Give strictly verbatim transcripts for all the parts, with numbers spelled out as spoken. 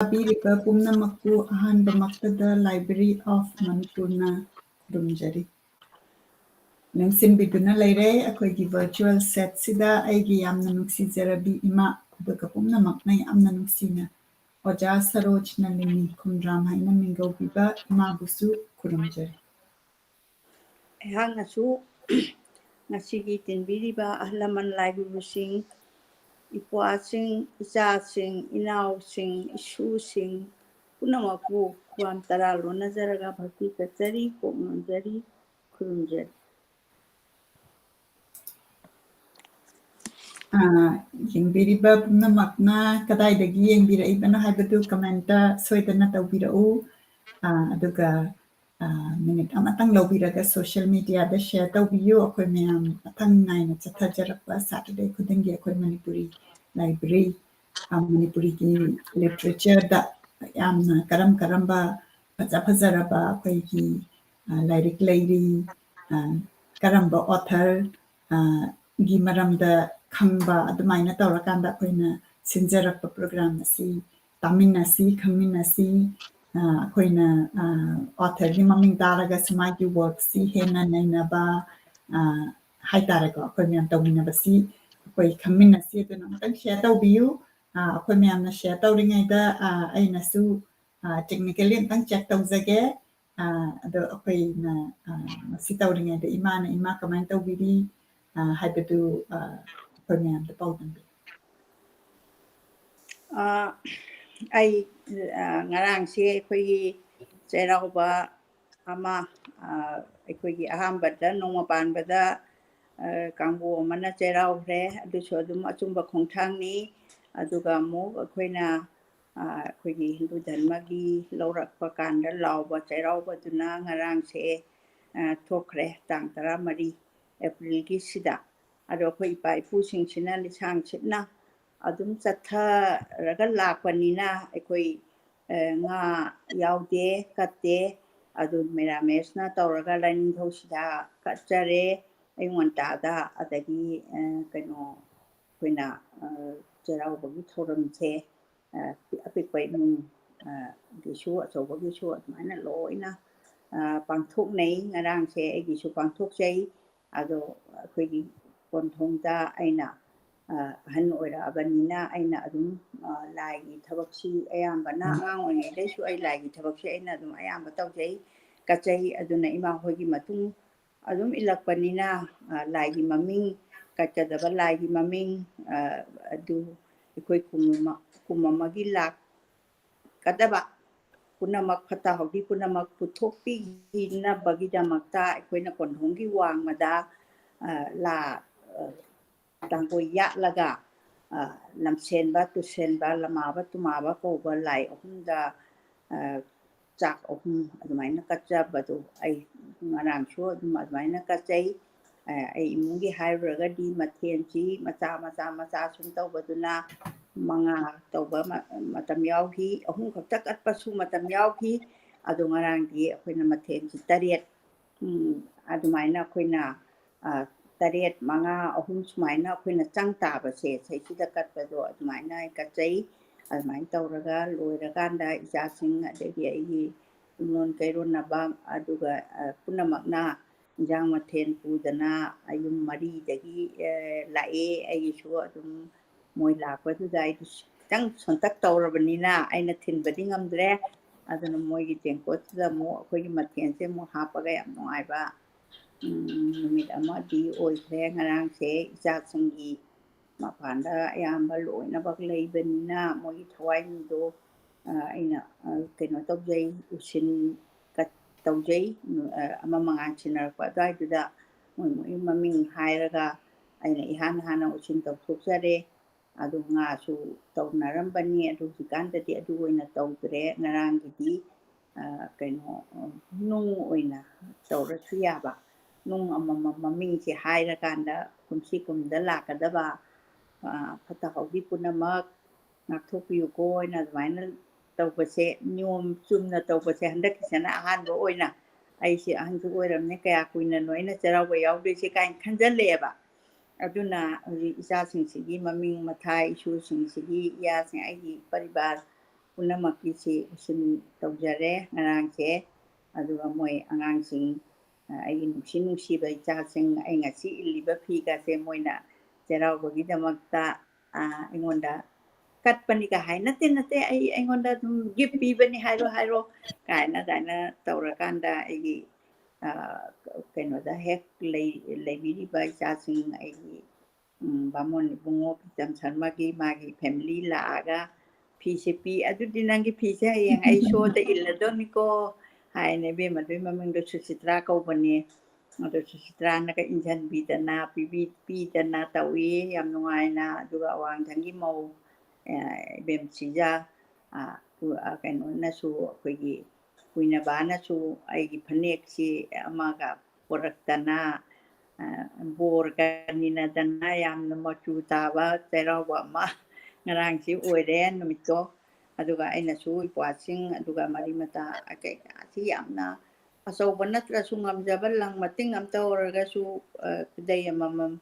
ꯇꯥꯕꯤꯔꯤꯕ ꯄꯨꯝꯅꯃꯛꯄꯨ ꯑꯍꯥꯟꯕꯃꯛꯇꯗ Library of Manipurꯅ ꯈꯨꯔꯨꯝꯖꯔꯤ꯫ ꯅꯤꯡꯁꯤꯡꯕꯤꯗꯨꯅ ꯂꯩꯔꯦ, ꯑꯩꯈꯣꯏꯒꯤ virtual setꯁꯤꯗ ꯑꯩꯒꯤ ꯌꯥꯝꯅ ꯅꯨꯡꯁꯤꯖꯔꯕꯤ ꯏꯃꯥ, ꯑꯗꯨꯒ ꯄꯨꯝꯅꯃꯛꯅ ꯌꯥꯝꯅ ꯅꯨꯡꯁꯤꯅ ꯑꯣꯖꯥ ꯁꯔꯣꯖ ꯅꯂꯤꯅꯤ ꯈꯨꯝꯗ꯭ꯔꯥꯝ ꯍꯥꯏꯅ ꯃꯤꯡꯒꯧꯕꯤꯕ ꯏꯃꯥꯕꯨꯁꯨ ꯈꯨꯔꯨꯝꯖꯔꯤ꯫ ꯑꯩꯍꯥꯛꯅꯁꯨ ꯉꯁꯤꯒꯤ ꯇꯤꯟꯕꯤꯔꯤꯕ ꯑꯍꯜ ꯂꯃꯟ ꯂꯥꯏꯒꯨꯔꯨꯁꯤꯡ, ꯏꯄ꯭ꯋꯥꯁꯤꯡ, ꯏꯆꯥꯁꯤꯡ, ꯏꯅꯥꯎꯁꯤꯡ, ꯏꯁꯨꯁꯤꯡ ꯄꯨꯝꯅꯃꯛꯄꯨ ꯈꯨꯋꯥꯝ ꯇꯔꯥ ꯂꯣꯟꯅꯖꯔꯒ ꯚꯛꯇꯤ ꯀꯠꯆꯔꯤ, ꯀꯣꯛ ꯅꯣꯟꯖꯔꯤ, ꯈꯨꯔꯨꯝꯖꯔꯤ꯫ ꯑꯥ, ꯌꯦꯡꯕꯤꯔꯤꯕ ꯄꯨꯝꯅꯃꯛꯅ ꯀꯗꯥꯏꯗꯒꯤ ꯌꯦꯡꯕꯤꯔꯛꯏꯕꯅꯣ ꯍꯥꯏꯕꯗꯨ commentꯇ ꯁꯣꯏꯗꯅ ꯇꯧꯕꯤꯔꯛꯎ꯫ ꯑꯥ, ꯑꯗꯨꯒ, ꯑꯥ, minute ꯑꯃꯇꯪ ꯂꯧꯕꯤꯔꯒ social mediaꯗ share ꯇꯧꯕꯤꯌꯨ꯫ ꯑꯩꯈꯣꯏ ꯃꯌꯥꯝ ꯃꯊꯪ ꯅꯥꯏꯅ ꯆꯠꯊꯖꯔꯛꯄ Saturday ꯈꯨꯗꯤꯡꯒꯤ ꯑꯩꯈꯣꯏ ꯃꯅꯤꯄꯨꯔꯤ library, ꯑꯥ, ꯃꯅꯤꯄꯨꯔꯤꯒꯤ literatureꯗ ꯌꯥꯝꯅ ꯀꯔꯝ ꯀꯔꯝꯕ ꯐꯖ ꯐꯖꯔꯕ ꯑꯩꯈꯣꯏꯒꯤ, ꯑꯥ, ꯂꯥꯏꯔꯤꯛ ꯂꯩꯔꯤ, ꯑꯥ, ꯀꯔꯝꯕ author, ꯑꯥ, ꯒꯤ ꯃꯔꯝꯗ ꯈꯪꯕ, ꯑꯗꯨꯃꯥꯏꯅ ꯇꯧꯔꯀꯥꯟꯗ ꯑꯩꯈꯣꯏꯅ ꯁꯤꯟꯖꯔꯛꯄ program ꯑꯁꯤ ꯇꯥꯃꯤꯟꯅꯁꯤ, ꯈꯪꯃꯤꯟꯅꯁꯤ꯫ ꯑꯥ, ꯑꯩꯈꯣꯏꯅ, ꯑꯥ, authorꯒꯤ ꯃꯃꯤꯡ ꯇꯥꯔꯒꯁꯨ ꯃꯥꯒꯤ workꯁꯤ ꯍꯦꯟꯅ ꯅꯩꯅꯕ, ꯑꯥ, ꯍꯥꯏꯇꯥꯔꯦꯀꯣ, ꯑꯩꯈꯣꯏ ꯃꯌꯥꯝ ꯇꯧꯃꯤꯟꯅꯕꯁꯤ ꯑꯩꯈꯣꯏ ꯈꯪꯃꯤꯟꯅꯁꯤ꯫ ꯑꯗꯨꯅ ꯑꯃꯨꯛꯇꯪ share ꯇꯧꯕꯤꯌꯨ꯫ ꯑꯥ, ꯑꯩꯈꯣꯏ ꯃꯌꯥꯝꯅ share ꯇꯧꯔꯤꯉꯩꯗ, ꯑꯥ, ꯑꯩꯅꯁꯨ, ꯑꯥ, technically ꯑꯝꯇꯪ check ꯇꯧꯖꯒꯦ꯫ ꯑꯥ, ꯑꯗꯣ ꯑꯩꯈꯣꯏꯅ, ꯑꯥ, ꯃꯁꯤ ꯇꯧꯔꯤꯉꯩꯗ ꯏꯃꯥꯅ ꯏꯃꯥ ꯀꯃꯥꯏꯅ ꯇꯧꯕꯤꯔꯤ, ꯑꯥ, ꯍꯥꯏꯕꯗꯨ, ꯑꯥ, ꯑꯩꯈꯣꯏ ꯃꯌꯥꯝꯗ ꯄꯥꯎꯗꯝꯕꯤꯌꯨ꯫ ꯑꯥ, ꯑꯩ, ꯑꯥ, ꯉꯔꯥꯡꯁꯦ ꯑꯩꯈꯣꯏꯒꯤ ꯆꯩꯔꯥꯎꯕ ꯑꯃ, ꯑꯥ, ꯑꯩꯈꯣꯏꯒꯤ ꯑꯍꯥꯟꯕꯗ ꯅꯣꯡꯃ ꯄꯥꯟꯕꯗ, ꯑꯥ, ꯀꯥꯡꯕꯨ ꯑꯃꯅ ꯆꯩꯔꯥꯎꯈ꯭ꯔꯦ꯫ ꯑꯗꯨꯁꯨ ꯑꯗꯨꯝ ꯑꯆꯨꯝꯕ ꯈꯣꯡꯊꯥꯡꯅꯤ꯫ ꯑꯗꯨꯒ ꯑꯃꯨꯛ ꯑꯩꯈꯣꯏꯅ, ꯑꯥ, ꯑꯩꯈꯣꯏꯒꯤ ꯍꯤꯟꯗꯨ ꯙꯔꯃꯒꯤ ꯂꯧꯔꯛꯄ ꯀꯥꯟꯗ ꯂꯥꯎꯕ ꯆꯩꯔꯥꯎꯕꯗꯨꯅ ꯉꯔꯥꯡꯁꯦ, ꯑꯥ, ꯊꯣꯛꯈ꯭ꯔꯦ, ꯇꯥꯡ ꯇꯔꯥꯃꯔꯤ ꯑꯦꯄ꯭ꯔꯤꯜꯒꯤ ꯁꯤꯗ꯫ ꯑꯗꯣ ꯑꯩꯈꯣꯏ ꯏꯄꯥ ꯏꯄꯨꯁꯤꯡꯁꯤꯅ ꯂꯤꯁꯥꯡ ꯁꯤꯠꯅ ꯑꯗꯨꯝ ꯆꯠꯊꯔꯒ ꯂꯥꯛꯄꯅꯤꯅ ꯑꯩꯈꯣꯏ, ꯑ, ꯉꯥ ꯌꯥꯎꯗꯦ, ꯀꯠꯇꯦ꯫ ꯑꯗꯨ ꯃꯦꯔꯥꯃꯦꯁꯅ ꯇꯧꯔꯒ ꯂꯥꯏꯅꯤꯡꯊꯧ ꯁꯤꯗ ꯀꯠꯆꯔꯦ ꯑꯌꯨꯛ ꯉꯟꯇꯥꯗ꯫ ꯑꯗꯒꯤ, ꯑ, ꯀꯩꯅꯣ, ꯑꯩꯈꯣꯏꯅ, ꯑ, ꯆꯩꯔꯥꯎꯕꯒꯤ ꯊꯧꯔꯝꯁꯦ ꯑ, ꯑꯄꯤꯛꯄ ꯏꯃꯨꯡ, ꯑ, ꯒꯤꯁꯨ ꯑꯆꯧꯕꯒꯤꯁꯨ ꯑꯗꯨꯃꯥꯏꯅ ꯂꯣꯏꯅ, ꯑ, ꯄꯥꯡꯊꯣꯛꯅꯩ꯫ ꯉꯔꯥꯡꯁꯦ ꯑꯩꯒꯤꯁꯨ ꯄꯥꯡꯊꯣꯛꯆꯩ꯫ ꯑꯗꯣ ꯑꯩꯈꯣꯏꯒꯤ ꯀꯣꯟꯊꯣꯡꯗ ꯑꯩꯅ, ꯑ, ꯑꯍꯟ ꯑꯣꯏꯔꯛꯑꯕꯅꯤꯅ ꯑꯩꯅ ꯑꯗꯨꯝ, ꯑ, ꯂꯥꯏꯒꯤ ꯊꯕꯛꯁꯤ ꯑꯌꯥꯝꯕꯅ ꯑꯉꯥꯡ ꯑꯣꯏꯔꯤꯉꯩꯗꯩꯁꯨ ꯑꯩ ꯂꯥꯏꯒꯤ ꯊꯕꯛꯁꯤ ꯑꯩꯅ ꯑꯗꯨꯝ ꯑꯌꯥꯝꯕ ꯇꯧꯖꯩ꯫ ꯀꯠꯆꯩ꯫ ꯑꯗꯨꯅ ꯏꯃꯥ ꯍꯣꯏꯒꯤ ꯃꯇꯨꯡ ꯑꯗꯨꯝ ꯏꯜꯂꯛꯄꯅꯤꯅ, ꯑ, ꯂꯥꯏꯒꯤ ꯃꯃꯤꯡ ꯀꯠꯀꯗꯕ ꯂꯥꯏꯒꯤ ꯃꯃꯤꯡ, ꯑ, ꯑꯗꯨ ꯑꯩꯈꯣꯏ ꯀꯨꯝ ꯑꯃ-, ꯀꯨꯝ ꯑꯃꯒꯤ ꯂꯥꯛꯀꯗꯕ ꯄꯨꯝꯅꯃꯛ, ꯐꯠꯇ ꯍꯥꯎꯗꯤ ꯄꯨꯝꯅꯃꯛ ꯄꯨꯊꯣꯛꯄꯤꯅꯕꯒꯤꯗꯃꯛꯇ ꯑꯩꯈꯣꯏꯅ ꯀꯣꯟꯊꯣꯡꯒꯤ ꯋꯥꯡꯃꯗ, ꯑ, ꯂꯥ-, ꯑ, ꯇꯥꯡꯒꯣꯏ ꯌꯥꯠꯂꯒ, ꯑ, ꯂꯝꯁꯦꯟꯕ, ꯇꯨꯁꯦꯟꯕ, ꯂꯃꯥꯕ, ꯇꯨꯃꯥꯕ ꯀꯧꯕ ꯂꯥꯏ ꯑꯍꯨꯝꯗ, ꯑ, ꯆꯥꯛ ꯑꯍꯨꯝ ꯑꯗꯨꯃꯥꯏꯅ ꯀꯠꯆꯕꯗꯣ ꯑꯩ ꯉꯔꯥꯡꯁꯨ ꯑꯗꯨꯝ ꯑꯗꯨꯃꯥꯏꯅ ꯀꯠꯆꯩ꯫ ꯑ, ꯑꯩ ꯏꯃꯨꯡꯒꯤ ꯍꯥꯏꯔꯨꯔꯒꯗꯤ ꯃꯊꯦꯜꯁꯤ ꯃꯆꯥ, ꯃꯆꯥ, ꯃꯆꯥ ꯁꯨꯝ ꯇꯧꯕꯗꯨꯅ ꯃꯉꯥ ꯇꯧꯕ ꯃ-, ꯃꯇꯝ ꯌꯥꯎꯈꯤ, ꯑꯍꯨꯝ ꯈꯛꯇ ꯀꯠꯄꯁꯨ ꯃꯇꯝ ꯌꯥꯎꯈꯤ꯫ ꯑꯗꯣ ꯉꯔꯥꯡꯗꯤ ꯑꯩꯈꯣꯏꯅ ꯃꯊꯦꯜꯁꯤ ꯇꯔꯦꯠ, ꯎꯝ, ꯑꯗꯨꯃꯥꯏꯅ ꯑꯩꯈꯣꯏꯅ, ꯑ, ꯇꯔꯦꯠ, ꯃꯉꯥ, ꯑꯍꯨꯝ ꯁꯨꯃꯥꯏꯅ ꯑꯩꯈꯣꯏꯅ ꯆꯪ ꯇꯥꯕꯁꯦ ꯁꯤꯗꯩꯁꯤꯗ ꯀꯠꯄꯗꯣ ꯑꯗꯨꯃꯥꯏꯅ ꯑꯩ ꯀꯠꯆꯩ꯫ ꯑꯗꯨꯃꯥꯏꯅ ꯇꯧꯔꯒ ꯂꯣꯏꯔꯀꯥꯟꯗ ꯏꯆꯥꯁꯤꯡ ꯑꯗꯒꯤ ꯑꯩꯒꯤ ꯏꯔꯣꯟ ꯀꯩꯔꯣꯟꯅꯕ ꯑꯗꯨꯒ, ꯑ, ꯄꯨꯝꯅꯃꯛꯅ ꯏꯟꯖꯥꯡ ꯃꯊꯦꯜ ꯄꯨꯗꯅ ꯌꯨꯝ ꯃꯔꯤꯗꯒꯤ, ꯑ, ꯂꯥꯛꯑꯦ꯫ ꯑꯩꯒꯤꯁꯨ ꯑꯗꯨꯝ ꯃꯣꯏ ꯂꯥꯛꯄꯗꯨꯗ ꯑꯩꯗꯤ ꯈꯤꯇꯪ ꯁꯣꯟꯇꯛ ꯇꯧꯔꯕꯅꯤꯅ ꯑꯩꯅ ꯊꯤꯟꯕꯗꯤ ꯉꯝꯗ꯭ꯔꯦ꯫ ꯑꯗꯨꯅ ꯃꯣꯏꯒꯤ ꯇꯦꯡꯀꯣꯠꯁꯤꯗ ꯑꯃꯨꯛ ꯑꯩꯈꯣꯏꯒꯤ ꯃꯊꯦꯜꯁꯦ ꯑꯃꯨꯛ ꯍꯥꯞꯄꯒ ꯌꯥꯝ ꯅꯨꯡꯉꯥꯏꯕ, ꯎꯝ, ꯅꯨꯃꯤꯠ ꯑꯃꯗꯤ ꯑꯣꯏꯈ꯭ꯔꯦ꯫ ꯉꯔꯥꯡꯁꯦ ꯏꯆꯥꯁꯤꯡꯒꯤ ꯃꯄꯥꯟꯗ ꯑꯌꯥꯝꯕ ꯂꯣꯏꯅꯃꯛ ꯂꯩꯕꯅꯤꯅ ꯃꯣꯏꯒꯤ ꯊꯋꯥꯏꯅꯤꯗꯣ, ꯑ, ꯑꯩꯅ, ꯑ, ꯀꯩꯅꯣ ꯇꯧꯖꯩ, ꯎꯁꯤꯟ ꯀꯠ-, ꯇꯧꯖꯩ꯫ ꯑ, ꯑꯃ ꯃꯉꯥꯟ ꯁꯤꯟꯅꯔꯛꯄ ꯑꯗꯨꯋꯥꯏꯗꯨꯗ ꯃꯣꯏ ꯃꯣꯏ ꯃꯃꯤꯡ ꯍꯥꯏꯔꯒ ꯑꯩꯅ ꯏꯍꯥꯟ ꯍꯥꯟꯅ ꯎꯁꯤꯟ ꯇꯧꯊꯣꯛꯆꯔꯦ꯫ ꯑꯗꯨ ꯉꯥꯁꯨ ꯇꯧꯅꯔꯝꯕꯅꯤ, ꯑꯗꯨ ꯍꯧꯖꯤꯛꯀꯥꯟꯗꯗꯤ ꯑꯗꯨ ꯑꯣꯏꯅ ꯇꯧꯗ꯭ꯔꯦ꯫ ꯉꯔꯥꯡꯒꯤꯗꯤ, ꯑ, ꯀꯩꯅꯣ, ꯑ, ꯅꯨꯡ ꯑꯣꯏꯅ ꯇꯧꯔꯁꯨ ꯌꯥꯕ, ꯅꯨꯡ ꯑꯃꯃꯝ ꯃꯃꯤꯡꯁꯦ ꯍꯥꯏꯔꯀꯥꯟꯗ ꯀꯨꯝꯁꯤ ꯀꯨꯝꯗ ꯂꯥꯛꯀꯗꯕ, ꯑ, ꯐꯠꯇ ꯍꯥꯎꯗꯤ ꯄꯨꯝꯅꯃꯛ ꯉꯥꯛꯊꯣꯛꯄꯤꯌꯨꯀꯣ ꯍꯥꯏꯅ ꯑꯗꯨꯃꯥꯏꯅ ꯇꯧꯕꯁꯦ, ꯅꯤꯌꯣꯝ ꯆꯨꯝꯅ ꯇꯧꯕꯁꯦ ꯍꯟꯗꯛꯀꯤꯁꯤꯅ ꯑꯍꯥꯟꯕ ꯑꯣꯏꯅ ꯑꯩꯁꯦ ꯑꯍꯟꯁꯨ ꯑꯣꯏꯔꯕꯅꯤꯅ ꯀꯌꯥ ꯀꯨꯏꯅꯅꯣ ꯑꯩꯅ ꯆꯩꯔꯥꯎꯕ ꯌꯥꯎꯗꯣꯏꯁꯦ ꯀꯥꯏꯅ ꯈꯟꯖꯜꯂꯛꯑꯦꯕ꯫ ꯑꯗꯨꯅ ꯍꯧꯖꯤꯛ ꯏꯆꯥꯁꯤꯡꯁꯤꯒꯤ ꯃꯃꯤꯡ ꯃꯊꯥ, ꯏꯁꯨꯁꯤꯡꯁꯤꯒꯤ ꯏꯌꯥꯁꯤꯡ, ꯑꯩꯒꯤ ꯄꯔꯤꯕꯥꯔ ꯄꯨꯝꯅꯃꯛꯀꯤꯁꯤ ꯎꯁꯤꯟ ꯇꯧꯖꯔꯦ ꯉꯔꯥꯡꯁꯦ꯫ ꯑꯗꯨꯒ ꯃꯣꯏ ꯑꯉꯥꯡꯁꯤꯡ, ꯑ, ꯑꯩꯒꯤ ꯅꯨꯡꯁꯤ ꯅꯨꯡꯁꯤꯕ ꯏꯆꯥꯁꯤꯡ, ꯑꯩ ꯉꯁꯤ ꯏꯜꯂꯤꯕ ꯐꯤꯒꯁꯦ ꯃꯣꯏꯅ ꯆꯩꯔꯥꯎꯕꯒꯤꯗꯃꯛꯇ, ꯑ, ꯑꯩꯉꯣꯟꯗ ꯀꯠꯄꯅꯤꯒ ꯍꯥꯏ, "ꯅꯠꯇꯦ, ꯅꯠꯇꯦ, ꯑꯩ, ꯑꯩꯉꯣꯟꯗ ꯑꯗꯨꯝ gift ꯄꯤꯕꯅꯤ, ꯍꯥꯏꯔꯣ, ꯍꯥꯏꯔꯣ" ꯀꯥꯏꯅ ꯑꯗꯨꯃꯥꯏꯅ ꯇꯧꯔꯀꯥꯟꯗ ꯑꯩꯒꯤ, ꯑ, ꯀꯩꯅꯣꯗ ꯍꯦꯛ ꯂꯩ-, ꯂꯩꯕꯤꯔꯤꯕ ꯏꯆꯥꯁꯤꯡ, ꯑꯩꯒꯤ, ꯎꯝ, ꯕꯥꯃꯣꯟ ꯏꯕꯨꯡꯉꯣ ꯄꯤꯇꯝ ꯁꯔꯃꯒꯤ ꯃꯥꯒꯤ family ꯂꯥꯛꯑꯒ ꯐꯤꯁꯦ ꯄꯤ, "ꯑꯗꯨꯗꯤ ꯅꯪꯒꯤ ꯐꯤꯁꯦ ꯍꯌꯦꯡ ꯑꯩ showꯗ ꯏꯜꯂꯗꯧꯅꯤꯀꯣ" ꯍꯥꯏꯅ ꯏꯕꯦꯝꯃꯗꯨꯒꯤ ꯃꯃꯤꯡꯗꯣ ꯁꯨꯆꯤꯇ꯭ꯔꯥ ꯀꯧꯕꯅꯦ꯫ ꯑꯗꯣ ꯁꯨꯆꯤꯇ꯭ꯔꯥꯅꯒ ꯏꯟꯖꯟꯕꯤꯗꯅ, ꯄꯤꯕꯤ-, ꯄꯤꯗꯅ ꯇꯧꯏ ꯌꯥꯝ ꯅꯨꯡꯉꯥꯏꯅ꯫ ꯑꯗꯨꯒ ꯑꯋꯥꯡꯊꯪꯒꯤ ꯃꯧ, ꯑ, ꯏꯕꯦꯝꯆꯤꯖ, ꯑ, ꯎ-, ꯑ, ꯀꯩꯅꯣꯅꯁꯨ, ꯑꯩꯈꯣꯏꯒꯤ ꯀꯨꯏꯅꯕꯥꯅꯁꯨ ꯑꯩꯒꯤ ꯐꯅꯦꯛꯁꯤ ꯑꯃꯒ ꯄꯣꯔꯛꯇꯅ, ꯑ, ꯕꯣꯔ ꯀꯥꯅꯤꯅꯗꯅ ꯌꯥꯝꯅ ꯃꯆꯨ ꯇꯥꯕ ꯆꯩꯔꯥꯎꯕ ꯑꯃ ꯉꯔꯥꯡꯁꯤ ꯑꯣꯏꯔꯦ ꯅꯨꯃꯤꯠꯇꯣ꯫ ꯑꯗꯨꯒ ꯑꯩꯅꯁꯨ ꯏꯄ꯭ꯋꯥꯁꯤꯡ, ꯑꯗꯨꯒ ꯃꯔꯤ ꯃꯇꯥ ꯀꯩꯀꯥꯁꯤ ꯌꯥꯝꯅ ꯑꯆꯧꯕ ꯅꯠꯇ꯭ꯔꯁꯨ ꯉꯝꯖꯕ ꯂꯪ ꯃꯇꯤꯡ ꯑꯃ ꯇꯧꯔꯒꯁꯨ, ꯑ, ꯈꯨꯗꯩ ꯑꯃꯃꯝ,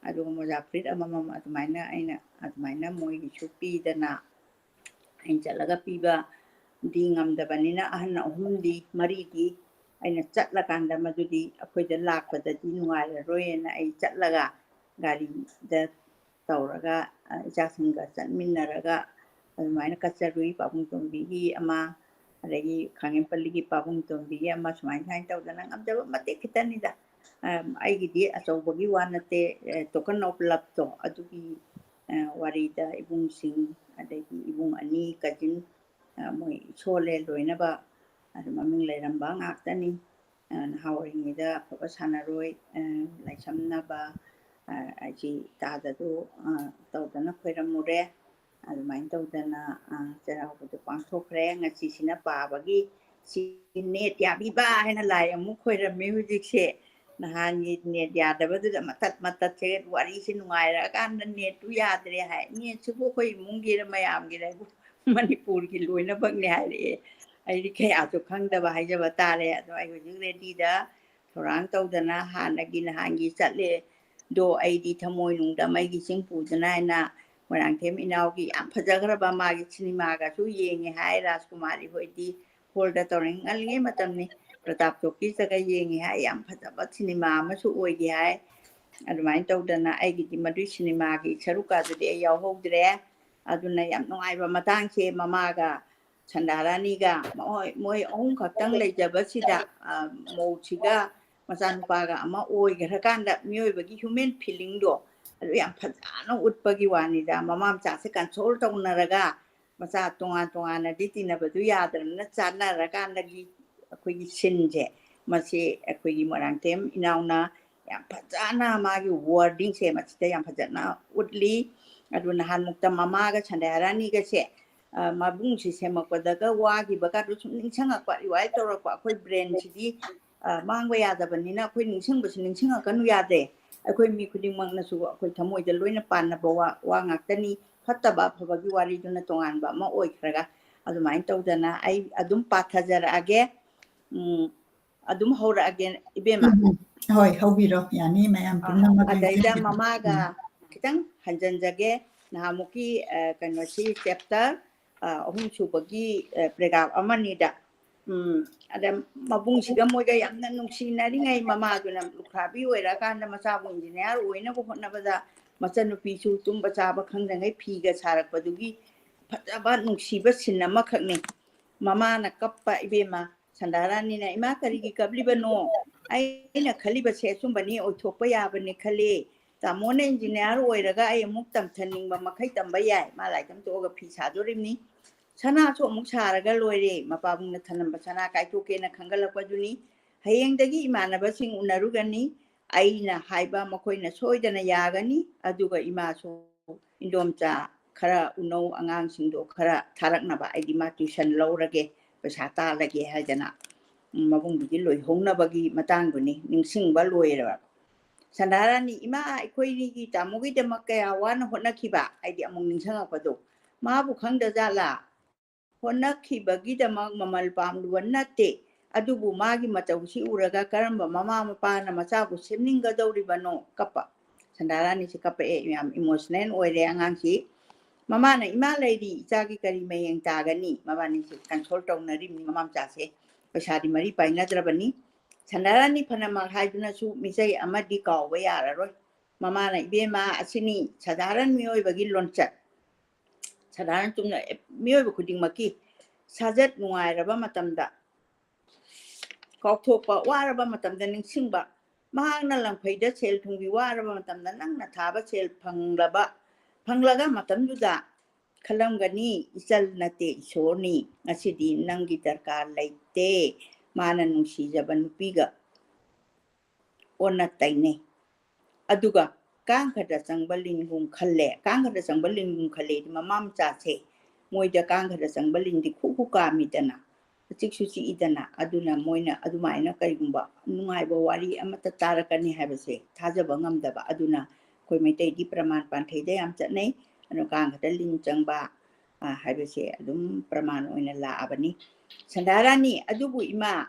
ꯑꯗꯨꯒ ꯃꯣꯖꯥ ꯐꯨꯔꯤꯠ ꯑꯃꯃꯝ, ꯑꯗꯨꯃꯥꯏꯅ ꯑꯩꯅ ꯑꯗꯨꯃꯥꯏꯅ ꯃꯣꯏꯒꯤꯁꯨ ꯄꯤꯗꯅ ꯑꯩꯅ ꯆꯠꯂꯒ ꯄꯤꯕꯗꯤ ꯉꯝꯗꯕꯅꯤꯅ, ꯑꯍꯟ ꯑꯍꯨꯝꯗꯤ, ꯃꯔꯤꯗꯤ ꯑꯩꯅ ꯆꯠꯂꯀꯥꯟꯗ ꯃꯗꯨꯗꯤ ꯑꯩꯈꯣꯏꯗ ꯂꯥꯛꯄꯗꯗꯤ ꯅꯨꯡꯉꯥꯏꯔꯔꯣꯏꯅ ꯑꯩ ꯆꯠꯂꯒ ꯒꯥꯔꯤꯗ ꯇꯧꯔꯒ, ꯑ, ꯏꯆꯥꯁꯤꯡꯒ ꯆꯠꯃꯤꯟꯅꯔꯒ ꯑꯗꯨꯃꯥꯏꯅ ꯀꯠꯆꯔꯨꯏ꯫ ꯄꯥꯕꯨꯡ ꯇꯣꯝꯕꯤꯒꯤ ꯑꯃ, ꯑꯗꯒꯤ ꯈꯥꯉꯦꯝꯄꯜꯂꯤꯒꯤ ꯄꯥꯕꯨꯡ ꯇꯣꯝꯕꯤꯒꯤ ꯑꯃ, ꯁꯨꯃꯥꯏ ꯁꯨꯃꯥꯏꯅ ꯇꯧꯗꯅ ꯉꯝꯖꯕ ꯃꯇꯦꯛ ꯈꯤꯇꯅꯤꯗ꯫ ꯑ, ꯑꯩꯒꯤꯗꯤ ꯑꯆꯧꯕꯒꯤ ꯋꯥ ꯅꯠꯇꯦ, ꯑ, token of loveꯇꯣ ꯑꯗꯨꯒꯤ, ꯑ, ꯋꯥꯔꯤꯗ ꯏꯕꯨꯡꯁꯤꯡ, ꯑꯗꯒꯤ ꯏꯕꯨꯡ ꯑꯅꯤ cousin, ꯑ, ꯃꯣꯏ ꯁꯣꯜꯂꯦ ꯂꯣꯏꯅꯕ, ꯑꯗꯨ ꯃꯃꯤꯡ ꯂꯩꯔꯝꯕ ꯉꯥꯛꯇꯅꯤ꯫ ꯑ, ꯅꯍꯥ ꯑꯣꯏꯔꯤꯉꯩꯗ ꯑꯐꯕ ꯁꯥꯟꯅꯔꯣꯏ, ꯑ, ꯂꯥꯏꯁꯝꯅꯕ, ꯑ, ꯑꯩꯁꯤ ꯇꯥꯗꯗꯨ, ꯑ, ꯇꯧꯗꯅ ꯈꯣꯏꯔꯝꯃꯨꯔꯦ꯫ ꯑꯗꯨꯃꯥꯏꯅ ꯇꯧꯗꯅ, ꯑ, ꯆꯩꯔꯥꯎꯕꯗꯨ ꯄꯥꯡꯊꯣꯛꯈ꯭ꯔꯦ꯫ ꯉꯁꯤꯁꯤꯅ ꯄꯥꯕꯒꯤ ꯁꯤ net ꯌꯥꯕꯤꯕ ꯍꯥꯏꯅ ꯂꯥꯏ ꯑꯃꯨꯛ ꯈꯣꯏꯔꯝꯃꯤ ꯍꯧꯖꯤꯛꯁꯦ꯫ ꯅꯍꯥꯟꯒꯤ net ꯌꯥꯗꯕꯗꯨꯗ ꯃꯇꯠ ꯃꯇꯠꯁꯦ ꯋꯥꯔꯤꯁꯦ ꯅꯨꯡꯉꯥꯏꯔꯛꯑꯀꯥꯟꯗ netꯇꯨ ꯌꯥꯗ꯭ꯔꯦ ꯍꯥꯏ꯫ Netꯁꯤꯕꯨ ꯑꯩꯈꯣꯏ ꯏꯃꯨꯡꯒꯤꯔ ꯃꯌꯥꯝꯒꯤꯔ ꯍꯥꯏꯕꯨ ꯃꯅꯤꯄꯨꯔꯒꯤ ꯂꯣꯏꯅꯃꯛꯅꯦ ꯍꯥꯏꯔꯛꯑꯦ꯫ ꯑꯩꯗꯤ ꯀꯌꯥꯁꯨ ꯈꯪꯗꯕ ꯍꯥꯏꯖꯕ ꯇꯥꯔꯦ꯫ ꯑꯗꯣ ꯑꯩ ꯍꯧꯖꯤꯛ readyꯗ ꯊꯧꯔꯥꯡ ꯇꯧꯗꯅ ꯍꯥꯟꯅꯒꯤ ꯅꯍꯥꯟꯒꯤ ꯆꯠꯂꯦ꯫ ꯗꯣ ꯑꯩꯗꯤ ꯊꯃꯣꯏꯅꯨꯡꯗ ꯃꯩꯒꯤ ꯆꯤꯡ ꯄꯨꯗꯨꯅ ꯍꯥꯏꯅ ꯃꯣꯏꯔꯥꯡꯊꯦꯝ ꯏꯅꯥꯎꯒꯤ ꯌꯥꯝ ꯐꯖꯈ꯭ꯔꯕ ꯃꯥꯒꯤ ꯁꯤꯅꯦꯃꯥꯒꯁꯨ ꯌꯦꯡꯉꯦ ꯍꯥꯏ꯫ ꯔꯥꯖꯀꯨꯃꯥꯔꯤ ꯍꯣꯏꯗꯤ ꯍꯣꯜꯗ ꯇꯧꯔꯤꯉꯩ ꯉꯜꯂꯤꯉꯩ ꯃꯇꯝꯅꯤ꯫ ꯄ꯭ꯔꯇꯥꯞ ꯇꯣꯀꯤꯁꯇꯒ ꯌꯦꯡꯉꯦ ꯍꯥꯏ꯫ ꯌꯥꯝ ꯐꯖꯕ ꯁꯤꯅꯦꯃꯥ ꯑꯃꯁꯨ ꯑꯣꯏꯒꯦ ꯍꯥꯏ꯫ ꯑꯗꯨꯃꯥꯏꯅ ꯇꯧꯗꯅ ꯑꯩꯒꯤꯗꯤ ꯃꯗꯨꯏ ꯁꯤꯅꯦꯃꯥꯒꯤ ꯁꯔꯨꯛꯀꯥꯗꯨꯗꯤ ꯑꯩ ꯌꯥꯎꯍꯧꯗ꯭ꯔꯦ꯫ ꯑꯗꯨꯅ ꯌꯥꯝ ꯅꯨꯡꯉꯥꯏꯕ ꯃꯇꯥꯡꯁꯦ ꯃꯃꯥꯒ ꯁꯟꯗꯥꯔꯥꯅꯤꯒ ꯃꯣꯏ, ꯃꯣꯏ ꯑꯍꯨꯝ ꯈꯛꯇꯪ ꯂꯩꯖꯕꯁꯤꯗ, ꯑ, ꯃꯧꯁꯤꯒ ꯃꯆꯥꯅꯨꯄꯥꯒ ꯑꯃ ꯑꯣꯏꯈ꯭ꯔꯀꯥꯟꯗ ꯃꯤꯑꯣꯏꯕꯒꯤ human feelingꯗꯣ ꯑꯗꯨ ꯌꯥꯝ ꯐꯖꯅ ꯎꯠꯄꯒꯤ ꯋꯥꯅꯤꯗ꯫ ꯃꯃꯥ ꯃꯆꯥꯁꯦ console ꯇꯧꯅꯔꯒ ꯃꯆꯥ ꯇꯣꯉꯥꯟ ꯇꯣꯉꯥꯟꯅꯗꯤ ꯇꯤꯟꯅꯕꯗꯨ ꯌꯥꯗ꯭ꯔꯕꯅꯤꯅ ꯆꯥꯟꯅꯔꯀꯥꯟꯗꯒꯤ ꯑꯩꯈꯣꯏꯒꯤ sceneꯁꯦ ꯃꯁꯤ ꯑꯩꯈꯣꯏꯒꯤ ꯃꯣꯏꯔꯥꯡꯊꯦꯝ ꯏꯅꯥꯎꯅ ꯌꯥꯝ ꯐꯖꯅ ꯃꯥꯒꯤ wordingꯁꯦ ꯃꯁꯤꯗ ꯌꯥꯝ ꯐꯖꯅ ꯎꯠꯂꯤ꯫ ꯑꯗꯨ ꯅꯍꯥꯟꯃꯨꯛꯇ ꯃꯃꯥꯒ ꯁꯟꯗ꯭ꯌꯥꯔꯥꯅꯤꯒꯁꯦ, ꯑ, ꯃꯕꯨꯡꯁꯤ ꯁꯦꯝꯃꯛꯄꯗꯒ ꯋꯥꯈꯤꯕꯒꯗꯨ ꯁꯨꯝ ꯅꯤꯡꯁꯤꯡꯉꯛꯄ, revise ꯇꯧꯔꯛꯄ꯫ ꯑꯩꯈꯣꯏ brainꯁꯤꯗꯤ, ꯑ, ꯃꯥꯡꯕ ꯌꯥꯗꯕꯅꯤꯅ ꯑꯩꯈꯣꯏ ꯅꯤꯡꯁꯤꯡꯕꯁꯤ ꯅꯤꯡꯁꯤꯡꯉꯛꯀꯅꯨ ꯌꯥꯗꯦ꯫ ꯑꯩꯈꯣꯏ ꯃꯤ ꯈꯨꯗꯤꯡꯃꯛꯅꯁꯨ ꯑꯩꯈꯣꯏ ꯊꯃꯣꯏꯗ ꯂꯣꯏꯅ ꯄꯥꯟꯅꯕ ꯋꯥ, ꯋꯥ ꯉꯥꯛꯇꯅꯤ꯫ ꯐꯠꯇꯕ ꯑꯐꯕꯒꯤ ꯋꯥꯔꯤꯗꯨꯅ ꯇꯣꯉꯥꯟꯕ ꯑꯃ ꯑꯣꯏꯈ꯭ꯔꯒ꯫ ꯑꯗꯨꯃꯥꯏꯅ ꯇꯧꯗꯅ ꯑꯩ ꯑꯗꯨꯝ ꯄꯥꯊꯖꯔꯛꯑꯒꯦ꯫ ꯎꯝ, ꯑꯗꯨꯝ ꯍꯧꯔꯛꯑꯒꯦ, ꯏꯕꯦꯝꯃ꯫ ꯎꯝ, ꯎꯝ꯫ ꯍꯣꯏ, ꯍꯧꯕꯤꯔꯣ꯫ ꯌꯥꯅꯤ, ꯃꯌꯥꯝ ꯑꯥ, ꯄꯨꯝꯅꯃꯛ ꯑꯗꯩꯗ ꯂꯦꯡꯖꯕꯤꯔꯣ꯫ ꯃꯃꯥꯒ ꯎꯝ꯫ ꯈꯤꯇꯪ ꯍꯟꯖꯟꯖꯒꯦ꯫ ꯅꯍꯥꯟꯃꯨꯛꯀꯤ, ꯑ, ꯀꯩꯅꯣꯁꯤ chapter, ꯑ, ꯑꯍꯨꯝ ꯁꯨꯕꯒꯤ, ꯑ, paragraph ꯑꯃꯅꯤꯗ, ꯎꯝ, ꯑꯗ ꯃꯕꯨꯡꯁꯤꯒ ꯃꯣꯏꯒ ꯌꯥꯝꯅ ꯅꯨꯡꯁꯤꯅꯔꯤꯉꯩ ꯃꯃꯥꯗꯨꯅ ꯂꯨꯈ꯭ꯔꯥꯕꯤ ꯑꯣꯏꯔꯛꯑꯀꯥꯟꯗ ꯃꯆꯥꯕꯨ engineer ꯑꯣꯏꯅꯕ ꯍꯣꯠꯅꯕꯗ ꯃꯆꯟꯅꯨꯄꯤꯁꯨ ꯇꯨꯝꯕ ꯆꯥꯕ ꯈꯪꯗꯉꯩ ꯐꯤꯒ ꯁꯥꯔꯛꯄꯗꯨꯒꯤ ꯐꯖꯕ ꯅꯨꯡꯁꯤꯕ scene ꯑꯃꯈꯛꯅꯤ꯫ ꯃꯃꯥꯅ ꯀꯞꯄ, ꯏꯕꯦꯝꯃ, ꯁꯟꯗꯥꯔꯥꯅꯤꯅ, "ꯏꯃꯥ, ꯀꯔꯤꯒꯤ ꯀꯞꯂꯤꯕꯅꯣ? ꯑꯩꯅ ꯈꯜꯂꯤꯕꯁꯦ ꯑꯆꯨꯝꯕꯅꯤ, ꯑꯣꯏꯊꯣꯛꯄ ꯌꯥꯕꯅꯤ ꯈꯜꯂꯤ꯫ ꯇꯥꯃꯣꯅ engineer ꯑꯣꯏꯔꯒ ꯑꯩ ꯑꯃꯨꯛ ꯇꯝꯊꯅꯤꯡꯕ ꯃꯈꯩ ꯇꯝꯕ ꯌꯥꯏ꯫ ꯃꯥ ꯂꯥꯏꯔꯤꯛ ꯇꯝ ꯇꯣꯛꯑꯒ ꯐꯤ ꯁꯥꯗꯣꯔꯤꯕꯅꯤ꯫ ꯁꯅꯥꯁꯨ ꯑꯃꯨꯛ ꯁꯥꯔꯒ ꯂꯣꯏꯔꯦ꯫ ꯃꯄꯥꯕꯨꯡꯅ ꯊꯅꯝꯕ ꯁꯅꯥ ꯀꯥꯏꯊꯣꯛꯀꯦꯅ ꯈꯟꯒꯠꯂꯛꯄꯗꯨꯅꯤ꯫ ꯍꯌꯦꯡꯗꯒꯤ ꯏꯃꯥꯟꯅꯕꯁꯤꯡ ꯎꯅꯔꯨꯒꯅꯤ꯫ ꯑꯩꯅ ꯍꯥꯏꯕ ꯃꯈꯣꯏꯅ ꯁꯣꯏꯗꯅ ꯌꯥꯒꯅꯤ꯫ ꯑꯗꯨꯒ ꯏꯃꯥꯁꯨ ꯏꯟꯗꯣꯝꯆꯥ ꯈꯔ ꯎꯅꯧ, ꯑꯉꯥꯡꯁꯤꯡꯗꯣ ꯈꯔ ꯊꯥꯔꯛꯅꯕ, ꯑꯩꯗꯤ ꯃꯥ tuition ꯂꯧꯔꯒꯦ, ꯄꯩꯁꯥ ꯇꯥꯜꯂꯒꯦ" ꯍꯥꯏꯗꯅ, ꯎꯝ, ꯃꯕꯨꯡꯗꯨꯒꯤ ꯂꯣꯏꯍꯧꯅꯕꯒꯤ ꯃꯇꯥꯡꯗꯨꯅꯤ ꯅꯤꯡꯁꯤꯡꯕ ꯂꯣꯏꯔꯕ꯫ ꯁꯟꯗꯥꯔꯥꯅꯤ, "ꯏꯃꯥ, ꯑꯩꯈꯣꯏꯅꯤꯒꯤ ꯇꯥꯃꯣꯒꯤꯗꯃꯛ ꯀꯌꯥ ꯋꯥꯅ ꯍꯣꯠꯅꯈꯤꯕ", ꯑꯩꯗꯤ ꯑꯃꯨꯛ ꯅꯤꯡꯁꯤꯡꯉꯛꯄꯗꯣ, "ꯃꯥꯕꯨ ꯈꯪꯗꯖꯥꯠꯂꯥ? ꯍꯣꯠꯅꯈꯤꯕꯒꯤꯗꯃꯛ ꯃꯃꯜ ꯄꯥꯝꯂꯨꯕ ꯅꯠꯇꯦ, ꯑꯗꯨꯕꯨ ꯃꯥꯒꯤ ꯃꯇꯧꯁꯤ ꯎꯔꯒ ꯀꯔꯝꯕ ꯃꯃꯥ ꯃꯄꯥꯅ ꯃꯆꯥꯕꯨ ꯁꯦꯝꯅꯤꯡꯒꯗꯧꯔꯤꯕꯅꯣ?" ꯀꯞꯄ꯫ ꯁꯟꯗꯥꯔꯥꯅꯤꯁꯤ ꯀꯞꯄꯛꯑꯦ, ꯌꯥꯝ emotional ꯑꯣꯏꯔꯦ ꯑꯉꯥꯡꯁꯤ꯫ ꯃꯃꯥꯅ, "ꯏꯃꯥ ꯂꯩꯔꯤ, ꯏꯆꯥꯒꯤ ꯀꯔꯤ ꯃꯌꯦꯡ ꯇꯥꯒꯅꯤ?" ꯃꯕꯥꯅꯤꯁꯦ console ꯇꯧꯅꯔꯤꯕꯅꯤ ꯃꯃꯥ ꯃꯆꯥꯁꯦ꯫ ꯄꯩꯁꯥꯗꯤ ꯃꯔꯤ ꯄꯥꯏꯅꯗ꯭ꯔꯕꯅꯤ꯫ ꯁꯟꯗꯥꯔꯥꯅꯤ ꯐꯅꯃꯛ ꯍꯥꯏꯗꯨꯅꯁꯨ ꯃꯤꯆꯩ ꯑꯃꯗꯤ ꯀꯥꯎꯕ ꯌꯥꯔꯔꯣꯏ꯫ ꯃꯃꯥꯅ, "ꯏꯕꯦꯝꯃ, ꯑꯁꯤꯅꯤ ꯁꯥꯗꯥꯔꯟ ꯃꯤꯑꯣꯏꯕꯒꯤ ꯂꯣꯟꯆꯠ꯫ ꯁꯥꯗꯥꯔꯟ ꯆꯨꯝꯅ ꯃꯤꯑꯣꯏꯕ ꯈꯨꯗꯤꯡꯃꯛꯀꯤ ꯁꯥꯖꯠ ꯅꯨꯡꯉꯥꯏꯔꯕ ꯃꯇꯝꯗ ꯀꯥꯎꯊꯣꯛꯄ, ꯋꯥꯔꯕ ꯃꯇꯝꯗ ꯅꯤꯡꯁꯤꯡꯕ, ꯃꯍꯥꯛꯅ ꯂꯪꯐꯩꯗ ꯁꯦꯜ ꯊꯨꯝꯒꯤ ꯋꯥꯔꯕ ꯃꯇꯝꯗ ꯅꯪꯅ ꯊꯥꯕ ꯁꯦꯜ ꯐꯪꯂꯕ, ꯐꯪꯂꯒ ꯃꯇꯝꯗꯨꯗ ꯈꯜꯂꯝꯒꯅꯤ, 'ꯏꯆꯜ ꯅꯠꯇꯦ, ꯏꯁꯣꯔꯅꯤ꯫ ꯉꯁꯤꯗꯤ ꯅꯪꯒꯤ ꯗꯔꯀꯥꯔ ꯂꯩꯇꯦ.' ꯃꯥꯅ ꯅꯨꯡꯁꯤꯖꯕ ꯅꯨꯄꯤꯒ ꯑꯣꯟꯅ ꯇꯩꯅꯩ꯫ ꯑꯗꯨꯒ ꯀꯥꯡꯈꯗ ꯆꯪꯕ ꯂꯤꯟꯒꯨꯝ ꯈꯜꯂꯦ꯫ ꯀꯥꯡꯈꯗ ꯆꯪꯕ ꯂꯤꯟꯒꯨꯝ ꯈꯜꯂꯦꯗꯤ ꯃꯃꯥ ꯃꯆꯥꯁꯦ ꯃꯣꯏꯗ ꯀꯥꯡꯈꯗ ꯆꯪꯕ ꯂꯤꯟꯗꯤ ꯈꯨ ꯈꯨ ꯀꯥꯝꯃꯤꯗꯅ, ꯆꯤꯛꯁꯨ ꯆꯤꯛꯏꯗꯅ꯫ ꯑꯗꯨꯅ ꯃꯣꯏꯅ ꯑꯗꯨꯃꯥꯏꯅ ꯀꯔꯤꯒꯨꯝꯕ ꯅꯨꯡꯉꯥꯏꯕ ꯋꯥꯔꯤ ꯑꯃꯠꯇ ꯇꯥꯔꯛꯀꯅꯤ ꯍꯥꯏꯕꯁꯦ ꯊꯥꯖꯕ ꯉꯝꯗꯕ꯫ ꯑꯗꯨꯅ ꯑꯩꯈꯣꯏ ꯃꯩꯇꯩꯗꯤ ꯄ꯭ꯔꯃꯥꯟ ꯄꯥꯟꯊꯩꯗ ꯌꯥꯝ ꯆꯠꯅꯩ꯫ ꯑꯗꯨꯅ ꯀꯥꯡꯈꯗ ꯂꯤꯟ ꯆꯪꯕ, ꯑ, ꯍꯥꯏꯕꯁꯦ ꯑꯗꯨꯝ ꯄ꯭ꯔꯃꯥꯟ ꯑꯣꯏꯅ ꯂꯥꯛꯑꯕꯅꯤ꯫ ꯁꯟꯗꯥꯔꯥꯅꯤ, "ꯑꯗꯨꯕꯨ ꯏꯃꯥ,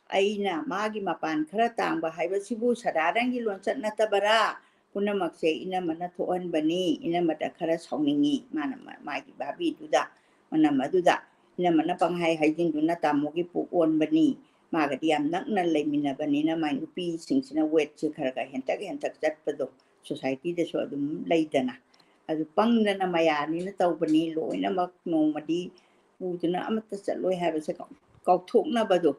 ꯑꯩꯅ ꯃꯥꯒꯤ ꯃꯄꯥꯟ ꯈꯔ ꯇꯥꯡꯕ ꯍꯥꯏꯕꯁꯤꯕꯨ ꯁꯥꯗꯥꯔꯟꯒꯤ ꯂꯣꯟꯆꯠ ꯅꯠꯇꯕꯔꯥ? ꯄꯨꯝꯅꯃꯛꯁꯦ ꯏꯅꯝꯃꯅ ꯊꯣꯛꯍꯟꯕꯅꯤ, ꯏꯅꯝꯃꯗ ꯈꯔ ꯁꯥꯎꯅꯤꯡꯉꯤ ꯃꯥꯅ ꯃꯥ-, ꯃꯥꯒꯤ ꯚꯥꯕꯤꯗꯨꯗ, ꯃꯅꯝ ꯑꯗꯨꯗ ꯏꯅꯝꯃꯅ ꯄꯪꯍꯥꯏ ꯍꯥꯏꯖꯤꯟꯗꯨꯅ ꯇꯥꯃꯣꯒꯤ ꯄꯨꯛ ꯑꯣꯟꯕꯅꯤ꯫ ꯃꯥꯒꯗꯤ ꯌꯥꯝ ꯅꯛꯅ ꯂꯩꯃꯤꯟꯅꯕꯅꯤꯅ ꯃꯥꯏ ꯅꯨꯄꯤꯁꯤꯡꯁꯤꯅ ꯋꯦꯠꯁꯦ ꯈꯔ ꯈꯔ ꯍꯦꯟꯇꯛ ꯍꯦꯟꯇꯛ ꯆꯠꯄꯗꯣ ꯁꯣꯁꯥꯏꯇꯤꯗꯁꯨ ꯑꯗꯨꯝ ꯂꯩꯗꯅ꯫ ꯑꯗꯨ ꯄꯪꯗꯅ ꯃꯌꯥꯅꯤꯅ ꯇꯧꯕꯅꯤ, ꯂꯣꯏꯅꯃꯛ ꯅꯣꯡꯃꯗꯤ ꯄꯨꯗꯨꯅ ꯑꯃꯠꯇ ꯆꯠꯂꯣꯏ ꯍꯥꯏꯕꯁꯦ ꯀꯥꯎ-, ꯀꯥꯎꯊꯣꯛꯅꯕꯗꯣ꯫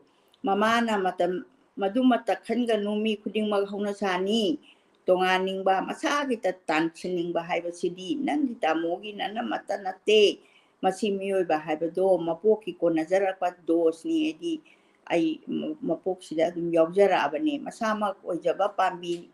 ꯃꯃꯥꯅ ꯃꯇꯝ ꯃꯗꯨꯃꯠꯇ ꯈꯟꯒꯅꯨ, ꯃꯤ ꯈꯨꯗꯤꯡꯃꯛ ꯍꯧꯅ ꯁꯥꯅꯤ꯫ ꯇꯣꯉꯥꯟꯅꯤꯡꯕ, ꯃꯁꯥꯒꯤꯇ ꯇꯥꯟꯁꯤꯟꯅꯤꯡꯕ ꯍꯥꯏꯕꯁꯤꯗꯤ ꯅꯪꯒꯤ ꯇꯥꯃꯣꯒꯤ ꯅꯅꯝꯃꯠꯇ ꯅꯠꯇꯦ꯫ ꯃꯁꯤ ꯃꯤꯑꯣꯏꯕ ꯍꯥꯏꯕꯗꯣ ꯃꯄꯣꯛꯀꯤ ꯀꯣꯟꯅꯖꯔꯛꯄ ꯗꯣꯁꯅꯤ꯫ ꯍꯥꯏꯗꯤ ꯑꯩ ꯃ-, ꯃꯄꯣꯛꯁꯤꯗ ꯑꯗꯨꯝ ꯌꯥꯎꯖꯔꯛꯑꯕꯅꯦ꯫ ꯃꯁꯥꯃꯛ ꯑꯣꯏꯖꯕ ꯄꯥꯝꯕꯤ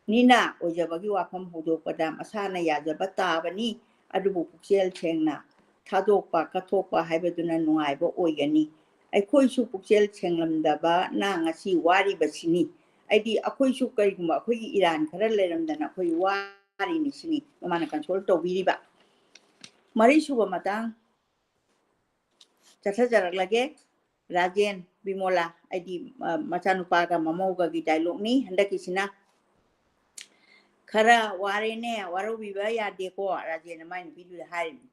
ꯅꯤꯅ ꯑꯣꯏꯖꯕꯒꯤ ꯋꯥꯐꯝ ꯍꯧꯗꯣꯛꯄꯗ ꯃꯁꯥꯅ ꯌꯥꯖꯕ ꯇꯥꯕꯅꯤ꯫ ꯑꯗꯨꯕꯨ ꯄꯨꯛꯆꯦꯜ ꯁꯦꯡꯅ ꯊꯥꯗꯣꯛꯄ, ꯀꯠꯊꯣꯛꯄ ꯍꯥꯏꯕꯗꯨꯅ ꯅꯨꯡꯉꯥꯏꯕ ꯑꯣꯏꯒꯅꯤ꯫ ꯑꯩꯈꯣꯏꯁꯨ ꯄꯨꯛꯆꯦꯜ ꯁꯦꯡꯂꯝꯗꯕꯅ ꯉꯁꯤ ꯋꯥꯔꯤꯕꯁꯤꯅꯤ꯫ ꯑꯩꯗꯤ ꯑꯩꯈꯣꯏꯁꯨ ꯀꯔꯤꯒꯨꯝꯕ ꯑꯩꯈꯣꯏꯒꯤ ꯏꯔꯥꯟ ꯈꯔ ꯂꯩꯔꯝꯗꯅ ꯑꯩꯈꯣꯏ ꯋꯥꯔꯤꯅꯤ ꯁꯤꯅꯤ ꯃꯃꯥꯅ console ꯇꯧꯕꯤꯔꯤꯕ꯫ ꯃꯔꯤꯁꯨꯕ ꯃꯇꯥꯡ ꯆꯠꯊꯖꯔꯛꯂꯒꯦ꯫ ꯔꯥꯖꯦꯟ, ꯕꯤꯃꯣꯂꯥ, ꯑꯩꯗꯤ, ꯑ, ꯃꯆꯥꯅꯨꯄꯥꯒ ꯃꯃꯧꯒꯒꯤ dialogueꯅꯤ ꯍꯟꯗꯛꯀꯤꯁꯤꯅ꯫ "ꯈꯔ ꯋꯥꯔꯦꯅꯦ, ꯋꯥꯔꯧꯕꯤꯕ ꯌꯥꯗꯦꯀꯣ", ꯔꯥꯖꯦꯟꯅ ꯃꯥꯏ ꯅꯨꯄꯤꯗꯨꯗ ꯍꯥꯏꯔꯤꯅꯤ꯫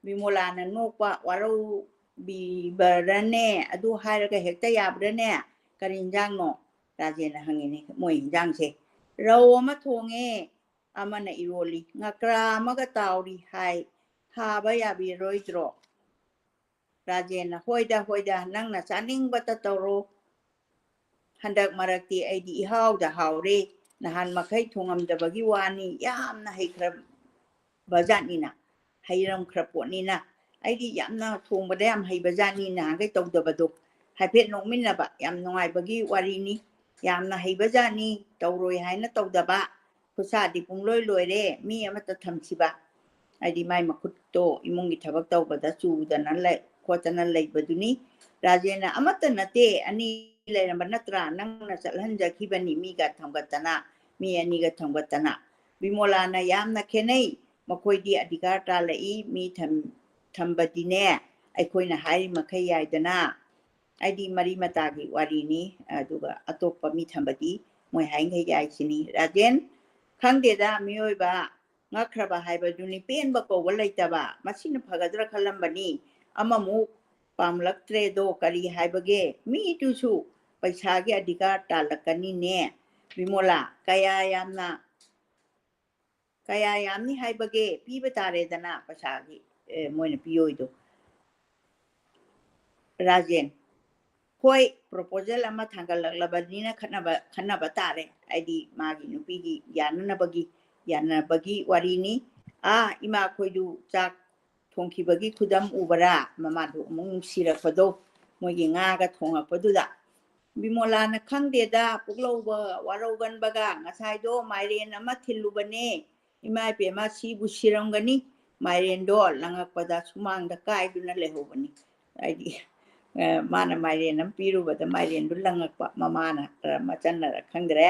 ꯕꯤꯃꯣꯂꯥꯅ ꯅꯣꯛꯄ, "ꯋꯥꯔꯧꯕꯤꯕꯔꯅꯦ? ꯑꯗꯨ ꯍꯥꯏꯔꯒ ꯍꯦꯛꯇ ꯌꯥꯕ꯭ꯔꯥꯅꯦ? ꯀꯔꯤ ꯏꯟꯖꯥꯡꯅꯣ?" ꯔꯥꯖꯦꯟꯅ ꯍꯪꯉꯤꯅꯦ꯫ "ꯃꯣꯏ ꯏꯟꯖꯥꯡꯁꯦ ꯔꯧ ꯑꯃ ꯊꯣꯡꯉꯦ, ꯑꯃꯅ ꯏꯔꯣꯜꯂꯤ, ꯉꯀ꯭ꯔꯥ ꯑꯃꯒ ꯇꯥꯎꯔꯤ ꯍꯥꯏ, ꯍꯥꯕ ꯌꯥꯕꯤꯔꯣꯏꯗ꯭ꯔꯣ?" ꯔꯥꯖꯦꯟꯅ, "ꯍꯣꯏꯗ, ꯍꯣꯏꯗ, ꯅꯪꯅ ꯆꯥꯅꯤꯡꯕꯇ ꯇꯧꯔꯣ꯫ ꯍꯟꯗꯛ ꯃꯔꯛꯇꯤ ꯑꯩꯗꯤ ꯏꯍꯥꯎꯗ ꯍꯥꯎꯔꯦ꯫ ꯅꯍꯥꯟ ꯃꯈꯩ ꯊꯣꯡꯉꯝꯗꯕꯒꯤ ꯋꯥꯅꯤ, ꯌꯥꯝꯅ ꯍꯩꯈ꯭ꯔꯕꯖꯥꯠꯅꯤꯅ, ꯍꯩꯔꯝꯈ꯭ꯔ ꯄꯣꯠꯅꯤꯅ꯫ ꯑꯩꯗꯤ ꯌꯥꯝꯅ ꯊꯣꯡꯕꯗ ꯌꯥꯝ ꯍꯩꯕꯖꯥꯠꯅꯤ, ꯅꯍꯥꯟꯈꯩ ꯇꯧꯗꯕꯗꯣ"꯫ ꯍꯥꯏꯐꯦꯠ ꯅꯣꯛꯃꯤꯟꯅꯕ, ꯌꯥꯝ ꯅꯨꯡꯉꯥꯏꯕꯒꯤ ꯋꯥꯔꯤꯅꯤ꯫ ꯌꯥꯝꯅ ꯍꯩꯕꯖꯥꯠꯅꯤ, ꯇꯧꯔꯣꯏ ꯍꯥꯏꯅ ꯇꯧꯗꯕ꯫ ꯈꯨꯠꯁꯥꯗꯤ ꯄꯨꯡꯂꯣꯏ ꯂꯣꯏꯔꯦ, ꯃꯤ ꯑꯃꯠꯇ ꯊꯝꯈꯤꯕ꯫ ꯍꯥꯏꯗꯤ ꯃꯥꯏ ꯃꯈꯨꯠꯇꯣ ꯏꯃꯨꯡꯒꯤ ꯊꯕꯛ ꯇꯧꯕꯗ ꯆꯨꯗꯅ ꯂꯩ, ꯈꯣꯠꯇꯅ ꯂꯩꯕꯗꯨꯅꯤ꯫ ꯔꯥꯖꯦꯟꯅ, "ꯑꯃꯠꯇ ꯅꯠꯇꯦ, ꯑꯅꯤ ꯂꯩꯔꯝꯕ ꯅꯠꯇ꯭ꯔꯥ? ꯅꯪꯅ ꯆꯠꯍꯟꯖꯈꯤꯕꯅꯤ ꯃꯤꯒ ꯊꯝꯒꯠꯇꯅ, ꯃꯤ ꯑꯅꯤꯒ ꯊꯝꯒꯠꯇꯅ"꯫ ꯕꯤꯃꯣꯂꯥꯅ, "ꯌꯥꯝꯅ ꯈꯦꯠꯅꯩ꯫ ꯃꯈꯣꯏꯗꯤ ꯑꯙꯤꯀꯥꯔ ꯇꯥꯜꯂꯛꯏ, ꯃꯤ ꯊꯝ-, ꯊꯝꯕꯗꯤꯅꯦ, ꯑꯩꯈꯣꯏꯅ ꯍꯥꯏꯔꯤ ꯃꯈꯩ ꯌꯥꯏꯗꯅ"꯫ ꯍꯥꯏꯗꯤ ꯃꯔꯤ ꯃꯇꯥꯒꯤ ꯋꯥꯔꯤꯅꯤ, ꯑꯗꯨꯒ ꯑꯇꯣꯞꯄ ꯃꯤ ꯊꯝꯕꯗꯤ ꯃꯣꯏ ꯍꯥꯏꯔꯤꯈꯩ ꯌꯥꯏꯁꯤꯅꯤ꯫ ꯔꯥꯖꯦꯟ, ꯈꯪꯗꯦꯗ, ꯃꯤꯑꯣꯏꯕ ꯉꯛꯈ꯭ꯔꯕ ꯍꯥꯏꯕꯗꯨꯅꯤ, ꯄꯦꯟꯕ ꯀꯧꯕ ꯂꯩꯇꯕ꯫ ꯃꯁꯤꯅ ꯐꯒꯗ꯭ꯔꯥ ꯈꯜꯂꯝꯕꯅꯤ, ꯑꯃꯃꯨꯛ ꯄꯥꯝꯂꯛꯇ꯭ꯔꯦꯗꯣ꯫ ꯀꯔꯤ ꯍꯥꯏꯕꯒꯦ? ꯃꯤꯗꯨꯁꯨ ꯄꯩꯁꯥꯒꯤ ꯑꯙꯤꯀꯥꯔ ꯇꯥꯜꯂꯛꯀꯅꯤꯅꯦ꯫ ꯕꯤꯃꯣꯂꯥ, ꯀꯌꯥ ꯌꯥꯝꯅ, ꯀꯌꯥ ꯌꯥꯝꯅꯤ ꯍꯥꯏꯕꯒꯦ? ꯄꯤꯕ ꯇꯥꯔꯦꯗꯅ ꯄꯩꯁꯥꯒꯤ, ꯑꯦ, ꯃꯣꯏꯅ ꯄꯤꯌꯣꯏꯗꯣ꯫ ꯔꯥꯖꯦꯟ, ꯍꯣꯏ, proposal ꯑꯃ ꯊꯥꯡꯒꯠꯂꯛꯂꯕꯅꯤꯅ ꯈꯠꯅꯕ, ꯈꯟꯅꯕ ꯇꯥꯔꯦ꯫ ꯍꯥꯏꯗꯤ ꯃꯥꯒꯤ ꯅꯨꯄꯤꯒꯤ ꯌꯥꯅꯅꯕꯒꯤ, ꯌꯥꯅꯕꯒꯤ ꯋꯥꯔꯤꯅꯤ꯫ ꯑꯥ, ꯏꯃꯥꯈꯣꯏꯗꯨ ꯆꯥꯛ ꯊꯣꯡꯈꯤꯕꯒꯤ ꯈꯨꯗꯝ ꯎꯕꯔꯥ? ꯃꯃꯥꯗꯨ ꯑꯃꯨꯛ ꯅꯨꯡꯁꯤꯔꯛꯄꯗꯣ, ꯃꯣꯏꯒꯤ ꯉꯥꯒ ꯊꯣꯡꯉꯛꯄꯗꯨꯗ꯫ ꯕꯤꯃꯣꯂꯥꯅ, "ꯈꯪꯗꯦꯗ, ꯄꯨꯛꯂꯧꯕ ꯋꯥꯔꯧꯒꯟꯕꯒ, ꯉꯁꯥꯏꯗꯣ ꯃꯥꯏꯔꯦꯟ ꯑꯃ ꯊꯤꯜꯂꯨꯕꯅꯦ, ꯏꯃꯥ ꯏꯕꯦꯝꯃ, ꯁꯤꯕꯨ ꯁꯤꯔꯝꯒꯅꯤ, ꯃꯥꯏꯔꯦꯟꯗꯣ ꯂꯪꯉꯛꯄꯗ ꯁꯨꯃꯥꯡꯗ ꯀꯥꯏꯗꯨꯅ ꯂꯩꯍꯧꯕꯅꯤ"꯫ ꯍꯥꯏꯗꯤ, ꯑ, ꯃꯥꯅ ꯃꯥꯏꯔꯦꯟ ꯑꯃ ꯄꯤꯔꯨꯕꯗ ꯃꯥꯏꯔꯦꯟꯗꯨ ꯂꯪꯉꯛꯄ, ꯃꯃꯥꯅ ꯈꯔ ꯃꯆꯟꯅꯔ ꯈꯪꯗ꯭ꯔꯦ꯫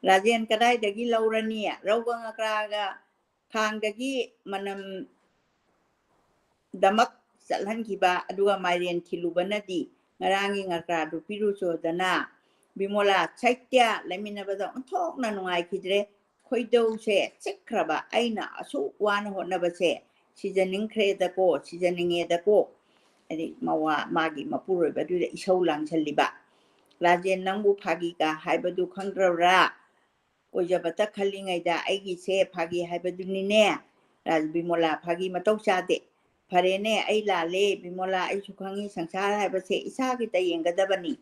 ꯔꯥꯖꯦꯟ, "ꯀꯗꯥꯏꯗꯒꯤ ꯂꯧꯔꯅꯤ? ꯔꯧꯒ ꯉꯀ꯭ꯔꯥꯒ ꯈꯥꯡꯗꯒꯤ ꯃꯅꯝ ꯗꯃꯛ ꯆꯠꯍꯟꯈꯤꯕ, ꯑꯗꯨꯒ ꯃꯥꯏꯔꯦꯟ ꯊꯤꯜꯂꯨꯕꯅꯗꯤ ꯉꯔꯥꯡꯒꯤ ꯉꯀ꯭ꯔꯥꯗꯨ ꯄꯤꯔꯨꯆꯣꯗꯅ"꯫ ꯕꯤꯃꯣꯂꯥ, "ꯁꯩꯇ꯭ꯌ, ꯂꯩꯃꯤꯟꯅꯕꯗ ꯑꯣꯟꯊꯣꯛꯅ ꯅꯨꯡꯉꯥꯏꯈꯤꯗ꯭ꯔꯦ꯫ ꯈꯣꯏꯗꯧꯁꯦ ꯆꯤꯛꯈ꯭ꯔꯕ, ꯑꯩꯅ ꯑꯁꯨꯛ ꯋꯥꯅ ꯍꯣꯠꯅꯕꯁꯦ ꯁꯤꯖꯅꯤꯡꯈ꯭ꯔꯦꯗꯀꯣ, ꯁꯤꯖꯅꯤꯡꯉꯦꯗꯀꯣ꯫ ꯍꯥꯏꯗꯤ ꯃꯋꯥ, ꯃꯥꯒꯤ ꯃꯄꯨꯔꯣꯏꯕꯗꯨꯗ ꯏꯁꯧ ꯂꯥꯡꯁꯜꯂꯤꯕ꯫ "ꯔꯥꯖꯦꯟ, ꯅꯪꯕꯨ ꯐꯥꯒꯤꯒ ꯍꯥꯏꯕꯗꯨ ꯈꯪꯗ꯭ꯔꯕ꯭ꯔꯥ? ꯑꯣꯏꯖꯕꯇ ꯈꯜꯂꯤꯉꯩꯗ ꯑꯩꯒꯤꯁꯦ ꯐꯥꯒꯤ ꯍꯥꯏꯕꯗꯨꯅꯤꯅꯦ꯫ ꯔꯥꯖ-, ꯕꯤꯃꯣꯂꯥ, ꯐꯥꯒꯤ ꯃꯇꯧ ꯆꯥꯗꯦ꯫ ꯐꯔꯦꯅꯦ, ꯑꯩ ꯂꯥꯜꯂꯦ꯫ ꯕꯤꯃꯣꯂꯥ, ꯑꯩꯁꯨ ꯈꯪꯉꯤ, ꯁꯪꯁꯥꯔ ꯍꯥꯏꯕꯁꯦ ꯏꯁꯥꯒꯤꯗ ꯌꯦꯡꯒꯗꯕꯅꯤ꯫"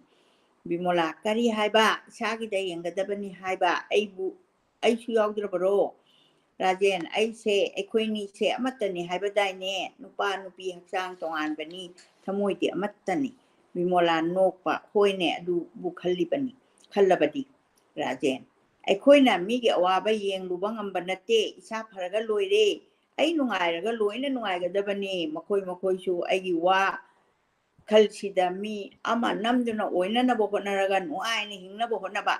ꯕꯤꯃꯣꯂꯥ, "ꯀꯔꯤ ꯍꯥꯏꯕ? ꯏꯁꯥꯒꯤꯗ ꯌꯦꯡꯒꯗꯕꯅꯤ ꯍꯥꯏꯕ? ꯑꯩꯕꯨ, ꯑꯩꯁꯨ ꯌꯥꯎꯗ꯭ꯔꯕꯔꯣ?" ꯔꯥꯖꯦꯟ, "ꯑꯩꯁꯦ, ꯑꯩꯈꯣꯏꯅꯤꯁꯦ ꯑꯃꯠꯇꯅꯤ ꯍꯥꯏꯕꯗꯥꯏꯅꯦ? ꯅꯨꯄꯥ ꯅꯨꯄꯤ ꯍꯛꯆꯥꯡ ꯇꯣꯉꯥꯟꯕꯅꯤ, ꯊꯃꯣꯏꯗꯤ ꯑꯃꯠꯇꯅꯤ꯫" ꯕꯤꯃꯣꯂꯥ, ꯅꯣꯛꯄ, "ꯍꯣꯏꯅꯦ, ꯑꯗꯨꯕꯨ ꯈꯜꯂꯤꯕꯅꯤ, ꯈꯜꯂꯕꯗꯤ꯫" ꯔꯥꯖꯦꯟ, "ꯑꯩꯈꯣꯏꯅ ꯃꯤꯒꯤ ꯑꯋꯥꯕ ꯌꯦꯡꯂꯨꯕ ꯉꯝꯕ ꯅꯠꯇꯦ, ꯏꯁꯥ ꯐꯔꯒ ꯂꯣꯏꯔꯦ꯫ ꯑꯩ ꯅꯨꯡꯉꯥꯏꯔꯒ ꯂꯣꯏꯅ ꯅꯨꯡꯉꯥꯏꯒꯗꯕꯅꯤ꯫ ꯃꯈꯣꯏ ꯃꯈꯣꯏꯁꯨ ꯑꯩꯒꯤ ꯋꯥ ꯈꯜꯁꯤꯗ ꯃꯤ ꯑꯃ ꯅꯝꯗꯨꯅ ꯑꯣꯏꯅꯅꯕ ꯍꯣꯠꯅꯔꯒ ꯅꯨꯡꯉꯥꯏꯅ ꯍꯤꯡꯅꯕ ꯍꯣꯠꯅꯕ,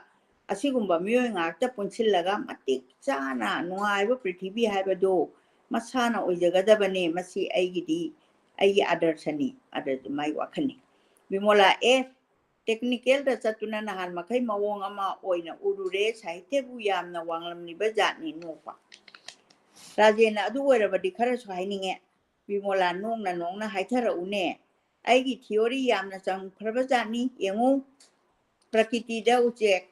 ꯑꯁꯤꯒꯨꯝꯕ ꯃꯤꯑꯣꯏ ꯉꯥꯛꯇ ꯄꯨꯟꯁꯤꯜꯂꯒ ꯃꯇꯤꯛ ꯆꯥꯅ ꯅꯨꯡꯉꯥꯏꯕ ꯄ꯭ꯔꯤꯊꯤꯕꯤ ꯍꯥꯏꯕꯗꯨ ꯃꯁꯥꯅ ꯑꯣꯏꯖꯒꯗꯕꯅꯦ꯫ ꯃꯁꯤ ꯑꯩꯒꯤꯗꯤ, ꯑꯩꯒꯤ ꯑꯥꯗꯔꯁꯅꯤ", ꯑꯗꯨ ꯃꯥꯏ ꯋꯥꯈꯜꯅꯤ꯫ ꯕꯤꯃꯣꯂꯥ, "ꯑꯦ, ꯇꯦꯛꯅꯤꯀꯦꯜꯗ ꯆꯠꯇꯨꯅ ꯅꯍꯥꯟ ꯃꯈꯩ ꯃꯑꯣꯡ ꯑꯃ ꯑꯣꯏꯅ ꯎꯔꯨꯔꯦ, ꯁꯥꯍꯤꯇ꯭ꯌꯕꯨ ꯌꯥꯝꯅ ꯋꯥꯡꯂꯝꯂꯤꯕ ꯖꯥꯠꯅꯤ", ꯅꯣꯛꯄ꯫ ꯔꯥꯖꯦꯟꯅ, "ꯑꯗꯨ ꯑꯣꯏꯔꯕꯗꯤ ꯈꯔꯁꯨ ꯍꯥꯏꯅꯤꯡꯉꯦ꯫" ꯕꯤꯃꯣꯂꯥ, ꯅꯣꯡꯅ ꯅꯣꯡꯅ, "ꯍꯥꯏꯊꯔꯛꯎꯅꯦ꯫ ꯑꯩꯒꯤ ꯊꯤꯑꯣꯔꯤ ꯌꯥꯝꯅ ꯆꯪꯈ꯭ꯔꯕ ꯖꯥꯠꯅꯤ꯫ ꯌꯦꯡꯉꯨ, ꯄ꯭ꯔꯀꯤꯇꯤꯗ ꯎꯆꯦꯛ,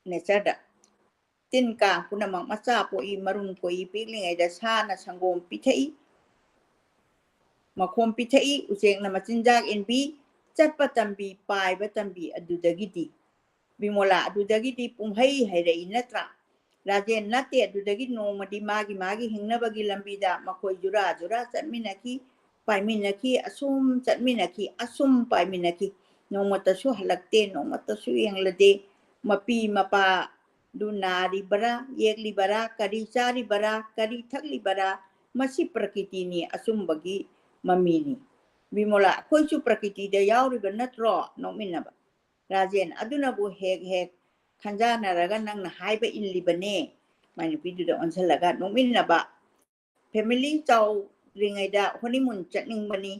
ꯅꯦꯆꯔꯗ ꯇꯤꯟ ꯀꯥꯡ ꯄꯨꯝꯅꯃꯛ ꯃꯆꯥ ꯄꯣꯛꯏ, ꯃꯔꯨꯝ ꯀꯣꯛꯏ, ꯄꯤꯛꯂꯤꯉꯩꯗ ꯁꯥꯅ ꯁꯪꯒꯣꯝ ꯄꯤꯊꯛꯏ, ꯃꯈꯣꯝ ꯄꯤꯊꯛꯏ, ꯎꯆꯦꯛꯅ ꯃꯆꯤꯟꯖꯥꯛ ꯏꯟꯕꯤ, ꯆꯠꯄ ꯇꯝꯕꯤ, ꯄꯥꯏꯕ ꯇꯝꯕꯤ, ꯑꯗꯨꯗꯒꯤꯗꯤ꯫" ꯕꯤꯃꯣꯂꯥ, "ꯑꯗꯨꯗꯒꯤꯗꯤ ꯄꯨꯡꯍꯩ ꯍꯩꯔꯛꯏ ꯅꯠꯇ꯭ꯔꯥ?" ꯔꯥꯖꯦꯟ, "ꯅꯠꯇꯦ, ꯑꯗꯨꯗꯒꯤ ꯅꯣꯡꯃꯗꯤ ꯃꯥꯒꯤ ꯃꯥꯒꯤ ꯍꯤꯡꯅꯕꯒꯤ ꯂꯝꯕꯤꯗ ꯃꯈꯣꯏ ꯖꯨꯔꯥ ꯖꯨꯔꯥ ꯆꯠꯃꯤꯟꯅꯈꯤ, ꯄꯥꯏꯃꯤꯟꯅꯈꯤ, ꯑꯁꯨꯝ ꯆꯠꯃꯤꯟꯅꯈꯤ, ꯑꯁꯨꯝ ꯄꯥꯏꯃꯤꯟꯅꯈꯤ꯫ ꯅꯣꯡꯃꯇꯁꯨ ꯍꯜꯂꯛꯇꯦ, ꯅꯣꯡꯃꯇꯁꯨ ꯌꯦꯡꯂꯗꯦ꯫ ꯃꯄꯤ ꯃꯄꯥꯗꯨ ꯅꯥꯔꯤꯕꯔꯥ, ꯌꯦꯛꯂꯤꯕꯔꯥ, ꯀꯔꯤ ꯆꯥꯔꯤꯕꯔꯥ, ꯀꯔꯤ ꯊꯛꯂꯤꯕꯔꯥ? ꯃꯁꯤ ꯄ꯭ꯔꯀꯤꯇꯤꯅꯤ, ꯑꯆꯨꯝꯕꯒꯤ ꯃꯃꯤꯅꯤ꯫" ꯕꯤꯃꯣꯂꯥ, "ꯑꯩꯈꯣꯏꯁꯨ ꯄ꯭ꯔꯀꯤꯇꯤꯗ ꯌꯥꯎꯔꯤꯕ ꯅꯠꯇ꯭ꯔꯣ?" ꯅꯣꯛꯃꯤꯟꯅꯕ꯫ ꯔꯥꯖꯦꯟ, "ꯑꯗꯨꯅꯕꯨ ꯍꯦꯛ ꯍꯦꯛ ꯈꯟꯖꯥꯟꯅꯔꯒ ꯅꯪꯅ ꯍꯥꯏꯕ ꯏꯜꯂꯤꯕꯅꯦ꯫" ꯃꯥꯏ ꯅꯨꯄꯤꯗꯨꯗ ꯑꯣꯟꯁꯤꯜꯂꯒ ꯅꯣꯛꯃꯤꯟꯅꯕ꯫ "ꯐꯦꯃꯤꯂꯤ ꯆꯥꯎꯔꯤꯉꯩꯗ ꯍꯣꯅꯤꯃꯨꯟ ꯆꯠꯅꯤꯡꯕꯅꯤ,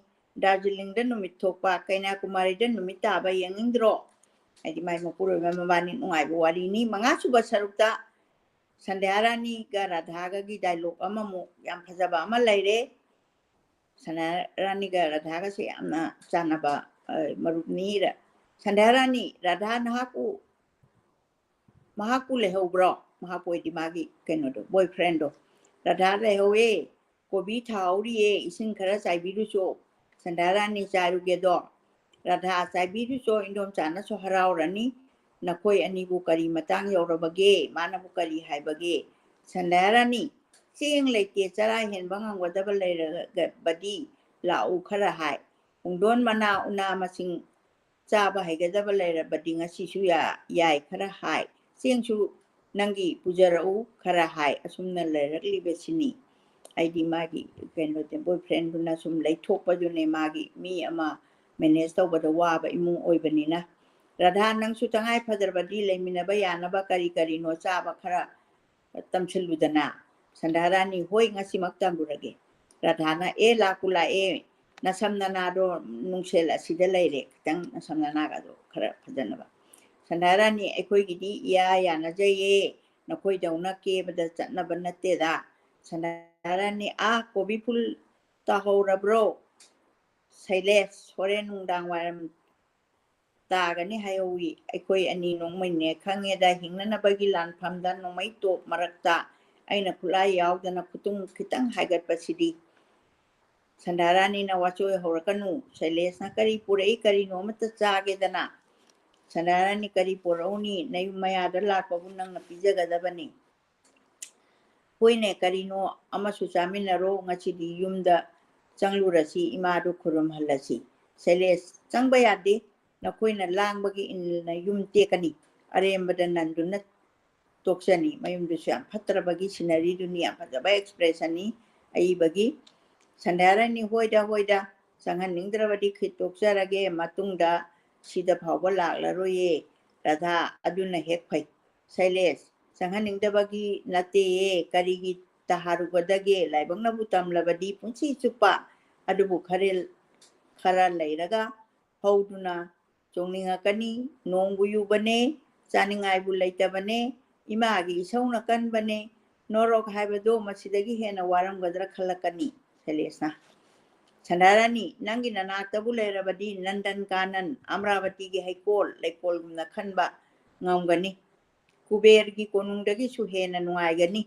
ꯗꯥꯔꯖꯤꯂꯤꯡꯗ ꯅꯨꯃꯤꯠ ꯊꯣꯛꯄ, ꯀꯩꯅꯥꯀꯨꯃꯥꯔꯤꯗ ꯅꯨꯃꯤꯠ ꯇꯥꯕ ꯌꯦꯡꯅꯤꯡꯗ꯭ꯔꯣ?" ꯍꯥꯏꯗꯤ ꯃꯥꯏ ꯃꯄꯨꯔꯣꯏꯕ ꯃꯕꯥꯅꯤ ꯅꯨꯡꯉꯥꯏꯕ ꯋꯥꯔꯤꯅꯤ꯫ ꯃꯉꯥꯁꯨꯕ ꯁꯔꯨꯛꯇ ꯁꯟꯙ꯭ꯌꯥ ꯔꯥꯅꯤꯒ ꯔꯥꯙꯥꯒꯒꯤ ꯗꯥꯏꯂꯣꯛ ꯑꯃꯃꯨꯛ ꯌꯥꯝ ꯐꯖꯕ ꯑꯃ ꯂꯩꯔꯦ꯫ ꯁꯟꯙ꯭ꯌꯥ ꯔꯥꯅꯤꯒ ꯔꯥꯙꯥꯒꯁꯦ ꯌꯥꯝꯅ ꯆꯥꯟꯅꯕ, ꯑ, ꯃꯔꯨꯞꯅꯤ꯫ ꯔ-, ꯁꯟꯙ꯭ꯌꯥ ꯔꯥꯅꯤ, "ꯔꯥꯙꯥ ꯅꯍꯥꯛꯄꯨ, ꯃꯍꯥꯛꯄꯨ ꯂꯩꯍꯧꯕ꯭ꯔꯣ?" ꯃꯍꯥꯛꯄꯨ ꯑꯣꯏꯗꯤ ꯃꯥꯒꯤ ꯀꯩꯅꯣꯗꯣ, ꯕꯣꯏ ꯐ꯭ꯔꯦꯟꯗꯣ꯫ "ꯔꯥꯙꯥ ꯂꯩꯍꯧꯋꯦ, ꯀꯣꯕꯤ ꯊꯥꯍꯧꯔꯤꯌꯦ, ꯏꯁꯤꯡ ꯈꯔ ꯆꯥꯏꯕꯤꯔꯨꯆꯣ꯫" ꯁꯟꯙ꯭ꯌꯥ ꯔꯥꯅꯤ, "ꯆꯥꯏꯔꯨꯒꯦꯗꯣ꯫" "ꯔꯥꯙꯥ, ꯆꯥꯏꯕꯤꯔꯨꯆꯣ, ꯏꯟꯗꯣꯝꯆꯥꯅꯁꯨ ꯍꯔꯥꯎꯔꯅꯤ꯫ ꯅꯈꯣꯏ ꯑꯅꯤꯕꯨ ꯀꯔꯤ ꯃꯇꯥꯡ ꯌꯧꯔꯕꯒꯦ? ꯃꯥꯅꯕꯨ ꯀꯔꯤ ꯍꯥꯏꯕꯒꯦ?" ꯁꯟꯙ꯭ꯌꯥ ꯔꯥꯅꯤ, "ꯆꯦꯡ ꯂꯩꯇꯦ, ꯆꯔꯥ ꯍꯦꯟꯕ ꯉꯝꯒꯗꯕ ꯂꯩꯔꯕꯗꯤ ꯂꯥꯛꯎ ꯈꯔ ꯍꯥꯏ꯫ ꯄꯨꯡꯗꯣꯟ ꯃꯅꯥ ꯎꯅꯥ ꯃꯁꯤꯡ ꯆꯥꯕ ꯍꯩꯒꯗꯕ ꯂꯩꯔꯕꯗꯤ ꯉꯁꯤꯁꯨ ꯌꯥ-, ꯌꯥꯏ ꯈꯔ ꯍꯥꯏ꯫ ꯆꯦꯡꯁꯨ ꯅꯪꯒꯤ ꯄꯨꯖꯔꯛꯎ ꯈꯔ ꯍꯥꯏ꯫" ꯑꯁꯨꯝꯅ ꯂꯩꯔꯛꯂꯤꯕꯁꯤꯅꯤ꯫ ꯑꯩꯗꯤ ꯃꯥꯒꯤ ꯀꯩꯅꯣꯗ, ꯕꯣꯏ ꯐ꯭ꯔꯦꯟꯗꯨꯅ ꯁꯨꯝ ꯂꯩꯊꯣꯛꯄꯗꯨꯅꯦ, ꯃꯥꯒꯤ ꯃꯤ ꯑꯃ ꯃꯦꯅꯦꯖ ꯇꯧꯕꯗ ꯋꯥꯕ ꯏꯃꯨꯡ ꯑꯣꯏꯕꯅꯤꯅ꯫ "ꯔꯥꯙꯥ, ꯅꯪꯁꯨ ꯇꯉꯥꯏ ꯐꯗ꯭ꯔꯕꯗꯤ ꯂꯩꯃꯤꯟꯅꯕ ꯌꯥꯅꯕ ꯀꯔꯤ ꯀꯔꯤꯅꯣ ꯆꯥꯕ ꯈꯔ ꯇꯝꯁꯤꯜꯂꯨꯗꯅ꯫" ꯁꯟꯙ꯭ꯌꯥ ꯔꯥꯅꯤ, "ꯍꯣꯏ, ꯉꯁꯤꯃꯛ ꯇꯝꯂꯨꯔꯒꯦ꯫" ꯔꯥꯙꯥꯅ, "ꯑꯦ, ꯂꯥꯛꯄꯨ ꯂꯥꯛꯑꯦ, ꯅꯁꯝ ꯅꯅꯥꯗꯣ ꯅꯨꯡꯁꯦꯜ ꯑꯁꯤꯗ ꯂꯩꯔꯦ, ꯈꯤꯇꯪ ꯅꯁꯝ ꯅꯅꯥꯒꯗꯣ ꯈꯔ ꯐꯖꯅꯕ꯫" ꯁꯟꯙ꯭ꯌꯥ ꯔꯥꯅꯤ, "ꯑꯩꯈꯣꯏꯒꯤꯗꯤ ꯏꯌꯥ ꯌꯥꯅꯖꯩꯌꯦ, ꯅꯈꯣꯏꯗꯧꯅ ꯀꯦꯕꯗ ꯆꯠꯅꯕ ꯅꯠꯇꯦꯗ꯫" ꯁꯟꯙ꯭ꯌꯥ ꯔꯥꯅꯤ, "ꯑꯥ, ꯀꯣꯕꯤ ꯐꯨꯜ ꯇꯥꯍꯧꯔꯕ꯭ꯔꯣ?" ꯁꯩꯂꯦꯁ, "ꯍꯣꯔꯦꯟ ꯅꯨꯡꯗꯥꯡ ꯋꯥꯏꯔꯝ ꯇꯥꯒꯅꯤ ꯍꯥꯏꯍꯧꯋꯤ꯫ ꯑꯩꯈꯣꯏ ꯑꯅꯤ ꯅꯣꯡꯃꯩꯅꯦ ꯈꯪꯉꯦꯗ, ꯍꯤꯡꯅꯅꯕꯒꯤ ꯂꯥꯟꯐꯝꯗ ꯅꯣꯡꯃꯩ ꯇꯣꯞ ꯃꯔꯛꯇ ꯑꯩꯅ ꯈꯨꯠꯂꯥꯏ ꯌꯥꯎꯗꯅ ꯈꯨꯇꯨꯝ ꯈꯤꯇꯪ ꯍꯥꯏꯒꯠꯄꯁꯤꯗꯤ꯫" ꯁꯟꯙ꯭ꯌꯥ ꯔꯥꯅꯤꯅ, "ꯋꯥꯆꯣꯏ ꯍꯧꯔꯛꯀꯅꯨ꯫" ꯁꯩꯂꯦꯁꯅ, "ꯀꯔꯤ ꯄꯨꯔꯛꯏ, ꯀꯔꯤꯅꯣ ꯑꯃꯠꯇ ꯆꯥꯒꯦꯗꯅ꯫" ꯁꯟꯙ꯭ꯌꯥ ꯔꯥꯅꯤ, "ꯀꯔꯤ ꯄꯨꯔꯛꯎꯅꯤ? ꯅꯌꯨꯝ ꯃꯌꯥꯗ ꯂꯥꯛꯄꯕꯨ ꯅꯪꯅ ꯄꯤꯖꯒꯗꯕꯅꯤ꯫" "ꯍꯣꯏꯅꯦ, ꯀꯔꯤꯅꯣ ꯑꯃꯁꯨ ꯆꯥꯃꯤꯟꯅꯔꯣ, ꯉꯁꯤꯗꯤ ꯌꯨꯝꯗ ꯆꯪꯂꯨꯔꯁꯤ, ꯏꯃꯥꯗꯨ ꯈꯨꯔꯨꯝꯍꯜꯂꯁꯤ꯫" ꯁꯩꯂꯦꯁ, "ꯆꯪꯕ ꯌꯥꯗꯦ, ꯅꯈꯣꯏꯅ ꯂꯥꯡꯕꯒꯤ ꯏꯅꯤꯜꯅ ꯌꯨꯝ ꯇꯦꯛꯀꯅꯤ, ꯑꯔꯦꯝꯕꯗ ꯅꯟꯗꯨꯅ ꯇꯣꯛꯆꯅꯤ꯫" ꯃꯌꯨꯝꯗꯨꯁꯨ ꯌꯥꯝ ꯐꯠꯇ꯭ꯔꯕꯒꯤ ꯁꯤꯅꯔꯤꯗꯨꯅꯤ, ꯌꯥꯝ ꯐꯖꯕ ꯑꯦꯛꯁꯄ꯭ꯔꯦꯁꯟꯅꯤ ꯑꯏꯕꯒꯤ꯫ ꯁꯟꯙ꯭ꯌꯥ ꯔꯥꯅꯤ, "ꯍꯣꯏꯗ, ꯍꯣꯏꯗ, ꯆꯪꯍꯟꯅꯤꯡꯗ꯭ꯔꯕꯗꯤ ꯈꯤꯠꯇꯣꯛꯆꯔꯒꯦ, ꯃꯇꯨꯡꯗ ꯁꯤꯗ ꯐꯥꯎꯕ ꯂꯥꯛꯂꯔꯣꯏꯌꯦ ꯔꯥꯙꯥ, ꯑꯗꯨꯅ ꯍꯦꯛ ꯐꯩ꯫" ꯁꯩꯂꯦꯁ, "ꯆꯪꯍꯟꯅꯤꯡꯗꯕꯒꯤ ꯅꯠꯇꯦꯌꯦ, ꯀꯔꯤꯒꯤ ꯇꯍꯥꯔꯨꯒꯗꯒꯦ? ꯂꯥꯏꯕꯛꯅꯕꯨ ꯇꯝꯂꯕꯗꯤ ꯄꯨꯟꯁꯤ ꯆꯨꯞꯄ꯫ ꯑꯗꯨꯕꯨ ꯈꯔꯦꯜ-, ꯈꯔ ꯂꯩꯔꯒ ꯍꯧꯗꯨꯅ ꯆꯣꯡꯅꯤꯡꯉꯛꯀꯅꯤ꯫ ꯅꯣꯡꯕꯨ ꯌꯨꯕꯅꯦ, ꯆꯥꯅꯤꯡꯉꯥꯏꯕꯨ ꯂꯩꯇꯕꯅꯦ, ꯏꯃꯥꯒꯤ ꯏꯁꯧꯅ ꯀꯟꯕꯅꯦ꯫ ꯅꯣꯔꯣꯛ ꯍꯥꯏꯕꯗꯣ ꯃꯁꯤꯗꯒꯤ ꯍꯦꯟꯅ ꯋꯥꯔꯝꯒꯗ꯭ꯔꯥ ꯈꯜꯂꯛꯀꯅꯤ꯫ ꯁꯩꯂꯦꯁꯅ, ꯁꯟꯗꯥꯔꯥꯅꯤ, ꯅꯪꯒꯤ ꯅꯅꯥꯛꯇꯕꯨ ꯂꯩꯔꯕꯗꯤ ꯅꯟꯗꯟ ꯀꯥꯅꯟ, ꯑꯃꯔꯥꯕꯇꯤꯒꯤ ꯍꯩꯀꯣꯜ ꯂꯩꯀꯣꯜꯒꯨꯝꯅ ꯈꯟꯕ ꯉꯝꯒꯅꯤ꯫ ꯀꯨꯕꯦꯔꯒꯤ ꯀꯣꯅꯨꯡꯗꯒꯤꯁꯨ ꯍꯦꯟꯅ ꯅꯨꯡꯉꯥꯏꯒꯅꯤ꯫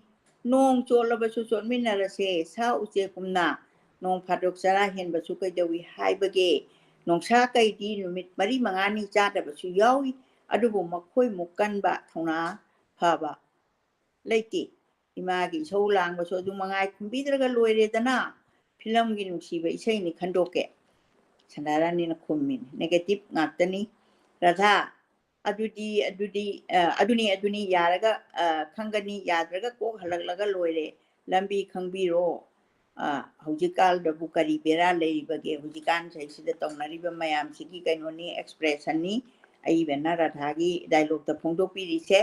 ꯅꯣꯡ ꯆꯣꯠꯂꯕꯁꯨ ꯆꯣꯠꯃꯤꯟꯅꯔꯁꯦ, ꯁꯥ ꯎꯆꯦꯛꯀꯨꯝꯅ ꯅꯣꯡ ꯐꯥꯗꯣꯛ ꯆꯔꯥ ꯍꯦꯟꯕꯁꯨ ꯀꯩꯗꯧꯏ ꯍꯥꯏꯕꯒꯦ? ꯅꯣꯡꯁꯥ ꯀꯩꯗꯤ ꯅꯨꯃꯤꯠ ꯃꯔꯤ ꯃꯉꯥꯅꯤ ꯆꯥꯗꯕꯁꯨ ꯌꯥꯎꯏ, ꯑꯗꯨꯕꯨ ꯃꯈꯣꯏꯃꯨꯛ ꯀꯟꯕ ꯊꯧꯅꯥ ꯐꯕ ꯂꯩꯇꯦ꯫ ꯏꯃꯥꯒꯤ ꯏꯁꯧ ꯂꯥꯡꯕꯁꯨ ꯑꯗꯨ ꯃꯉꯥꯏ, ꯈꯨꯝꯕꯤꯗ꯭ꯔꯒ ꯂꯣꯏꯔꯦꯗꯅ꯫ ꯐꯤꯂꯝꯒꯤ ꯅꯨꯡꯁꯤꯕ ꯏꯁꯩꯅꯤ ꯈꯟꯗꯣꯛꯀꯦ꯫ ꯁꯟꯗꯥꯔꯥꯅꯤꯅ ꯈꯨꯝꯃꯤꯅꯤ, negative ꯉꯥꯛꯇꯅꯤ꯫ ꯔꯥꯙꯥ, ꯑꯗꯨꯗꯤ, ꯑꯗꯨꯗꯤ, ꯑ, ꯑꯗꯨꯅꯤ, ꯑꯗꯨꯅꯤ, ꯌꯥꯔꯒ, ꯑ, ꯈꯪꯒꯅꯤ, ꯌꯥꯗ꯭ꯔꯒ ꯀꯣꯛ ꯍꯜꯂꯛꯂꯒ ꯂꯣꯏꯔꯦ꯫ ꯂꯝꯕꯤ ꯈꯪꯕꯤꯔꯣ꯫ ꯑ, ꯍꯧꯖꯤꯛꯀꯥꯟꯗꯕꯨ ꯀꯔꯤ ꯕꯦꯔꯥ ꯂꯩꯔꯤꯕꯒꯦ? ꯍꯧꯖꯤꯛꯀꯥꯟ ꯆꯍꯤꯁꯤꯗ ꯇꯧꯅꯔꯤꯕ ꯃꯌꯥꯝꯁꯤꯒꯤ ꯀꯩꯅꯣꯅꯤ, expressionꯅꯤ꯫ ꯑꯏꯕꯅ ꯔꯥꯙꯥꯒꯤ dialogueꯇ ꯐꯣꯡꯗꯣꯛꯄꯤꯔꯤꯁꯦ꯫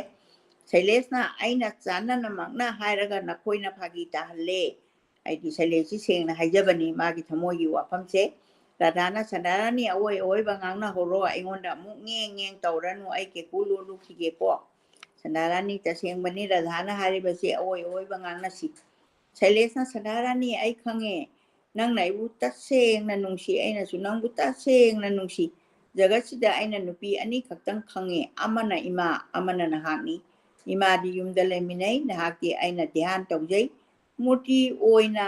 ꯁꯩꯂꯦꯁꯅ, "ꯑꯩꯅ ꯆꯥꯟꯅꯅꯃꯛꯅ ꯍꯥꯏꯔꯒ ꯅꯈꯣꯏꯅ ꯐꯥꯒꯤ ꯇꯥꯍꯜꯂꯦ"꯫ ꯑꯩꯗꯤ ꯁꯩꯂꯦꯁꯁꯤ ꯁꯦꯡꯅ ꯍꯥꯏꯖꯕꯅꯤ, ꯃꯥꯒꯤ ꯊꯃꯣꯏꯒꯤ ꯋꯥꯐꯝꯁꯦ꯫ ꯔꯥꯙꯥꯅ, "ꯁꯟꯗꯥꯔꯥꯅꯤ, ꯑꯋꯣꯏ ꯑꯋꯣꯏꯕ ꯉꯥꯡꯅꯍꯧꯔꯣ, ꯑꯩꯉꯣꯟꯗ ꯑꯃꯨꯛ ꯉꯦꯡ ꯉꯦꯡ ꯇꯧꯔꯅꯨ, ꯑꯩ ꯀꯦꯀꯨ ꯂꯣꯜꯂꯨꯈꯤꯒꯦꯀꯣ"꯫ ꯁꯟꯗꯥꯔꯥꯅꯤ, "ꯇꯁꯦꯡꯕꯅꯤ ꯔꯥꯙꯥꯅ ꯍꯥꯏꯔꯤꯕꯁꯤ, ꯑꯋꯣꯏ ꯑꯋꯣꯏꯕ ꯉꯥꯡꯅꯁꯤ"꯫ ꯁꯩꯂꯦꯁꯅ, "ꯁꯟꯗꯥꯔꯥꯅꯤ, ꯑꯩ ꯈꯪꯉꯦ, ꯅꯪꯅ ꯑꯩꯕꯨ ꯇꯁꯦꯡꯅ ꯅꯨꯡꯁꯤ, ꯑꯩꯅꯁꯨ ꯅꯪꯕꯨ ꯇꯁꯦꯡꯅ ꯅꯨꯡꯁꯤ꯫ ꯖꯒꯠꯁꯤꯗ ꯑꯩꯅ ꯅꯨꯄꯤ ꯑꯅꯤꯈꯛꯇꯪ ꯈꯪꯉꯦ, ꯑꯃꯅ ꯏꯃꯥ, ꯑꯃꯅ ꯅꯍꯥꯛꯅꯤ꯫ ꯏꯃꯥꯗꯤ ꯌꯨꯝꯗ ꯂꯩꯃꯤꯟꯅꯩ, ꯅꯍꯥꯛꯇꯤ ꯑꯩꯅ ꯙ꯭ꯌꯥꯟ ꯇꯧꯖꯩ, ꯃꯨꯔꯇꯤ ꯑꯣꯏꯅ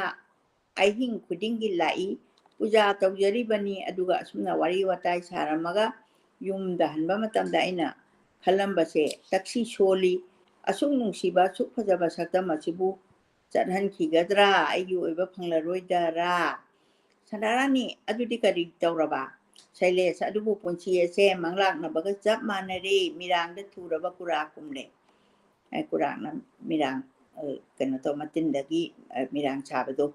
ꯑꯍꯤꯡ ꯈꯨꯗꯤꯡꯒꯤ ꯂꯥꯛꯏ, ꯄꯨꯖꯥ ꯇꯧꯖꯔꯤꯕꯅꯤ"꯫ ꯑꯗꯨꯒ ꯑꯁꯨꯝꯅ ꯋꯥꯔꯤ ꯋꯥꯇꯥꯏ ꯁꯥꯔꯝꯃꯒ ꯌꯨꯝꯗ ꯍꯟꯕ ꯃꯇꯝꯗ ꯑꯩꯅ ꯈꯜꯂꯝꯕꯁꯦ ꯇꯛꯁꯤ ꯁꯣꯜꯂꯤ꯫ ꯑꯁꯨꯛ ꯅꯨꯡꯁꯤꯕ, ꯑꯁꯨꯛ ꯐꯖꯕ ꯁꯛꯇꯝ ꯑꯁꯤꯕꯨ ꯆꯠꯍꯟꯈꯤꯒꯗ꯭ꯔꯥ? ꯑꯩꯒꯤ ꯑꯣꯏꯕ ꯐꯪꯂꯔꯣꯏꯗꯔꯥ? ꯁꯟꯗꯥꯔꯥꯅꯤ, ꯑꯗꯨꯗꯤ ꯀꯔꯤ ꯇꯧꯔꯕ? ꯁꯩꯂꯦꯁ, ꯑꯗꯨꯕꯨ ꯄꯨꯟꯁꯤ ꯑꯁꯦ ꯃꯪꯂꯥꯛꯅꯕꯒ ꯆꯞ ꯃꯥꯟꯅꯔꯦ, ꯃꯤꯔꯥꯡꯗ ꯊꯨꯔꯕ ꯀꯨꯔꯥ ꯀꯨꯝꯂꯦ꯫ ꯑꯦ, ꯀꯨꯔꯥꯛꯅ ꯃꯤꯔꯥꯡ, ꯑ, ꯀꯩꯅꯣ ꯇꯧ, ꯃꯇꯤꯟꯗꯒꯤ, ꯑ, ꯃꯤꯔꯥꯡ ꯁꯥꯕꯗꯣ꯫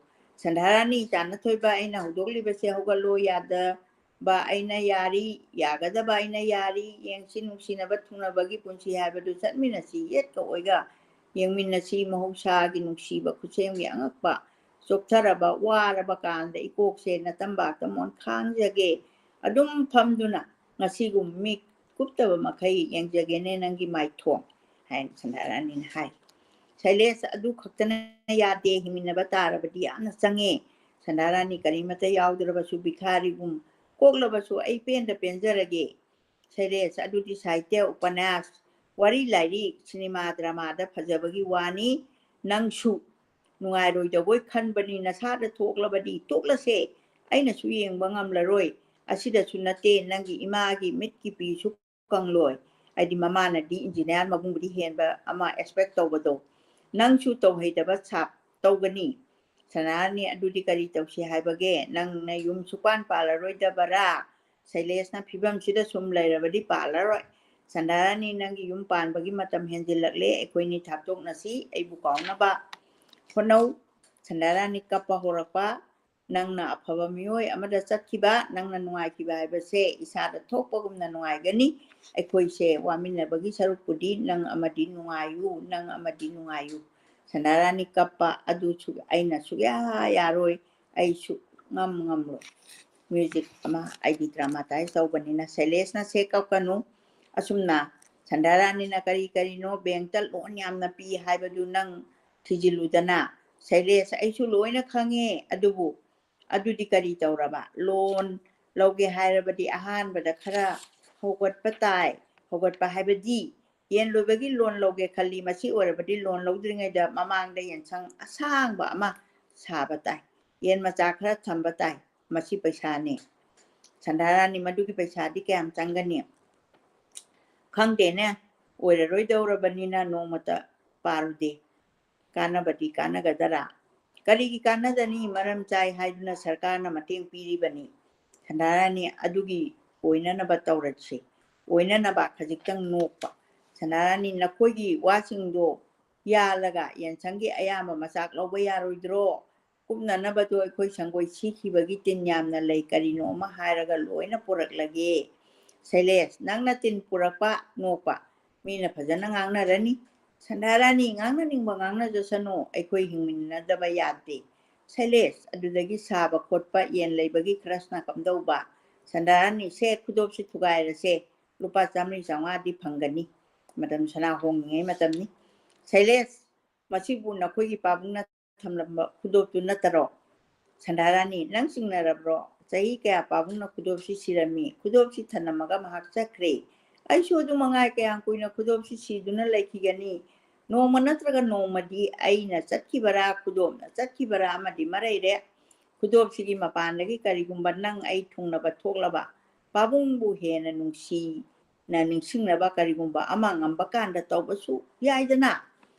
ꯁꯟꯗꯥꯔꯥꯅꯤ, ꯏꯆꯥ ꯅꯊꯣꯏꯕ, ꯑꯩꯅ ꯍꯧꯗꯣꯛꯂꯤꯕꯁꯦ ꯍꯧꯒꯠꯂꯣ ꯌꯥꯗꯕ ꯑꯩꯅ ꯌꯥꯔꯤ, ꯌꯥꯒꯗꯕ ꯑꯩꯅ ꯌꯥꯔꯤ, ꯌꯦꯡꯁꯤ ꯅꯨꯡꯁꯤꯅꯕ ꯊꯨꯡꯅꯕꯒꯤ ꯄꯨꯟꯁꯤ ꯍꯥꯏꯕꯗꯨ ꯆꯠꯃꯤꯟꯅꯁꯤ, ꯌꯦꯠꯀ ꯑꯣꯏꯒ ꯌꯦꯡꯃꯤꯟꯅꯁꯤ, ꯃꯍꯧꯁꯥꯒꯤ ꯅꯨꯡꯁꯤꯕ ꯈꯨꯠꯁꯦꯝꯒꯤ ꯑꯉꯛꯄ ꯆꯣꯛꯊꯔꯕ, ꯋꯥꯔꯕ ꯀꯥꯟꯗ ꯏꯀꯣꯛꯁꯦ ꯅꯇꯝꯕꯥꯛꯇ ꯃꯣꯟ ꯈꯥꯡꯖꯒꯦ꯫ ꯑꯗꯨꯝ ꯐꯝꯗꯨꯅ ꯉꯁꯤꯒꯨꯝ ꯃꯤꯠ ꯀꯨꯞꯇꯕ ꯃꯈꯩ ꯌꯦꯡꯖꯒꯦꯅꯦ ꯅꯪꯒꯤ ꯃꯥꯏꯊꯣꯡ꯫ ꯍꯥꯏꯅ ꯁꯟꯙꯥꯔꯥꯅꯤꯅ ꯍꯥꯏ꯫ ꯁꯩꯂꯦꯁ, ꯑꯗꯨ ꯈꯛꯇꯅ ꯌꯥꯗꯦ, ꯍꯤꯡꯃꯤꯟꯅꯕ ꯇꯥꯔꯕꯗꯤ ꯌꯥꯝꯅ ꯆꯪꯉꯦ꯫ ꯁꯟꯙꯥꯔꯥꯅꯤ, ꯀꯔꯤꯃꯇ ꯌꯥꯎꯗ꯭ꯔꯕꯁꯨ, ꯚꯤꯈꯥꯔꯤꯒꯨꯝ ꯀꯣꯛꯂꯕꯁꯨ ꯑꯩ ꯄꯦꯟꯗ ꯄꯦꯟꯖꯔꯒꯦ꯫ ꯁꯩꯂꯦꯁ, ꯑꯗꯨꯗꯤ ꯁꯥꯍꯤꯇ꯭ꯌ, ꯎꯄꯟꯌꯥꯁ, ꯋꯥꯔꯤ ꯂꯥꯏꯔꯤꯛ, ꯁꯤꯅꯦꯃꯥ ꯗ꯭ꯔꯃꯥꯗ ꯐꯖꯕꯒꯤ ꯋꯥꯅꯤ꯫ ꯅꯪꯁꯨ ꯅꯨꯡꯉꯥꯏꯔꯣꯏꯗꯕꯣꯏ ꯈꯟꯕꯅꯤ, ꯅꯁꯥꯗ ꯊꯣꯛꯂꯕꯗꯤ ꯇꯣꯛꯂꯁꯦ꯫ ꯑꯩꯅꯁꯨ ꯌꯦꯡꯕ ꯉꯝꯂꯔꯣꯏ꯫ ꯑꯁꯤꯗꯁꯨ ꯅꯠꯇꯦ, ꯅꯪꯒꯤ ꯏꯃꯥꯒꯤ ꯃꯤꯠꯀꯤ ꯄꯤꯁꯨ ꯀꯪꯂꯣꯏ꯫ ꯍꯥꯏꯗꯤ ꯃꯃꯥꯅꯗꯤ ꯏꯟꯖꯤꯅꯤꯌꯥꯔ ꯃꯒꯨꯡꯕꯨꯗꯤ ꯍꯦꯟꯕ ꯑꯃ ꯑꯦꯛꯁꯄꯦꯛ ꯇꯧꯕꯗꯣ꯫ ꯅꯪꯁꯨ ꯇꯧꯍꯩꯗꯕ ꯁꯥꯞ ꯇꯧꯒꯅꯤ꯫ ꯁꯅꯥꯔꯥꯅꯤ, ꯑꯗꯨꯗꯤ ꯀꯔꯤ ꯇꯧꯁꯤ ꯍꯥꯏꯕꯒꯦ? ꯅꯪꯅ ꯌꯨꯝ ꯁꯨꯄꯥꯟ ꯄꯥꯜꯂꯔꯣꯏꯗꯕꯔꯥ? ꯁꯩꯂꯦꯁꯅ ꯐꯤꯕꯝꯁꯤꯗ ꯁꯨꯝ ꯂꯩꯔꯕꯗꯤ ꯄꯥꯜꯂꯔꯣꯏ꯫ ꯁꯟꯙꯥꯔꯥꯅꯤ, ꯅꯪꯒꯤ ꯌꯨꯝ ꯄꯥꯟꯕꯒꯤ ꯃꯇꯝ ꯍꯦꯟꯖꯤꯜꯂꯛꯂꯦ, ꯑꯩꯈꯣꯏꯅꯤ ꯊꯥꯞꯇꯣꯛꯅꯁꯤ, ꯑꯩꯕꯨ ꯀꯥꯎꯅꯕ ꯍꯣꯠꯅꯧ꯫ ꯁꯟꯙꯥꯔꯥꯅꯤ ꯀꯞꯄ ꯍꯧꯔꯛꯄ, ꯅꯪꯅ ꯑꯐꯕ ꯃꯤꯑꯣꯏ ꯑꯃꯗ ꯆꯠꯈꯤꯕ, ꯅꯪꯅ ꯅꯨꯡꯉꯥꯏꯈꯤꯕ ꯍꯥꯏꯕꯁꯦ ꯏꯁꯥꯗ ꯊꯣꯛꯄꯒꯨꯝꯅ ꯅꯨꯡꯉꯥꯏꯒꯅꯤ꯫ ꯑꯩꯈꯣꯏꯁꯦ ꯋꯥꯃꯤꯟꯅꯕꯒꯤ ꯁꯔꯨꯛꯄꯨꯗꯤ ꯅꯪ ꯑꯃꯗꯤ ꯅꯨꯡꯉꯥꯏꯌꯨ, ꯅꯪ ꯑꯃꯗꯤ ꯅꯨꯡꯉꯥꯏꯌꯨ꯫ ꯁꯟꯙꯥꯔꯥꯅꯤ ꯀꯞꯄ ꯑꯗꯨꯁꯨ ꯑꯩꯅ ꯁꯨꯛꯌꯥ ꯌꯥꯔꯣꯏ, ꯑꯩ ꯁꯨꯛꯉꯝ ꯉꯝꯂꯣꯏ꯫ ꯃ꯭ꯌꯨꯖꯤꯛ ꯑꯃ ꯑꯩꯗꯤ ꯗ꯭ꯔꯃꯥꯇꯥꯏꯁ ꯇꯧꯕꯅꯤꯅ꯫ ꯁꯩꯂꯦꯁꯅ, "ꯁꯦ ꯀꯞꯀꯅꯨ, ꯑꯁꯨꯝꯅ ꯁꯟꯙꯥꯔꯥꯅꯤꯅ ꯀꯔꯤ ꯀꯔꯤꯅꯣ ꯕꯦꯡꯛꯇ ꯂꯣꯟ ꯌꯥꯝꯅ ꯄꯤ ꯍꯥꯏꯕꯗꯨ ꯅꯪ ꯊꯤꯖꯤꯜꯂꯨꯗꯅ?" ꯁꯩꯂꯦꯁ, "ꯑꯩꯁꯨ ꯂꯣꯏꯅ ꯈꯪꯉꯦ, ꯑꯗꯨꯕꯨ ꯑꯗꯨꯗꯤ ꯀꯔꯤ ꯇꯧꯔꯕ? ꯂꯣꯟ ꯂꯧꯒꯦ ꯍꯥꯏꯔꯕꯗꯤ ꯑꯍꯥꯟꯕꯗ ꯈꯔ ꯍꯧꯒꯠꯄ ꯇꯥꯏ꯫ ꯍꯧꯒꯠꯄ ꯍꯥꯏꯕꯗꯤ ꯌꯦꯟ ꯂꯣꯏꯕꯒꯤ ꯂꯣꯟ ꯂꯧꯒꯦ ꯈꯜꯂꯤ꯫ ꯃꯁꯤ ꯑꯣꯏꯔꯕꯗꯤ ꯂꯣꯟ ꯂꯧꯗ꯭ꯔꯤꯉꯩꯗ ꯃꯃꯥꯡꯗ ꯌꯦꯟꯁꯪ ꯑꯁꯥꯡꯕ ꯑꯃ ꯁꯥꯕ ꯇꯥꯏ꯫ ꯌꯦꯟ ꯃꯆꯥ ꯈꯔ ꯊꯝꯕ ꯇꯥꯏ꯫ ꯃꯁꯤ ꯄꯩꯁꯥꯅꯤ꯫" ꯁꯟꯙꯥꯔꯥꯅꯤ, "ꯃꯗꯨꯒꯤ ꯄꯩꯁꯥꯗꯤ ꯀꯌꯥꯝ ꯆꯪꯒꯅꯤ?" "ꯈꯪꯗꯦꯅꯦ, ꯑꯣꯏꯔꯔꯣꯏꯗꯧꯔꯕꯅꯤꯅ ꯅꯣꯡꯃꯇ ꯄꯥꯔꯨꯗꯦ꯫ ꯀꯥꯟꯅꯕꯗꯤ ꯀꯥꯟꯅꯒꯗꯔꯥ?" "ꯀꯔꯤꯒꯤ ꯀꯥꯟꯅꯗꯅꯤ? ꯃꯔꯝ ꯆꯥꯏ ꯍꯥꯏꯗꯨꯅ ꯁꯔꯀꯥꯔꯅ ꯃꯇꯦꯡ ꯄꯤꯔꯤꯕꯅꯤ꯫" ꯁꯟꯙꯥꯔꯥꯅꯤ, "ꯑꯗꯨꯒꯤ ꯑꯣꯏꯅꯅꯕ ꯇꯧꯔꯁꯤ꯫" ꯑꯣꯏꯅꯅꯕ ꯈꯖꯤꯛꯇꯪ ꯅꯣꯛꯄ꯫ ꯁꯟꯙꯥꯔꯥꯅꯤ, "ꯅꯈꯣꯏꯒꯤ ꯋꯥꯁꯤꯡꯗꯣ ꯌꯥꯜꯂꯒ ꯌꯦꯟꯁꯪꯒꯤ ꯑꯌꯥꯝꯕ ꯃꯆꯥꯛ ꯂꯧꯕ ꯌꯥꯔꯣꯏꯗ꯭ꯔꯣ? ꯀꯨꯞꯅꯅꯕꯗꯣ ꯑꯩꯈꯣꯏ ꯁꯪꯒꯣꯏ ꯁꯤꯈꯤꯕꯒꯤ ꯇꯤꯟ ꯌꯥꯝꯅ ꯂꯩ, ꯀꯔꯤꯅꯣ ꯑꯃ ꯍꯥꯏꯔꯒ ꯂꯣꯏꯅ ꯄꯨꯔꯛꯂꯒꯦ꯫" ꯁꯩꯂꯦꯁ, "ꯅꯪꯅ ꯇꯤꯟ ꯄꯨꯔꯛꯄ?" ꯅꯣꯛꯄ꯫ "ꯃꯤꯅ ꯐꯖꯅ ꯉꯥꯡꯅꯔꯅꯤ꯫" ꯁꯟꯙꯥꯔꯥꯅꯤ, "ꯉꯥꯡꯅꯅꯤꯡꯕ ꯉꯥꯡꯅꯖꯁꯅꯨ, ꯑꯩꯈꯣꯏ ꯍꯤꯡꯃꯤꯟꯅꯗꯕ ꯌꯥꯗꯦ꯫" ꯁꯩꯂꯦꯁ, "ꯑꯗꯨꯗꯒꯤ ꯁꯥꯕ ꯈꯣꯠꯄ, ꯌꯦꯟ ꯂꯩꯕꯒꯤ ꯈꯔꯁꯅ ꯀꯝꯗꯧꯕ?" ꯁꯟꯙꯥꯔꯥꯅꯤ, "ꯁꯦ, ꯈꯨꯗꯣꯞꯁꯤ ꯊꯨꯒꯥꯏꯔꯁꯦ, ꯂꯨꯄꯥ ꯆꯥꯃꯔꯤ ꯆꯥꯝꯃꯉꯥꯗꯤ ꯐꯪꯒꯅꯤ꯫" ꯃꯇꯝ ꯁꯅꯥ ꯍꯣꯡꯉꯤꯉꯩ ꯃꯇꯝꯅꯤ꯫ ꯁꯩꯂꯦꯁ, ꯃꯁꯤꯕꯨ ꯅꯈꯣꯏꯒꯤ ꯄꯥꯕꯨꯡꯅ ꯊꯝꯂꯝꯕ ꯈꯨꯗꯣꯞꯇꯨ ꯅꯠꯇꯔꯣ? ꯁꯟꯙꯥꯔꯥꯅꯤ, ꯅꯪ ꯆꯤꯡꯅꯔꯕ꯭ꯔꯣ? ꯆꯍꯤ ꯀꯌꯥ ꯄꯥꯕꯨꯡꯅ ꯈꯨꯗꯣꯞꯁꯤ ꯁꯤꯔꯝꯃꯤ? ꯈꯨꯗꯣꯞꯁꯤ ꯊꯅꯝꯃꯒ ꯃꯍꯥꯛ ꯆꯠꯈ꯭ꯔꯦ꯫ ꯑꯩꯁꯨ ꯑꯗꯨ ꯃꯉꯥꯏ, ꯀꯌꯥꯝ ꯀꯨꯏꯅ ꯈꯨꯗꯣꯞꯁꯤ ꯁꯤꯗꯨꯅ ꯂꯩꯈꯤꯒꯅꯤ? ꯅꯣꯡꯃ ꯅꯠꯇ꯭ꯔꯒ ꯅꯣꯡꯃꯗꯤ ꯑꯩꯅ ꯆꯠꯈꯤꯕꯔꯥ, ꯈꯨꯗꯣꯞꯅ ꯆꯠꯈꯤꯕꯔꯥ ꯑꯃꯗꯤ ꯃꯔꯩꯔꯦ꯫ ꯈꯨꯗꯣꯞꯁꯤꯒꯤ ꯃꯄꯥꯟꯗꯒꯤ ꯀꯔꯤꯒꯨꯝꯕ ꯅꯪ ꯑꯩ ꯊꯨꯡꯅꯕ ꯊꯣꯛꯂꯕ, ꯄꯥꯕꯨꯡꯕꯨ ꯍꯦꯟꯅ ꯅꯨꯡꯁꯤꯅ ꯅꯤꯡꯁꯤꯡꯅꯕ ꯀꯔꯤꯒꯨꯝꯕ ꯑꯃ ꯉꯝꯕ ꯀꯥꯟꯗ ꯇꯧꯕꯁꯨ ꯌꯥꯏꯗꯅ꯫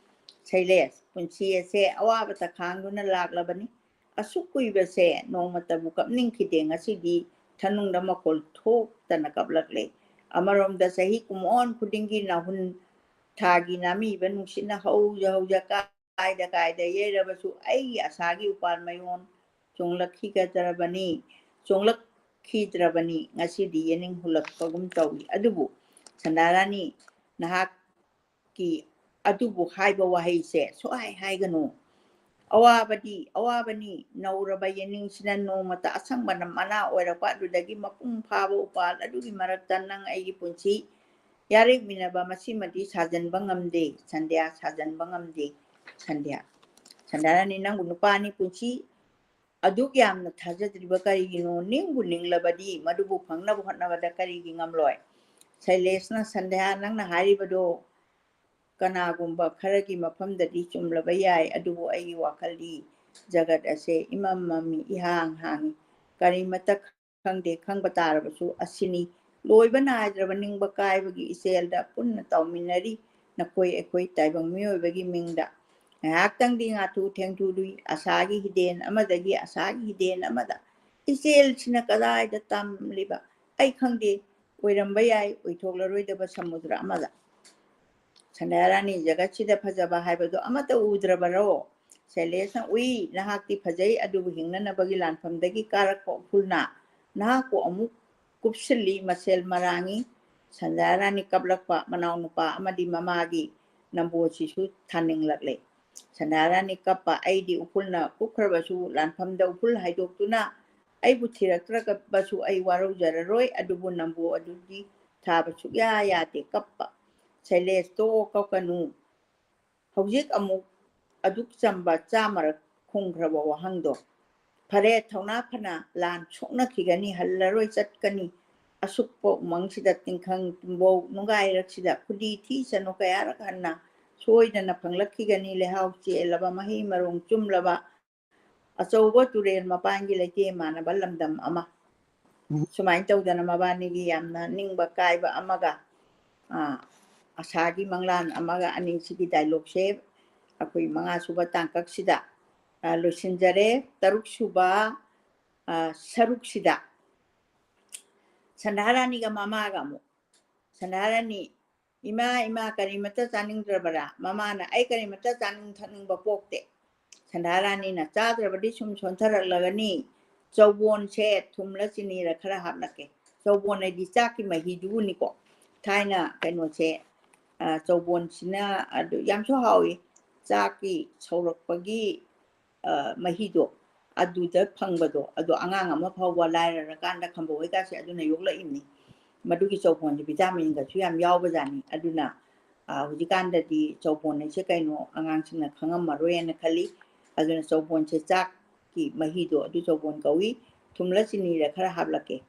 ꯁꯩꯂꯦꯁ, ꯄꯨꯟꯁꯤ ꯑꯁꯦ ꯑꯋꯥꯕꯇ ꯈꯥꯡꯗꯨꯅ ꯂꯥꯛꯂꯕꯅꯤ꯫ ꯑꯁꯨꯛ ꯀꯨꯏꯕꯁꯦ ꯅꯣꯡꯃꯇꯕꯨ ꯀꯞꯅꯤꯡꯈꯤꯗꯦ꯫ ꯉꯁꯤꯗꯤ ꯊꯅꯨꯡꯗ ꯃꯈꯣꯜ ꯊꯣꯛꯇꯅ ꯀꯞꯂꯛꯂꯦ꯫ ꯑꯃꯔꯣꯝꯗ ꯆꯍꯤ ꯀꯨꯝꯑꯣꯟ ꯈꯨꯗꯤꯡꯒꯤ ꯅꯥꯍꯨꯟ ꯊꯥꯒꯤ ꯅꯥꯃꯤꯕ ꯅꯨꯡꯁꯤꯠꯅ ꯍꯧꯖ ꯍꯧꯖ ꯀꯥꯏꯗ ꯀꯥꯏꯗ ꯌꯩꯔꯕꯁꯨ ꯑꯩꯒꯤ ꯑꯁꯥꯒꯤ ꯎꯄꯥꯜ ꯃꯌꯣꯟ ꯆꯣꯡꯂꯛꯈꯤꯒꯗ꯭ꯔꯕꯅꯤ, ꯆꯣꯡꯂꯛꯈꯤꯗ꯭ꯔꯕꯅꯤ꯫ ꯉꯁꯤꯗꯤ ꯌꯦꯅꯤꯡ ꯍꯨꯜꯂꯛꯄꯒꯨꯝ ꯇꯧꯏ꯫ ꯑꯗꯨꯕꯨ ꯁꯟꯗꯥꯔꯥꯅꯤ, ꯅꯍꯥꯛꯀꯤ ꯑꯗꯨꯕꯨ ꯍꯥꯏꯕ ꯋꯥꯍꯩꯁꯦ ꯁꯨꯛꯍꯥꯏ ꯍꯥꯏꯒꯅꯨ꯫ ꯑꯋꯥꯕꯗꯤ ꯑꯋꯥꯕꯅꯤ꯫ ꯅꯧꯔꯕ ꯌꯦꯅꯤꯡꯁꯤꯅ ꯅꯣꯡꯃꯇ ꯑꯁꯪꯕꯅ ꯃꯅꯥ ꯑꯣꯏꯔꯛꯄ ꯑꯗꯨꯗꯒꯤ ꯃꯄꯨꯡ ꯐꯥꯕ ꯎꯄꯥꯜ ꯑꯗꯨꯒꯤ ꯃꯔꯛꯇ ꯅꯪ ꯑꯩꯒꯤ ꯄꯨꯟꯁꯤ ꯌꯥꯔꯦꯛꯃꯤꯟꯅꯕ ꯃꯁꯤꯃꯗꯤ ꯁꯥꯖꯟꯕ ꯉꯝꯗꯦ, ꯁꯟꯙ꯭ꯌꯥ, ꯁꯥꯖꯟꯕ ꯉꯝꯗꯦ꯫ ꯁꯟꯙ꯭ꯌꯥ, ꯁꯟꯙ꯭ꯌꯥꯔꯥꯅꯤ, ꯅꯪꯕꯨ ꯅꯨꯄꯥꯅꯤ ꯄꯨꯟꯁꯤ ꯑꯗꯨꯛ ꯌꯥꯝꯅ ꯊꯥꯖꯗ꯭ꯔꯤꯕ ꯀꯔꯤꯒꯤꯅꯣ? ꯅꯤꯡꯕꯨ ꯅꯤꯡꯂꯕꯗꯤ ꯃꯗꯨꯕꯨ ꯐꯪꯅꯕ ꯍꯣꯠꯅꯕꯗ ꯀꯔꯤꯒꯤ ꯉꯝꯂꯣꯏ? ꯁꯩꯂꯦꯁꯅ, ꯁꯟꯙ꯭ꯌꯥ, ꯅꯪꯅ ꯍꯥꯏꯔꯤꯕꯗꯣ ꯀꯅꯥꯒꯨꯝꯕ ꯈꯔꯒꯤ ꯃꯐꯝꯗꯗꯤ ꯆꯨꯝꯂꯕ ꯌꯥꯏ, ꯑꯗꯨꯕꯨ ꯑꯩꯒꯤ ꯋꯥꯈꯜꯗꯤ ꯖꯒꯠ ꯑꯁꯦ ꯏꯃꯝ ꯃꯝꯃꯤ, ꯏꯍꯥꯡ ꯍꯥꯡꯉꯤ꯫ ꯀꯔꯤꯃꯠꯇ ꯈꯪꯗꯦ, ꯈꯪꯕ ꯇꯥꯔꯕꯁꯨ ꯑꯁꯤꯅꯤ꯫ ꯂꯣꯏꯕ ꯅꯥꯏꯗ꯭ꯔꯕ ꯅꯤꯡꯕ ꯀꯥꯏꯕꯒꯤ ꯏꯆꯦꯜꯗ ꯄꯨꯟꯅ ꯇꯥꯎꯃꯤꯟꯅꯔꯤ ꯅꯈꯣꯏ ꯑꯩꯈꯣꯏ ꯇꯥꯏꯕꯪ ꯃꯤꯑꯣꯏꯕꯒꯤ ꯃꯤꯡꯗ꯫ ꯉꯥꯏꯍꯥꯛꯇꯪꯗꯤ ꯉꯥꯊꯨ ꯊꯦꯡꯊꯨ ꯂꯨꯏ, ꯑꯁꯥꯒꯤ ꯍꯤꯗꯦꯟ ꯑꯃꯗꯒꯤ ꯑꯁꯥꯒꯤ ꯍꯤꯗꯦꯟ ꯑꯃꯗ꯫ ꯏꯆꯦꯜꯁꯤꯅ ꯀꯗꯥꯏꯗ ꯇꯝꯂꯤꯕ? ꯑꯩ ꯈꯪꯗꯦ, ꯑꯣꯏꯔꯝꯕ ꯌꯥꯏ ꯑꯣꯏꯊꯣꯛꯂꯔꯣꯏꯗꯕ ꯁꯃꯨꯗ꯭ꯔ ꯑꯃꯗ꯫ ꯁꯟꯙ꯭ꯌꯥꯔꯥꯅꯤ, ꯖꯒꯠꯁꯤꯗ ꯐꯖꯕ ꯍꯥꯏꯕꯗꯨ ꯑꯃꯠꯇ ꯎꯗ꯭ꯔꯕꯔꯣ? ꯁꯩꯂꯦꯁꯅ, ꯎꯏ, ꯅꯍꯥꯛꯇꯤ ꯐꯖꯩ, ꯑꯗꯨꯕꯨ ꯍꯤꯡꯅꯅꯕꯒꯤ ꯂꯥꯟꯐꯝꯗꯒꯤ ꯀꯥꯔꯛꯄ ꯎꯐꯨꯜꯅ ꯅꯍꯥꯛꯄꯨ ꯑꯃꯨꯛ ꯀꯨꯞꯁꯤꯜꯂꯤ, ꯃꯁꯦꯜ ꯃꯔꯥꯡꯉꯤ꯫ ꯁꯟꯙ꯭ꯌꯥꯔꯥꯅꯤ ꯀꯞꯂꯛꯄ, ꯃꯅꯥꯎꯅꯨꯄꯥ ꯑꯃꯗꯤ ꯃꯃꯥꯒꯤ ꯅꯝꯕꯣꯜꯁꯤꯁꯨ ꯊꯥꯅꯤꯡꯂꯛꯂꯦ꯫ ꯁꯟꯙ꯭ꯌꯥꯔꯥꯅꯤ ꯀꯞꯄ, ꯑꯩꯗꯤ ꯎꯐꯨꯜꯅ ꯀꯨꯞꯈ꯭ꯔꯕꯁꯨ ꯂꯥꯟꯐꯝꯗ ꯎꯐꯨꯜ ꯍꯥꯏꯗꯣꯛꯇꯨꯅ ꯑꯩꯕꯨ ꯊꯤꯔꯛꯇ꯭ꯔꯕꯁꯨ ꯑꯩ ꯋꯥꯔꯧꯖꯔꯔꯣꯏ, ꯑꯗꯨꯕꯨ ꯅꯝꯕꯣꯜ ꯑꯗꯨꯗꯤ ꯊꯥꯕ ꯁꯨꯛꯌꯥ ꯌꯥꯗꯦ꯫ ꯀꯞꯄ, ꯁꯩꯂꯦꯁ, ꯇꯣꯛꯑꯣ, ꯀꯞꯀꯅꯨ꯫ ꯍꯧꯖꯤꯛ ꯑꯃꯨꯛ ꯑꯗꯨꯛ ꯆꯝꯕ ꯆꯥꯝꯃꯔꯛ ꯈꯨꯝꯈ꯭ꯔꯕ ꯋꯥꯍꯪꯗꯣ꯫ ꯐꯔꯦ, ꯊꯧꯅꯥ ꯐꯅ ꯂꯥꯟ ꯁꯣꯛꯅꯈꯤꯒꯅꯤ, ꯍꯜꯂꯔꯣꯏ, ꯆꯠꯀꯅꯤ꯫ ꯑꯁꯨꯛꯄ ꯎꯃꯪꯁꯤꯗ, ꯇꯤꯡꯈꯪ ꯇꯨꯝꯕꯧ ꯅꯨꯡꯒꯥꯏꯔꯛꯁꯤꯗ ꯈꯨꯗꯤ ꯊꯤꯁꯅꯨ, ꯀꯌꯥꯔꯛ ꯍꯟꯅ ꯁꯣꯏꯗꯅ ꯐꯪꯂꯛꯈꯤꯒꯅꯤ꯫ ꯂꯩꯍꯥꯎ ꯆꯦꯜꯂꯕ, ꯃꯍꯩ ꯃꯔꯣꯡ ꯆꯨꯝꯂꯕ, ꯑꯆꯧꯕ ꯇꯨꯔꯦꯜ ꯃꯄꯥꯟꯒꯤ ꯂꯩꯇꯦꯝ ꯃꯥꯟꯅꯕ ꯂꯝꯗꯝ ꯑꯃ꯫ ꯎꯝ꯫ ꯁꯨꯃꯥꯏꯅ ꯇꯧꯗꯅ ꯃꯕꯥꯅꯤꯒꯤ ꯌꯥꯝꯅ ꯅꯤꯡꯕ ꯀꯥꯏꯕ ꯑꯃꯒ, ꯑ, ꯑꯁꯥꯒꯤ ꯃꯪꯂꯥꯟ ꯑꯃꯒ ꯑꯅꯤꯁꯤꯒꯤ ꯗꯥꯏꯂꯣꯛꯁꯦ ꯑꯩꯈꯣꯏ ꯃꯉꯥ ꯁꯨꯕ ꯇꯥꯡꯀꯛꯁꯤꯗ, ꯑ, ꯂꯣꯏꯁꯤꯟꯖꯔꯦ꯫ ꯇꯔꯨꯛ ꯁꯨꯕ, ꯑ, ꯁꯔꯨꯛꯁꯤꯗ ꯁꯟꯙꯥꯔꯥꯅꯤꯒ ꯃꯃꯥꯒ ꯑꯃꯨꯛ꯫ ꯁꯟꯙꯥꯔꯥꯅꯤ, "ꯏꯃꯥ, ꯏꯃꯥ, ꯀꯔꯤꯃꯠꯇ ꯆꯥꯅꯤꯡꯗ꯭ꯔꯕꯔꯥ?" ꯃꯃꯥꯅ, "ꯑꯩ ꯀꯔꯤꯃꯠꯇ ꯆꯥꯅꯤꯡ ꯊꯛꯅꯤꯡꯕ ꯄꯣꯛꯇꯦ꯫" ꯁꯟꯙꯥꯔꯥꯅꯤꯅ, "ꯆꯥꯗ꯭ꯔꯕꯗꯤ ꯁꯨꯝ ꯁꯣꯟꯊꯔꯛꯂꯒꯅꯤ꯫ ꯆꯧꯕꯣꯟꯁꯦ ꯊꯨꯝꯂ ꯆꯤꯅꯤꯔ ꯈꯔ ꯍꯥꯞꯂꯛꯀꯦ꯫" ꯆꯧꯕꯣꯟ ꯍꯥꯏꯗꯤ ꯆꯥꯛꯀꯤ ꯃꯍꯤꯗꯨꯕꯨꯅꯤꯀꯣ꯫ ꯊꯥꯏꯅ ꯀꯩꯅꯣꯁꯦ, ꯑ, ꯆꯧꯕꯣꯟꯁꯤꯅ ꯑꯗꯨ ꯌꯥꯝꯁꯨ ꯍꯥꯎꯏ꯫ ꯆꯥꯛꯀꯤ ꯁꯧꯔꯛꯄꯒꯤ, ꯑ, ꯃꯍꯤꯗꯣ, ꯑꯗꯨꯗ ꯐꯪꯕꯗꯣ, ꯑꯗꯣ ꯑꯉꯥꯡ ꯑꯃ ꯐꯥꯎꯕ ꯂꯥꯏꯔꯔꯀꯥꯟꯗ ꯈꯝꯕ ꯍꯣꯏꯀꯥꯁꯦ ꯑꯗꯨꯅ ꯌꯣꯛꯂꯛꯏꯕꯅꯤ꯫ ꯃꯗꯨꯒꯤ ꯆꯧꯕꯣꯟꯁꯦ ꯚꯤꯇꯥꯃꯤꯟꯒꯁꯨ ꯌꯥꯝ ꯌꯥꯎꯕꯖꯥꯠꯅꯤ꯫ ꯑꯗꯨꯅ, ꯑ, ꯍꯧꯖꯤꯛꯀꯥꯟꯗꯗꯤ ꯆꯧꯕꯣꯟ ꯍꯥꯏꯁꯦ ꯀꯩꯅꯣ ꯑꯉꯥꯡꯁꯤꯡꯅ ꯈꯪꯉꯝꯃꯔꯣꯏꯅ ꯈꯜꯂꯤ꯫ ꯑꯗꯨꯅ ꯆꯧꯕꯣꯟꯁꯦ ꯆꯥꯛꯀꯤ ꯃꯍꯤꯗꯣ ꯑꯗꯨ ꯆꯧꯕꯣꯟ ꯀꯧꯏ꯫ ꯊꯨꯝꯂ ꯆꯤꯅꯤꯔ ꯈꯔ ꯍꯥꯞꯂꯛꯀꯦ꯫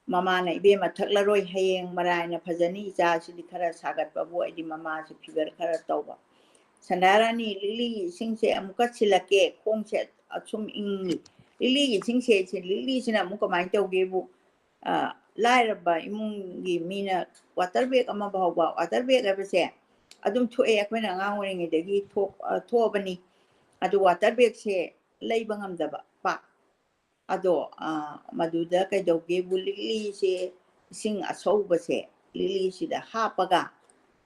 ꯃꯃꯥꯅ, "ꯏꯕꯦꯝꯃ, ꯊꯛꯂꯔꯣꯏ, ꯍꯌꯦꯡ ꯃꯔꯥꯏꯅ ꯐꯖꯅꯤ, ꯏꯆꯥꯁꯤꯗꯤ ꯈꯔ ꯁꯥꯒꯠꯄꯕꯨ, ꯑꯩꯗꯤ ꯃꯃꯥꯁꯦ ꯐꯤꯚꯔ ꯈꯔ ꯇꯧꯕ꯫" ꯁꯟꯙꯥꯔꯥꯅꯤ, "ꯂꯤꯛꯂꯤꯒꯤ ꯏꯁꯤꯡꯁꯦ ꯑꯃꯨꯛꯀ ꯁꯤꯜꯂꯛꯀꯦ, ꯈꯣꯡꯁꯦ ꯑꯁꯨꯝ ꯏꯪꯉꯤ꯫" ꯂꯤꯛꯂꯤꯒꯤ ꯏꯁꯤꯡꯁꯦ, ꯁꯤ ꯂꯤꯛꯂꯤꯁꯤꯅ ꯑꯃꯨꯛ ꯀꯃꯥꯏꯅ ꯇꯧꯒꯦꯕꯨ, ꯑ, ꯂꯥꯏꯔꯕ ꯏꯃꯨꯡꯒꯤ ꯃꯤꯅ ꯋꯥꯇꯔ ꯕꯦꯒ ꯑꯃ ꯐꯥꯎꯕ, ꯋꯥꯇꯔ ꯕꯦꯒ ꯍꯥꯏꯕꯁꯦ ꯑꯗꯨꯝ ꯊꯣꯛꯑꯦ, ꯑꯩꯈꯣꯏꯅ ꯑꯉꯥꯡ ꯑꯣꯏꯔꯤꯉꯩꯗꯒꯤ ꯊꯣꯛ-, ꯑ, ꯊꯣꯛꯑꯕꯅꯤ꯫ ꯑꯗꯨ ꯋꯥꯇꯔ ꯕꯦꯒꯁꯦ ꯂꯩꯕ ꯉꯝꯗꯕ ꯄꯥꯛ꯫ ꯑꯗꯣ, ꯑ, ꯃꯗꯨꯗ ꯀꯩꯗꯧꯒꯦꯕꯨ, ꯂꯤꯛꯂꯤꯁꯦ, ꯏꯁꯤꯡ ꯑꯁꯧꯕꯁꯦ ꯂꯤꯛꯂꯤꯁꯤꯗ ꯍꯥꯞꯄꯒ,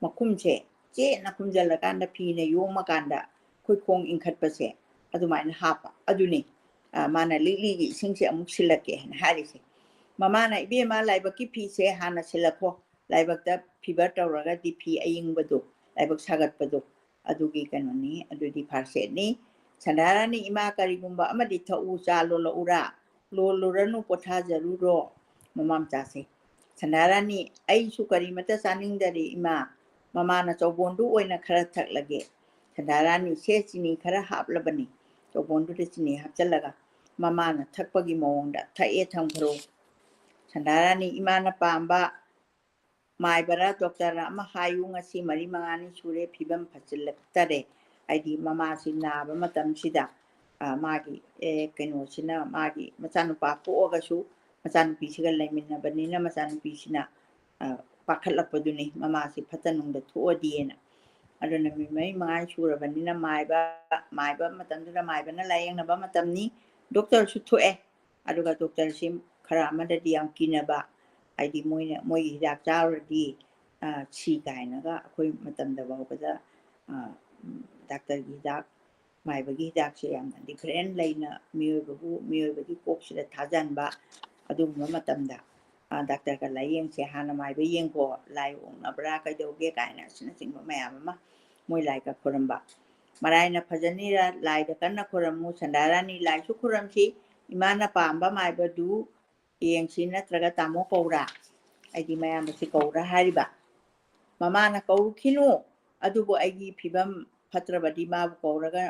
ꯃꯈꯨꯝꯁꯦ ꯆꯦꯠꯅ ꯈꯨꯝꯖꯤꯜꯂꯀꯥꯟꯗ, ꯐꯤꯅ ꯌꯣꯝꯃꯀꯥꯟꯗ ꯑꯩꯈꯣꯏ ꯈꯣꯡ ꯏꯪꯈꯠꯄꯁꯦ ꯑꯗꯨꯃꯥꯏꯅ ꯍꯥꯞꯄ꯫ ꯑꯗꯨꯅꯤ, ꯑ, ꯃꯥꯅ "ꯂꯤꯛꯂꯤꯒꯤ ꯏꯁꯤꯡꯁꯦ ꯑꯃꯨꯛ ꯁꯤꯜꯂꯛꯀꯦ" ꯍꯥꯏꯅ ꯍꯥꯏꯔꯤꯁꯦ꯫ ꯃꯃꯥꯅ, "ꯏꯕꯦꯝꯃ, ꯂꯥꯏꯕꯛꯀꯤ ꯐꯤꯁꯦ ꯍꯥꯟꯅ ꯁꯤꯜꯂꯛꯈꯣ꯫ ꯂꯥꯏꯕꯛꯇ ꯐꯤꯚꯔ ꯇꯧꯔꯒꯗꯤ ꯐꯤ ꯑꯌꯤꯡꯕꯗꯣ, ꯂꯥꯏꯕꯛ ꯁꯥꯒꯠꯄꯗꯣ, ꯑꯗꯨꯒꯤ ꯀꯩꯅꯣꯅꯤ, ꯑꯗꯨꯗꯤ ꯐꯥꯔꯁ ꯑꯦꯗꯅꯤ꯫" ꯁꯟꯙꯥꯔꯥꯅꯤ, "ꯏꯃꯥ, ꯀꯔꯤꯒꯨꯝꯕ ꯑꯃꯗꯤ ꯊꯛꯎ, ꯆꯥ ꯂꯣꯜꯂꯛꯎꯔꯥ?" "ꯂꯣꯜꯂꯨꯔꯅꯨ, ꯄꯣꯊꯥꯖꯔꯨꯔꯣ, ꯃꯃꯥ ꯃꯆꯥꯁꯦ꯫" ꯁꯟꯙꯥꯔꯥꯅꯤ, "ꯑꯩꯁꯨ ꯀꯔꯤꯃꯠꯇ ꯆꯥꯅꯤꯡꯗꯔꯦ, ꯏꯃꯥ꯫ ꯃꯃꯥꯅ ꯆꯧꯕꯣꯟꯗꯨ ꯑꯣꯏꯅ ꯈꯔ ꯊꯛꯂꯒꯦ꯫ ꯁꯟꯗꯥꯔꯥꯅꯤ, ꯁꯦ, ꯆꯤꯅꯤ ꯈꯔ ꯍꯥꯞꯂꯕꯅꯤ꯫ ꯆꯧꯕꯣꯟꯗꯨꯗ ꯆꯤꯅꯤ ꯍꯥꯞꯆꯤꯜꯂꯒ ꯃꯃꯥꯅ ꯊꯛꯄꯒꯤ ꯃꯑꯣꯡꯗ ꯊꯛꯑꯦ ꯊꯝꯈ꯭ꯔꯣ꯫ ꯁꯟꯗꯥꯔꯥꯅꯤ, ꯏꯃꯥꯅ ꯄꯥꯝꯕ ꯃꯥꯏꯕꯔꯥ ꯗꯣꯛꯇꯔ ꯑꯃ ꯍꯥꯏꯌꯨ, ꯉꯁꯤ ꯃꯔꯤ ꯃꯉꯥꯅꯤ ꯁꯨꯔꯦ ꯐꯤꯕꯝ ꯐꯠꯆꯤꯜꯂꯛꯇꯔꯦ꯫ ꯍꯥꯏꯗꯤ ꯃꯃꯥꯁꯤ ꯅꯥꯕ ꯃꯇꯝꯁꯤꯗ, ꯑ, ꯃꯥꯒꯤ, ꯑꯦ, ꯀꯩꯅꯣꯁꯤꯅ, ꯃꯥꯒꯤ ꯃꯆꯥꯅꯨꯄꯥ ꯄꯣꯛꯑꯒꯁꯨ ꯃꯆꯥꯅꯨꯄꯤꯁꯤꯒ ꯂꯩꯃꯤꯟꯅꯕꯅꯤꯅ ꯃꯆꯥꯅꯨꯄꯤꯁꯤꯅ, ꯑ, ꯄꯥꯈꯠꯂꯛꯄꯗꯨꯅꯤ, ꯃꯃꯥꯁꯤ ꯐꯠꯇ ꯅꯨꯡꯗ ꯊꯣꯛꯑꯗꯤꯅ꯫ ꯑꯗꯨꯅ ꯅꯨꯃꯤꯠ ꯃꯔꯤ ꯃꯉꯥꯅꯤ ꯁꯨꯔꯕꯅꯤꯅ ꯃꯥꯏꯕ, ꯃꯥꯏꯕ ꯃꯇꯝꯗꯨꯗ ꯃꯥꯏꯕꯅ ꯂꯥꯏꯌꯦꯡꯅꯕ ꯃꯇꯝꯅꯤ, ꯗꯣꯛꯇꯔꯁꯨ ꯊꯣꯛꯑꯦ꯫ ꯑꯗꯨꯒ ꯗꯣꯛꯇꯔꯁꯤ ꯈꯔ ꯑꯃꯗꯗꯤ ꯌꯥꯝ ꯀꯤꯅꯕ, ꯍꯥꯏꯗꯤ ꯃꯣꯏꯅ, ꯃꯣꯏꯒꯤ ꯍꯤꯗꯥꯛ ꯆꯥꯔꯨꯔꯗꯤ, ꯑ, ꯁꯤ ꯀꯥꯏꯅꯒ ꯑꯩꯈꯣꯏ ꯃꯇꯝꯗ ꯐꯥꯎꯕꯗ, ꯑ, ꯗꯥꯛꯇꯔꯒꯤ ꯍꯤꯗꯥꯛ, ꯃꯥꯏꯕꯒꯤ ꯍꯤꯗꯥꯛꯁꯦ ꯌꯥꯝꯅ different ꯂꯩꯅ ꯃꯤꯑꯣꯏꯕꯕꯨ, ꯃꯤꯑꯣꯏꯕꯒꯤ ꯀꯣꯛꯁꯤꯗ ꯊꯥꯖꯟꯕ꯫ ꯑꯗꯨꯒꯨꯝꯕ ꯃꯇꯝꯗ, ꯑ, ꯗꯥꯛꯇꯔꯒ ꯂꯥꯏꯌꯦꯡꯁꯦ, ꯍꯥꯟꯅ ꯃꯥꯏꯕ ꯌꯦꯡꯈꯣ, ꯂꯥꯏ ꯑꯣꯛꯅꯕ꯭ꯔꯥ ꯀꯩꯗꯧꯒꯦ ꯀꯥꯏꯅ ꯑꯁꯤꯅꯆꯤꯡꯕ ꯃꯌꯥꯝ ꯑꯃ ꯃꯣꯏ ꯂꯥꯏꯒ ꯈꯨꯔꯨꯝꯕ꯫ ꯃꯔꯥꯏꯅ ꯐꯖꯅꯤꯔ ꯂꯥꯏꯗ ꯀꯟꯅ ꯈꯨꯔꯨꯝꯃꯨ, ꯁꯟꯗꯥꯔꯥꯅꯤ ꯂꯥꯏꯁꯨ ꯈꯨꯔꯨꯝꯁꯤ, ꯏꯃꯥꯅ ꯄꯥꯝꯕ ꯃꯥꯏꯕꯗꯨ ꯌꯦꯡꯁꯤ ꯅꯠꯇ꯭ꯔꯒ ꯇꯥꯃꯣ ꯀꯧꯔꯥ, ꯑꯩꯗꯤ ꯃꯌꯥꯝꯕꯁꯤ ꯀꯧꯔꯥ ꯍꯥꯏꯔꯤꯕ꯫ ꯃꯃꯥꯅ ꯀꯧꯔꯨꯈꯤꯅꯨ, ꯑꯗꯨꯕꯨ ꯑꯩꯒꯤ ꯐꯤꯕꯝ ꯐꯠꯇ꯭ꯔꯕꯗꯤ ꯃꯥꯕꯨ ꯀꯧꯔꯒ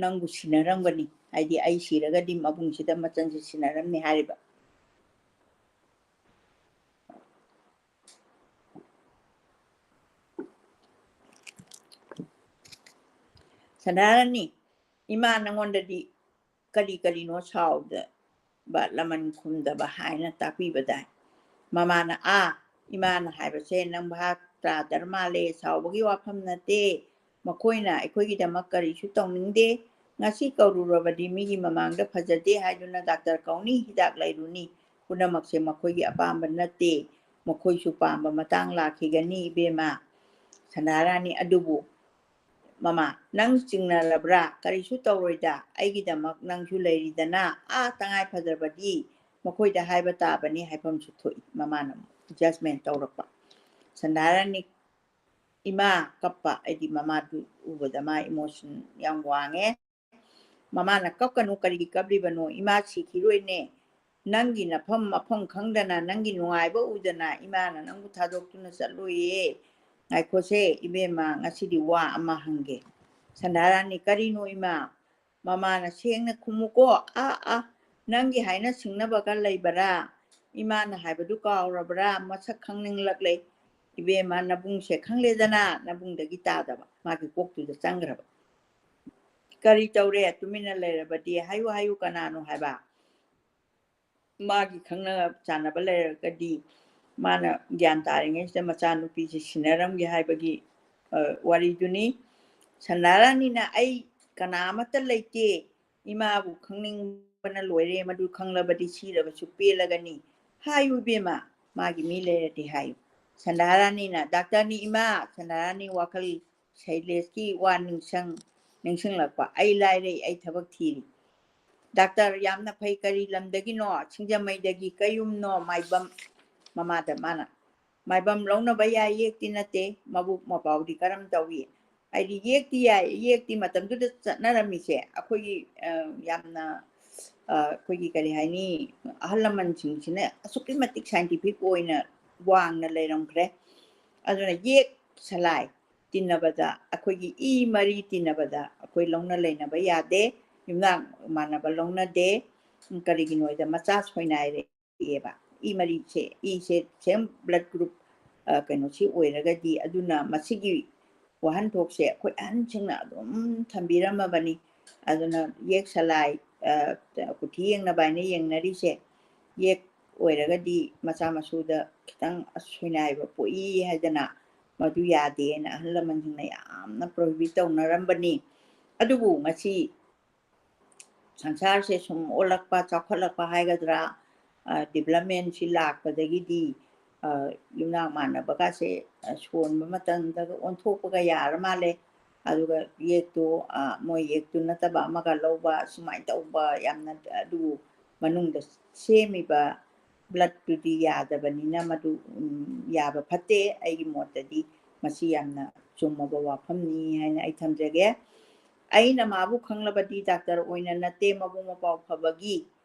ꯅꯪꯕꯨ ꯁꯤꯟꯅꯔꯝꯒꯅꯤ, ꯍꯥꯏꯗꯤ ꯑꯩ ꯁꯤꯔꯒꯗꯤ ꯃꯕꯨꯡꯁꯤꯗ ꯃꯆꯟꯁꯤ ꯁꯤꯟꯅꯔꯝꯅꯤ ꯍꯥꯏꯔꯤꯕ꯫ ꯁꯟꯗꯥꯔꯥꯅꯤ, ꯏꯃꯥ ꯅꯉꯣꯟꯗꯗꯤ ꯀꯔꯤ ꯀꯔꯤꯅꯣ ꯁꯥꯎꯗꯕ, ꯂꯃꯟ ꯈꯨꯝꯗꯕ ꯍꯥꯏꯅ ꯇꯥꯛꯄꯤꯕꯗꯥꯏ? ꯃꯃꯥꯅ, ꯑꯥ, ꯏꯃꯥꯅ ꯍꯥꯏꯕꯁꯦ ꯅꯪ ꯚꯥꯞ ꯇꯥꯗꯔ ꯃꯥꯜꯂꯦ, ꯁꯥꯎꯕꯒꯤ ꯋꯥꯐꯝ ꯅꯠꯇꯦ, ꯃꯈꯣꯏꯅ ꯑꯩꯈꯣꯏꯒꯤꯗꯃꯛ ꯀꯔꯤꯁꯨ ꯇꯧꯅꯤꯡꯗꯦ, ꯉꯁꯤ ꯀꯧꯔꯨꯔꯕꯗꯤ ꯃꯤꯒꯤ ꯃꯃꯥꯡꯗ ꯐꯖꯗꯦ ꯍꯥꯏꯗꯨꯅ ꯗꯥꯛꯇꯔ ꯀꯧꯅꯤ, ꯍꯤꯗꯥꯛ ꯂꯩꯔꯨꯅꯤ, ꯄꯨꯝꯅꯃꯛꯁꯦ ꯃꯈꯣꯏꯒꯤ ꯑꯄꯥꯝꯕ ꯅꯠꯇꯦ, ꯃꯈꯣꯏꯁꯨ ꯄꯥꯝꯕ ꯃꯇꯥꯡ ꯂꯥꯛꯈꯤꯒꯅꯤ ꯏꯕꯦꯝꯃ꯫ ꯁꯟꯗꯥꯔꯥꯅꯤ, ꯑꯗꯨꯕꯨ ꯃꯃꯥ, ꯅꯪ ꯆꯤꯡꯅꯔꯕ꯭ꯔꯥ? ꯀꯔꯤꯁꯨ ꯇꯧꯔꯣꯏꯗ, ꯑꯩꯒꯤꯗꯃꯛ ꯅꯪꯁꯨ ꯂꯩꯔꯤꯗꯅ, ꯑꯥ, ꯇꯉꯥꯏ ꯐꯗ꯭ꯔꯕꯗꯤ ꯃꯈꯣꯏꯗ ꯍꯥꯏꯕ ꯇꯥꯕꯅꯤ ꯍꯥꯏꯐꯝꯁꯨ ꯊꯣꯛꯏ꯫ ꯃꯃꯥꯅ judgment ꯇꯧꯔꯛꯄ꯫ ꯁꯟꯗꯥꯔꯥꯅꯤ, ꯏꯃꯥ, ꯀꯞꯄ, ꯑꯩꯗꯤ ꯃꯃꯥꯗꯨ ꯎꯕꯗ ꯃꯥ emotion ꯌꯥꯝ ꯋꯥꯡꯉꯦ꯫ ꯃꯃꯥꯅ, ꯀꯞꯀꯅꯨ, ꯀꯔꯤꯒꯤ ꯀꯞꯂꯤꯕꯅꯣ? ꯏꯃꯥ ꯁꯤꯈꯤꯔꯣꯏꯅꯦ꯫ ꯅꯪꯒꯤ ꯅꯐꯝ ꯃꯐꯝ ꯈꯪꯗꯅ, ꯅꯪꯒꯤ ꯅꯨꯡꯉꯥꯏꯕ ꯎꯗꯅ ꯏꯃꯥꯅ ꯅꯪꯕꯨ ꯊꯥꯗꯣꯛꯇꯨꯅ ꯆꯠꯂꯣꯏꯌꯦ꯫ ꯉꯥꯏꯈꯣꯁꯦ ꯏꯕꯦꯝꯃ, ꯉꯁꯤꯗꯤ ꯋꯥ ꯑꯃ ꯍꯪꯒꯦ꯫ ꯁꯟꯙꯥꯔꯥꯅꯤ, "ꯀꯔꯤꯅꯣ ꯏꯃꯥ?" ꯃꯃꯥꯅ, "ꯁꯦꯡꯅ ꯈꯨꯝꯃꯨꯀꯣ꯫ ꯑꯥ, ꯑꯥ, ꯅꯪꯒꯤ ꯍꯥꯏꯅ ꯁꯤꯡꯅꯕꯒ ꯂꯩꯕꯔꯥ? ꯏꯃꯥꯅ ꯍꯥꯏꯕꯗꯨ ꯀꯥꯎꯔꯕ꯭ꯔꯥ? ꯃꯁꯛ ꯈꯪꯅꯤꯡꯂꯛꯂꯦ꯫ ꯏꯕꯦꯝꯃ, ꯅꯕꯨꯡꯁꯦ ꯈꯪꯂꯦꯗꯅ, ꯅꯕꯨꯡꯗꯒꯤ ꯇꯥꯗꯕ, ꯃꯥꯒꯤ ꯀꯣꯛꯇꯨꯗ ꯆꯪꯈ꯭ꯔꯕ꯫ ꯀꯔꯤ ꯇꯧꯔꯦ? ꯇꯨꯃꯤꯟꯅ ꯂꯩꯔꯕꯗꯤ? ꯍꯥꯏꯌꯨ, ꯍꯥꯏꯌꯨ, ꯀꯅꯥꯅꯣ ꯍꯥꯏꯕ?" ꯃꯥꯒꯤ ꯈꯪꯅ ꯆꯥꯟꯅꯕ ꯂꯩꯔꯒꯗꯤ ꯃꯥꯅ ꯒ꯭ꯌꯥꯟ ꯇꯥꯔꯤꯉꯩꯁꯤꯗ ꯃꯆꯥꯅꯨꯄꯤꯁꯦ ꯁꯤꯟꯅꯔꯝꯒꯦ ꯍꯥꯏꯕꯒꯤ, ꯑ, ꯋꯥꯔꯤꯗꯨꯅꯤ꯫ ꯁꯟꯙꯥꯔꯥꯅꯤꯅ, "ꯑꯩ ꯀꯅꯥ ꯑꯃꯠꯇ ꯂꯩꯇꯦ, ꯏꯃꯥꯕꯨ ꯈꯪꯅꯤꯡꯕꯅ ꯂꯣꯏꯔꯦ, ꯃꯗꯨ ꯈꯪꯂꯕꯗꯤ ꯁꯤꯔꯕꯁꯨ ꯄꯦꯜꯂꯒꯅꯤ꯫ ꯍꯥꯏꯌꯨ ꯏꯕꯦꯝꯃ, ꯃꯥꯒꯤ ꯃꯤ ꯂꯩꯔꯗꯤ ꯍꯥꯏꯌꯨ꯫" ꯁꯟꯙꯥꯔꯥꯅꯤꯅ, "ꯗꯥꯛꯇꯔꯅꯤ ꯏꯃꯥ꯫" ꯁꯟꯙꯥꯔꯥꯅꯤ ꯋꯥꯈꯜ ꯁꯩꯂꯦꯁꯀꯤ ꯋꯥ ꯅꯤꯡꯁꯪ-, ꯅꯤꯡꯁꯤꯡꯂꯛꯄ꯫ "ꯑꯩ ꯂꯥꯏꯔꯩ, ꯑꯩ ꯊꯕꯛ ꯊꯤꯔꯤ꯫" "ꯗꯥꯛꯇꯔ, ꯌꯥꯝꯅ ꯐꯩ꯫ ꯀꯔꯤ ꯂꯝꯗꯒꯤꯅꯣ?" "ꯁꯤꯡꯖꯃꯩꯗꯒꯤ꯫" "ꯀꯩ ꯌꯨꯝꯅꯣ?" "ꯃꯥꯏꯕꯝ꯫" ꯃꯃꯥꯗ ꯃꯥꯅ, "ꯃꯥꯏꯕꯝ ꯂꯧꯅꯕ ꯌꯥꯏ, ꯌꯦꯛꯇꯤ ꯅꯠꯇꯦ꯫ ꯃꯕꯨꯛ ꯃꯄꯥꯎꯗꯤ ꯀꯔꯝ ꯇꯧꯏ?" ꯑꯩꯗꯤ ꯌꯦꯛꯇꯤ ꯌꯥꯏ, ꯌꯦꯛꯇꯤ ꯃꯇꯝꯗꯨꯗ ꯆꯠꯅꯔꯝꯃꯤꯁꯦ ꯑꯩꯈꯣꯏꯒꯤ, ꯑ, ꯌꯥꯝꯅ, ꯑ, ꯑꯩꯈꯣꯏꯒꯤ ꯀꯔꯤ ꯍꯥꯏꯅꯤ, ꯑꯍꯜ ꯂꯃꯟꯁꯤꯡꯁꯤꯅ ꯑꯁꯨꯛꯀꯤ ꯃꯇꯤꯛ scientific ꯑꯣꯏꯅ ꯋꯥꯡꯅ ꯂꯩꯔꯝꯈ꯭ꯔꯦ꯫ ꯑꯗꯨꯅ ꯌꯦꯛ ꯁꯂꯥꯏ ꯇꯤꯟꯅꯕꯗ, ꯑꯩꯈꯣꯏꯒꯤ ꯏ ꯃꯔꯤ ꯇꯤꯟꯅꯕꯗ ꯑꯩꯈꯣꯏ ꯂꯧꯅ ꯂꯩꯅꯕ ꯌꯥꯗꯦ, ꯌꯨꯝꯅꯥꯛ ꯃꯥꯟꯅꯕ ꯂꯧꯅꯗꯦ꯫ ꯀꯔꯤꯒꯤꯅꯣ ꯍꯥꯏꯗ ꯃꯆꯥ ꯁꯣꯏꯅꯥꯏꯔꯦ꯫ ꯌꯦꯕ꯫ ꯏ ꯃꯔꯤꯁꯦ, ꯏꯁꯦ same blood group, ꯑ, ꯀꯩꯅꯣꯁꯤ ꯑꯣꯏꯔꯒꯗꯤ, ꯑꯗꯨꯅ ꯃꯁꯤꯒꯤ ꯋꯥꯍꯟꯊꯣꯛꯁꯦ ꯑꯩꯈꯣꯏ ꯑꯍꯟꯁꯤꯡꯅ ꯑꯗꯨꯝ ꯊꯝꯕꯤꯔꯝꯃꯕꯅꯤ꯫ ꯑꯗꯨꯅ ꯌꯦꯛ ꯁꯂꯥꯏ, ꯑ, ꯀꯨꯊꯤ ꯌꯦꯡꯅꯕ ꯍꯥꯏꯅ ꯌꯦꯡꯅꯔꯤꯁꯦ, ꯌꯦꯛ ꯑꯣꯏꯔꯒꯗꯤ ꯃꯆꯥ ꯃꯁꯨꯗ ꯈꯤꯇꯪ ꯑꯁꯣꯏꯅꯥꯏꯕ ꯄꯣꯛꯏ ꯍꯥꯏꯗꯅ ꯃꯗꯨ ꯌꯥꯗꯦꯅ ꯑꯍꯜ ꯂꯃꯟꯁꯤꯡꯅ ꯌꯥꯝꯅ prohibit ꯇꯧꯅꯔꯝꯕꯅꯤ꯫ ꯑꯗꯨꯕꯨ ꯉꯁꯤ ꯁꯪꯁꯥꯔꯁꯦ ꯁꯨꯝ ꯑꯣꯜꯂꯛꯄ, ꯆꯥꯎꯈꯠꯂꯛꯄ ꯍꯥꯏꯒꯗ꯭ꯔꯥ, ꯑ, developmentꯁꯤ ꯂꯥꯛꯄꯗꯒꯤꯗꯤ, ꯑ, ꯌꯨꯝꯅꯥꯛ ꯃꯥꯟꯅꯕꯒꯁꯦ, ꯑ, ꯁꯣꯟꯕ ꯃꯇꯝꯗꯒ ꯑꯣꯟꯊꯣꯛꯄꯒ ꯌꯥꯔ ꯃꯥꯜꯂꯦ꯫ ꯑꯗꯨꯒ ꯌꯦꯛꯇꯨ, ꯑ, ꯃꯣꯏ ꯌꯦꯛꯇꯨ ꯅꯠꯇꯕ ꯑꯃꯒ ꯂꯧꯕ, ꯁꯨꯃꯥꯏꯅ ꯇꯧꯕ ꯌꯥꯝꯅ, ꯑꯗꯨ ꯃꯅꯨꯡꯗ ꯁꯦꯝꯃꯤꯕ bloodꯇꯨꯗꯤ ꯌꯥꯗꯕꯅꯤꯅ ꯃꯗꯨ, ꯎꯝ, ꯌꯥꯕ ꯐꯠꯇꯦ꯫ ꯑꯩꯒꯤ ꯃꯣꯠꯇꯗꯤ ꯃꯁꯤ ꯌꯥꯝꯅ ꯆꯨꯝꯃꯕ ꯋꯥꯐꯝꯅꯤ ꯍꯥꯏꯅ ꯑꯩ ꯊꯝꯖꯒꯦ꯫ ꯑꯩꯅ ꯃꯥꯕꯨ ꯈꯪꯂꯕꯗꯤ ꯗꯥꯛꯇꯔ ꯑꯣꯏꯅ ꯅꯠꯇꯦ, ꯃꯕꯨꯡ ꯃꯄꯥꯎ ꯐꯕꯒꯤ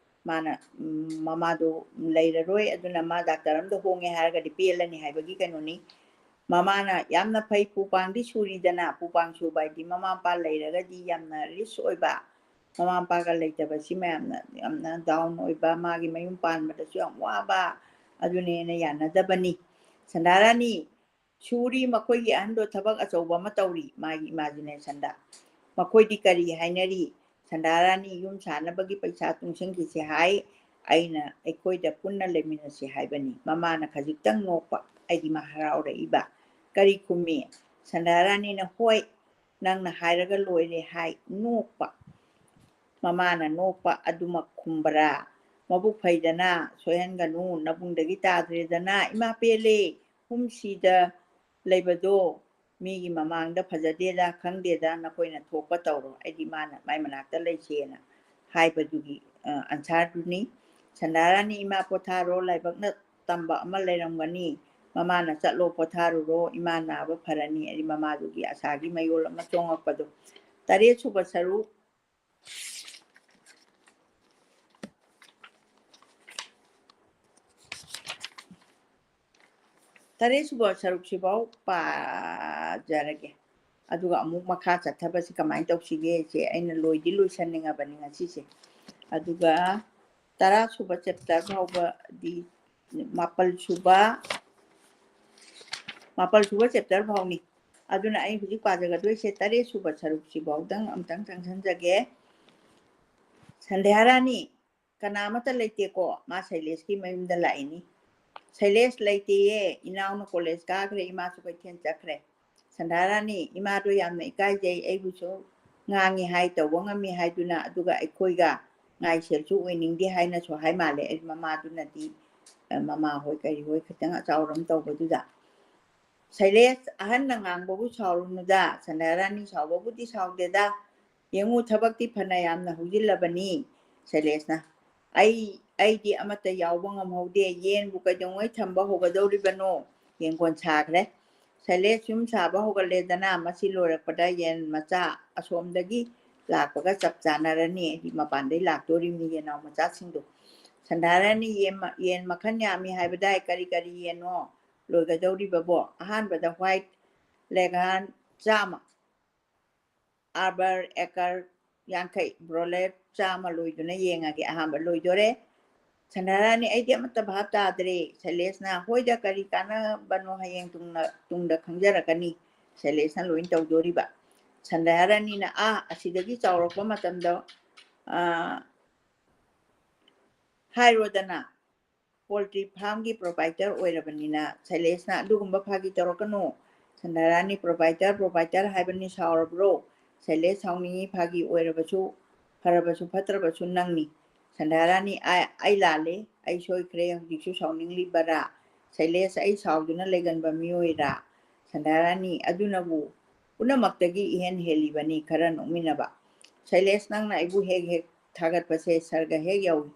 ꯃꯥꯅ, ꯎꯝ, ꯃꯃꯥꯗꯣ ꯂꯩꯔꯔꯣꯏ, ꯑꯗꯨꯅ ꯃꯥ ꯗꯥꯛꯇꯔ ꯑꯝꯗ ꯍꯣꯡꯉꯦ ꯍꯥꯏꯔꯒꯗꯤ ꯄꯦꯜꯂꯅꯤ ꯍꯥꯏꯕꯒꯤ ꯀꯩꯅꯣꯅꯤ꯫ ꯃꯃꯥꯅ ꯌꯥꯝꯅ ꯐꯩ, ꯄꯨꯄꯥꯡꯗꯤ ꯁꯨꯔꯤꯗꯅ, ꯄꯨꯄꯥꯡ ꯁꯨꯕ ꯍꯥꯏꯗꯤ ꯃꯃꯥ ꯃꯄꯥ ꯂꯩꯔꯒꯗꯤ ꯌꯥꯝꯅ rich ꯑꯣꯏꯕ, ꯃꯃꯥ ꯃꯄꯥꯒ ꯂꯩꯇꯕꯁꯤ ꯃꯌꯥꯝꯅ ꯌꯥꯝꯅ down ꯑꯣꯏꯕ, ꯃꯥꯒꯤ ꯃꯌꯨꯝ ꯄꯥꯟꯕꯗꯁꯨ ꯌꯥꯝ ꯋꯥꯕ, ꯑꯗꯨꯅꯦꯅ ꯌꯥꯅꯗꯕꯅꯤ꯫ ꯁꯟꯙꯥꯔꯥꯅꯤ ꯁꯨꯔꯤ, ꯃꯈꯣꯏꯒꯤ ꯑꯍꯟꯗꯣ ꯊꯕꯛ ꯑꯆꯧꯕ ꯑꯃ ꯇꯧꯔꯤ ꯃꯥꯒꯤ imaginationꯗ꯫ ꯃꯈꯣꯏꯗꯤ ꯀꯔꯤ ꯍꯥꯏꯅꯔꯤ? ꯁꯟꯙꯥꯔꯥꯅꯤ ꯌꯨꯝ ꯁꯥꯅꯕꯒꯤ ꯄꯩꯁꯥ ꯇꯨꯡꯁꯤꯟꯈꯤꯁꯤ ꯍꯥꯏ, ꯑꯩꯅ ꯑꯩꯈꯣꯏꯗ ꯄꯨꯟꯅ ꯂꯩꯃꯤꯟꯅꯁꯤ ꯍꯥꯏꯕꯅꯤ꯫ ꯃꯃꯥꯅ ꯈꯖꯤꯛꯇꯪ ꯅꯣꯛꯄ, ꯑꯩꯗꯤ ꯃꯥ ꯍꯔꯥꯎꯔꯛꯏꯕ꯫ ꯀꯔꯤ ꯈꯨꯝꯃꯤ? ꯁꯟꯙꯥꯔꯥꯅꯤꯅ ꯍꯣꯏ, ꯅꯪꯅ ꯍꯥꯏꯔꯒ ꯂꯣꯏꯔꯦ ꯍꯥꯏ, ꯅꯣꯛꯄ꯫ ꯃꯃꯥꯅ ꯅꯣꯛꯄ ꯑꯗꯨꯃꯛ ꯈꯨꯝꯕꯔꯥ? ꯃꯕꯨꯛ ꯐꯩꯗꯅ, ꯁꯣꯏꯍꯟꯒꯅꯨ, ꯅꯕꯨꯡꯗꯒꯤ ꯇꯥꯗ꯭ꯔꯦꯗꯅ꯫ ꯏꯃꯥ ꯄꯦꯜꯂꯦ, ꯍꯨꯝꯁꯤꯗ ꯂꯩꯕꯗꯣ ꯃꯤꯒꯤ ꯃꯃꯥꯡꯗ ꯐꯖꯗꯦꯗ, ꯈꯪꯗꯦꯗ, ꯅꯈꯣꯏꯅ ꯊꯣꯛꯄ ꯇꯧꯔꯣ, ꯑꯩꯗꯤ ꯃꯥꯅ ꯃꯥꯏ ꯃꯅꯥꯛꯇ ꯂꯩꯁꯦꯅ ꯍꯥꯏꯕꯗꯨꯒꯤ ꯑ, answerꯗꯨꯅꯤ꯫ ꯁꯟꯙꯥꯔꯥꯅꯤ ꯏꯃꯥ ꯄꯣꯊꯥꯔꯣ, ꯂꯥꯏꯕꯛꯅ ꯇꯝꯕ ꯑꯃ ꯂꯩꯔꯝꯒꯅꯤ, ꯃꯃꯥꯅ ꯆꯠꯂꯣ ꯄꯣꯊꯥꯔꯨꯔꯣ, ꯏꯃꯥ ꯅꯥꯕ ꯐꯔꯅꯤ, ꯑꯩ ꯃꯃꯥꯗꯨꯒꯤ ꯑꯁꯥꯒꯤ ꯃꯌꯣꯜ ꯑꯃ ꯆꯣꯡꯉꯛꯄꯗꯣ꯫ ꯇꯔꯦꯠ ꯁꯨꯕ ꯁꯔꯨꯛ꯫ ꯇꯔꯦꯠ ꯁꯨꯕ ꯁꯔꯨꯛꯁꯤꯐꯥꯎ ꯄꯥꯖꯔꯒꯦ꯫ ꯑꯗꯨꯒ ꯑꯃꯨꯛ ꯃꯈꯥ ꯆꯠꯊꯕꯁꯤ ꯀꯃꯥꯏꯅ ꯇꯧꯁꯤꯒꯦꯁꯦ ꯑꯩꯅ ꯂꯣꯏꯗꯤ ꯂꯣꯏꯁꯟꯅꯤꯡꯉꯕꯅꯤ ꯉꯁꯤꯁꯦ꯫ ꯑꯗꯨꯒ ꯇꯔꯥ ꯁꯨꯕ chapter ꯐꯥꯎꯕꯗꯤ, ꯃꯥꯄꯜ ꯁꯨꯕ, ꯃꯥꯄꯜ ꯁꯨꯕ chapter ꯐꯥꯎꯅꯤ꯫ ꯑꯗꯨꯅ ꯑꯩ ꯍꯧꯖꯤꯛ ꯄꯥꯖꯒꯗꯣꯏꯁꯦ ꯇꯔꯦꯠ ꯁꯨꯕ ꯁꯔꯨꯛꯁꯤꯐꯥꯎꯗꯪ ꯑꯃꯨꯛꯇꯪ ꯆꯪꯁꯟꯖꯒꯦ꯫ ꯁꯟꯙ꯭ꯌꯥꯔꯥꯅꯤ, ꯀꯅꯥ ꯑꯃꯠꯇ ꯂꯩꯇꯦꯀꯣ, ꯃꯥ ꯁꯩꯂꯦꯁꯀꯤ ꯃꯌꯨꯝꯗ ꯂꯥꯛꯏꯅꯤ꯫ ꯁꯩꯂꯦꯁ ꯂꯩꯇꯦꯌꯦ, ꯏꯅꯥꯎꯅ college ꯀꯥꯈ꯭ꯔꯦ, ꯏꯃꯥꯁꯨ ꯀꯩꯊꯦꯜ ꯆꯠꯈ꯭ꯔꯦ꯫ ꯁꯟꯙꯥꯔꯥꯅꯤ, ꯏꯃꯥꯗꯣ ꯌꯥꯝꯅ ꯏꯀꯥꯏꯖꯩ, ꯑꯩꯕꯨꯁꯨ ꯉꯥꯡꯉꯤ ꯍꯥꯏ, ꯇꯧꯕ ꯉꯝꯃꯤ ꯍꯥꯏꯗꯨꯅ, ꯑꯗꯨꯒ ꯑꯩꯈꯣꯏꯒ ꯉꯥꯏꯁꯦꯜꯁꯨ ꯑꯣꯏꯅꯤꯡꯗꯦ ꯍꯥꯏꯅꯁꯨ ꯍꯥꯏ ꯃꯥꯜꯂꯦ꯫ ꯑꯩ ꯃꯃꯥꯗꯨꯅꯗꯤ, ꯑ, ꯃꯃꯥ ꯍꯣꯏ ꯀꯔꯤ ꯍꯣꯏ ꯈꯤꯇꯪ ꯑꯆꯥꯎꯔꯝ ꯇꯧꯕꯗꯨꯗ꯫ ꯁꯩꯂꯦꯁ, ꯑꯍꯟꯅ ꯉꯥꯡꯕꯕꯨ ꯁꯥꯎꯔꯨꯅꯨꯗ, ꯁꯟꯙꯥꯔꯥꯅꯤ ꯁꯥꯎꯕꯕꯨꯗꯤ ꯁꯥꯎꯗꯦꯗ, ꯌꯦꯡꯉꯨ, ꯊꯕꯛꯇꯤ ꯐꯅ ꯌꯥꯝꯅ ꯍꯧꯖꯤꯜꯂꯕꯅꯤ꯫ ꯁꯩꯂꯦꯁꯅ, "ꯑꯩ, ꯑꯩꯗꯤ ꯑꯃꯠꯇ ꯌꯥꯎꯕ ꯉꯝꯍꯧꯗꯦ꯫ ꯌꯦꯟꯕꯨ ꯀꯩꯗꯧꯉꯩ ꯊꯝꯕ ꯍꯧꯒꯗꯧꯔꯤꯕꯅꯣ?" ꯌꯦꯟꯒꯣꯟ ꯁꯥꯈ꯭ꯔꯦ꯫ ꯁꯩꯂꯦꯁ ꯌꯨꯝ ꯁꯥꯕ ꯍꯧꯒꯠꯂꯦꯗꯅ, ꯃꯁꯤ ꯂꯣꯏꯔꯛꯄꯗ ꯌꯦꯟ ꯃꯆꯥ ꯑꯁꯣꯝꯗꯒꯤ ꯂꯥꯛꯄꯒ ꯆꯞ ꯆꯥꯟꯅꯔꯅꯤ꯫ ꯑꯩꯗꯤ ꯃꯄꯥꯟꯗꯩ ꯂꯥꯛꯇꯣꯔꯤꯕꯅꯤ ꯌꯦꯟꯅꯥꯎ ꯃꯆꯥꯁꯤꯡꯗꯣ꯫ ꯁꯟꯙꯥꯔꯥꯅꯤ, "ꯌꯦꯟ ꯃ-, ꯌꯦꯟ ꯃꯈꯜ ꯌꯥꯝꯃꯤ ꯍꯥꯏꯕꯗꯥꯏ? ꯀꯔꯤ ꯀꯔꯤ ꯌꯦꯟꯅꯣ?" ꯂꯣꯏꯒꯗꯧꯔꯤꯕꯕꯣ? ꯑꯍꯥꯟꯕꯗ white Leghorn ꯆꯥꯝꯃ, Arbor acre ꯌꯥꯡꯈꯩ, broiler ꯆꯥꯝꯃ ꯂꯣꯏꯗꯨꯅ ꯌꯦꯡꯉꯒꯦ꯫ ꯑꯍꯥꯟꯕ ꯂꯣꯏꯗꯣꯔꯦ꯫ ꯁꯟꯙꯥꯔꯥꯅꯤ, "ꯑꯩꯗꯤ ꯑꯃꯠꯇ ꯚꯥꯞ ꯇꯥꯗ꯭ꯔꯦ ꯁꯩꯂꯦꯁꯅ"꯫ "ꯍꯣꯏꯗ, ꯀꯔꯤ ꯀꯥꯟꯅꯕꯅꯣ, ꯍꯌꯦꯡ ꯇꯨꯡꯅ-, ꯇꯨꯡꯗ ꯈꯪꯖꯔꯛꯀꯅꯤ", ꯁꯩꯂꯦꯁꯅ ꯂꯣꯏꯅ ꯇꯧꯗꯣꯔꯤꯕ꯫ ꯁꯟꯙꯥꯔꯥꯅꯤꯅ, "ꯑꯥ, ꯑꯁꯤꯗꯒꯤ ꯆꯥꯎꯔꯛꯄ ꯃꯇꯝꯗ, ꯑꯥ, ꯍꯥꯏꯔꯣꯗꯅ, poultry farmꯒꯤ proprietor ꯑꯣꯏꯔꯕꯅꯤꯅ", ꯁꯩꯂꯦꯁꯅ, "ꯑꯗꯨꯒꯨꯝꯕ ꯐꯥꯒꯤ ꯇꯧꯔꯛꯀꯅꯨ"꯫ ꯁꯟꯙꯥꯔꯥꯅꯤ, "Proprietor, proprietor ꯍꯥꯏꯕꯅꯤ, ꯁꯥꯎꯔꯕ꯭ꯔꯣ?" ꯁꯩꯂꯦꯁ ꯁꯥꯎꯅꯤꯡꯉꯤ, "ꯐꯥꯒꯤ ꯑꯣꯏꯔꯕꯁꯨ, ꯐꯔꯕꯁꯨ ꯐꯠꯇ꯭ꯔꯕꯁꯨ ꯅꯪꯅꯤ"꯫ ꯁꯟꯙꯥꯔꯥꯅꯤ, "ꯑ-, ꯑꯩ ꯂꯥꯜꯂꯦ, ꯑꯩ ꯁꯣꯏꯈ꯭ꯔꯦ, ꯍꯧꯖꯤꯛꯁꯨ ꯁꯥꯎꯅꯤꯡꯂꯤꯕꯔꯥ? ꯁꯩꯂꯦꯁ, ꯑꯩ ꯁꯥꯎꯗꯨꯅ ꯂꯩꯒꯟꯕ ꯃꯤꯑꯣꯏꯔꯥ?" ꯁꯟꯙꯥꯔꯥꯅꯤ, "ꯑꯗꯨꯅꯕꯨ ꯄꯨꯝꯅꯃꯛꯇꯒꯤ ꯏꯍꯦꯟ ꯍꯦꯜꯂꯤꯕꯅꯤ"꯫ ꯈꯔ ꯅꯣꯛꯃꯤꯟꯅꯕ꯫ "ꯁꯩꯂꯦꯁ, ꯅꯪꯅ ꯑꯩꯕꯨ ꯍꯦꯛ ꯍꯦꯛ ꯊꯥꯒꯠꯄꯁꯦ ꯁꯔꯒ ꯍꯦꯛ ꯌꯧꯏ"꯫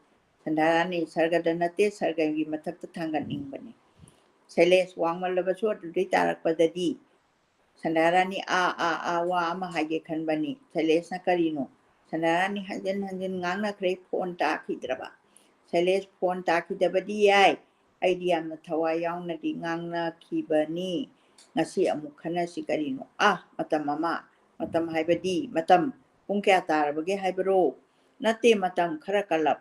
ꯁꯟꯙꯥꯔꯥꯅꯤ, "ꯁꯔꯒꯗ ꯅꯠꯇꯦ, ꯁꯔꯒꯒꯤ ꯃꯊꯛꯇ ꯊꯥꯡꯒꯠꯅꯤꯡꯕꯅꯤ"꯫ ꯁꯩꯂꯦꯁ, "ꯋꯥꯡꯃꯜꯂꯕꯁꯨ ꯑꯗꯨꯗꯩ ꯇꯥꯔꯛꯄꯗꯗꯤ"꯫ ꯁꯟꯙꯥꯔꯥꯅꯤ, "ꯑꯥ, ꯑꯥ, ꯑꯥ, ꯋꯥ ꯑꯃ ꯍꯥꯏꯒꯦ ꯈꯟꯕꯅꯤ"꯫ ꯁꯩꯂꯦꯁꯅ, "ꯀꯔꯤꯅꯣ?" ꯁꯟꯙꯥꯔꯥꯅꯤ ꯍꯟꯖꯤꯟ ꯍꯟꯖꯤꯟ ꯉꯥꯡꯅꯈ꯭ꯔꯦ, phone ꯇꯥꯈꯤꯗ꯭ꯔꯕ꯫ ꯁꯩꯂꯦꯁ, "Phone ꯇꯥꯈꯤꯗꯕꯗꯤ ꯌꯥꯏ, ꯑꯩꯗꯤ ꯌꯥꯝꯅ ꯊꯋꯥꯏ ꯌꯥꯎꯅꯗꯤ ꯉꯥꯡꯅꯈꯤꯕꯅꯤ꯫ ꯉꯁꯤ ꯑꯃꯨꯛ ꯈꯟꯅꯁꯤ ꯀꯔꯤꯅꯣ?" "ꯑꯥ, ꯃꯇꯝ ꯑꯃ"꯫ "ꯃꯇꯝ ꯍꯥꯏꯕꯗꯤ?" "ꯃꯇꯝ ꯄꯨꯡ ꯀꯌꯥ ꯇꯥꯔꯕꯒꯦ ꯍꯥꯏꯕꯔꯣ?" "ꯅꯠꯇꯦ, ꯃꯇꯝ ꯈꯔ ꯀꯜꯂꯞ"꯫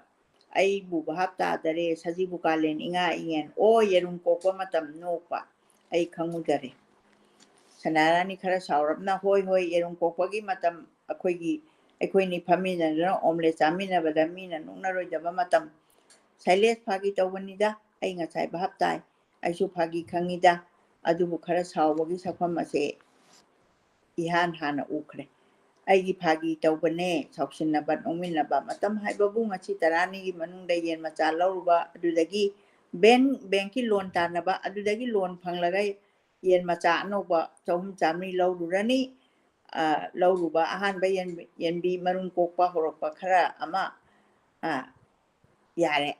"ꯑꯩꯕꯨ ꯚꯥꯞ ꯇꯥꯗꯔꯦ, ꯁꯖꯤꯕꯨ ꯀꯥꯂꯦꯟ ꯏꯉꯥ ꯏꯉꯦꯟ, ꯑꯣ, ꯌꯦꯔꯨꯝ ꯀꯣꯛꯄ ꯃꯇꯝ ꯅꯣꯛꯄ꯫ ꯑꯩ ꯈꯪꯉꯨꯗꯔꯦ"꯫ ꯁꯟꯙꯥꯔꯥꯅꯤ ꯈꯔ ꯁꯥꯎꯔꯞꯅ, "ꯍꯣꯏ, ꯍꯣꯏ, ꯌꯦꯔꯨꯝ ꯀꯣꯛꯄꯒꯤ ꯃꯇꯝ ꯑꯩꯈꯣꯏꯒꯤ, ꯑꯩꯈꯣꯏꯅꯤ ꯐꯝꯃꯤꯟꯅꯗꯨꯅ omelette ꯆꯥꯃꯤꯟꯅꯕꯗ ꯃꯤꯅ ꯅꯣꯛꯅꯔꯣꯏꯗꯕ ꯃꯇꯝ"꯫ ꯁꯩꯂꯦꯁ, "ꯐꯥꯒꯤ ꯇꯧꯕꯅꯤꯗ, ꯑꯩ ꯉꯁꯥꯏ ꯚꯥꯞ ꯇꯥꯏ, ꯑꯩꯁꯨ ꯐꯥꯒꯤ ꯈꯪꯉꯤꯗ"꯫ ꯑꯗꯨꯕꯨ ꯈꯔ ꯁꯥꯎꯕꯒꯤ ꯁꯛꯐꯝ ꯑꯁꯦ ꯏꯍꯥꯟ ꯍꯥꯟꯅ ꯎꯈ꯭ꯔꯦ꯫ "ꯑꯩꯒꯤ ꯐꯥꯒꯤ ꯇꯧꯕꯅꯦ"꯫ ꯁꯥꯎꯁꯤꯟꯅꯕ, ꯅꯣꯛꯃꯤꯟꯅꯕ꯫ "ꯃꯇꯝ ꯍꯥꯏꯕꯕꯨ ꯉꯁꯤ ꯇꯔꯥꯅꯤꯒꯤ ꯃꯅꯨꯡꯗ ꯌꯦꯟ ꯃꯆꯥ ꯂꯧꯔꯨꯕ, ꯑꯗꯨꯗꯒꯤ bank, bankꯀꯤ loan ꯇꯥꯟꯅꯕ, ꯑꯗꯨꯗꯒꯤ loan ꯐꯪꯂꯒ ꯌꯦꯟ ꯃꯆꯥ ꯑꯅꯧꯕ ꯆꯍꯨꯝ ꯆꯥꯃꯔꯤ ꯂꯧꯔꯨꯔꯅꯤ꯫ ꯑ, ꯂꯧꯔꯨꯕ ꯑꯍꯥꯟꯕ ꯌꯦꯟ-, ꯌꯦꯟꯕꯤ ꯃꯔꯨꯝ ꯀꯣꯛꯄ ꯍꯧꯔꯛꯄ ꯈꯔ ꯑꯃ, ꯑ, ꯌꯥꯔꯦ"꯫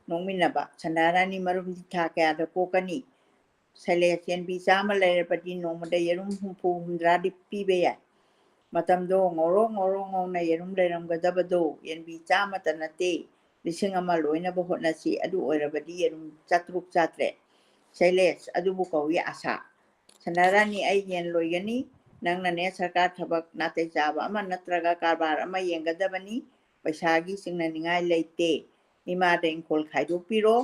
ꯅꯣꯛꯃꯤꯟꯅꯕ꯫ "ꯁꯟꯙꯥꯔꯥꯅꯤ, ꯃꯔꯨꯝꯗꯤ ꯊꯥ ꯀꯌꯥꯗ ꯀꯣꯛꯀꯅꯤ?" ꯁꯩꯂꯦꯁ, "ꯌꯦꯟꯕꯤ ꯆꯥꯝꯃ ꯂꯩꯔꯕꯗꯤ ꯅꯣꯡꯃꯗ ꯌꯦꯔꯨꯝ ꯍꯨꯝꯐꯨ ꯍꯨꯝꯗ꯭ꯔꯥꯗꯤ ꯄꯤꯕ ꯌꯥꯏ"꯫ "ꯃꯇꯝꯗꯣ ꯉꯧꯔꯣꯛ ꯉꯧꯔꯣꯛ ꯉꯧꯅ ꯌꯦꯔꯨꯝ ꯂꯩꯔꯝꯒꯗꯕꯗꯣ ꯌꯦꯟꯕꯤ ꯆꯥꯝꯃꯇ ꯅꯠꯇꯦ, ꯂꯤꯁꯤꯡ ꯑꯃ ꯂꯣꯏꯅꯕ ꯍꯣꯠꯅꯁꯤ, ꯑꯗꯨ ꯑꯣꯏꯔꯕꯗꯤ ꯌꯦꯔꯨꯝ ꯆꯥꯇ꯭ꯔꯨꯛ ꯆꯥꯇ꯭ꯔꯦꯠ"꯫ ꯁꯩꯂꯦꯁ, ꯑꯗꯨꯕꯨ ꯀꯧꯏ ꯑꯥꯁꯥ꯫ ꯁꯟꯗꯥꯔꯥꯅꯤ, ꯑꯩ ꯌꯦꯟ ꯂꯣꯏꯒꯅꯤ꯫ ꯅꯪꯅꯅꯦ ꯁꯔꯀꯥꯔ ꯊꯕꯛ ꯅꯥꯇꯩ ꯆꯥꯕ ꯑꯃ ꯅꯠꯇ꯭ꯔꯒ ꯀꯔꯕꯥꯔ ꯑꯃ ꯌꯦꯡꯒꯗꯕꯅꯤ꯫ ꯄꯩꯁꯥꯒꯤ ꯆꯤꯡꯅꯅꯤꯡꯉꯥꯏ ꯂꯩꯇꯦ꯫ ꯏꯃꯥꯗ ꯏꯪꯈꯣꯜ ꯈꯥꯏꯗꯣꯛꯄꯤꯔꯣ,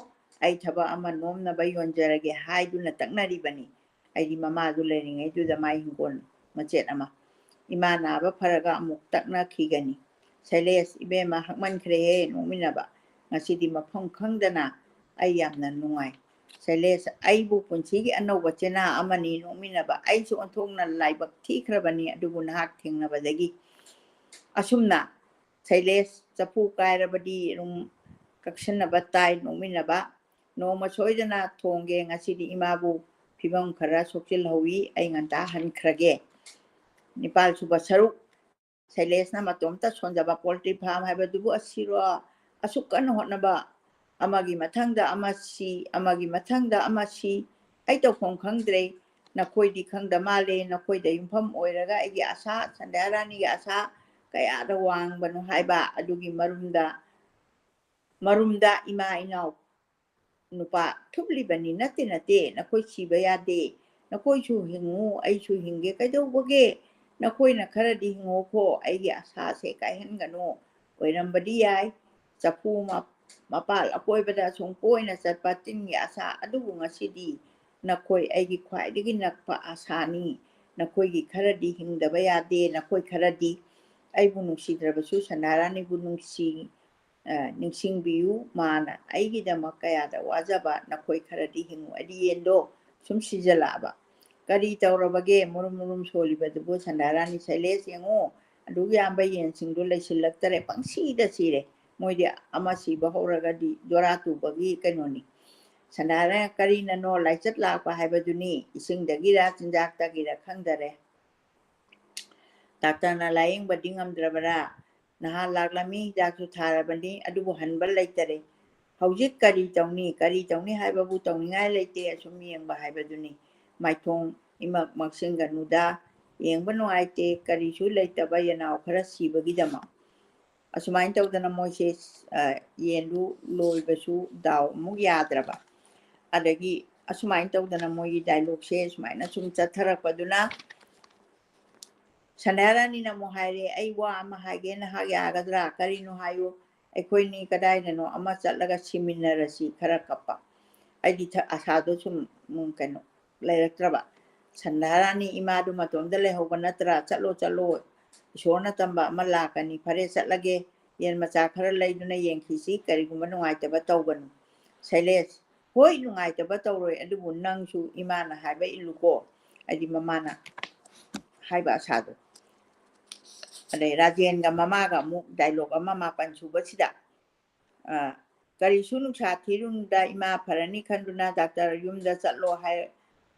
ꯑꯩ ꯊꯕꯛ ꯑꯃ ꯅꯣꯝꯅꯕ ꯌꯣꯟꯖꯔꯒꯦ ꯍꯥꯏꯗꯨꯅ ꯇꯛꯅꯔꯤꯕꯅꯤ꯫ ꯑꯩꯗꯤ ꯃꯃꯥꯗꯨ ꯂꯩꯔꯤꯉꯩꯗꯨꯗ ꯃꯥꯏ ꯍꯤꯡꯒꯣꯜ ꯃꯆꯦꯠ ꯑꯃ꯫ ꯏꯃꯥ ꯅꯥꯕ ꯐꯔꯒ ꯑꯃꯨꯛ ꯇꯛꯅꯈꯤꯒꯅꯤ꯫ ꯁꯩꯂꯦꯁ, ꯏꯕꯦꯝꯃ, ꯍꯛꯃꯟꯈ꯭ꯔꯦꯍꯦ ꯅꯣꯛꯃꯤꯟꯅꯕ꯫ ꯉꯁꯤꯗꯤ ꯃꯐꯝ ꯈꯪꯗꯅ ꯑꯩ ꯌꯥꯝꯅ ꯅꯨꯡꯉꯥꯏ꯫ ꯁꯩꯂꯦꯁ, ꯑꯩꯕꯨ ꯄꯨꯟꯁꯤꯒꯤ ꯑꯅꯧꯕ ꯆꯦꯅꯥ ꯑꯃꯅꯤ ꯅꯣꯛꯃꯤꯟꯅꯕ꯫ ꯑꯩꯁꯨ ꯑꯣꯟꯊꯣꯛꯅ ꯂꯥꯏꯕꯛ ꯊꯤꯈ꯭ꯔꯕꯅꯤ ꯑꯗꯨꯕꯨ ꯅꯍꯥꯛ ꯊꯦꯡꯅꯕꯗꯒꯤ꯫ ꯑꯁꯨꯝꯅ ꯁꯩꯂꯦꯁ, ꯆꯐꯨ ꯀꯥꯏꯔꯕꯗꯤ ꯑꯗꯨꯝ ꯀꯛꯁꯟꯅꯕ ꯇꯥꯏ ꯅꯣꯛꯃꯤꯟꯅꯕ꯫ ꯅꯣꯡꯃ ꯁꯣꯏꯗꯅ ꯊꯣꯡꯒꯦ, ꯉꯁꯤꯗꯤ ꯏꯃꯥꯕꯨ ꯐꯤꯕꯝ ꯈꯔ ꯁꯣꯛꯆꯤꯜꯍꯧꯏ, ꯑꯩ ꯉꯟꯇꯥ ꯍꯟꯈ꯭ꯔꯒꯦ꯫ ꯅꯤꯄꯥꯜ ꯁꯨꯕ ꯁꯔꯨꯛ꯫ ꯁꯩꯂꯦꯁꯅ ꯃꯇꯣꯝꯇ ꯁꯣꯟꯖꯕ ꯄꯣꯜꯇ꯭ꯔꯤ ꯐꯥꯔꯝ ꯍꯥꯏꯕꯗꯨꯕꯨ ꯑꯁꯤꯔꯣ? ꯑꯁꯨꯛ ꯀꯟꯅ ꯍꯣꯠꯅꯕ, ꯑꯃꯒꯤ ꯃꯊꯪꯗ ꯑꯃ ꯁꯤ, ꯑꯃꯒꯤ ꯃꯊꯪꯗ ꯑꯃ ꯁꯤ, ꯑꯩ ꯇꯧꯐꯝ ꯈꯪꯗ꯭ꯔꯦ꯫ ꯅꯈꯣꯏꯗꯤ ꯈꯪꯗ ꯃꯥꯜꯂꯦ, ꯅꯈꯣꯏꯗ ꯌꯨꯝꯐꯝ ꯑꯣꯏꯔꯒ ꯑꯩꯒꯤ ꯑꯁꯥ, ꯁꯟꯙ꯭ꯌꯥꯔꯥꯅꯤꯒꯤ ꯑꯁꯥ ꯀꯌꯥꯗ ꯋꯥꯡꯕꯅꯣ ꯍꯥꯏꯕ ꯑꯗꯨꯒꯤ ꯃꯔꯨꯝꯗ, ꯃꯔꯨꯝꯗ ꯏꯃꯥ ꯏꯅꯥꯎ ꯅꯨꯄꯥ ꯊꯨꯞꯂꯤꯕꯅꯤ꯫ ꯅꯠꯇꯦ, ꯅꯠꯇꯦ, ꯅꯈꯣꯏ ꯁꯤꯕ ꯌꯥꯗꯦ꯫ ꯅꯈꯣꯏꯁꯨ ꯍꯤꯡꯉꯨ, ꯑꯩꯁꯨ ꯍꯤꯡꯒꯦ꯫ ꯀꯩꯗꯧꯕꯒꯦ? ꯅꯈꯣꯏꯅ ꯈꯔꯗꯤ ꯍꯤꯡꯉꯣꯈꯣ, ꯑꯩꯒꯤ ꯑꯁꯥꯁꯦ ꯀꯥꯏꯍꯟꯒꯅꯨ꯫ ꯑꯣꯏꯔꯝꯕꯗꯤ ꯌꯥꯏ, ꯆꯐꯨ ꯃ-, ꯃꯄꯥꯜ ꯑꯀꯣꯏꯕꯗ ꯁꯨꯝ ꯀꯣꯏꯅ ꯆꯠꯄ ꯇꯤꯟꯒꯤ ꯑꯁꯥ, ꯑꯗꯨꯕꯨ ꯉꯁꯤꯗꯤ ꯅꯈꯣꯏ ꯑꯩꯒꯤ ꯈ꯭ꯋꯥꯏꯗꯒꯤ ꯅꯛꯄ ꯑꯁꯥꯅꯤ꯫ ꯅꯈꯣꯏꯒꯤ ꯈꯔꯗꯤ ꯍꯤꯡꯗꯕ ꯌꯥꯗꯦ, ꯅꯈꯣꯏ ꯈꯔꯗꯤ꯫ ꯑꯩꯕꯨ ꯅꯨꯡꯁꯤꯗ꯭ꯔꯕꯁꯨ ꯁꯟꯙꯥꯔꯥꯅꯤꯕꯨ ꯅꯨꯡꯁꯤ, ꯑ, ꯅꯤꯡꯁꯤꯡꯕꯤꯌꯨ꯫ ꯃꯥꯅ ꯑꯩꯒꯤꯗꯃꯛ ꯀꯌꯥꯗ ꯋꯥꯖꯕ, ꯅꯈꯣꯏ ꯈꯔꯗꯤ ꯍꯤꯡꯉꯨ꯫ ꯑꯗꯤ ꯌꯦꯟꯗꯣ ꯁꯨꯝ ꯁꯤꯖꯜꯂꯛꯑꯕ꯫ ꯀꯔꯤ ꯇꯧꯔꯕꯒꯦ? ꯃꯨꯔꯨꯝ ꯃꯨꯔꯨꯝ ꯁꯣꯜꯂꯤꯕꯗꯨꯕꯨ ꯁꯟꯙꯥꯔꯥꯅꯤ꯫ ꯁꯩꯂꯦꯁ, ꯌꯦꯡꯉꯨ, ꯑꯗꯨꯛ ꯌꯥꯝꯕ ꯌꯦꯟꯁꯤꯡꯗꯨ ꯂꯩꯁꯤꯜꯂꯛꯇꯔꯦ, ꯄꯪꯁꯤꯗ ꯁꯤꯔꯦ꯫ ꯃꯣꯏꯗꯤ ꯑꯃ ꯁꯤꯕ ꯍꯧꯔꯒꯗꯤ ꯖꯣꯔꯥ ꯇꯨꯕꯒꯤ ꯀꯩꯅꯣꯅꯤ꯫ ꯁꯟꯙꯥꯔꯥꯅꯤ, ꯀꯔꯤꯅꯅꯣ? ꯂꯥꯏꯆꯠ ꯂꯥꯛꯄ ꯍꯥꯏꯕꯗꯨꯅꯤ꯫ ꯏꯁꯤꯡꯗꯒꯤꯔ ꯆꯤꯟꯖꯥꯛꯇꯒꯤꯔ ꯈꯪꯗꯔꯦ꯫ ꯗꯥꯛꯇꯔꯅ ꯂꯥꯌꯦꯡꯕꯗꯤ ꯉꯝꯗ꯭ꯔꯕꯔꯥ? ꯅꯍꯥꯟ ꯂꯥꯛꯂꯝꯃꯤ, ꯍꯤꯗꯥꯛꯁꯨ ꯊꯥꯔꯕꯅꯤ, ꯑꯗꯨꯕꯨ ꯍꯟꯕ ꯂꯩꯇꯔꯦ꯫ ꯍꯧꯖꯤꯛ ꯀꯔꯤ ꯇꯧꯅꯤ? ꯀꯔꯤ ꯇꯧꯅꯤ ꯍꯥꯏꯕꯕꯨ ꯇꯧꯅꯤꯡꯉꯥꯏ ꯂꯩꯇꯦ, ꯑꯁꯨꯝ ꯌꯦꯡꯕ ꯍꯥꯏꯕꯗꯨꯅꯤ꯫ ꯃꯥꯏꯊꯣꯡ ꯏꯃꯛ ꯃꯛꯁꯤꯟꯒꯅꯨꯗ, ꯌꯦꯡꯕ ꯅꯨꯡꯉꯥꯏꯇꯦ, ꯀꯔꯤꯁꯨ ꯂꯩꯇꯕ ꯌꯦꯅꯥꯎ ꯈꯔ ꯁꯤꯕꯒꯤꯗꯃꯛ꯫ ꯑꯁꯨꯃꯥꯏꯅ ꯇꯧꯗꯅ ꯃꯣꯏꯁꯦ, ꯑ, ꯌꯦꯟꯗꯨ ꯂꯣꯏꯕꯁꯨ ꯗꯥꯎ ꯑꯃꯨꯛ ꯌꯥꯗ꯭ꯔꯕ꯫ ꯑꯗꯒꯤ ꯑꯁꯨꯃꯥꯏꯅ ꯇꯧꯗꯅ ꯃꯣꯏꯒꯤ dialogue ꯁꯦ ꯁꯨꯃꯥꯏꯅ ꯁꯨꯝ ꯆꯠꯊꯔꯛꯄꯗꯨꯅ ꯁꯟꯙ꯭ꯌꯥꯔꯥꯅꯤꯅ ꯑꯃꯨꯛ ꯍꯥꯏꯔꯦ, "ꯑꯩ ꯋꯥ ꯑꯃ ꯍꯥꯏꯒꯦ, ꯅꯍꯥꯛ ꯌꯥꯒꯗ꯭ꯔꯥ?" "ꯀꯔꯤꯅꯣ ꯍꯥꯏꯌꯨ?" "ꯑꯩꯈꯣꯏꯅꯤ ꯀꯗꯥꯏꯗꯅꯣ ꯑꯃ ꯆꯠꯂꯒ ꯁꯤꯃꯤꯟꯅꯔꯁꯤ", ꯈꯔ ꯀꯞꯄ꯫ ꯑꯩꯗꯤ ꯊ-, ꯑꯁꯥꯗꯣ ꯁꯨꯝ, ꯎꯝ, ꯀꯩꯅꯣ, ꯂꯩꯔꯛꯇ꯭ꯔꯕ꯫ "ꯁꯟꯙ꯭ꯌꯥꯔꯥꯅꯤ, ꯏꯃꯥꯗꯨ ꯃꯇꯣꯝꯇ ꯂꯩꯍꯧꯕ ꯅꯠꯇ꯭ꯔꯥ? ꯆꯠꯂꯣ, ꯆꯠꯂꯣ, ꯏꯁꯣꯔꯅ ꯇꯝꯕ ꯑꯃ ꯂꯥꯛꯀꯅꯤ꯫ ꯐꯔꯦ, ꯆꯠꯂꯒꯦ, ꯌꯦꯟ ꯃꯆꯥ ꯈꯔ ꯂꯩꯗꯨꯅ ꯌꯦꯡꯈꯤꯁꯤ, ꯀꯔꯤꯒꯨꯝꯕ ꯅꯨꯡꯉꯥꯏꯇꯕ ꯇꯧꯒꯅꯨ꯫" ꯁꯩꯂꯦꯁ, "ꯍꯣꯏ, ꯅꯨꯡꯉꯥꯏꯇꯕ ꯇꯧꯔꯣꯏ, ꯑꯗꯨꯕꯨ ꯅꯪꯁꯨ ꯏꯃꯥꯅ ꯍꯥꯏꯕ ꯏꯜꯂꯨꯀꯣ", ꯍꯥꯏꯗꯤ ꯃꯃꯥꯅ ꯍꯥꯏꯕ ꯑꯁꯥꯗꯣ꯫ ꯑꯗꯩ ꯔꯥꯖꯦꯟꯒ ꯃꯃꯥꯒ ꯑꯃꯨꯛ dialogue ꯑꯃ ꯃꯥꯄꯟ ꯁꯨꯕꯁꯤꯗ, ꯑ, "ꯀꯔꯤꯁꯨ ꯅꯨꯡꯁꯥ ꯊꯤꯔꯨꯅꯨꯗ, ꯏꯃꯥ ꯐꯔꯅꯤ ꯈꯟꯗꯨꯅ ꯗꯥꯛꯇꯔ ꯌꯨꯝꯗ ꯆꯠꯂꯣ ꯍꯥꯏ-,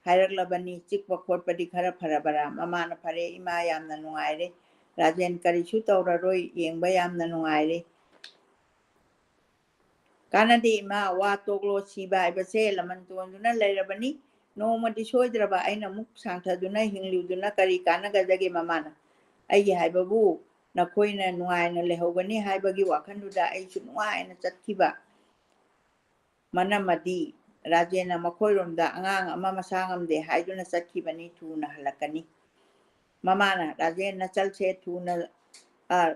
ꯍꯥꯏꯔꯛꯂꯕꯅꯤ꯫ ꯆꯤꯛꯄ ꯈꯣꯠꯄꯗꯤ ꯈꯔ ꯐꯔꯕꯔꯥ?" ꯃꯃꯥꯅ, "ꯐꯔꯦ ꯏꯃꯥ, ꯌꯥꯝꯅ ꯅꯨꯡꯉꯥꯏꯔꯦ꯫" ꯔꯥꯖꯦꯟ, "ꯀꯔꯤꯁꯨ ꯇꯧꯔꯔꯣꯏ, ꯌꯦꯡꯕ ꯌꯥꯝꯅ ꯅꯨꯡꯉꯥꯏꯔꯦ꯫" "ꯀꯥꯟꯅꯗꯦ ꯏꯃꯥ, ꯋꯥ ꯇꯣꯛꯂꯣ, ꯁꯤꯕ ꯍꯥꯏꯕꯁꯦ ꯂꯃꯟ ꯇꯣꯟꯗꯨꯅ ꯂꯩꯔꯕꯅꯤ꯫ ꯅꯣꯡꯃꯗꯤ ꯁꯣꯏꯗ꯭ꯔꯕ ꯑꯩꯅ ꯑꯃꯨꯛ ꯁꯥꯡꯊꯗꯨꯅ ꯍꯤꯡꯂꯤꯗꯨꯅ ꯀꯔꯤ ꯀꯥꯟꯅꯒꯗꯒꯦ ꯃꯃꯥꯅ? ꯑꯩꯒꯤ ꯍꯥꯏꯕꯕꯨ ꯅꯈꯣꯏꯅ ꯅꯨꯡꯉꯥꯏꯅ ꯂꯩꯍꯧꯒꯅꯤ ꯍꯥꯏꯕꯒꯤ ꯋꯥꯈꯜꯗꯨꯗ ꯑꯩꯁꯨ ꯅꯨꯡꯉꯥꯏꯅ ꯆꯠꯈꯤꯕ꯫ ꯃꯅꯝꯃꯗꯤ ꯔꯥꯖꯦꯟꯅ ꯃꯈꯣꯏꯔꯣꯝꯗ ꯑꯉꯥꯡ ꯑꯃ ꯃꯁꯥ ꯉꯝꯗꯦ ꯍꯥꯏꯗꯨꯅ ꯆꯠꯈꯤꯕꯅꯤ, ꯊꯨꯅ ꯍꯜꯂꯛꯀꯅꯤ꯫" ꯃꯃꯥꯅ, "ꯔꯥꯖꯦꯟ, ꯅꯆꯜꯁꯦ ꯊꯨꯅ, ꯑ,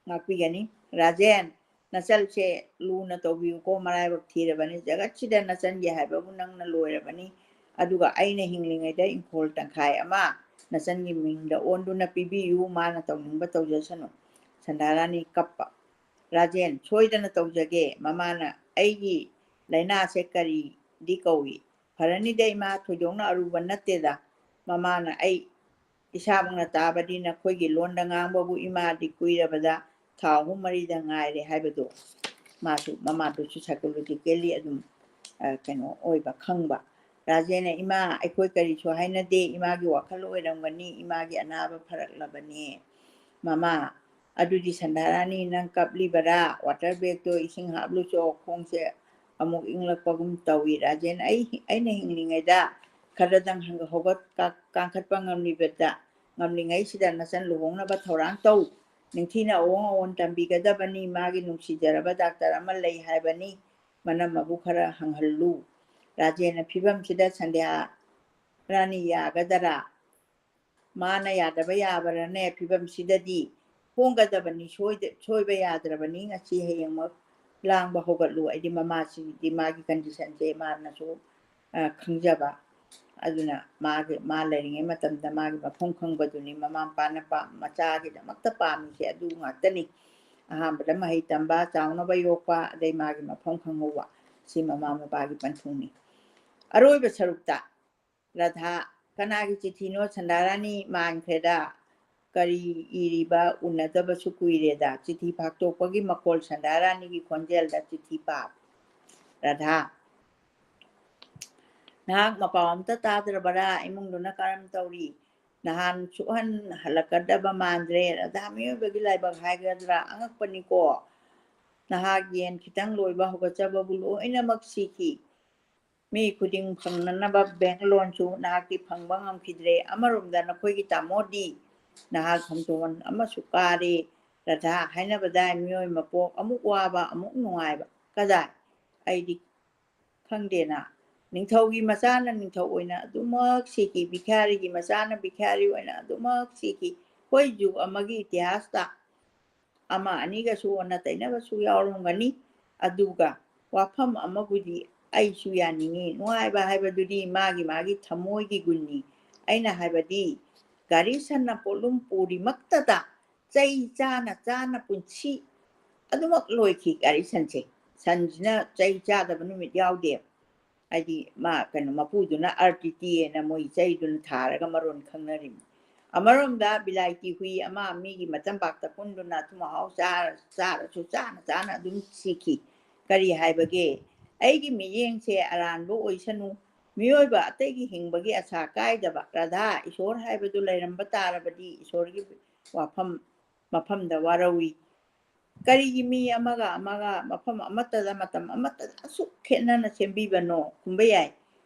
ꯉꯥꯛꯄꯤꯒꯅꯤ꯫ ꯔꯥꯖꯦꯟ, ꯅꯆꯜꯁꯦ ꯂꯨꯅ ꯇꯧꯕꯤꯌꯨꯀꯣ, ꯃꯔꯥꯏꯕꯛ ꯊꯤꯔꯕꯅꯤ꯫ ꯖꯒꯠꯁꯤꯗ ꯅꯆꯟꯒꯤ ꯍꯥꯏꯕꯕꯨ ꯅꯪꯅ ꯂꯣꯏꯔꯕꯅꯤ꯫ ꯑꯗꯨꯒ ꯑꯩꯅ ꯍꯤꯡꯂꯤꯉꯩꯗ ꯏꯪꯈꯣꯜ ꯇꯪꯈꯥꯏ ꯑꯃ ꯅꯆꯟꯒꯤ ꯃꯤꯡꯗ ꯑꯣꯟꯗꯨꯅ ꯄꯤꯕꯤꯌꯨ, ꯃꯥꯅ ꯇꯧꯅꯤꯡꯕ ꯇꯧꯖꯁꯅꯨ꯫" ꯁꯟꯙꯥꯔꯥꯅꯤ ꯀꯞꯄ꯫ "ꯔꯥꯖꯦꯟ, ꯁꯣꯏꯗꯅ ꯇꯧꯖꯒꯦ꯫" ꯃꯃꯥꯅ, "ꯑꯩꯒꯤ ꯂꯥꯏꯅꯥꯁꯦ ꯀꯔꯤꯗꯤ ꯀꯧꯏ?" "ꯐꯔꯅꯤꯗ ꯏꯃꯥ, ꯊꯣꯏꯗꯣꯛꯅ ꯑꯔꯨꯕ ꯅꯠꯇꯦꯗ꯫" ꯃꯃꯥꯅ, "ꯑꯩ ꯏꯁꯥꯃꯛꯅ ꯇꯥꯕꯗꯤ ꯅꯈꯣꯏꯒꯤ ꯂꯣꯟꯗ ꯉꯥꯡꯕꯕꯨ ꯏꯃꯥꯗꯤ ꯀꯨꯏꯔꯕꯗ ꯊꯥ ꯑꯍꯨꯝ ꯃꯔꯤꯗ ꯉꯥꯏꯔꯦ" ꯍꯥꯏꯕꯗꯣ꯫ ꯃꯥꯁꯨ, ꯃꯃꯥꯗꯨꯁꯨ psychologically ꯑꯗꯨꯝ, ꯑ, ꯀꯩꯅꯣ ꯑꯣꯏꯕ ꯈꯪꯕ꯫ ꯔꯥꯖꯦꯟꯅ, "ꯏꯃꯥ, ꯑꯩꯈꯣꯏ ꯀꯔꯤꯁꯨ ꯍꯥꯏꯅꯗꯦ, ꯏꯃꯥꯒꯤ ꯋꯥꯈꯜ ꯑꯣꯏꯔꯝꯒꯅꯤ, ꯏꯃꯥꯒꯤ ꯑꯅꯥꯕ ꯐꯔꯛꯂꯕꯅꯦ꯫" ꯃꯃꯥ, "ꯑꯗꯨꯗꯤ ꯁꯟꯙꯥꯔꯥꯅꯤ, ꯅꯪ ꯀꯞꯂꯤꯕꯔꯥ? Water bagꯇꯣ ꯏꯁꯤꯡ ꯍꯥꯞꯂꯨꯆꯣ, ꯈꯣꯡꯁꯦ ꯑꯃꯨꯛ ꯏꯪꯂꯛꯄꯒꯨꯝ ꯇꯧꯏ꯫" ꯔꯥꯖꯦꯟ, "ꯑꯩ, ꯑꯩꯅ ꯍꯤꯡꯂꯤꯉꯩꯗ ꯈꯔꯗꯪ ꯍꯪꯒ-, ꯍꯧꯒꯠ-, ꯀꯥ-, ꯀꯥꯡꯈꯠꯄ ꯉꯝꯂꯤꯕꯗ, ꯉꯝꯂꯤꯉꯩꯁꯤꯗ ꯅꯆꯟ ꯂꯨꯍꯣꯡꯅꯕ ꯊꯧꯔꯥꯡ ꯇꯧ꯫ ꯅꯤꯡꯊꯤꯅ ꯑꯑꯣꯟ ꯑꯑꯣꯟ ꯇꯝꯕꯤꯒꯗꯕꯅꯤ꯫ ꯃꯥꯒꯤ ꯅꯨꯡꯁꯤꯖꯔꯕ ꯗꯥꯛꯇꯔ ꯑꯃ ꯂꯩ ꯍꯥꯏꯕꯅꯤ, ꯃꯅꯝꯃꯕꯨ ꯈꯔ ꯍꯪꯍꯜꯂꯨ꯫" ꯔꯥꯖꯦꯟꯅ ꯐꯤꯕꯝꯁꯤꯗ ꯁꯟꯙ꯭ꯌꯥ ꯔꯥꯅꯤ ꯌꯥꯒꯗꯔꯥ? ꯃꯥꯅ ꯌꯥꯗꯕ ꯌꯥꯕꯔꯅꯦ? ꯐꯤꯕꯝꯁꯤꯗꯗꯤ ꯍꯣꯡꯒꯗꯕꯅꯤ, ꯁꯣꯏꯗ-, ꯁꯣꯏꯕ ꯌꯥꯗ꯭ꯔꯕꯅꯤ꯫ ꯉꯁꯤ ꯍꯌꯦꯡꯃꯛ ꯂꯥꯡꯕ ꯍꯧꯒꯠꯂꯨ꯫ ꯑꯩꯗꯤ ꯃꯃꯥꯁꯤꯗꯤ ꯃꯥꯒꯤ conditionꯁꯦ ꯃꯥꯅꯁꯨ, ꯑ, ꯈꯪꯖꯕ꯫ ꯑꯗꯨꯅ ꯃꯥꯒꯤ, ꯃꯥ ꯂꯩꯔꯤꯉꯩ ꯃꯇꯝꯗ ꯃꯥꯒꯤ ꯃꯐꯝ ꯈꯪꯕꯗꯨꯅꯤ ꯃꯃꯥ ꯃꯄꯥꯅ ꯄꯥꯝ-, ꯃꯆꯥꯒꯤꯗꯃꯛꯇ ꯄꯥꯝꯃꯤꯁꯦ ꯑꯗꯨ ꯉꯥꯛꯇꯅꯤ꯫ ꯑꯍꯥꯟꯕꯗ ꯃꯍꯩ ꯇꯝꯕ, ꯆꯥꯎꯅꯕ ꯌꯣꯛꯄ, ꯑꯗꯩ ꯃꯥꯒꯤ ꯃꯐꯝ ꯈꯪꯍꯧꯕ, ꯁꯤ ꯃꯃꯥ ꯃꯄꯥꯒꯤ ꯄꯟꯊꯨꯡꯅꯤ꯫ ꯑꯔꯣꯏꯕ ꯁꯔꯨꯛꯇ ꯔꯥꯙꯥ, "ꯀꯅꯥꯒꯤ ꯆꯤꯊꯤꯅꯣ ꯁꯟꯗꯥꯔꯥꯅꯤ? ꯃꯥꯟꯈ꯭ꯔꯦꯗ꯫ ꯀꯔꯤ ꯏꯔꯤꯕ? ꯎꯅꯗꯕꯁꯨ ꯀꯨꯏꯔꯦꯗ꯫" ꯆꯤꯊꯤ ꯐꯥꯛꯇꯣꯛꯄꯒꯤ ꯃꯈꯣꯜ ꯁꯟꯗꯥꯔꯥꯅꯤꯒꯤ ꯈꯣꯟꯖꯦꯜꯗ ꯆꯤꯊꯤ ꯄꯥꯕ꯫ ꯔꯥꯙꯥ, "ꯅꯍꯥꯛ ꯃꯄꯥꯎ ꯑꯝꯇ ꯇꯥꯗ꯭ꯔꯕꯔꯥ? ꯏꯃꯨꯡꯗꯨꯅ ꯀꯔꯝ ꯇꯧꯔꯤ? ꯅꯍꯥꯟ ꯁꯨꯛꯍꯟ ꯍꯜꯂꯛꯀꯗꯕ ꯃꯥꯟꯗ꯭ꯔꯦ꯫" ꯔꯥꯙꯥ, ꯃꯤꯑꯣꯏꯕꯒꯤ ꯂꯥꯏꯕꯛ ꯍꯥꯏꯒꯗ꯭ꯔꯥ? ꯑꯉꯛꯄꯅꯤꯀꯣ꯫ ꯅꯍꯥꯛ ꯌꯦꯟ ꯈꯤꯇꯪ ꯂꯣꯏꯕ ꯍꯧꯒꯠꯆꯕꯕꯨ ꯂꯣꯏꯅꯃꯛ ꯁꯤꯈꯤ꯫ ꯃꯤ ꯈꯨꯗꯤꯡ ꯐꯪꯅꯅꯕ bank loanꯁꯨ ꯅꯍꯥꯛꯇꯤ ꯐꯪꯕ ꯉꯝꯈꯤꯗ꯭ꯔꯦ꯫ ꯑꯃꯔꯣꯝꯗ ꯅꯈꯣꯏꯒꯤ ꯇꯥꯃꯣꯗꯤ ꯅꯍꯥꯛ ꯈꯣꯡꯗꯣꯟ ꯑꯃꯁꯨ ꯀꯥꯔꯦ꯫ ꯔꯥꯙꯥ, ꯍꯥꯏꯅꯕꯗꯥꯏ ꯃꯤꯑꯣꯏ ꯃꯄꯣꯛ ꯑꯃꯨꯛ ꯋꯥꯕ ꯑꯃꯨꯛ ꯅꯨꯡꯉꯥꯏꯕ꯫ ꯀꯗꯥꯏ? ꯑꯩꯗꯤ ꯈꯪꯗꯦꯅ꯫ ꯅꯤꯡꯊꯧꯒꯤ ꯃꯆꯥꯅ ꯅꯤꯡꯊꯧ ꯑꯣꯏꯅ ꯑꯗꯨꯃꯛ ꯁꯤꯈꯤ, ꯚꯤꯈꯥꯔꯤꯒꯤ ꯃꯆꯥꯅ ꯚꯤꯈꯥꯔꯤ ꯑꯣꯏꯅ ꯑꯗꯨꯃꯛ ꯁꯤꯈꯤ꯫ ꯍꯣꯏ, ꯖꯨꯒ ꯑꯃꯒꯤ ꯏꯇꯤꯍꯥꯁꯇ ꯑꯃ ꯑꯅꯤꯒꯁꯨ ꯑꯣꯟꯅ ꯇꯩꯅꯕꯁꯨ ꯌꯥꯎꯔꯝꯒꯅꯤ꯫ ꯑꯗꯨꯒ ꯋꯥꯐꯝ ꯑꯃꯕꯨꯗꯤ ꯑꯩꯁꯨ ꯌꯥꯅꯤꯡꯉꯤ꯫ ꯅꯨꯡꯉꯥꯏꯕ ꯍꯥꯏꯕꯗꯨꯗꯤ ꯃꯥꯒꯤ ꯃꯥꯒꯤ ꯊꯃꯣꯏꯒꯤ ꯒꯨꯟꯅꯤ꯫ ꯑꯩꯅ ꯍꯥꯏꯕꯗꯤ ꯒꯥꯔꯤ ꯁꯟꯅ ꯄꯣꯠꯂꯨꯝ ꯄꯨꯔꯤꯃꯛꯇꯗ ꯆꯩ ꯆꯥꯅ ꯆꯥꯅ ꯄꯨꯟꯁꯤ ꯑꯗꯨꯃꯛ ꯂꯣꯏꯈꯤ꯫ ꯒꯥꯔꯤ ꯁꯟꯁꯦ, ꯁꯟꯁꯤꯅ ꯆꯩ ꯆꯥꯗꯕ ꯅꯨꯃꯤꯠ ꯌꯥꯎꯗꯦ꯫ ꯍꯥꯏꯗꯤ ꯃꯥ ꯀꯩꯅꯣ ꯃꯄꯨꯗꯨꯅ ꯑꯥꯔ ꯇꯤ ꯇꯤ ꯍꯥꯏꯅ ꯃꯣꯏ ꯆꯩꯗꯨꯅ ꯊꯥꯔꯒ ꯃꯔꯣꯟ ꯈꯪꯅꯔꯤꯕꯅꯤ꯫ ꯑꯃꯔꯣꯝꯗ ꯕꯤꯂꯥꯏꯇꯤ ꯍꯨꯏ ꯑꯃ ꯃꯤꯒꯤ ꯃꯆꯝꯄꯥꯛꯇ ꯀꯨꯟꯗꯨꯅ ꯑꯊꯨꯝ ꯑꯍꯥꯎ ꯆꯥꯔ-, ꯆꯥꯔꯁꯨ ꯆꯥꯅ ꯆꯥꯅ ꯑꯗꯨꯝ ꯁꯤꯈꯤ꯫ ꯀꯔꯤ ꯍꯥꯏꯕꯒꯦ? ꯑꯩꯒꯤ ꯃꯤꯠꯌꯦꯡꯁꯦ ꯑꯔꯥꯟꯕ ꯑꯣꯏꯁꯅꯨ꯫ ꯃꯤꯑꯣꯏꯕ ꯑꯇꯩꯒꯤ ꯍꯤꯡꯕꯒꯤ ꯑꯁꯥ ꯀꯥꯏꯗꯕ꯫ ꯔꯥꯙꯥ, ꯏꯁꯣꯔ ꯍꯥꯏꯕꯗꯨ ꯂꯩꯔꯝꯕ ꯇꯥꯔꯕꯗꯤ ꯏꯁꯣꯔꯒꯤ ꯋꯥꯐꯝ ꯃꯐꯝꯗ ꯋꯥꯔꯧꯏ꯫ ꯀꯔꯤꯒꯤ ꯃꯤ ꯑꯃꯒ ꯑꯃꯒ ꯃꯐꯝ ꯑꯃꯠꯇꯗ ꯃꯇꯝ ꯑꯃꯠꯇꯗ ꯑꯁꯨꯛ ꯈꯦꯠꯅꯅ ꯁꯦꯝꯕꯤꯕꯅꯣ? ꯈꯨꯝꯕ ꯌꯥꯏ,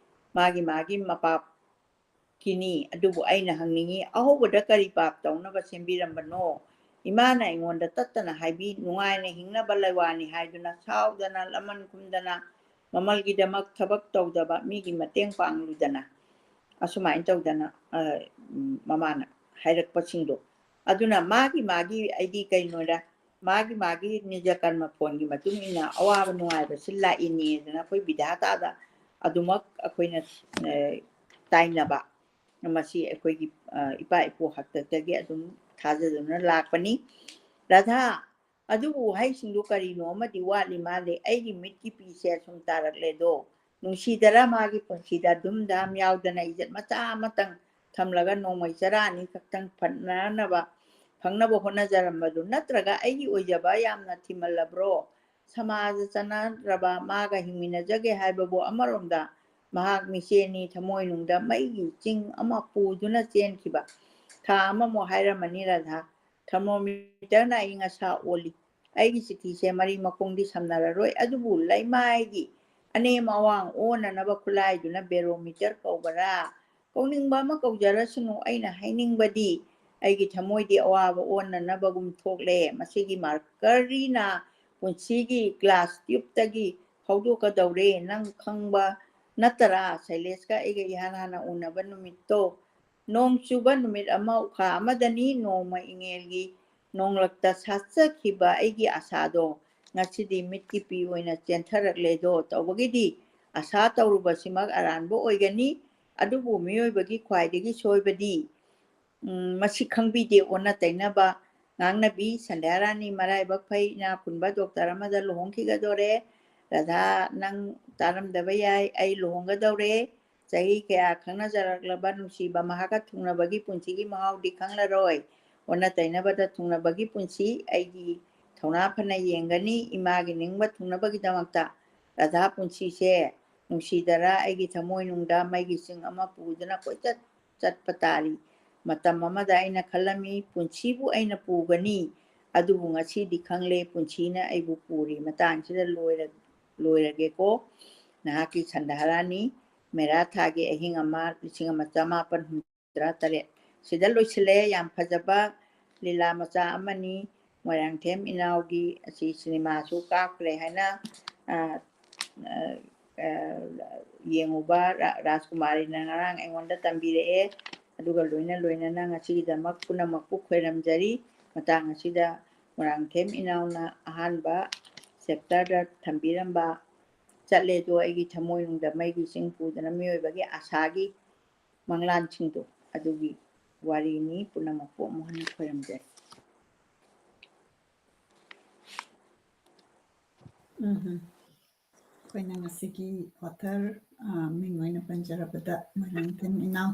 ꯃꯥꯒꯤ ꯃꯥꯒꯤ ꯃꯄꯥꯞꯀꯤꯅꯤ꯫ ꯑꯗꯨꯕꯨ ꯑꯩꯅ ꯍꯪꯅꯤꯡꯏ, ꯑꯍꯧꯕꯗ ꯀꯔꯤ ꯄꯥꯞ ꯇꯧꯅꯕ ꯁꯦꯝꯕꯤꯔꯝꯕꯅꯣ? ꯏꯃꯥꯅ ꯑꯩꯉꯣꯟꯗ ꯇꯠꯇꯅ ꯍꯥꯏꯕꯤ, ꯅꯨꯡꯉꯥꯏꯅ ꯍꯤꯡꯅꯕ ꯂꯩꯋꯥꯅꯤ ꯍꯥꯏꯗꯨꯅ ꯁꯥꯎꯗꯅ ꯂꯃꯟ ꯈꯨꯝꯗꯅ ꯃꯃꯜꯒꯤꯗꯃꯛ ꯊꯕꯛ ꯇꯧꯗꯕ ꯃꯤꯒꯤ ꯃꯇꯦꯡ ꯄꯥꯡꯂꯨꯗꯅ, ꯑꯁꯨꯃꯥꯏꯅ ꯇꯧꯗꯅ, ꯑ, ꯎꯝ, ꯃꯃꯥꯅ ꯍꯥꯏꯔꯛꯄꯁꯤꯡꯗꯣ꯫ ꯑꯗꯨꯅ ꯃꯥꯒꯤ, ꯃꯥꯒꯤ, ꯑꯩꯗꯤ ꯀꯩꯅꯣꯗ, ꯃꯥꯒꯤ, ꯃꯥꯒꯤ ꯅꯤꯖ ꯀꯔꯃ ꯐꯣꯟꯒꯤ ꯃꯇꯨꯡ ꯏꯟꯅ ꯑꯋꯥꯕ ꯅꯨꯡꯉꯥꯏꯕꯁꯤ ꯂꯥꯛꯏꯅꯦꯗꯅ ꯑꯩꯈꯣꯏ ꯕꯤꯙꯥꯇꯥꯗ ꯑꯗꯨꯃꯛ ꯑꯩꯈꯣꯏꯅ, ꯑ, ꯇꯥꯏꯅꯕ꯫ ꯃꯁꯤ ꯑꯩꯈꯣꯏꯒꯤ, ꯑ, ꯏꯄꯥ ꯏꯄꯨ ꯍꯥꯛꯇꯛꯇꯒꯤ ꯑꯗꯨꯝ ꯊꯥꯖꯗꯨꯅ ꯂꯥꯛꯄꯅꯤ꯫ ꯔꯥꯙꯥ, ꯑꯗꯨꯕꯨ ꯋꯥꯍꯩꯁꯤꯡꯗꯨ ꯀꯔꯤꯅꯣ ꯑꯃꯗꯤ ꯋꯥꯠꯂꯤ ꯃꯥꯜꯂꯦ꯫ ꯑꯩꯒꯤ ꯃꯤꯠꯀꯤ ꯄꯤꯁꯦ ꯁꯨꯝ ꯇꯥꯔꯛꯂꯦꯗꯣ꯫ ꯅꯨꯡꯁꯤꯗꯔ ꯃꯥꯒꯤ ꯄꯨꯟꯁꯤꯗ ꯗꯨꯝ ꯗꯥꯝ ꯌꯥꯎꯗꯅ ꯏꯖꯠ ꯃꯆꯥ ꯑꯃꯇꯪ ꯊꯝꯂꯒ ꯅꯣꯡꯃꯩ ꯆꯔꯥ ꯑꯅꯤꯈꯛꯇꯪ ꯐꯪꯅꯅꯕ, ꯐꯪꯅꯕ ꯍꯣꯠꯅꯖꯔꯝꯕꯗꯨ ꯅꯠꯇ꯭ꯔꯒ ꯑꯩꯒꯤ ꯑꯣꯏꯖꯕ ꯌꯥꯝꯅ ꯊꯤꯃꯜꯂꯕ꯭ꯔꯣ? ꯁꯃꯥꯖ ꯆꯠꯅꯗ꯭ꯔꯕ ꯃꯥꯒ ꯍꯤꯡꯃꯤꯟꯅꯖꯒꯦ ꯍꯥꯏꯕꯕꯨ ꯑꯃꯔꯣꯝꯗ ꯃꯍꯥꯛ ꯃꯤꯁꯦꯟꯅꯤ, ꯊꯃꯣꯏꯅꯨꯡꯗ ꯃꯩꯒꯤ ꯆꯤꯡ ꯑꯃ ꯄꯨꯗꯨꯅ ꯆꯦꯟꯈꯤꯕ꯫ ꯊꯥ ꯑꯃꯃꯨꯛ ꯍꯥꯏꯔꯝꯃꯅꯤ ꯔꯥꯙꯥ꯫ ꯊꯔꯃꯣꯃꯤꯇꯔꯅ ꯑꯏꯪ ꯑꯁꯥ ꯑꯣꯜꯂꯤ꯫ ꯑꯩꯒꯤ ꯆꯤꯊꯤꯁꯦ ꯃꯔꯤ ꯃꯈꯣꯡꯗꯤ ꯁꯝꯅꯔꯔꯣꯏ, ꯑꯗꯨꯕꯨ ꯂꯩꯃꯥꯏꯒꯤ ꯑꯅꯦꯝ ꯑꯋꯥꯡ ꯑꯣꯟꯅꯅꯕ ꯈꯨꯠꯂꯥꯏꯗꯨꯅ ꯕꯦꯔꯣꯃꯤꯇꯔ ꯀꯧꯕꯔꯥ? ꯀꯧꯅꯤꯡꯕ ꯑꯃ ꯀꯧꯖꯔꯁꯅꯨ, ꯑꯩꯅ ꯍꯥꯏꯅꯤꯡꯕꯗꯤ ꯑꯩꯒꯤ ꯊꯃꯣꯏꯗꯤ ꯑꯋꯥꯕ ꯑꯣꯟꯅꯅꯕꯒꯨꯝ ꯊꯣꯛꯂꯦ꯫ ꯃꯁꯤꯒꯤ ꯃꯥꯔꯀꯔꯤꯅ ꯄꯨꯟꯁꯤꯒꯤ ꯒ꯭ꯂꯥꯁ ꯇ꯭ꯌꯨꯕꯇꯒꯤ ꯍꯧꯗꯣꯛꯀꯗꯧꯔꯦ꯫ ꯅꯪ ꯈꯪꯕ ꯅꯠꯇꯔꯥ? ꯁꯩꯂꯦꯁꯀ ꯑꯩꯒ ꯏꯍꯥꯟ ꯍꯥꯟꯅ ꯎꯅꯕ ꯅꯨꯃꯤꯠꯇꯣ꯫ ꯅꯣꯡ ꯆꯨꯕ ꯅꯨꯃꯤꯠ ꯑꯃ ꯎꯈꯥ ꯑꯃꯗꯅꯤ ꯅꯣꯡꯃ ꯏꯉꯦꯜꯒꯤ ꯅꯣꯡꯂꯛꯇ ꯁꯥꯠꯆꯈꯤꯕ ꯑꯩꯒꯤ ꯑꯁꯥꯗꯣ ꯉꯁꯤꯗꯤ ꯃꯤꯠꯀꯤ ꯄꯤ ꯑꯣꯏꯅ ꯆꯦꯟꯊꯔꯛꯂꯦꯗꯣ꯫ ꯇꯧꯕꯒꯤꯗꯤ ꯑꯁꯥ ꯇꯧꯔꯨꯕꯁꯤꯃꯛ ꯑꯔꯥꯟꯕ ꯑꯣꯏꯒꯅꯤ꯫ ꯑꯗꯨꯕꯨ ꯃꯤꯑꯣꯏꯕꯒꯤ ꯈ꯭ꯋꯥꯏꯗꯒꯤ ꯁꯣꯏꯕꯗꯤ, ꯎꯝ, ꯃꯁꯤ ꯈꯪꯕꯤꯗꯦ ꯑꯣꯟꯅ ꯇꯩꯅꯕ ꯉꯥꯡꯅꯕꯤ꯫ ꯁꯟꯙ꯭ꯌꯥꯔꯥꯅꯤ ꯃꯔꯥꯏꯕꯛ ꯐꯩ, ꯏꯅꯥꯛ ꯈꯨꯟꯕ ꯗꯣꯛꯇꯔ ꯑꯃꯗ ꯂꯨꯍꯣꯡꯈꯤꯒꯗꯣꯔꯦ꯫ ꯔꯥꯙꯥ, ꯅꯪ ꯇꯥꯔꯝꯗꯕ ꯌꯥꯏ, ꯑꯩ ꯂꯨꯍꯣꯡꯒꯗꯧꯔꯦ꯫ ꯆꯍꯤ ꯀꯌꯥ ꯈꯪꯅꯖꯔꯛꯂꯕ ꯅꯨꯡꯁꯤꯕ ꯃꯍꯥꯛꯀ ꯊꯨꯡꯅꯕꯒꯤ ꯄꯨꯟꯁꯤꯒꯤ ꯃꯍꯥꯎꯗꯤ ꯈꯪꯂꯔꯣꯏ꯫ ꯑꯣꯟꯅ ꯇꯩꯅꯕꯗ ꯊꯨꯡꯅꯕꯒꯤ ꯄꯨꯟꯁꯤ ꯑꯩꯒꯤ ꯊꯧꯅꯥ ꯐꯅ ꯌꯦꯡꯒꯅꯤ꯫ ꯏꯃꯥꯒꯤ ꯅꯤꯡꯕ ꯊꯨꯡꯅꯕꯒꯤꯗꯃꯛꯇ ꯔꯥꯙꯥ ꯄꯨꯟꯁꯤꯁꯦ ꯅꯨꯡꯁꯤꯗꯔ ꯑꯩꯒꯤ ꯊꯃꯣꯏꯅꯨꯡꯗ ꯃꯩꯒꯤ ꯆꯤꯡ ꯑꯃ ꯄꯨꯗꯨꯅ ꯀꯣꯏꯆꯠ ꯆꯠꯄ ꯇꯥꯔꯤ꯫ ꯃꯇꯝ ꯑꯃꯗ ꯑꯩꯅ ꯈꯜꯂꯝꯃꯤ ꯄꯨꯟꯁꯤꯕꯨ ꯑꯩꯅ ꯄꯨꯒꯅꯤ, ꯑꯗꯨꯕꯨ ꯉꯁꯤꯗꯤ ꯈꯪꯂꯦ ꯄꯨꯟꯁꯤꯅ ꯑꯩꯕꯨ ꯄꯨꯔꯤ꯫ ꯃꯇꯥꯡꯁꯤꯗ ꯂꯣꯏꯔ-, ꯂꯣꯏꯔꯒꯦꯀꯣ꯫ ꯅꯍꯥꯛꯀꯤ ꯁꯟꯙꯥꯔꯥꯅꯤ, ꯃꯦꯔꯥ ꯊꯥꯒꯤ ꯑꯍꯤꯡ ꯑꯃ, ꯂꯤꯁꯤꯡ ꯑꯃ ꯆꯃꯥꯄꯟ ꯍꯨꯝꯐꯨꯇꯔꯥ ꯇꯔꯦꯠ꯫ ꯁꯤꯗ ꯂꯣꯏꯁꯤꯜꯂꯦ꯫ ꯌꯥꯝ ꯐꯖꯕ ꯂꯤꯂꯥ ꯃꯆꯥ ꯑꯃꯅꯤ꯫ ꯃꯣꯏꯔꯥꯡꯊꯦꯝ ꯏꯅꯥꯎꯒꯤ ꯑꯁꯤ ꯁꯤꯅꯦꯃꯥꯁꯨ ꯀꯥꯞꯈ꯭ꯔꯦ ꯍꯥꯏꯅ, ꯑ, ꯌꯦꯡꯉꯨꯕ꯫ ꯔꯥꯖꯀꯨꯃꯥꯔꯤꯅ ꯉꯔꯥꯡ ꯑꯩꯉꯣꯟꯗ ꯇꯝꯕꯤꯔꯛꯑꯦ꯫ ꯑꯗꯨꯒ ꯂꯣꯏꯅ ꯂꯣꯏꯅꯅ ꯉꯁꯤꯒꯤꯗꯃꯛ ꯄꯨꯝꯅꯃꯛꯄꯨ ꯈꯣꯏꯔꯝꯖꯔꯤ꯫ ꯃꯇꯥꯡ ꯑꯁꯤꯗ ꯃꯣꯏꯔꯥꯡꯊꯦꯝ ꯏꯅꯥꯎꯅ ꯑꯍꯥꯟꯕ ꯆꯦꯞꯇꯔꯗ ꯊꯝꯕꯤꯔꯝꯕ "ꯆꯠꯂꯦꯗꯣ ꯑꯩꯒꯤ ꯊꯃꯣꯏꯅꯨꯡꯗ ꯃꯩꯒꯤ ꯆꯤꯡ ꯄꯨꯗꯨꯅ ꯃꯤꯑꯣꯏꯕꯒꯤ ꯑꯥꯁꯥꯒꯤ ꯃꯪꯂꯥꯟꯁꯤꯡꯗꯣ" ꯑꯗꯨꯒꯤ ꯋꯥꯔꯤꯅꯤ꯫ ꯄꯨꯝꯅꯃꯛꯄꯨ ꯑꯃꯨꯛ ꯍꯟꯅ ꯈꯣꯏꯔꯝꯖꯔꯤ꯫ ꯎꯝ꯫ ꯑꯩꯈꯣꯏꯅ ꯉꯁꯤꯒꯤ author, ꯑ, ꯃꯤꯡ ꯑꯣꯏꯅ ꯄꯟꯖꯔꯕꯗ ꯃꯣꯏꯔꯥꯡꯊꯦꯝ ꯏꯅꯥꯎ,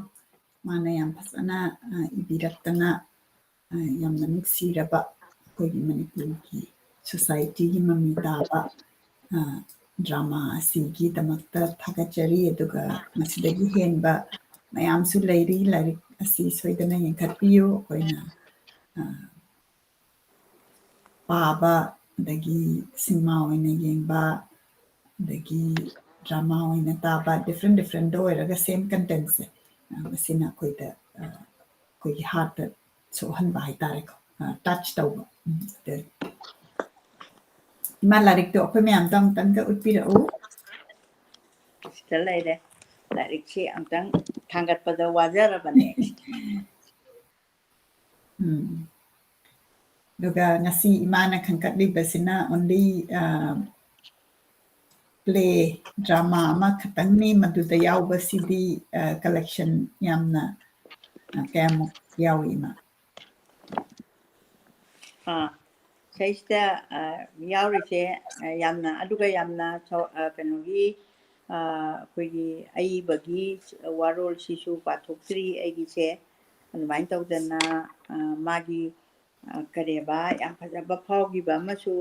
ꯃꯥꯅ ꯌꯥꯝ ꯐꯖꯅ, ꯑ, ꯏꯕꯤꯔꯛꯇꯅ, ꯑ, ꯌꯥꯝꯅ ꯅꯨꯡꯁꯤꯔꯕ ꯑꯩꯈꯣꯏꯒꯤ ꯃꯅꯤꯄꯨꯔꯒꯤ societyꯒꯤ ꯃꯃꯤ ꯇꯥꯕ, ꯑ, drama ꯑꯁꯤꯒꯤꯗꯃꯛꯇ ꯊꯥꯒꯠꯆꯔꯤ꯫ ꯑꯗꯨꯒ ꯃꯁꯤꯗꯒꯤ ꯍꯦꯟꯕ ꯃꯌꯥꯝꯁꯨ ꯂꯩꯔꯤ꯫ ꯂꯥꯏꯔꯤꯛ ꯑꯁꯤ ꯁꯣꯏꯗꯅ ꯌꯦꯡꯈꯠꯄꯤꯌꯨ꯫ ꯑꯩꯈꯣꯏꯅ, ꯑ, ꯄꯥꯕ, ꯑꯗꯒꯤ ꯁꯤꯅꯦꯃꯥ ꯑꯣꯏꯅ ꯌꯦꯡꯕ, ꯑꯗꯒꯤ drama ꯑꯣꯏꯅ ꯇꯥꯕ, different differentꯗ ꯑꯣꯏꯔꯒ same contentꯁꯦ, ꯑ, ꯃꯁꯤꯅ ꯑꯩꯈꯣꯏꯗ, ꯑ, ꯑꯩꯈꯣꯏꯒꯤ heartꯇ ꯁꯣꯛꯍꯟꯕ ꯍꯥꯏꯇꯥꯔꯦꯀꯣ, ꯑ, touch ꯇꯧꯕ꯫ ꯎꯝ, ꯑꯗ ꯏꯃꯥ, ꯂꯥꯏꯔꯤꯛꯇꯣ ꯑꯩꯈꯣꯏ ꯃꯌꯥꯝꯗ ꯑꯃꯨꯛꯇꯪꯒ ꯎꯠꯄꯤꯔꯛꯎ꯫ ꯁꯤꯗ ꯂꯩꯔꯦ꯫ ꯂꯥꯏꯔꯤꯛꯁꯤ ꯑꯝꯇꯪ ꯊꯥꯡꯒꯠꯄꯗ ꯋꯥꯖꯔꯕꯅꯦ꯫ ꯎꯝ꯫ ꯑꯗꯨꯒ ꯉꯁꯤ ꯏꯃꯥꯅ ꯈꯟꯒꯠꯂꯤꯕꯁꯤꯅ only, ꯑ, play drama ꯑꯃꯈꯛꯇꯪꯅꯤ꯫ ꯃꯗꯨꯗ ꯌꯥꯎꯕꯁꯤꯗꯤ, ꯑ, collection ꯌꯥꯝꯅ, ꯑ, ꯀꯌꯥꯃꯨꯛ ꯌꯥꯎꯏ, ꯏꯃꯥ? ꯑꯥ, ꯁꯤꯗꯩꯁꯤꯗ, ꯑ, ꯌꯥꯎꯔꯤꯁꯦ, ꯑ, ꯌꯥꯝꯅ, ꯑꯗꯨꯒ ꯌꯥꯝꯅ ꯁ-, ꯑ, ꯀꯩꯅꯣꯒꯤ, ꯑ, ꯑꯩꯈꯣꯏꯒꯤ ꯑꯏꯕꯒꯤ ꯋꯥꯔꯣꯜꯁꯤꯁꯨ ꯄꯥꯊꯣꯛꯇ꯭ꯔꯤ ꯑꯩꯒꯤꯁꯦ꯫ ꯑꯗꯨꯃꯥꯏꯅ ꯇꯧꯗꯅ, ꯑ, ꯃꯥꯒꯤ, ꯑ, ꯀꯔꯤꯕ, ꯌꯥꯝ ꯐꯖꯕ ꯐꯥꯎꯈꯤꯕ ꯑꯃꯁꯨ,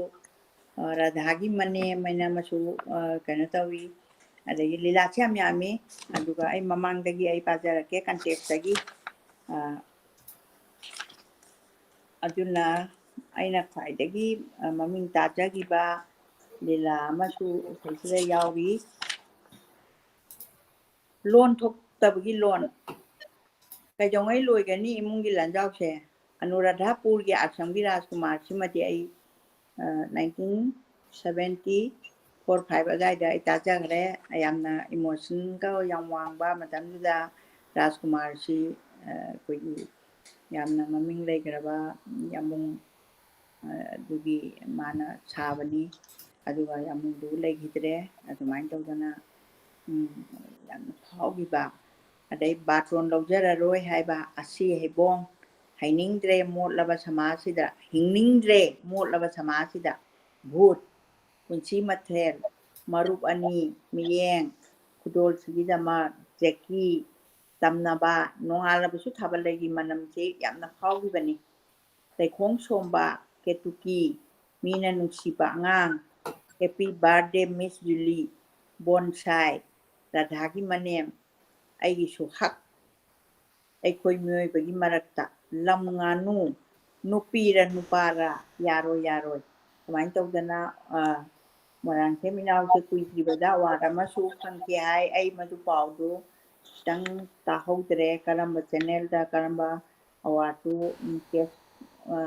ꯑ, ꯔꯥꯙꯥꯒꯤ ꯃꯅꯦ ꯑꯃꯁꯨ, ꯑ, ꯀꯩꯅꯣ ꯇꯧꯏ꯫ ꯑꯗꯒꯤ ꯂꯤꯂꯥꯁꯦ ꯌꯥꯝ ꯌꯥꯝꯃꯤ꯫ ꯑꯗꯨꯒ ꯑꯩ ꯃꯃꯥꯡꯗꯒꯤ ꯑꯩ ꯄꯥꯖꯔꯛꯀꯦ, contextꯇꯒꯤ꯫ ꯑ, ꯑꯗꯨꯅ ꯑꯩꯅ ꯈ꯭ꯋꯥꯏꯗꯒꯤ, ꯑ, ꯃꯃꯤꯡ ꯇꯥꯖꯈꯤꯕ ꯂꯤꯂꯥ ꯑꯃꯁꯨ ꯁꯤꯗꯩꯁꯤꯗ ꯌꯥꯎꯔꯤ꯫ ꯂꯣꯟ ꯊꯣꯛꯇꯕꯒꯤ ꯂꯣꯟ꯫ ꯀꯩꯗꯧꯉꯩ ꯂꯣꯏꯒꯅꯤ ꯏꯃꯨꯡꯒꯤ ꯂꯥꯟꯖꯥꯎꯁꯦ? ꯑꯅꯨꯔꯥꯙꯥꯄꯨꯔꯒꯤ ꯑꯁꯥꯝꯒꯤ ꯔꯥꯖꯀꯨꯃꯥꯔꯁꯤꯃꯗꯤ ꯑꯩ, ꯑ, nineteen seventy four five ꯑꯗꯨꯋꯥꯏꯗ ꯑꯩ ꯇꯥꯖꯈ꯭ꯔꯦ꯫ ꯌꯥꯝꯅ emotionꯒ ꯌꯥꯝ ꯋꯥꯡꯕ ꯃꯇꯝꯗꯨꯗ ꯔꯥꯖꯀꯨꯃꯥꯔꯁꯤ, ꯑ, ꯑꯩꯈꯣꯏꯒꯤ ꯌꯥꯝꯅ ꯃꯃꯤꯡ ꯂꯩꯈ꯭ꯔꯕ ꯌꯥꯝꯕꯨꯡ, ꯑ, ꯑꯗꯨꯒꯤ ꯃꯥꯅ ꯁꯥꯕꯅꯤ꯫ ꯑꯗꯨꯒ ꯌꯥꯝꯕꯨꯡꯗꯨ ꯂꯩꯈꯤꯗ꯭ꯔꯦ꯫ ꯑꯗꯨꯃꯥꯏꯅ ꯇꯧꯗꯅ, ꯎꯝ, ꯌꯥꯝꯅ ꯐꯥꯎꯈꯤꯕ꯫ ꯑꯗꯩ ꯕꯥꯔꯇꯣꯟ ꯂꯧꯖꯔꯔꯣꯏ ꯍꯥꯏꯕ, ꯑꯁꯤ ꯍꯩꯕꯣꯡ, ꯍꯩꯅꯤꯡꯗ꯭ꯔꯦ ꯃꯣꯠꯂꯕ ꯁꯃꯥꯖꯁꯤꯗ, ꯍꯤꯡꯅꯤꯡꯗ꯭ꯔꯦ ꯃꯣꯠꯂꯕ ꯁꯃꯥꯖꯁꯤꯗ, ꯚꯨꯠ, ꯄꯨꯟꯁꯤ ꯃꯊꯦꯜ, ꯃꯔꯨꯞ ꯑꯅꯤ, ꯃꯤꯠꯌꯦꯡ, ꯈꯨꯗꯣꯜꯁꯤꯒꯤꯗꯃꯛ ꯖꯦꯛꯀꯤ ꯇꯝꯅꯕ, ꯅꯣꯡꯉꯥꯜꯂꯕꯁꯨ ꯊꯥꯕꯜ ꯂꯩꯒꯤ ꯃꯅꯝꯁꯤ ꯌꯥꯝꯅ ꯐꯥꯎꯈꯤꯕꯅꯤ꯫ ꯂꯩꯈꯣꯡ ꯁꯣꯝꯕ, ꯀꯦꯇꯨꯀꯤ, ꯃꯤꯅ ꯅꯨꯡꯁꯤꯕ ꯑꯉꯥꯡ, Happy Birthday Miss Julie, bonsai, ꯔꯥꯙꯥꯒꯤ ꯃꯅꯦꯝ, ꯑꯩꯒꯤꯁꯨ ꯍꯛ, ꯑꯩꯈꯣꯏ ꯃꯤꯑꯣꯏꯕꯒꯤ ꯃꯔꯛꯇ ꯂꯝ ꯉꯥꯅꯨ, ꯅꯨꯄꯤꯔ ꯅꯨꯄꯥꯔ, ꯌꯥꯔꯣꯏ ꯌꯥꯔꯣꯏ, ꯁꯨꯃꯥꯏꯅ ꯇꯧꯗꯅ, ꯑ, ꯃꯣꯏꯔꯥꯡꯊꯦꯝ ꯏꯅꯥꯎꯁꯦ ꯀꯨꯏꯗ꯭ꯔꯤꯕꯗ award ꯑꯃꯁꯨ ꯐꯪꯈꯤ ꯍꯥꯏ꯫ ꯑꯩ ꯃꯗꯨ ꯄꯥꯎꯗꯨ ꯈꯤꯇꯪ ꯇꯥꯍꯧꯗ꯭ꯔꯦ, ꯀꯔꯝꯕ channelꯗ, ꯀꯔꯝꯕ awardꯇꯨ, ꯎꯝ, cash, ꯑ,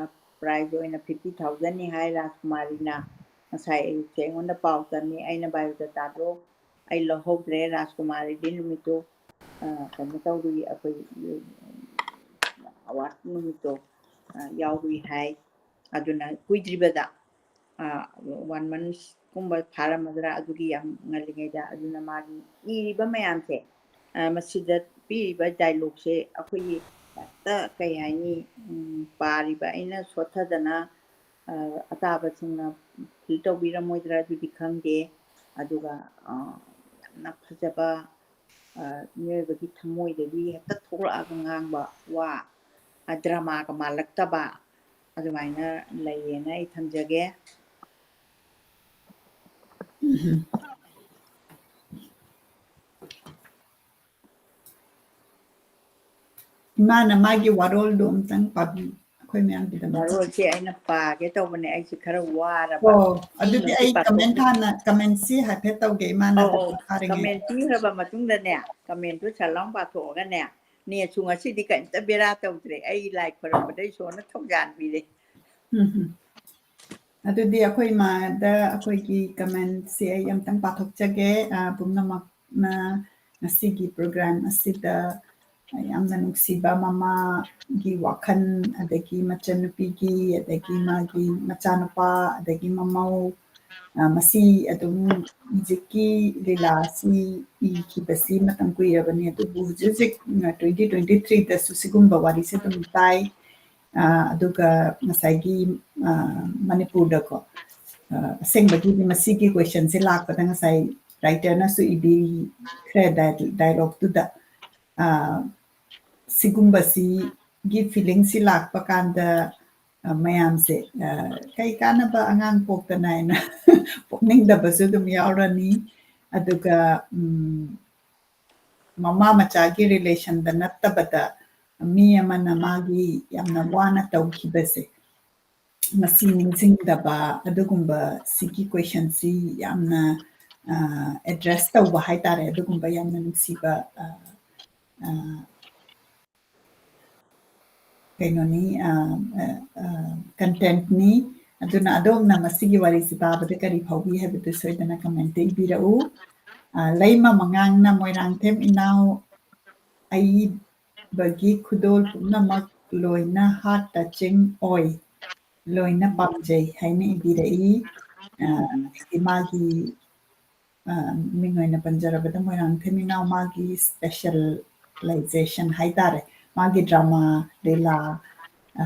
prize ꯑꯣꯏꯅ fifty thousandꯅꯤ ꯍꯥꯏ ꯔꯥꯖꯀꯨꯃꯥꯔꯤꯅ꯫ ꯉꯁꯥꯏ ꯑꯌꯨꯛꯁꯦ ꯑꯩꯉꯣꯟꯗ ꯄꯥꯎ ꯇꯝꯃꯤ, ꯑꯩꯅ biodatado ꯑꯩ ꯂꯧꯍꯧꯗ꯭ꯔꯦ꯫ ꯔꯥꯖꯀꯨꯃꯥꯔꯤꯗꯤ ꯅꯨꯃꯤꯠꯇꯨ, ꯑ, ꯀꯩꯅꯣ ꯇꯧꯔꯨꯏ, ꯑꯩꯈꯣꯏ, ꯎꯝ, award ꯅꯨꯃꯤꯠꯇꯣ, ꯑ, ꯌꯥꯎꯔꯨꯏ ꯍꯥꯏ꯫ ꯑꯗꯨꯅ ꯀꯨꯏꯗ꯭ꯔꯤꯕꯗ, ꯑ, one monthꯀꯨꯝꯕ ꯐꯥꯔꯝꯃꯗ꯭ꯔꯥ, ꯑꯗꯨꯒꯤ ꯌꯥꯝ ꯉꯜꯂꯤꯉꯩꯗ꯫ ꯑꯗꯨꯅ ꯃꯥꯒꯤ ꯏꯔꯤꯕ ꯃꯌꯥꯝꯁꯦ, ꯑ, ꯃꯁꯤꯗ ꯄꯤꯔꯤꯕ dialogueꯁꯦ ꯑꯩꯈꯣꯏꯒꯤ ꯍꯦꯛꯇ, ꯀꯩ ꯍꯥꯏꯅꯤ, ꯎꯝ, ꯄꯥꯔꯤꯕ ꯑꯩꯅ ꯁꯣꯠꯊꯗꯅ, ꯑ, ꯑꯇꯥꯕꯁꯤꯡꯅ feel ꯇꯧꯕꯤꯔꯝꯃꯣꯏꯗ꯭ꯔꯥ, ꯑꯗꯨꯗꯤ ꯈꯪꯗꯦ꯫ ꯑꯗꯨꯒ, ꯑ, ꯌꯥꯝꯅ ꯐꯖꯕ, ꯑ, ꯃꯤꯑꯣꯏꯕꯒꯤ ꯊꯃꯣꯏꯗꯒꯤ ꯍꯦꯛꯇ ꯊꯣꯛꯂꯛꯑꯒ ꯉꯥꯡꯕ ꯋꯥ, ꯑ, dramaꯒ ꯃꯥꯜꯂꯛꯇꯕ, ꯑꯗꯨꯃꯥꯏꯅ ꯂꯩꯌꯦꯅ ꯑꯩ ꯊꯝꯖꯒꯦ꯫ ꯎꯝ꯫ ꯏꯃꯥꯅ ꯃꯥꯒꯤ ꯋꯥꯔꯣꯜꯗꯣ ꯑꯝꯇꯪ ꯄꯥꯕꯤ, ꯑꯩꯈꯣꯏ ꯃꯌꯥꯝꯒꯤꯗꯃꯛꯇ꯫ ꯋꯥꯔꯣꯜꯁꯦ ꯑꯩꯅ ꯄꯥꯒꯦ ꯇꯧꯕꯅꯦ, ꯑꯩꯁꯦ ꯈꯔ ꯋꯥꯔꯕ꯫ ꯑꯣ, ꯑꯗꯨꯗꯤ ꯏꯁꯤꯡ ꯑꯩ ꯄꯥꯊꯣꯛꯀꯦ꯫ Comment ꯍꯥꯟꯅ, commentꯁꯤ ꯍꯥꯏꯐꯦꯠ ꯇꯧꯒꯦ, ꯏꯃꯥꯅ ꯑꯧ, ꯑꯧ꯫ ꯍꯥꯏꯐꯦꯠ ꯊꯥꯔꯤꯉꯩ꯫ Comment ꯄꯤꯈ꯭ꯔꯕ ꯃꯇꯨꯡꯗꯅꯦ, commentꯇꯨ ꯁꯠ ꯂꯥꯎ ꯄꯥꯊꯣꯛꯑꯒꯅꯦ, netꯁꯨ ꯉꯁꯤꯗꯤ ꯀꯔꯤꯝꯇ ꯕꯦꯔꯥ ꯇꯧꯗ꯭ꯔꯦ꯫ ꯑꯩ ꯂꯥꯏ ꯈꯣꯏꯔꯝꯕꯗ ꯏꯁꯣꯔꯅ ꯊꯧꯖꯥꯟ ꯄꯤꯔꯦ꯫ ꯎꯝ, ꯎꯝ꯫ ꯑꯗꯨꯗꯤ ꯑꯩꯈꯣꯏ ꯏꯃꯥꯗ ꯑꯩꯈꯣꯏꯒꯤ comment ꯁꯦ ꯑꯩ ꯑꯝꯇꯪ ꯄꯥꯊꯣꯛꯆꯒꯦ꯫ ꯑ, ꯄꯨꯝꯅꯃꯛꯅ ꯉꯁꯤꯒꯤ program ꯑꯁꯤꯗ ꯌꯥꯝꯅ ꯅꯨꯡꯁꯤꯕ ꯃꯃꯥꯒꯤ ꯋꯥꯈꯜ, ꯑꯗꯒꯤ ꯃꯆꯟꯅꯨꯄꯤꯒꯤ, ꯑꯗꯒꯤ ꯃꯥꯒꯤ ꯃꯆꯥꯅꯨꯄꯥ, ꯑꯗꯒꯤ ꯃꯃꯧ, ꯑ, ꯃꯁꯤ ꯑꯗꯨꯝ ꯍꯧꯖꯤꯛꯀꯤ ꯂꯤꯂꯥ ꯑꯁꯤ ꯏꯈꯤꯕꯁꯤ ꯃꯇꯝ ꯀꯨꯏꯔꯕꯅꯤ, ꯑꯗꯨꯕꯨ ꯍꯧꯖꯤꯛ ꯍꯧꯖꯤꯛ, ꯑ, twenty twenty three ꯗꯁꯨ ꯁꯤꯒꯨꯝꯕ ꯋꯥꯔꯤꯁꯦ ꯑꯗꯨꯝ ꯇꯥꯏ꯫ ꯑ, ꯑꯗꯨꯒ ꯉꯁꯥꯏꯒꯤ, ꯑ, ꯃꯅꯤꯄꯨꯔꯗꯀꯣ, ꯑ, ꯑꯁꯦꯡꯕꯒꯤꯗꯤ ꯃꯁꯤꯒꯤ question ꯁꯦ ꯂꯥꯛꯄꯗ ꯉꯁꯥꯏ writer ꯅꯁꯨ ꯏꯕꯤꯈ꯭ꯔꯦ ꯗꯥꯏ-, dialogue ꯇꯨꯗ꯫ ꯑ, ꯁꯤꯒꯨꯝꯕꯁꯤꯒꯤ feeling ꯁꯤ ꯂꯥꯛꯄ ꯀꯥꯟꯗ, ꯑ, ꯃꯌꯥꯝꯁꯦ, ꯑ, "ꯀꯩ ꯀꯥꯟꯅꯕ ꯑꯉꯥꯡ ꯄꯣꯛꯇꯅ" ꯍꯥꯏꯅ ꯄꯣꯛꯅꯤꯡꯗꯕꯁꯨ ꯑꯗꯨꯝ ꯌꯥꯎꯔꯅꯤ꯫ ꯑꯗꯨꯒ, ꯎꯝ, ꯃꯃꯥ ꯃꯆꯥꯒꯤ relation ꯗ ꯅꯠꯇꯕꯗ ꯃꯤ ꯑꯃꯅ ꯃꯥꯒꯤ ꯌꯥꯝꯅ ꯋꯥꯅ ꯇꯧꯈꯤꯕꯁꯦ, ꯃꯁꯤ ꯅꯤꯡꯁꯤꯡꯗꯕ, ꯑꯗꯨꯒꯨꯝꯕ ꯁꯤꯒꯤ question ꯁꯤ ꯌꯥꯝꯅ, ꯑ, address ꯇꯧꯕ ꯍꯥꯏꯇꯥꯔꯦ꯫ ꯑꯗꯨꯒꯨꯝꯕ ꯌꯥꯝꯅ ꯅꯨꯡꯁꯤꯕ, ꯑ, ꯑ, ꯀꯩꯅꯣꯅꯤ, ꯑ, ꯑ, ꯑ, content ꯅꯤ꯫ ꯑꯗꯨꯅ ꯑꯗꯣꯝꯅ ꯃꯁꯤꯒꯤ ꯋꯥꯔꯤꯁꯤ ꯇꯥꯕꯗ ꯀꯔꯤ ꯐꯥꯎꯕꯤ ꯍꯥꯏꯕꯗꯨ ꯁꯣꯏꯗꯅ comment ꯇ ꯏꯕꯤꯔꯛꯎ꯫ ꯑ, ꯂꯩꯃ ꯃꯉꯥꯡꯅ ꯃꯣꯏꯔꯥꯡꯊꯦꯝ ꯏꯅꯥꯎ ꯑꯏꯕꯒꯤ ꯈꯨꯗꯣꯜ ꯄꯨꯝꯅꯃꯛ ꯂꯣꯏꯅ heart touching ꯑꯣꯏ, ꯂꯣꯏꯅ ꯄꯥꯝꯖꯩ ꯍꯥꯏꯅ ꯏꯕꯤꯔꯛꯏ꯫ ꯑ, ꯍꯥꯏꯗꯤ ꯃꯥꯒꯤ, ꯑ, ꯃꯤꯡ ꯑꯣꯏꯅ ꯄꯟꯖꯔꯕꯗ ꯃꯣꯏꯔꯥꯡꯊꯦꯝ ꯏꯅꯥꯎ ꯃꯥꯒꯤ specialization ꯍꯥꯏꯇꯥꯔꯦ, ꯃꯥꯒꯤ drama, ꯂꯤꯂꯥ, ꯑ,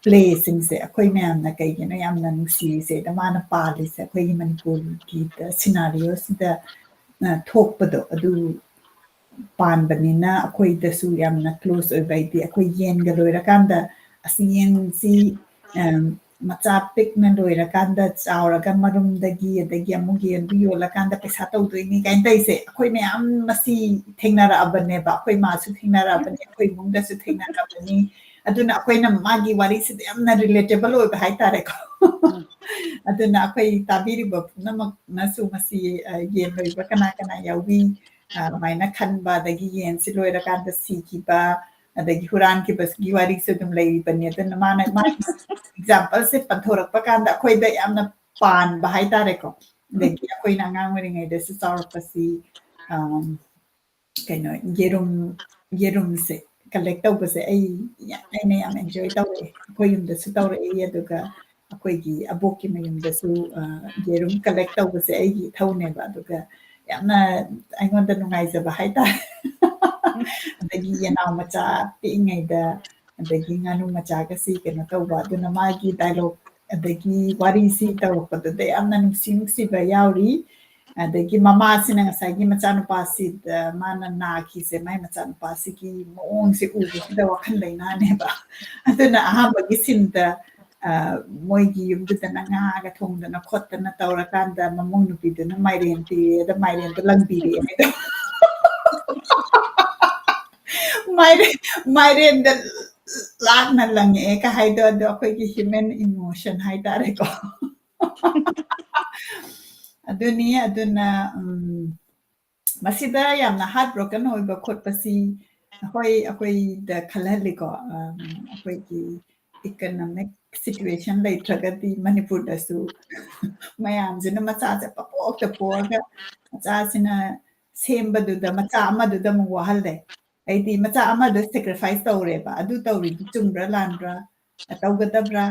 play ꯁꯤꯡꯁꯦ ꯑꯩꯈꯣꯏ ꯃꯌꯥꯝꯅ ꯀꯩꯒꯤꯅꯣ ꯌꯥꯝꯅ ꯅꯨꯡꯁꯤꯔꯤꯁꯦ? ꯑꯗ ꯃꯥꯅ ꯄꯥꯜꯂꯤꯁꯦ ꯑꯩꯈꯣꯏꯒꯤ ꯃꯅꯤꯄꯨꯔꯒꯤ scenario ꯁꯤꯗ, ꯑ, ꯊꯣꯛꯄꯗꯣ ꯑꯗꯨ ꯄꯥꯟꯕꯅꯤꯅ ꯑꯩꯈꯣꯏꯗꯁꯨ ꯌꯥꯝꯅ close ꯑꯣꯏꯕ꯫ ꯍꯥꯏꯗꯤ ꯑꯩꯈꯣꯏ ꯌꯦꯟꯒ ꯂꯣꯏꯔꯀꯥꯟꯗ, "ꯑꯁ, ꯌꯦꯟꯁꯤ, ꯑꯝ, ꯃꯆꯥ ꯄꯤꯛꯅ ꯂꯣꯏꯔꯀꯥꯟꯗ ꯆꯥꯎꯔꯒ ꯃꯔꯨꯝꯗꯒꯤ, ꯑꯗꯒꯤ ꯑꯃꯨꯛ ꯌꯦꯟꯗꯨ ꯌꯣꯜꯂꯀꯥꯟꯗ ꯄꯩꯁꯥ ꯇꯧꯗꯣꯏꯅꯤ" ꯀꯥꯏꯅ ꯇꯧꯔꯤꯁꯦ, ꯑꯩꯈꯣꯏ ꯃꯌꯥꯝ ꯃꯁꯤ ꯊꯦꯡꯅꯔꯛꯑꯕꯅꯦꯕ꯫ ꯑꯩꯈꯣꯏ ꯃꯥꯁꯨ ꯊꯦꯡꯅꯔꯛꯑꯕꯅꯤ, ꯑꯩꯈꯣꯏ ꯏꯃꯨꯡꯗꯁꯨ ꯊꯦꯡꯅꯔꯛꯑꯕꯅꯤ꯫ ꯑꯗꯨꯅ ꯑꯩꯈꯣꯏꯅ ꯃꯥꯒꯤ ꯋꯥꯔꯤꯁꯤꯗ ꯌꯥꯝꯅ relatable ꯑꯣꯏꯕ ꯍꯥꯏꯇꯥꯔꯦꯀꯣ꯫ ꯎꯝ꯫ ꯑꯗꯨꯅ ꯑꯩꯈꯣꯏ ꯇꯥꯕꯤꯔꯤꯕ ꯄꯨꯝꯅꯃꯛꯅꯁꯨ ꯃꯁꯤ, ꯑ, ꯌꯦꯟ ꯂꯣꯏꯕ ꯀꯅꯥ ꯀꯅꯥ ꯌꯥꯎꯕꯤ, ꯑ, ꯑꯗꯨꯃꯥꯏꯅ ꯈꯟꯕ, ꯑꯗꯒꯤ ꯌꯦꯟꯁꯤ ꯂꯣꯏꯔꯀꯥꯟꯗ ꯁꯤꯈꯤꯕ, ꯑꯗꯒꯤ ꯍꯨꯔꯥꯟꯈꯤꯕꯒꯤ ꯋꯥꯔꯤꯁꯨ ꯑꯗꯨꯝ ꯂꯩꯔꯤꯕꯅꯤ꯫ ꯑꯗꯨꯅ ꯃꯥꯅ, ꯃꯥꯒꯤ example ꯁꯦ ꯄꯟꯊꯣꯔꯛꯄ ꯀꯥꯟꯗ ꯑꯩꯈꯣꯏꯗ ꯌꯥꯝꯅ ꯄꯥꯟꯕ ꯍꯥꯏꯇꯥꯔꯦꯀꯣ꯫ ꯑꯗꯒꯤ ꯑꯩꯈꯣꯏꯅ ꯑꯉꯥꯡ ꯑꯣꯏꯔꯤꯉꯩꯗꯁꯨ ꯆꯥꯎꯔꯛꯄꯁꯤ, ꯑꯝ, ꯀꯩꯅꯣ, ꯌꯦꯔꯨꯝ, ꯌꯦꯔꯨꯝꯁꯦ collect ꯇꯧꯕꯁꯦ ꯑꯩ ꯌꯥꯝ, ꯑꯩꯅ ꯌꯥꯝ enjoy ꯇꯧꯔꯛꯑꯦ꯫ ꯑꯩꯈꯣꯏ ꯌꯨꯝꯗꯁꯨ ꯇꯧꯔꯛꯏ, ꯑꯗꯨꯒ ꯑꯩꯈꯣꯏꯒꯤ ꯑꯕꯣꯛꯀꯤ ꯃꯌꯨꯝꯗꯁꯨ, ꯑ, ꯌꯦꯔꯨꯝ collect ꯇꯧꯕꯁꯦ ꯑꯩꯒꯤ ꯏꯊꯧꯅꯦꯕ꯫ ꯑꯗꯨꯒ ꯌꯥꯝꯅ ꯑꯩꯉꯣꯟꯗ ꯅꯨꯡꯉꯥꯏꯖꯕ ꯍꯥꯏꯇꯥꯔꯦ꯫ ꯑꯗꯒꯤ ꯌꯦꯅꯥꯎ ꯃꯆꯥ ꯄꯤꯛꯏꯉꯩꯗ, ꯑꯗꯒꯤ ꯉꯥꯅꯨ ꯃꯆꯥꯒꯁꯤ ꯀꯩꯅꯣ ꯇꯧꯕ, ꯑꯗꯨꯅ ꯃꯥꯒꯤ dialogue ꯑꯗꯒꯤ ꯋꯥꯔꯤꯁꯤ ꯇꯧꯔꯛꯄꯗꯨꯗ ꯌꯥꯝꯅ ꯅꯨꯡꯁꯤ ꯅꯨꯡꯁꯤꯕ ꯌꯥꯎꯔꯤ꯫ ꯑꯗꯒꯤ ꯃꯃꯥꯁꯤꯅ ꯉꯁꯥꯏꯒꯤ ꯃꯆꯥꯅꯨꯄꯥꯁꯤꯗ ꯃꯥꯅ ꯅꯥꯈꯤꯁꯦ, ꯃꯥꯏ ꯃꯆꯥꯅꯨꯄꯥꯁꯤꯒꯤ ꯃꯑꯣꯡꯁꯦ ꯎꯕꯁꯤꯗ ꯋꯥꯈꯜ ꯂꯩꯅꯥꯅꯦꯕ꯫ ꯑꯗꯨꯅ ꯑꯍꯥꯟꯕꯒꯤ sceneꯗ, ꯑ, ꯃꯣꯏꯒꯤ ꯌꯨꯝꯗꯨꯗꯅ ꯉꯥꯒ ꯊꯣꯡꯗꯅ ꯈꯣꯠꯇꯅ ꯇꯧꯔꯀꯥꯟꯗ ꯃꯃꯧ ꯅꯨꯄꯤꯗꯨꯅ ꯃꯥꯏꯔꯦꯟ ꯄꯤꯔꯦ, ꯑꯗ ꯃꯥꯏꯔꯦꯟꯗꯣ ꯂꯪꯕꯤꯔꯦ ꯍꯥꯏꯗꯣ꯫ ꯃꯥꯏꯔꯦꯟ, ꯃꯥꯏꯔꯦꯟꯗ ꯂꯥꯛꯅ ꯂꯪꯉꯛꯑꯦ ꯀ ꯍꯥꯏꯗꯣ, ꯑꯗꯣ ꯑꯩꯈꯣꯏꯒꯤ human emotion ꯍꯥꯏꯇꯥꯔꯦꯀꯣ꯫ ꯑꯗꯨꯅꯤ, ꯑꯗꯨꯅ, ꯎꯝ, ꯃꯁꯤꯗ ꯌꯥꯝꯅ heartbroken ꯑꯣꯏꯕ ꯈꯣꯠꯄꯁꯤ, ꯍꯣꯏ, ꯑꯩꯈꯣꯏꯗ ꯈꯜꯍꯜꯂꯤꯀꯣ꯫ ꯑꯝ, ꯑꯩꯈꯣꯏꯒꯤ economic situation ꯂꯩꯇ꯭ꯔꯒꯗꯤ ꯃꯅꯤꯄꯨꯔꯗꯁꯨ ꯃꯌꯥꯝꯁꯤꯅ ꯃꯆꯥꯁꯦ ꯄꯄꯣꯛꯇ ꯄꯣꯛꯑꯒ ꯃꯆꯥꯁꯤꯅ ꯁꯦꯝꯕꯗꯨꯗ ꯃꯆꯥ ꯑꯃꯗꯨꯗ ꯑꯃꯨꯛ ꯋꯥꯍꯜꯂꯦ꯫ ꯑꯩꯗꯤ ꯃꯆꯥ ꯑꯃꯗꯣ sacrifice ꯇꯧꯔꯦꯕ꯫ ꯑꯗꯨ ꯇꯧꯔꯤꯗꯨ ꯆꯨꯝꯕ꯭ꯔꯥ ꯂꯥꯟꯕ꯭ꯔꯥ? ꯇꯧꯒꯗꯕ꯭ꯔꯥ?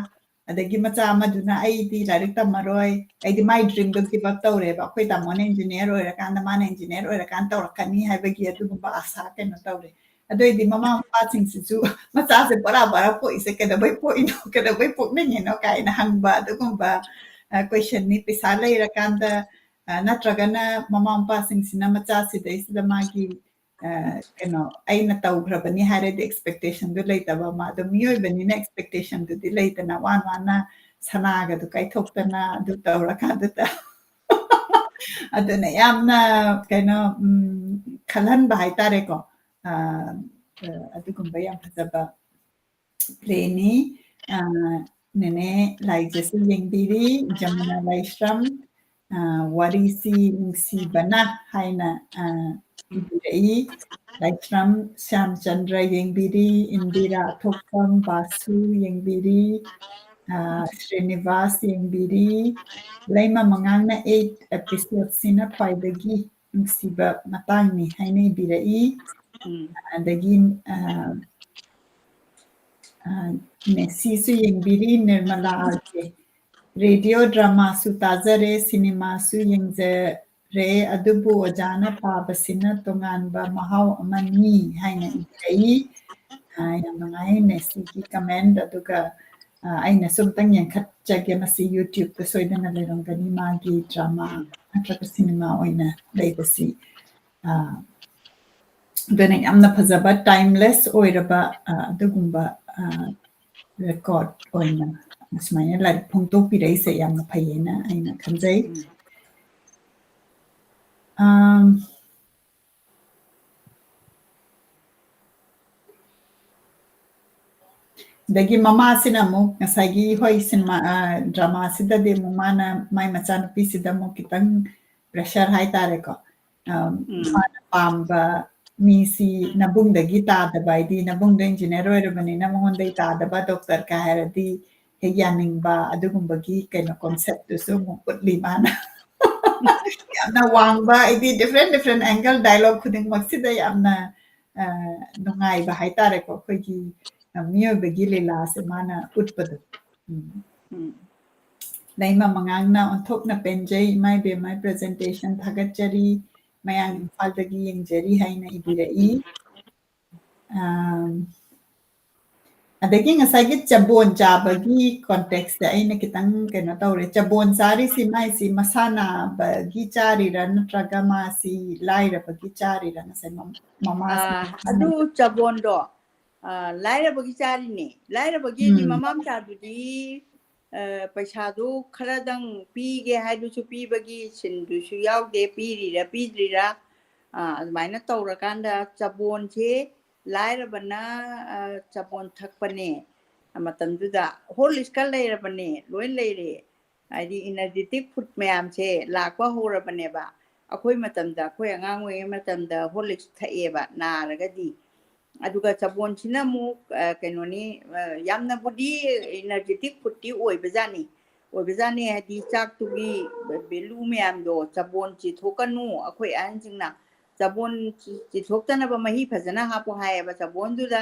ꯑꯗꯒꯤ ꯃꯆꯥ ꯑꯃꯗꯨꯅ "ꯑꯩꯗꯤ ꯂꯥꯏꯔꯤꯛ ꯇꯝꯃꯔꯣꯏ", ꯑꯩꯗꯤ my dreamꯗꯣ give up ꯇꯧꯔꯦꯕ꯫ ꯑꯩꯈꯣꯏ ꯇꯥꯃꯣꯅ engineer ꯑꯣꯏꯔꯀꯥꯟꯗ, ꯃꯥꯅ engineer ꯑꯣꯏꯔꯀꯥꯟꯗ ꯇꯧꯔꯛꯀꯅꯤ ꯍꯥꯏꯕꯒꯤ ꯑꯗꯨꯒꯨꯝꯕ ꯑꯥꯁꯥ ꯀꯩꯅꯣ ꯇꯧꯔꯦ꯫ ꯑꯗꯨ ꯑꯣꯏꯗꯤ ꯃꯃꯥ ꯃꯄꯥꯁꯤꯡꯁꯤꯁꯨ "ꯃꯆꯥꯁꯦ ꯕꯣꯔꯥ ꯕꯣꯔꯥ ꯄꯣꯛꯏꯁꯦ ꯀꯩꯗꯧꯕꯩ ꯄꯣꯛꯏꯅꯣ, ꯀꯩꯗꯧꯕꯩ ꯄꯣꯛꯅꯤꯡꯉꯤꯅꯣ?" ꯀꯥꯏꯅ ꯍꯪꯕ, ꯑꯗꯨꯒꯨꯝꯕ, ꯑ, questionꯅꯤ꯫ ꯄꯩꯁꯥ ꯂꯩꯔꯀꯥꯟꯗ, ꯑ, ꯅꯠꯇ꯭ꯔꯒꯅ ꯃꯃꯥ ꯃꯄꯥꯁꯤꯡꯁꯤꯅ ꯃꯆꯥꯁꯤꯗꯩꯁꯤꯗ ꯃꯥꯒꯤ, ꯑ, ꯀꯩꯅꯣ, ꯑꯩꯅ ꯇꯧꯈ꯭ꯔꯕꯅꯤ ꯍꯥꯏꯔꯗꯤ expectationꯗꯨ ꯂꯩꯇꯕ ꯑꯃ꯫ ꯑꯗꯣ ꯃꯤꯑꯣꯏꯕꯅꯤꯅ expectationꯗꯨꯗꯤ ꯂꯩꯗꯅ, ꯋꯥꯅ ꯋꯥꯅ ꯁꯅꯥꯒꯗꯨ ꯀꯥꯏꯊꯣꯛꯇꯅ ꯑꯗꯨ ꯇꯧꯔꯀꯥꯟꯗꯨꯗ꯫ ꯑꯗꯨꯅ ꯌꯥꯝꯅ ꯀꯩꯅꯣ, ꯎꯝ, ꯈꯜꯍꯟꯕ ꯍꯥꯏꯇꯥꯔꯦꯀꯣ꯫ ꯑ, ꯑ, ꯑꯗꯨꯒꯨꯝꯕ ꯌꯥꯝ ꯐꯖꯕ playꯅꯤ꯫ ꯑ, ꯅꯦꯅꯦ ꯂꯥꯏꯖꯁꯨ ꯌꯦꯡꯕꯤꯔꯤ, ꯖꯃꯨꯅꯥ ꯂꯥꯏꯁ꯭ꯔꯝ, ꯑ, ꯋꯥꯔꯤꯁꯤ ꯅꯨꯡꯁꯤꯕꯅ ꯍꯥꯏꯅ, ꯑ, ꯏꯕꯤꯔꯛꯏ꯫ ꯂꯥꯏꯁ꯭ꯔꯝ ꯁ꯭ꯌꯥꯝꯆꯟꯗ꯭ꯔ ꯌꯦꯡꯕꯤꯔꯤ, ꯏꯟꯗꯤꯔꯥ ꯊꯣꯛꯐꯝ ꯕꯥꯁꯨ ꯌꯦꯡꯕꯤꯔꯤ, ꯑ, ꯁ꯭ꯔꯤꯅꯤꯕꯥꯁ ꯌꯦꯡꯕꯤꯔꯤ꯫ ꯂꯩꯃ ꯃꯉꯥꯡꯅ eight episodeꯁꯤꯅ ꯈ꯭ꯋꯥꯏꯗꯒꯤ ꯅꯨꯡꯁꯤꯕ ꯃꯇꯥꯡꯅꯤ ꯍꯥꯏꯅ ꯏꯕꯤꯔꯛꯏ꯫ ꯎꯝ꯫ ꯑꯗꯒꯤ, ꯑ, ꯑ, ꯃꯦꯁꯤꯁꯨ ꯌꯦꯡꯕꯤꯔꯤ, ꯅꯤꯔꯃꯂꯥ ꯑꯥꯔ ꯀꯦ꯫ ꯔꯦꯗꯤꯑꯣ ꯗ꯭ꯔꯃꯥꯁꯨ ꯇꯥꯖꯔꯦ, ꯁꯤꯅꯦꯃꯥꯁꯨ ꯌꯦꯡꯖꯔꯦ, ꯑꯗꯨꯕꯨ ꯑꯣꯖꯥꯅ ꯄꯥꯕꯁꯤꯅ ꯇꯣꯉꯥꯟꯕ ꯃꯍꯥꯎ ꯑꯃꯅꯤ ꯍꯥꯏꯅ ꯏꯕꯤꯔꯛꯏ꯫ ꯑ, ꯌꯥꯝ ꯅꯨꯡꯉꯥꯏ ꯃꯦꯁꯤꯒꯤ comment꯫ ꯑꯗꯨꯒ, ꯑ, ꯑꯩꯅꯁꯨ ꯑꯝꯇꯪ ꯌꯦꯡꯈꯠꯆꯒꯦ, ꯃꯁꯤ YouTubeꯇ ꯁꯣꯏꯗꯅ ꯂꯩꯔꯝꯒꯅꯤ, ꯃꯥꯒꯤ ꯗ꯭ꯔꯃꯥ ꯅꯠꯇ꯭ꯔꯒ ꯁꯤꯅꯦꯃꯥ ꯑꯣꯏꯅ ꯂꯩꯕꯁꯤ꯫ ꯑ, ꯑꯗꯨꯅ ꯌꯥꯝꯅ ꯐꯖꯕ, timeless ꯑꯣꯏꯔꯕ, ꯑ, ꯑꯗꯨꯒꯨꯝꯕ, ꯑ, record ꯑꯣꯏꯅ ꯁꯨꯃꯥꯏꯅ ꯂꯥꯏꯔꯤꯛ ꯐꯣꯡꯗꯣꯛꯄꯤꯔꯛꯏꯁꯦ ꯌꯥꯝꯅ ꯐꯩꯌꯦꯅ ꯑꯩꯅ ꯈꯟꯖꯩ꯫ ꯎꯝ꯫ ꯑꯝ, ꯑꯗꯒꯤ ꯃꯃꯥꯁꯤꯅ ꯑꯃꯨꯛ ꯉꯁꯥꯏꯒꯤ, ꯍꯣꯏ, ꯁꯤꯅꯦꯃꯥ, ꯑ, ꯗ꯭ꯔꯃꯥꯁꯤꯗꯗꯤ ꯑꯃꯨꯛ ꯃꯥꯅ ꯃꯥꯏ ꯃꯆꯥꯅꯨꯄꯤꯁꯤꯗ ꯑꯃꯨꯛ ꯈꯤꯇꯪ pressure ꯍꯥꯏꯇꯥꯔꯦꯀꯣ꯫ ꯑ, ꯎꯝ꯫ ꯃꯥꯅ ꯄꯥꯝꯕ ꯃꯤꯁꯤ ꯅꯕꯨꯡꯗꯒꯤ ꯇꯥꯗꯕ, ꯍꯥꯏꯗꯤ ꯅꯕꯨꯡꯗꯣ engineer ꯑꯣꯏꯔꯕꯅꯤꯅ ꯃꯉꯣꯟꯗꯒꯤ ꯇꯥꯗꯕ, doctor ꯀ ꯍꯥꯏꯔꯗꯤ ꯍꯦꯛ ꯌꯥꯅꯤꯡꯕ, ꯑꯗꯨꯒꯨꯝꯕꯒꯤ ꯀꯩꯅꯣ conceptꯇꯨꯁꯨ ꯑꯃꯨꯛ ꯎꯠꯂꯤ ꯃꯥꯅ꯫ ꯌꯥꯝꯅ ꯋꯥꯡꯕ, ꯍꯥꯏꯗꯤ different different angle, dialogue ꯈꯨꯗꯤꯡꯃꯛꯁꯤꯗ ꯌꯥꯝꯅ, ꯑ, ꯅꯨꯡꯉꯥꯏꯕ ꯍꯥꯏꯇꯥꯔꯦꯀꯣ, ꯑꯩꯈꯣꯏꯒꯤ, ꯑ, ꯃꯤꯑꯣꯏꯕꯒꯤ ꯂꯤꯂꯥꯁꯦ ꯃꯥꯅ ꯎꯠꯄꯗꯣ꯫ ꯎꯝ꯫ ꯎꯝ꯫ ꯂꯩꯃ ꯃꯉꯥꯡꯅ ꯑꯣꯟꯊꯣꯛꯅ ꯄꯦꯟꯖꯩ, ꯏꯃꯥ ꯏꯕꯦꯝꯃ presentation ꯊꯥꯒꯠꯆꯔꯤ, ꯃꯌꯥꯡ ꯏꯝꯐꯥꯜꯗꯒꯤ ꯌꯦꯡꯖꯔꯤ ꯍꯥꯏꯅ ꯏꯕꯤꯔꯛꯏ꯫ ꯑꯝ, ꯑꯗꯒꯤ ꯉꯁꯥꯏꯒꯤ ꯆꯕꯣꯟ ꯆꯥꯕꯒꯤ contextꯇ ꯑꯩꯅ ꯈꯤꯇꯪ ꯀꯩꯅꯣ ꯇꯧꯔꯦ꯫ ꯆꯕꯣꯟ ꯆꯥꯔꯤꯁꯤ ꯃꯥꯏꯁꯤ ꯃꯁꯥ ꯅꯥꯕꯒꯤ ꯆꯥꯔꯤꯔꯥ ꯅꯠꯇ꯭ꯔꯒ ꯃꯥꯁꯤ ꯂꯥꯏꯔꯕꯒꯤ ꯆꯥꯔꯤꯔꯥ? ꯉꯁꯥꯏ ꯃꯝ-, ꯃꯃꯥꯁꯤ ꯑꯥ, ꯑꯗꯨ ꯆꯕꯣꯟꯗꯣ, ꯑꯥ, ꯂꯥꯏꯔꯕꯒꯤ ꯆꯥꯔꯤꯅꯦ꯫ ꯂꯥꯏꯔꯕꯒꯤ ꯍꯥꯏꯗꯤ ꯎꯝ꯫ ꯃꯃꯥ ꯃꯆꯥꯗꯨꯗꯤ, ꯑ, ꯄꯩꯁꯥꯗꯨ ꯈꯔꯗꯪ ꯄꯤꯒꯦ ꯍꯥꯏꯗꯨꯁꯨ ꯄꯤꯕꯒꯤ ꯁꯤꯟꯗꯨꯁꯨ ꯌꯥꯎꯗꯦ, ꯄꯤꯔꯤꯔꯥ ꯄꯤꯗ꯭ꯔꯤꯔꯥ, ꯑ, ꯑꯗꯨꯃꯥꯏꯅ ꯇꯧꯔꯀꯥꯟꯗ ꯆꯕꯣꯟꯁꯦ ꯂꯥꯏꯔꯕꯅ, ꯑ, ꯆꯕꯣꯟ ꯊꯛꯄꯅꯦ꯫ ꯃꯇꯝꯗꯨꯗ ꯍꯣꯔꯂꯤꯛꯁꯀ ꯂꯩꯔꯕꯅꯦ, ꯂꯣꯏ ꯂꯩꯔꯦ꯫ ꯍꯥꯏꯗꯤ energetic food ꯃꯌꯥꯝꯁꯦ ꯂꯥꯛꯄ ꯍꯧꯔꯕꯅꯦꯕ꯫ ꯑꯩꯈꯣꯏ ꯃꯇꯝꯗ, ꯑꯩꯈꯣꯏ ꯑꯉꯥꯡ ꯑꯣꯏꯔꯤꯉꯩ ꯃꯇꯝꯗ Horlicks ꯊꯛꯑꯦꯕ ꯅꯥꯔꯒꯗꯤ꯫ ꯑꯗꯨꯒ ꯆꯕꯣꯟꯁꯤꯅ ꯑꯃꯨꯛ, ꯑ, ꯀꯩꯅꯣꯅꯤ, ꯑ, ꯌꯥꯝꯅꯕꯨꯗꯤ energetic foodꯇꯤ ꯑꯣꯏꯕꯖꯥꯠꯅꯤ꯫ ꯑꯣꯏꯕꯖꯥꯠꯅꯤ ꯍꯥꯏꯗꯤ ꯆꯥꯛꯇꯨꯒꯤ value ꯃꯌꯥꯝꯗꯣ, ꯆꯕꯣꯟ ꯆꯤꯊꯣꯛꯀꯅꯨ, ꯑꯩꯈꯣꯏ ꯑꯍꯟꯁꯤꯡꯅ ꯆꯕꯣꯟ ꯆꯤ-, ꯆꯤꯊꯣꯛꯇꯅꯕ ꯃꯍꯤ ꯐꯖꯅ ꯍꯥꯞꯄꯨ ꯍꯥꯏꯌꯦꯕ꯫ ꯆꯕꯣꯟꯗꯨꯗ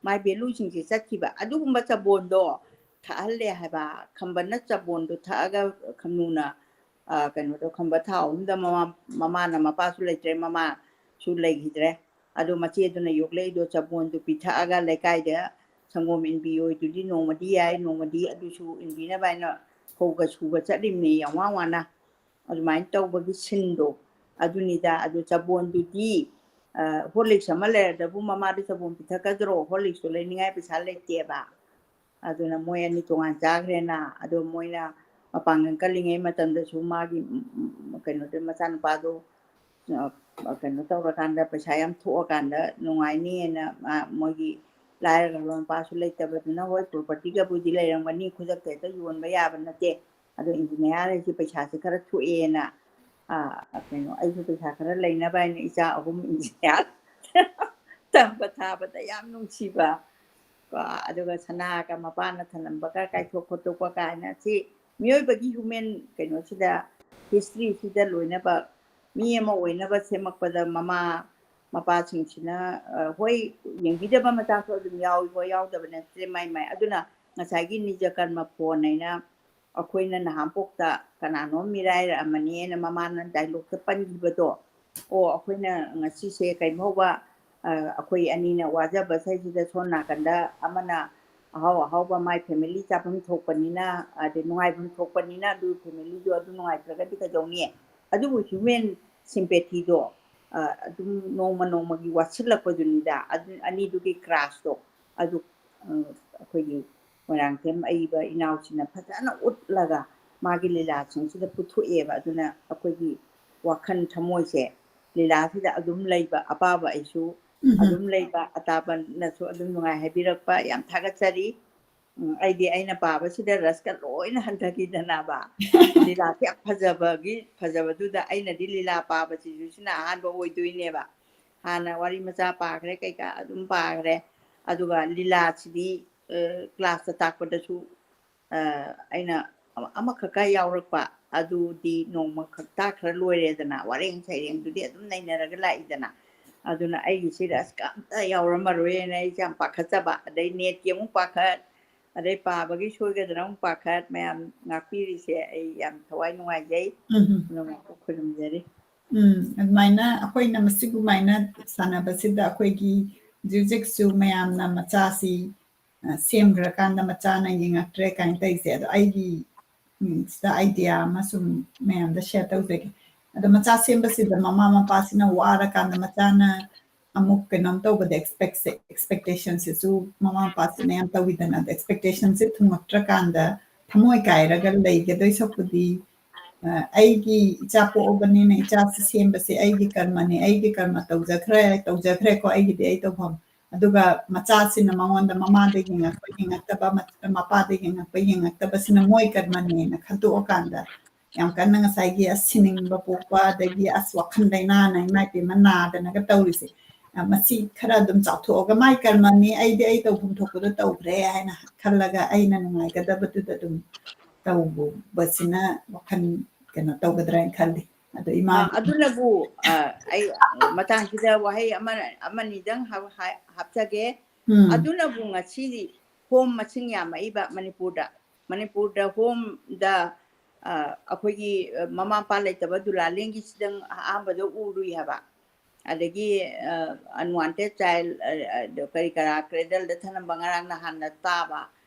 ꯃꯥꯏ valueꯁꯤꯡꯁꯦ ꯆꯠꯈꯤꯕ꯫ ꯑꯗꯨꯒꯨꯝꯕ ꯆꯕꯣꯟꯗꯣ ꯊꯛꯍꯜꯂꯦ ꯍꯥꯏꯕ꯫ ꯈꯝꯕꯅ ꯆꯕꯣꯟꯗꯣ ꯊꯛꯑꯒ ꯈꯝꯅꯨꯅ, ꯑ, ꯀꯩꯅꯣꯗꯣ, ꯈꯝꯕ ꯊꯥꯎ ꯑꯍꯨꯝꯗ ꯃꯃꯥ-, ꯃꯃꯥꯅ, ꯃꯄꯥꯁꯨ ꯂꯩꯇ꯭ꯔꯦ, ꯃꯃꯥꯁꯨ ꯂꯩꯈꯤꯗ꯭ꯔꯦ꯫ ꯑꯗꯣ ꯃꯆꯦꯗꯨꯅ ꯌꯣꯛꯂꯛꯏꯗꯣ ꯆꯕꯣꯟꯗꯨ ꯄꯤꯊꯛꯑꯒ ꯂꯩꯀꯥꯏꯗ ꯁꯪꯒꯣꯝ ꯏꯟꯕꯤ ꯑꯣꯏꯗꯨꯗꯤ ꯅꯣꯡꯃꯗꯤ ꯌꯥꯏ, ꯅꯣꯡꯃꯗꯤ ꯑꯗꯨꯁꯨ ꯏꯟꯕꯤꯅꯕ ꯍꯥꯏꯅ ꯐꯧꯒ ꯁꯨꯕ ꯆꯠꯂꯤꯕꯅꯤ ꯌꯥꯝ ꯋꯥ ꯋꯥꯅ꯫ ꯑꯗꯨꯃꯥꯏꯅ ꯇꯧꯕꯒꯤ ꯁꯤꯟꯗꯣ ꯑꯗꯨꯅꯤꯗ꯫ ꯑꯗꯨ ꯆꯕꯣꯟꯗꯨꯗꯤ, ꯑ, Horlicks ꯑꯃ ꯂꯩꯔꯗꯕꯨ ꯃꯃꯥꯗ ꯆꯕꯣꯟ ꯄꯤꯊꯛꯀꯗ꯭ꯔꯣ? Horlicksꯇꯣ ꯂꯩꯅꯤꯡꯉꯥꯏ ꯄꯩꯁꯥ ꯂꯩꯇꯦꯕ꯫ ꯑꯗꯨꯅ ꯃꯣꯏ ꯑꯅꯤ ꯇꯣꯉꯥꯟ ꯆꯥꯈ꯭ꯔꯦꯅ꯫ ꯑꯗꯣ ꯃꯣꯏꯅ ꯃꯄꯥꯡꯒꯜ ꯀꯜꯂꯤꯉꯩ ꯃꯇꯝꯗꯁꯨ ꯃꯥꯒꯤ, ꯎꯝ, ꯎꯝ, ꯀꯩꯅꯣꯗꯣ, ꯃꯆꯥꯅꯨꯄꯥꯗꯣ, ꯑ, ꯀꯩꯅꯣ ꯇꯧꯔꯀꯥꯟꯗ, ꯄꯩꯁꯥ ꯌꯥꯝ ꯊꯣꯛꯑꯀꯥꯟꯗ ꯅꯨꯡꯉꯥꯏꯅꯤꯅ, ꯃꯥ, ꯃꯣꯏꯒꯤ ꯂꯥꯏꯔꯕ ꯃꯄꯥꯁꯨ ꯂꯩꯇꯕꯗꯨꯅ, ꯍꯣꯏ, propertyꯒꯕꯨꯗꯤ ꯂꯩꯔꯝꯒꯅꯤ, ꯈꯨꯗꯛꯇ ꯍꯦꯛꯇ ꯌꯣꯟꯕ ꯌꯥꯕ ꯅꯠꯇꯦ꯫ ꯑꯗꯣ engineer ꯍꯥꯏꯁꯦ ꯄꯩꯁꯥꯁꯦ ꯈꯔ ꯊꯣꯛꯑꯦꯅ, ꯑ, ꯀꯩꯅꯣ, ꯑꯩꯁꯨ ꯄꯩꯁꯥ ꯈꯔ ꯂꯩꯅꯕ ꯍꯥꯏꯅ ꯏꯆꯥ ꯑꯍꯨꯝ engineer ꯇꯝꯕ ꯊꯥꯕꯗ ꯌꯥꯝ ꯅꯨꯡꯁꯤꯕ꯫ ꯀꯣ, ꯑꯗꯨꯒ ꯁꯅꯥꯒ ꯃꯄꯥꯅ ꯊꯅꯝꯕꯒ ꯀꯥꯏꯊꯣꯛ ꯈꯣꯠꯇꯣꯛꯄ ꯀꯥꯏꯅ, ꯁꯤ ꯃꯤꯑꯣꯏꯕꯒꯤ human ꯀꯩꯅꯣꯁꯤꯗ, historyꯁꯤꯗ ꯂꯣꯏꯅꯕ, ꯃꯤ ꯑꯃ ꯑꯣꯏꯅꯕ ꯁꯦꯝꯃꯛꯄꯗ ꯃꯃꯥ ꯃꯄꯥꯁꯤꯡꯁꯤꯅ, ꯑ, ꯍꯣꯏ, ꯌꯦꯡꯕꯤꯗꯕ ꯃꯆꯥꯁꯨ ꯑꯗꯨꯝ ꯌꯥꯎꯏꯀꯣ, ꯌꯥꯎꯗꯕ ꯅꯠꯇꯦ, ꯃꯥꯏ ꯃꯥꯏ꯫ ꯑꯗꯨꯅ ꯉꯁꯥꯏꯒꯤ ꯅꯤꯖ ꯀꯔꯃ ꯐꯣꯟ ꯍꯥꯏꯅ ꯑꯩꯈꯣꯏꯅ ꯅꯍꯥꯟꯄꯣꯛꯇ ꯀꯅꯥꯅꯣꯝ ꯃꯤꯔꯥꯏꯔꯛꯑꯃꯅꯤꯅ ꯃꯃꯥꯅ dialogueꯇ ꯄꯟꯈꯤꯕꯗꯣ, ꯑꯣ, ꯑꯩꯈꯣꯏꯅ ꯉꯁꯤꯁꯦ ꯀꯩꯅꯣ ꯐꯥꯎꯕ, ꯑ, ꯑꯩꯈꯣꯏ ꯑꯅꯤꯅ ꯋꯥꯖꯕ ꯁꯩꯁꯤꯗ ꯁꯣꯝ ꯅꯥꯀꯟꯗ ꯑꯃꯅ ꯑꯍꯥꯎ ꯑꯍꯥꯎꯕ ꯃꯥꯏ family ꯆꯥꯐꯝ ꯊꯣꯛꯄꯅꯤꯅ, ꯑꯗꯩ ꯅꯨꯡꯉꯥꯏꯐꯝ ꯊꯣꯛꯄꯅꯤꯅ ꯑꯗꯨ familyꯗꯣ ꯑꯗꯨ ꯅꯨꯡꯉꯥꯏꯇ꯭ꯔꯒꯗꯤ ꯀꯩꯗꯧꯅꯤ? ꯑꯗꯨꯕꯨ human sympathyꯗꯣ, ꯑ, ꯑꯗꯨꯝ ꯅꯣꯡꯃ ꯅꯣꯡꯃꯒꯤ ꯋꯥꯠꯁꯤꯜꯂꯛꯄꯗꯨꯅꯤꯗ꯫ ꯑꯗꯨ ꯑꯅꯤꯗꯨꯒꯤ clashꯇꯣ ꯑꯗꯨ, ꯑ, ꯑꯩꯈꯣꯏꯒꯤ ꯃꯣꯏꯔꯥꯡꯊꯦꯝ ꯑꯏꯕ ꯏꯅꯥꯎꯁꯤꯅ ꯐꯖꯅ ꯎꯠꯂꯒ ꯃꯥꯒꯤ ꯂꯤꯂꯥꯁꯤꯡꯁꯤꯗ ꯄꯨꯊꯣꯛꯑꯦꯕ꯫ ꯑꯗꯨꯅ ꯑꯩꯈꯣꯏꯒꯤ ꯋꯥꯈꯜ ꯊꯃꯣꯏꯁꯦ ꯂꯤꯂꯥꯁꯤꯗ ꯑꯗꯨꯝ ꯂꯩꯕ, ꯑꯄꯥꯕ ꯑꯩꯁꯨ ꯎꯝ꯫ ꯑꯗꯨꯝ ꯂꯩꯕ, ꯑꯇꯥꯕꯅꯁꯨ ꯑꯗꯨꯝ ꯅꯨꯡꯉꯥꯏ ꯍꯥꯏꯕꯤꯔꯛꯄ, ꯌꯥꯝ ꯊꯥꯒꯠꯆꯔꯤ꯫ ꯎꯝ, ꯑꯩꯗꯤ ꯑꯩꯅ ꯄꯥꯕꯁꯤꯗ ꯔꯁꯀ ꯂꯣꯏꯅ ꯍꯟꯊꯈꯤꯗꯅꯕ꯫ ꯂꯤꯂꯥꯁꯦ ꯌꯥꯝ ꯐꯖꯕꯒꯤ, ꯐꯖꯕꯗꯨꯗ ꯑꯩꯅꯗꯤ ꯂꯤꯂꯥ ꯄꯥꯕꯁꯤꯁꯨ ꯁꯤꯅ ꯑꯍꯥꯟꯕ ꯑꯣꯏꯗꯣꯏꯅꯦꯕ꯫ ꯍꯥꯟꯅ ꯋꯥꯔꯤ ꯃꯆꯥ ꯄꯥꯈ꯭ꯔꯦ, ꯀꯩꯀꯥ ꯑꯗꯨꯝ ꯄꯥꯈ꯭ꯔꯦ꯫ ꯑꯗꯨꯒ ꯂꯤꯂꯥꯁꯤꯗꯤ, ꯑ, ꯀ꯭ꯂꯥꯁꯇ ꯇꯥꯛꯄꯗꯁꯨ, ꯑ, ꯑꯩꯅ ꯑꯃ-, ꯑꯃꯈꯛꯀ ꯌꯥꯎꯔꯛꯄ, ꯑꯗꯨꯗꯤ ꯅꯣꯡꯃꯈꯛ ꯇꯥꯛꯈ꯭ꯔ ꯂꯣꯏꯔꯦꯗꯅ, ꯋꯥꯔꯦꯡ ꯁꯩꯔꯦꯡꯗꯨꯗꯤ ꯑꯗꯨꯝ ꯅꯩꯅꯔꯒ ꯂꯥꯛꯏꯗꯅ꯫ ꯑꯗꯨꯅ ꯑꯩꯒꯤꯁꯤ ꯔꯁꯀ ꯑꯝꯇ ꯌꯥꯎꯔꯝꯃꯔꯣꯏꯅ ꯑꯩꯁꯦ ꯌꯥꯝ ꯄꯥꯈꯠꯆꯕ꯫ ꯑꯗꯩ ꯅꯦꯠꯀꯤ ꯑꯃꯨꯛ ꯄꯥꯈꯠ, ꯑꯗꯩ ꯄꯥꯕꯒꯤ ꯁꯣꯏꯒꯗ꯭ꯔꯥ ꯑꯃꯨꯛ ꯄꯥꯈꯠ, ꯃꯌꯥꯝ ꯉꯥꯛꯄꯤꯔꯤꯁꯦ ꯑꯩ ꯌꯥꯝ ꯊꯋꯥꯏ ꯅꯨꯡꯉꯥꯏꯖꯩ꯫ ꯎꯝ꯫ ꯄꯨꯝꯅꯃꯛꯄꯨ ꯈꯨꯔꯨꯝꯖꯔꯤ꯫ ꯎꯝ, ꯑꯗꯨꯃꯥꯏꯅ ꯑꯩꯈꯣꯏꯅ ꯃꯁꯤꯒꯨꯃꯥꯏꯅ ꯁꯥꯟꯅꯕꯁꯤꯗ ꯑꯩꯈꯣꯏꯒꯤ ꯍꯧꯖꯤꯛ ꯍꯧꯖꯤꯛꯁꯨ ꯃꯌꯥꯝꯅ ꯃꯆꯥꯁꯤ, ꯑ, ꯁꯦꯝꯈ꯭ꯔꯀꯥꯟꯗ ꯃꯆꯥꯅ ꯌꯦꯡꯉꯛꯇ꯭ꯔꯦ ꯀꯥꯏꯅ ꯇꯧꯔꯤꯁꯦ, ꯑꯗꯣ ꯑꯩꯒꯤ, ꯎꯝ, ꯁꯤꯗ idea ꯑꯃ ꯁꯨꯝ ꯃꯌꯥꯝꯗ share ꯇꯧꯖꯒꯦ꯫ ꯑꯗꯣ ꯃꯆꯥ ꯁꯦꯝꯕꯁꯤꯗ ꯃꯃꯥ ꯃꯄꯥꯁꯤꯅ ꯋꯥꯔꯀꯥꯟꯗ ꯃꯆꯥꯅ ꯑꯃꯨꯛ ꯀꯩꯅꯣꯝ ꯇꯧꯕꯗ expect-, expectation-ꯁꯤꯁꯨ ꯃꯃꯥ ꯃꯄꯥꯁꯤꯅ ꯌꯥꯝ ꯇꯧꯋꯤꯗꯅ꯫ ꯑꯗꯣ expectation-ꯁꯦ ꯊꯨꯡꯉꯛꯇ꯭ꯔꯀꯥꯟꯗ ꯊꯃꯣꯏ ꯀꯥꯏꯔꯒ ꯂꯩꯒꯗꯣꯏ ꯁꯔꯨꯛꯄꯨꯗꯤ, ꯑ, ꯑꯩꯒꯤ ꯏꯆꯥ ꯄꯣꯛꯑꯕꯅꯤꯅ ꯏꯆꯥꯁꯤ ꯁꯦꯝꯕꯁꯦ ꯑꯩꯒꯤ ꯀꯔꯃꯅꯤ, ꯑꯩꯒꯤ ꯀꯔꯃ ꯇꯧꯖꯈ꯭ꯔꯦ, ꯇꯧꯖꯈ꯭ꯔꯦꯀꯣ, ꯑꯩꯒꯤꯗꯤ ꯑꯩ ꯇꯧꯐꯝ꯫ ꯑꯗꯨꯒ ꯃꯆꯥꯁꯤꯅ ꯃꯉꯣꯟꯗ ꯃꯃꯥꯗ ꯌꯦꯡꯉꯛꯄ ꯌꯦꯡꯉꯛꯇꯕ, ꯃ-, ꯃꯄꯥꯗ ꯌꯦꯡꯉꯛꯄ ꯌꯦꯡꯉꯛꯇꯕꯁꯤꯅ ꯃꯣꯏ ꯀꯔꯃꯅꯦꯅ ꯈꯟꯇꯣꯛꯑꯀꯥꯟꯗ ꯌꯥꯝ ꯀꯟꯅ ꯉꯁꯥꯏꯒꯤ ꯑꯁ ꯁꯤꯅꯤꯡꯕ ꯄꯣꯛꯄ, ꯑꯗꯒꯤ ꯑꯁ ꯋꯥꯈꯜ ꯂꯩꯅꯥꯅ ꯏꯃꯥ ꯏꯄꯦꯝꯃ ꯅꯥꯗꯅꯒ ꯇꯧꯔꯤꯁꯦ, ꯑ, ꯃꯁꯤ ꯈꯔ ꯑꯗꯨꯝ ꯆꯥꯎꯊꯣꯛꯑꯒ ꯃꯥꯏ ꯀꯔꯃꯅꯤ, ꯑꯩꯗꯤ ꯑꯩ ꯇꯧꯐꯝ ꯊꯣꯛꯄꯗꯣ ꯇꯧꯈ꯭ꯔꯦ ꯍꯥꯏꯅ ꯈꯜꯂꯒ ꯑꯩꯅ ꯅꯨꯡꯉꯥꯏꯒꯗꯕꯗꯨꯗ ꯑꯗꯨꯝ ꯇꯧꯕꯁꯤꯅ ꯋꯥꯈꯜ ꯀꯩꯅꯣ ꯇꯧꯒꯗ꯭ꯔꯥ ꯍꯥꯏꯅ ꯈꯜꯂꯤ꯫ ꯑꯗꯣ ꯏꯃꯥ ꯑ, ꯑꯗꯨꯅꯕꯨ, ꯑ, ꯑꯩ ꯃꯇꯥꯡꯁꯤꯗ ꯋꯥꯍꯩ ꯑꯃ, ꯑꯃꯅꯤꯗꯪ ꯍꯥꯞ-, ꯍꯥ-, ꯍꯥꯞꯆꯒꯦ꯫ ꯎꯝ꯫ ꯑꯗꯨꯅꯕꯨ ꯉꯁꯤꯗꯤ ꯍꯣꯝ ꯃꯁꯤꯡ ꯌꯥꯝꯃꯛꯏꯕ ꯃꯅꯤꯄꯨꯔꯗ꯫ ꯃꯅꯤꯄꯨꯔꯗ ꯍꯣꯝꯗ, ꯑ, ꯑꯩꯈꯣꯏꯒꯤ, ꯑ, ꯃꯃꯥ ꯃꯄꯥ ꯂꯩꯇꯕ ꯗꯨꯂꯥꯂꯦꯟꯒꯤꯁꯤꯗꯪ ꯑꯍꯥꯟꯕꯗ ꯎꯔꯨꯏ ꯍꯥꯏꯕ꯫ ꯑꯗꯒꯤ, ꯑ, unwanted child, ꯑ, ꯑ, ꯀꯔꯤ ꯀꯔꯥ cradle-ꯗ ꯊꯅꯝꯕ ꯉꯔꯥꯡ ꯅꯍꯥꯟꯗ ꯇꯥꯕ꯫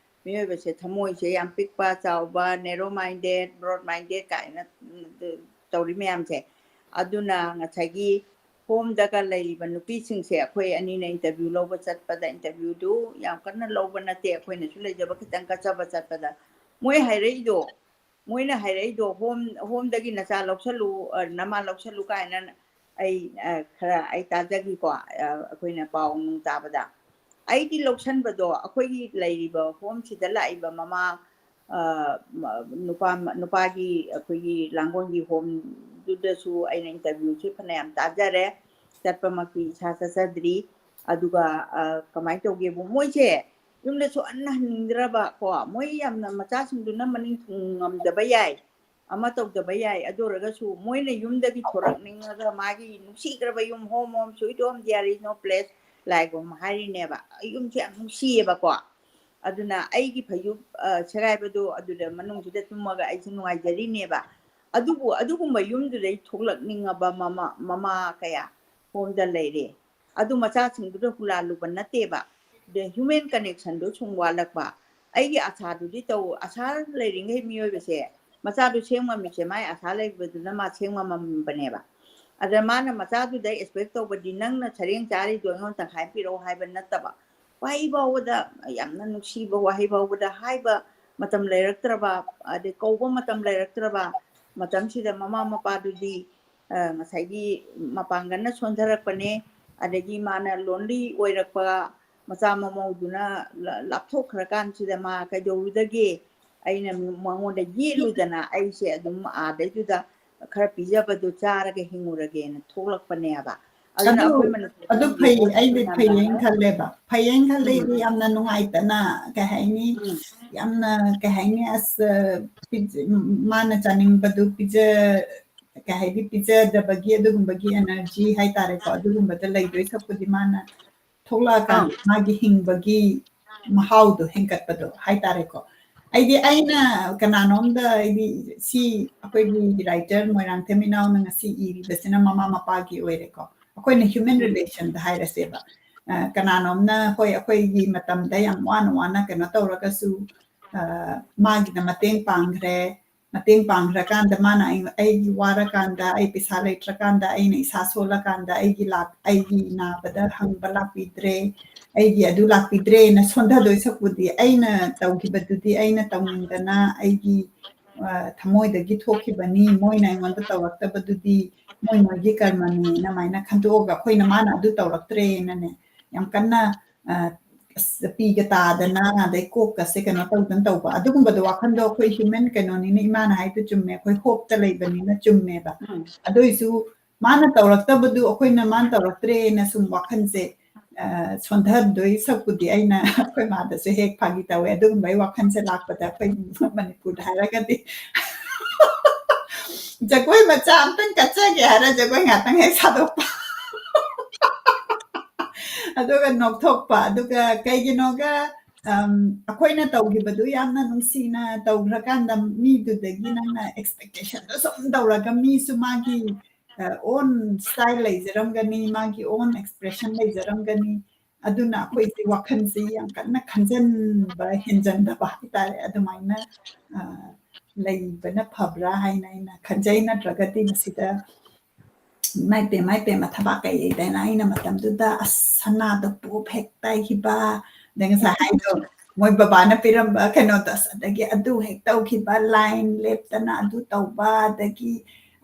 ꯃꯤꯑꯣꯏꯕꯁꯦ ꯊꯃꯣꯏꯁꯦ ꯌꯥꯝ ꯄꯤꯛꯄ, ꯆꯥꯎꯕ, narrow minded, broad minded ꯀꯥꯏꯅ, ꯎꯝ, ꯇꯧꯔꯤ ꯃꯌꯥꯝꯁꯦ꯫ ꯑꯗꯨꯅ ꯉꯁꯥꯏꯒꯤ ꯍꯣꯝꯗꯒ ꯂꯩꯔꯤꯕ ꯅꯨꯄꯤꯁꯤꯡꯁꯦ ꯑꯩꯈꯣꯏ ꯑꯅꯤꯅ interview ꯂꯧꯕ ꯆꯠꯄꯗ, interview-ꯗꯨ ꯌꯥꯝ ꯀꯟꯅ ꯂꯧꯕ ꯅꯠꯇꯦ, ꯑꯩꯈꯣꯏꯅꯁꯨ ꯂꯩꯖꯕ ꯈꯤꯇꯪ ꯀꯠꯆꯕ ꯆꯠꯄꯗ ꯃꯣꯏ ꯍꯥꯏꯔꯛꯏꯗꯣ, ꯃꯣꯏꯅ ꯍꯥꯏꯔꯛꯏꯗꯣ, "ꯍꯣꯝ, ꯍꯣꯝꯗꯒꯤ ꯅꯆꯥ ꯂꯧꯁꯜꯂꯨ, ꯑ, ꯅꯃꯥ ꯂꯧꯁꯜꯂꯨ" ꯀꯥꯏꯅ ꯑꯩ, ꯑ, ꯈꯔ ꯑꯩ ꯇꯥꯖꯈꯤꯀꯣ, ꯑ, ꯑꯩꯈꯣꯏꯅ ꯄꯥꯎ ꯅꯨꯡ ꯇꯥꯕꯗ꯫ ꯑꯩꯗꯤ ꯂꯧꯁꯟꯕꯗꯣ ꯑꯩꯈꯣꯏꯒꯤ ꯂꯩꯔꯤꯕ ꯍꯣꯝꯁꯤꯗ ꯂꯥꯛꯏꯕ ꯃꯃꯥ, ꯑ, ꯃ-, ꯅꯨꯄꯥ, ꯅꯨꯄꯥꯒꯤ ꯑꯩꯈꯣꯏꯒꯤ ꯂꯥꯡꯒꯣꯜꯒꯤ ꯍꯣꯝꯗꯨꯗꯁꯨ ꯑꯩꯅ interviewꯁꯦ ꯐꯅꯌꯥꯝ ꯇꯥꯖꯔꯦ꯫ ꯆꯠꯄꯃꯛꯇꯤ ꯏꯁꯥ ꯆꯠꯆꯗ꯭ꯔꯤ꯫ ꯑꯗꯨꯒ, ꯑ, ꯀꯃꯥꯏꯅ ꯇꯧꯒꯦꯕꯨ, ꯃꯣꯏꯁꯦ ꯌꯨꯝꯗꯁꯨ ꯍꯟꯅ ꯍꯟꯅꯤꯡꯗ꯭ꯔꯕ ꯀꯣ, ꯃꯣꯏ ꯌꯥꯝꯅ ꯃꯆꯥꯁꯤꯡꯗꯨꯅ ꯃꯅꯤꯡ ꯊꯨꯡ ꯉꯝꯗꯕ ꯌꯥꯏ, ꯑꯃ ꯇꯧꯗꯕ ꯌꯥꯏ, ꯑꯗꯨ ꯑꯣꯏꯔꯒꯁꯨ ꯃꯣꯏꯅ ꯌꯨꯝꯗꯒꯤ ꯊꯣꯔꯛꯅꯤꯡꯉꯒ ꯃꯥꯒꯤ ꯅꯨꯡꯁꯤꯈ꯭ꯔꯕ ꯌꯨꯝ, "Home, home, sweet home, there is no place like home" ꯍꯥꯏꯔꯤꯅꯦꯕ꯫ ꯑꯩ ꯌꯨꯝꯁꯦ ꯌꯥꯝ ꯅꯨꯡꯁꯤꯌꯦꯕꯀꯣ꯫ ꯑꯗꯨꯅ ꯑꯩꯒꯤ ꯐꯩꯖꯨꯞ, ꯑ, ꯁꯦꯒꯥꯏꯕꯗꯣ ꯑꯗꯨꯗ ꯃꯅꯨꯡꯁꯤꯗ ꯇꯨꯝꯃꯒ ꯑꯩꯁꯦ ꯅꯨꯡꯉꯥꯏꯖꯔꯤꯅꯦꯕ꯫ ꯑꯗꯨꯕꯨ ꯑꯗꯨꯒꯨꯝꯕ ꯌꯨꯝꯗꯨꯗꯩ ꯊꯣꯛꯂꯛꯅꯤꯡꯉꯕ ꯃꯃꯥ, ꯃꯃꯥ ꯀꯌꯥ ꯍꯣꯝꯗ ꯂꯩꯔꯦ꯫ ꯑꯗꯨ ꯃꯆꯥꯁꯤꯡꯗꯨꯗ ꯍꯨꯂꯥꯜꯂꯨꯕ ꯅꯠꯇꯦꯕ꯫ The human connectionꯗꯨ ꯁꯨꯝ ꯋꯥꯠꯂꯛꯄ꯫ ꯑꯩꯒꯤ ꯑꯁꯥꯗꯨꯗꯤ ꯇꯧ, ꯑꯁꯥ ꯂꯩꯔꯤꯉꯩ ꯃꯤꯑꯣꯏꯕꯁꯦ, ꯃꯆꯥꯗꯨ ꯁꯦꯝ ꯉꯝꯃꯤꯁꯦ ꯃꯥꯏ ꯑꯁꯥ ꯂꯩꯕꯗꯨꯅ ꯃꯥ ꯁꯦꯝ ꯉꯝꯃꯝꯕꯅꯦꯕ꯫ ꯑꯗ ꯃꯥꯅ ꯃꯆꯥꯗꯨꯗ expect ꯇꯧꯕꯗꯤ, "ꯅꯪꯅ ꯁꯔꯦꯡ ꯆꯥꯔꯤꯗꯣ ꯑꯩꯉꯣꯟꯗ ꯇꯪꯈꯥꯏ ꯄꯤꯔꯛꯑꯣ" ꯍꯥꯏꯕ ꯅꯠꯇꯕ, ꯋꯥꯍꯩ ꯐꯥꯎꯕꯗ, ꯌꯥꯝꯅ ꯅꯨꯡꯁꯤꯕ ꯋꯥꯍꯩ ꯐꯥꯎꯕꯗ ꯍꯥꯏꯕ ꯃꯇꯝ ꯂꯩꯔꯛꯇ꯭ꯔꯕ, ꯑꯗꯩ ꯀꯧꯕ ꯃꯇꯝ ꯂꯩꯔꯛꯇ꯭ꯔꯕ ꯃꯇꯝꯁꯤꯗ ꯃꯃꯥ ꯃꯄꯥꯗꯨꯗꯤ, ꯑ, ꯉꯁꯥꯏꯒꯤ ꯃꯄꯥꯡꯒꯜꯅ ꯁꯣꯟꯊꯔꯛꯄꯅꯦ, ꯑꯗꯒꯤ ꯃꯥꯅ lonely ꯑꯣꯏꯔꯛꯄ, ꯃꯆꯥ ꯃꯃꯧꯗꯨꯅ ꯂ-, ꯂꯥꯞꯊꯣꯛꯈ꯭ꯔꯀꯥꯟꯁꯤꯗ ꯃꯥ ꯀꯩꯗꯧꯔꯨꯗꯒꯦ? ꯑꯩꯅ ꯃꯉꯣꯟꯗ ꯌꯦꯠꯂꯨꯗꯅ ꯑꯩꯁꯦ ꯑꯗꯨꯝ ꯑꯥꯗꯩꯗꯨꯗ ꯈꯔ ꯄꯤꯖꯕꯗꯨ ꯆꯥꯔꯒ ꯍꯤꯡꯉꯨꯔꯒꯦꯅ ꯊꯣꯛꯂꯛꯄꯅꯦꯕ꯫ ꯑꯗꯨꯅ ꯑꯗꯨ, ꯑꯩꯈꯣꯏ ꯃꯅꯤꯄꯨꯔꯗ ꯑꯗꯨ ꯐꯩ, ꯂꯩꯔꯤꯕ ꯑꯩꯗꯤ ꯌꯥꯝꯅ ꯐꯩꯌꯦꯅ ꯈꯜꯂꯦꯕ꯫ ꯐꯩꯌꯦꯅ ꯈꯜꯂꯦ, ꯎꯝ꯫ ꯑꯩꯗꯤ ꯌꯥꯝꯅ ꯅꯨꯡꯉꯥꯏꯇꯅ, ꯀꯩ ꯍꯥꯏꯅꯤ? ꯎꯝ꯫ ꯌꯥꯝꯅ, ꯀꯩ ꯍꯥꯏꯅꯤ? ꯑꯁ, ꯄꯤꯖ-, ꯃꯥꯅ ꯆꯥꯅꯤꯡꯕꯗꯨ ꯄꯤꯖ-, ꯀꯩ ꯍꯥꯏꯗꯤ, ꯄꯤꯖꯗꯕꯒꯤ ꯑꯗꯨꯒꯨꯝꯕꯒꯤ energy ꯍꯥꯏꯇꯥꯔꯦꯀꯣ, ꯑꯗꯨꯒꯨꯝꯕꯗ ꯂꯩꯗꯣꯏ ꯁꯔꯨꯛꯄꯨꯗꯤ ꯃꯥꯅ ꯊꯣꯛꯂꯛꯑꯀꯥꯟꯗ ꯑꯥ꯫ ꯃꯥꯒꯤ ꯍꯤꯡꯕꯒꯤ ꯃꯍꯥꯎꯗꯣ ꯍꯦꯟꯒꯠꯄꯗꯣ ꯍꯥꯏꯇꯥꯔꯦꯀꯣ꯫ ꯑꯩꯗꯤ ꯑꯩꯅ ꯀꯅꯥꯅꯣꯝꯗ, ꯑꯩꯗꯤ ꯁꯤ ꯑꯩꯈꯣꯏꯒꯤ writer ꯃꯣꯏꯔꯥꯡꯊꯦꯝ ꯏꯅꯥꯎꯅ ꯉꯁꯤ ꯏꯔꯤꯕꯁꯤꯅ ꯃꯃꯥ ꯃꯄꯥꯒꯤ ꯑꯣꯏꯔꯦꯀꯣ꯫ ꯑꯩꯈꯣꯏꯅ human ꯎꯝ꯫ relationꯗ ꯍꯥꯏꯔꯁꯦꯕ꯫ ꯑ, ꯀꯅꯥꯅꯣꯝꯅ, ꯍꯣꯏ, ꯑꯩꯈꯣꯏꯒꯤ ꯃꯇꯝꯗ ꯌꯥꯝ ꯋꯥꯅ ꯋꯥꯅ ꯀꯩꯅꯣ ꯇꯧꯔꯒꯁꯨ, ꯑ, ꯃꯥꯒꯤꯅ ꯃꯇꯦꯡ ꯄꯥꯡꯈ꯭ꯔꯦ꯫ ꯃꯇꯦꯡ ꯄꯥꯡꯈ꯭ꯔꯀꯥꯟꯗ ꯃꯥꯅ ꯑꯩ-, ꯑꯩꯒꯤ ꯋꯥꯔꯀꯥꯟꯗ, ꯑꯩ ꯄꯩꯁꯥ ꯂꯩꯇ꯭ꯔꯀꯥꯟꯗ, ꯑꯩꯅ ꯏꯁꯥ ꯁꯣꯜꯂꯀꯥꯟꯗ ꯑꯩꯒꯤ ꯂꯥꯛ-, ꯑꯩꯒꯤ ꯅꯥꯕꯗ ꯍꯪꯕ ꯂꯥꯛꯄꯤꯗ꯭ꯔꯦ, ꯑꯩꯒꯤ ꯑꯗꯨ ꯂꯥꯛꯄꯤꯗ꯭ꯔꯦꯅ ꯁꯣꯟꯊꯗꯣꯏ ꯁꯔꯨꯛꯄꯨꯗꯤ, ꯑꯩꯅ ꯇꯧꯈꯤꯕꯗꯨꯗꯤ ꯑꯩꯅ ꯇꯧꯅꯤꯡꯗꯅ ꯑꯩꯒꯤ, ꯑ, ꯊꯃꯣꯏꯗꯒꯤ ꯊꯣꯛꯈꯤꯕꯅꯤ, ꯃꯣꯏꯅ ꯑꯩꯉꯣꯟꯗ ꯇꯧꯔꯛꯇꯕꯗꯨꯗꯤ ꯃꯣꯏ ꯃꯣꯏꯒꯤ ꯀꯔꯃꯅꯤꯅ ꯑꯗꯨꯃꯥꯏꯅ ꯈꯟꯗꯣꯛꯑꯒ ꯑꯩꯈꯣꯏꯅ ꯃꯥꯅ ꯑꯗꯨ ꯇꯧꯔꯛꯇ꯭ꯔꯦꯅꯅꯦ, ꯌꯥꯝ ꯀꯟꯅ ꯑ, ꯑꯁ, ꯄꯤꯒ ꯇꯥꯗꯅ, ꯑꯗꯩ ꯀꯣꯛꯀꯁꯦ ꯀꯩꯅꯣ ꯇꯧꯗꯅ ꯇꯧꯕ꯫ ꯑꯗꯨꯒꯨꯝꯕꯗꯣ ꯋꯥꯈꯟꯗꯣ ꯑꯩꯈꯣꯏ human ꯀꯩꯅꯣꯅꯤꯅ, ꯏꯃꯥꯅ ꯍꯥꯏꯗꯣ ꯆꯨꯝꯃꯦ, ꯑꯩꯈꯣꯏ hopeꯇ ꯂꯩꯕꯅꯤꯅ ꯆꯨꯝꯃꯦꯕ꯫ ꯎꯝ꯫ ꯑꯗꯨꯏꯁꯨ ꯃꯥꯅ ꯇꯧꯔꯛꯇꯕꯗꯨ ꯑꯩꯈꯣꯏꯅ ꯃꯥꯅ ꯇꯧꯔꯛꯇ꯭ꯔꯦꯅ ꯁꯨꯝ ꯋꯥꯈꯟꯁꯦ, ꯑ, ꯁꯣꯟꯊꯗꯣꯏ ꯁꯛꯄꯨꯗꯤ ꯑꯩꯅ ꯑꯩꯈꯣꯏ ꯃꯥꯗꯁꯨ ꯍꯦꯛ ꯐꯥꯒꯤ ꯇꯧꯋꯦ꯫ ꯑꯗꯨꯒꯨꯝꯕꯒꯤ ꯋꯥꯈꯟꯁꯦ ꯂꯥꯛꯄꯗ ꯑꯩꯈꯣꯏ ꯃꯅꯤꯄꯨꯔꯗ ꯍꯥꯏꯔꯒꯗꯤ ꯖꯒꯣꯏ ꯃꯆꯥ ꯑꯝꯇꯪ ꯀꯠꯆꯒꯦ ꯍꯥꯏꯔ ꯖꯒꯣꯏ ꯉꯥꯛꯇꯪ ꯍꯦꯛ ꯁꯥꯗꯣꯛꯄ꯫ ꯑꯗꯨꯒ ꯅꯣꯛꯊꯣꯛꯄ꯫ ꯑꯗꯨꯒ ꯀꯩꯒꯤꯅꯣꯒ, ꯑꯝ, ꯑꯩꯈꯣꯏꯅ ꯇꯧꯈꯤꯕꯗꯨ ꯌꯥꯝꯅ ꯅꯨꯡꯁꯤꯅ ꯇꯧꯈ꯭ꯔꯀꯥꯟꯗ ꯃꯤꯗꯨꯗꯒꯤ ꯅꯪꯅ expectationꯗꯣ ꯁꯨꯝ ꯇꯧꯔꯒ ꯃꯤꯁꯨ ꯃꯥꯒꯤ, ꯑ, own style ꯂꯩꯖꯔꯝꯒꯅꯤ, ꯃꯥꯒꯤ own expression ꯂꯩꯖꯔꯝꯒꯅꯤ꯫ ꯑꯗꯨꯅ ꯑꯩꯈꯣꯏꯁꯦ ꯋꯥꯈꯜꯁꯦ ꯌꯥꯝ ꯀꯟꯅ ꯈꯟꯖꯟꯕ, ꯍꯦꯟꯖꯟꯗꯕ ꯍꯥꯏꯇꯥꯔꯦ꯫ ꯑꯗꯨꯃꯥꯏꯅ, ꯑ, ꯂꯩꯕꯅ ꯐꯕ꯭ꯔꯥ ꯍꯥꯏꯅ ꯑꯩꯅ ꯈꯟꯖꯩ꯫ ꯅꯠꯇ꯭ꯔꯒꯗꯤ ꯃꯁꯤꯗ ꯏꯃꯥꯏ ꯄꯦꯝꯃ, ꯏꯃꯥꯏ ꯄꯦꯝꯃ ꯊꯕꯥꯛ ꯀꯩ ꯂꯩꯗꯅ ꯑꯩꯅ ꯃꯇꯝꯗꯨꯗ ꯑꯁ ꯁꯅꯥꯗꯣ ꯄꯨꯞ ꯍꯦꯛ ꯇꯥꯏꯈꯤꯕ, ꯑꯗꯩ ꯉꯁꯥꯏ ꯍꯥꯏꯗꯣ ꯃꯣꯏ ꯕꯕꯥꯅ ꯄꯤꯔꯝꯕ ꯀꯩꯅꯣꯗꯣ ꯑꯁ ꯑꯗꯒꯤ ꯑꯗꯨ ꯍꯦꯛ ꯇꯧꯈꯤꯕ, line ꯂꯦꯞꯇꯅ ꯑꯗꯨ ꯇꯧꯕ, ꯑꯗꯒꯤ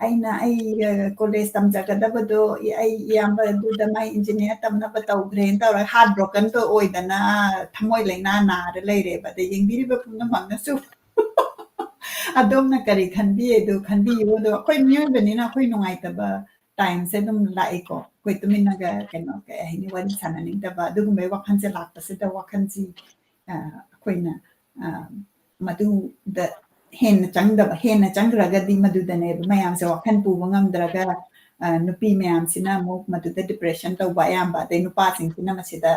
ꯑꯩꯅ ꯑꯩ, ꯑ, college ꯇꯝꯖꯒꯗꯕꯗꯣ ꯑꯩ ꯏꯌꯥꯝꯕ ꯑꯗꯨꯗ ꯃꯥꯏ engineer ꯇꯝꯅꯕ ꯇꯧꯈ꯭ꯔꯦꯅ ꯇꯧꯔꯒ heart brokenꯗꯣ ꯑꯣꯏꯗꯅ ꯊꯃꯣꯏ ꯂꯩꯅꯥ ꯅꯥꯔ ꯂꯩꯔꯦꯕ꯫ ꯑꯗ ꯌꯦꯡꯕꯤꯔꯤꯕ ꯄꯨꯝꯅꯃꯛꯅꯁꯨ ꯑꯗꯣꯝꯅ ꯀꯔꯤ ꯈꯟꯕꯤ ꯑꯗꯨ ꯈꯟꯕꯤꯌꯨ꯫ ꯑꯗꯣ ꯑꯩꯈꯣꯏ ꯃꯤꯑꯣꯏꯕꯅꯤꯅ ꯑꯩꯈꯣꯏ ꯅꯨꯡꯉꯥꯏꯇꯕ timeꯁꯦ ꯑꯗꯨꯝ ꯂꯥꯛꯏꯀꯣ꯫ ꯑꯩꯈꯣꯏ ꯇꯨꯃꯤꯟꯅꯒ ꯀꯩꯅꯣ ꯀꯩ ꯍꯥꯏꯅꯤ, ꯋꯥꯔꯤ ꯁꯥꯟꯅꯅꯤꯡꯗꯕ ꯑꯗꯨꯒꯨꯝꯕꯒꯤ ꯋꯥꯈꯜꯁꯦ ꯂꯥꯛꯄꯁꯤꯗ ꯋꯥꯈꯜꯁꯤ, ꯑ, ꯑꯩꯈꯣꯏꯅ, ꯑ, ꯃꯗꯨꯗ ꯍꯦꯟꯅ ꯆꯪꯗꯕ, ꯍꯦꯟꯅ ꯆꯪꯈ꯭ꯔꯒꯗꯤ ꯃꯗꯨꯗꯅꯦꯕ ꯃꯌꯥꯝꯁꯦ ꯋꯥꯈꯜ ꯄꯨꯕ ꯉꯝꯗ꯭ꯔꯒ, ꯑ, ꯅꯨꯄꯤ ꯃꯌꯥꯝꯁꯤꯅ ꯑꯃꯨꯛ ꯃꯗꯨꯗ depression ꯇꯧꯕ ꯑꯌꯥꯝꯕ, ꯑꯗꯩ ꯅꯨꯄꯥꯁꯤꯡꯁꯤꯅ ꯃꯁꯤꯗ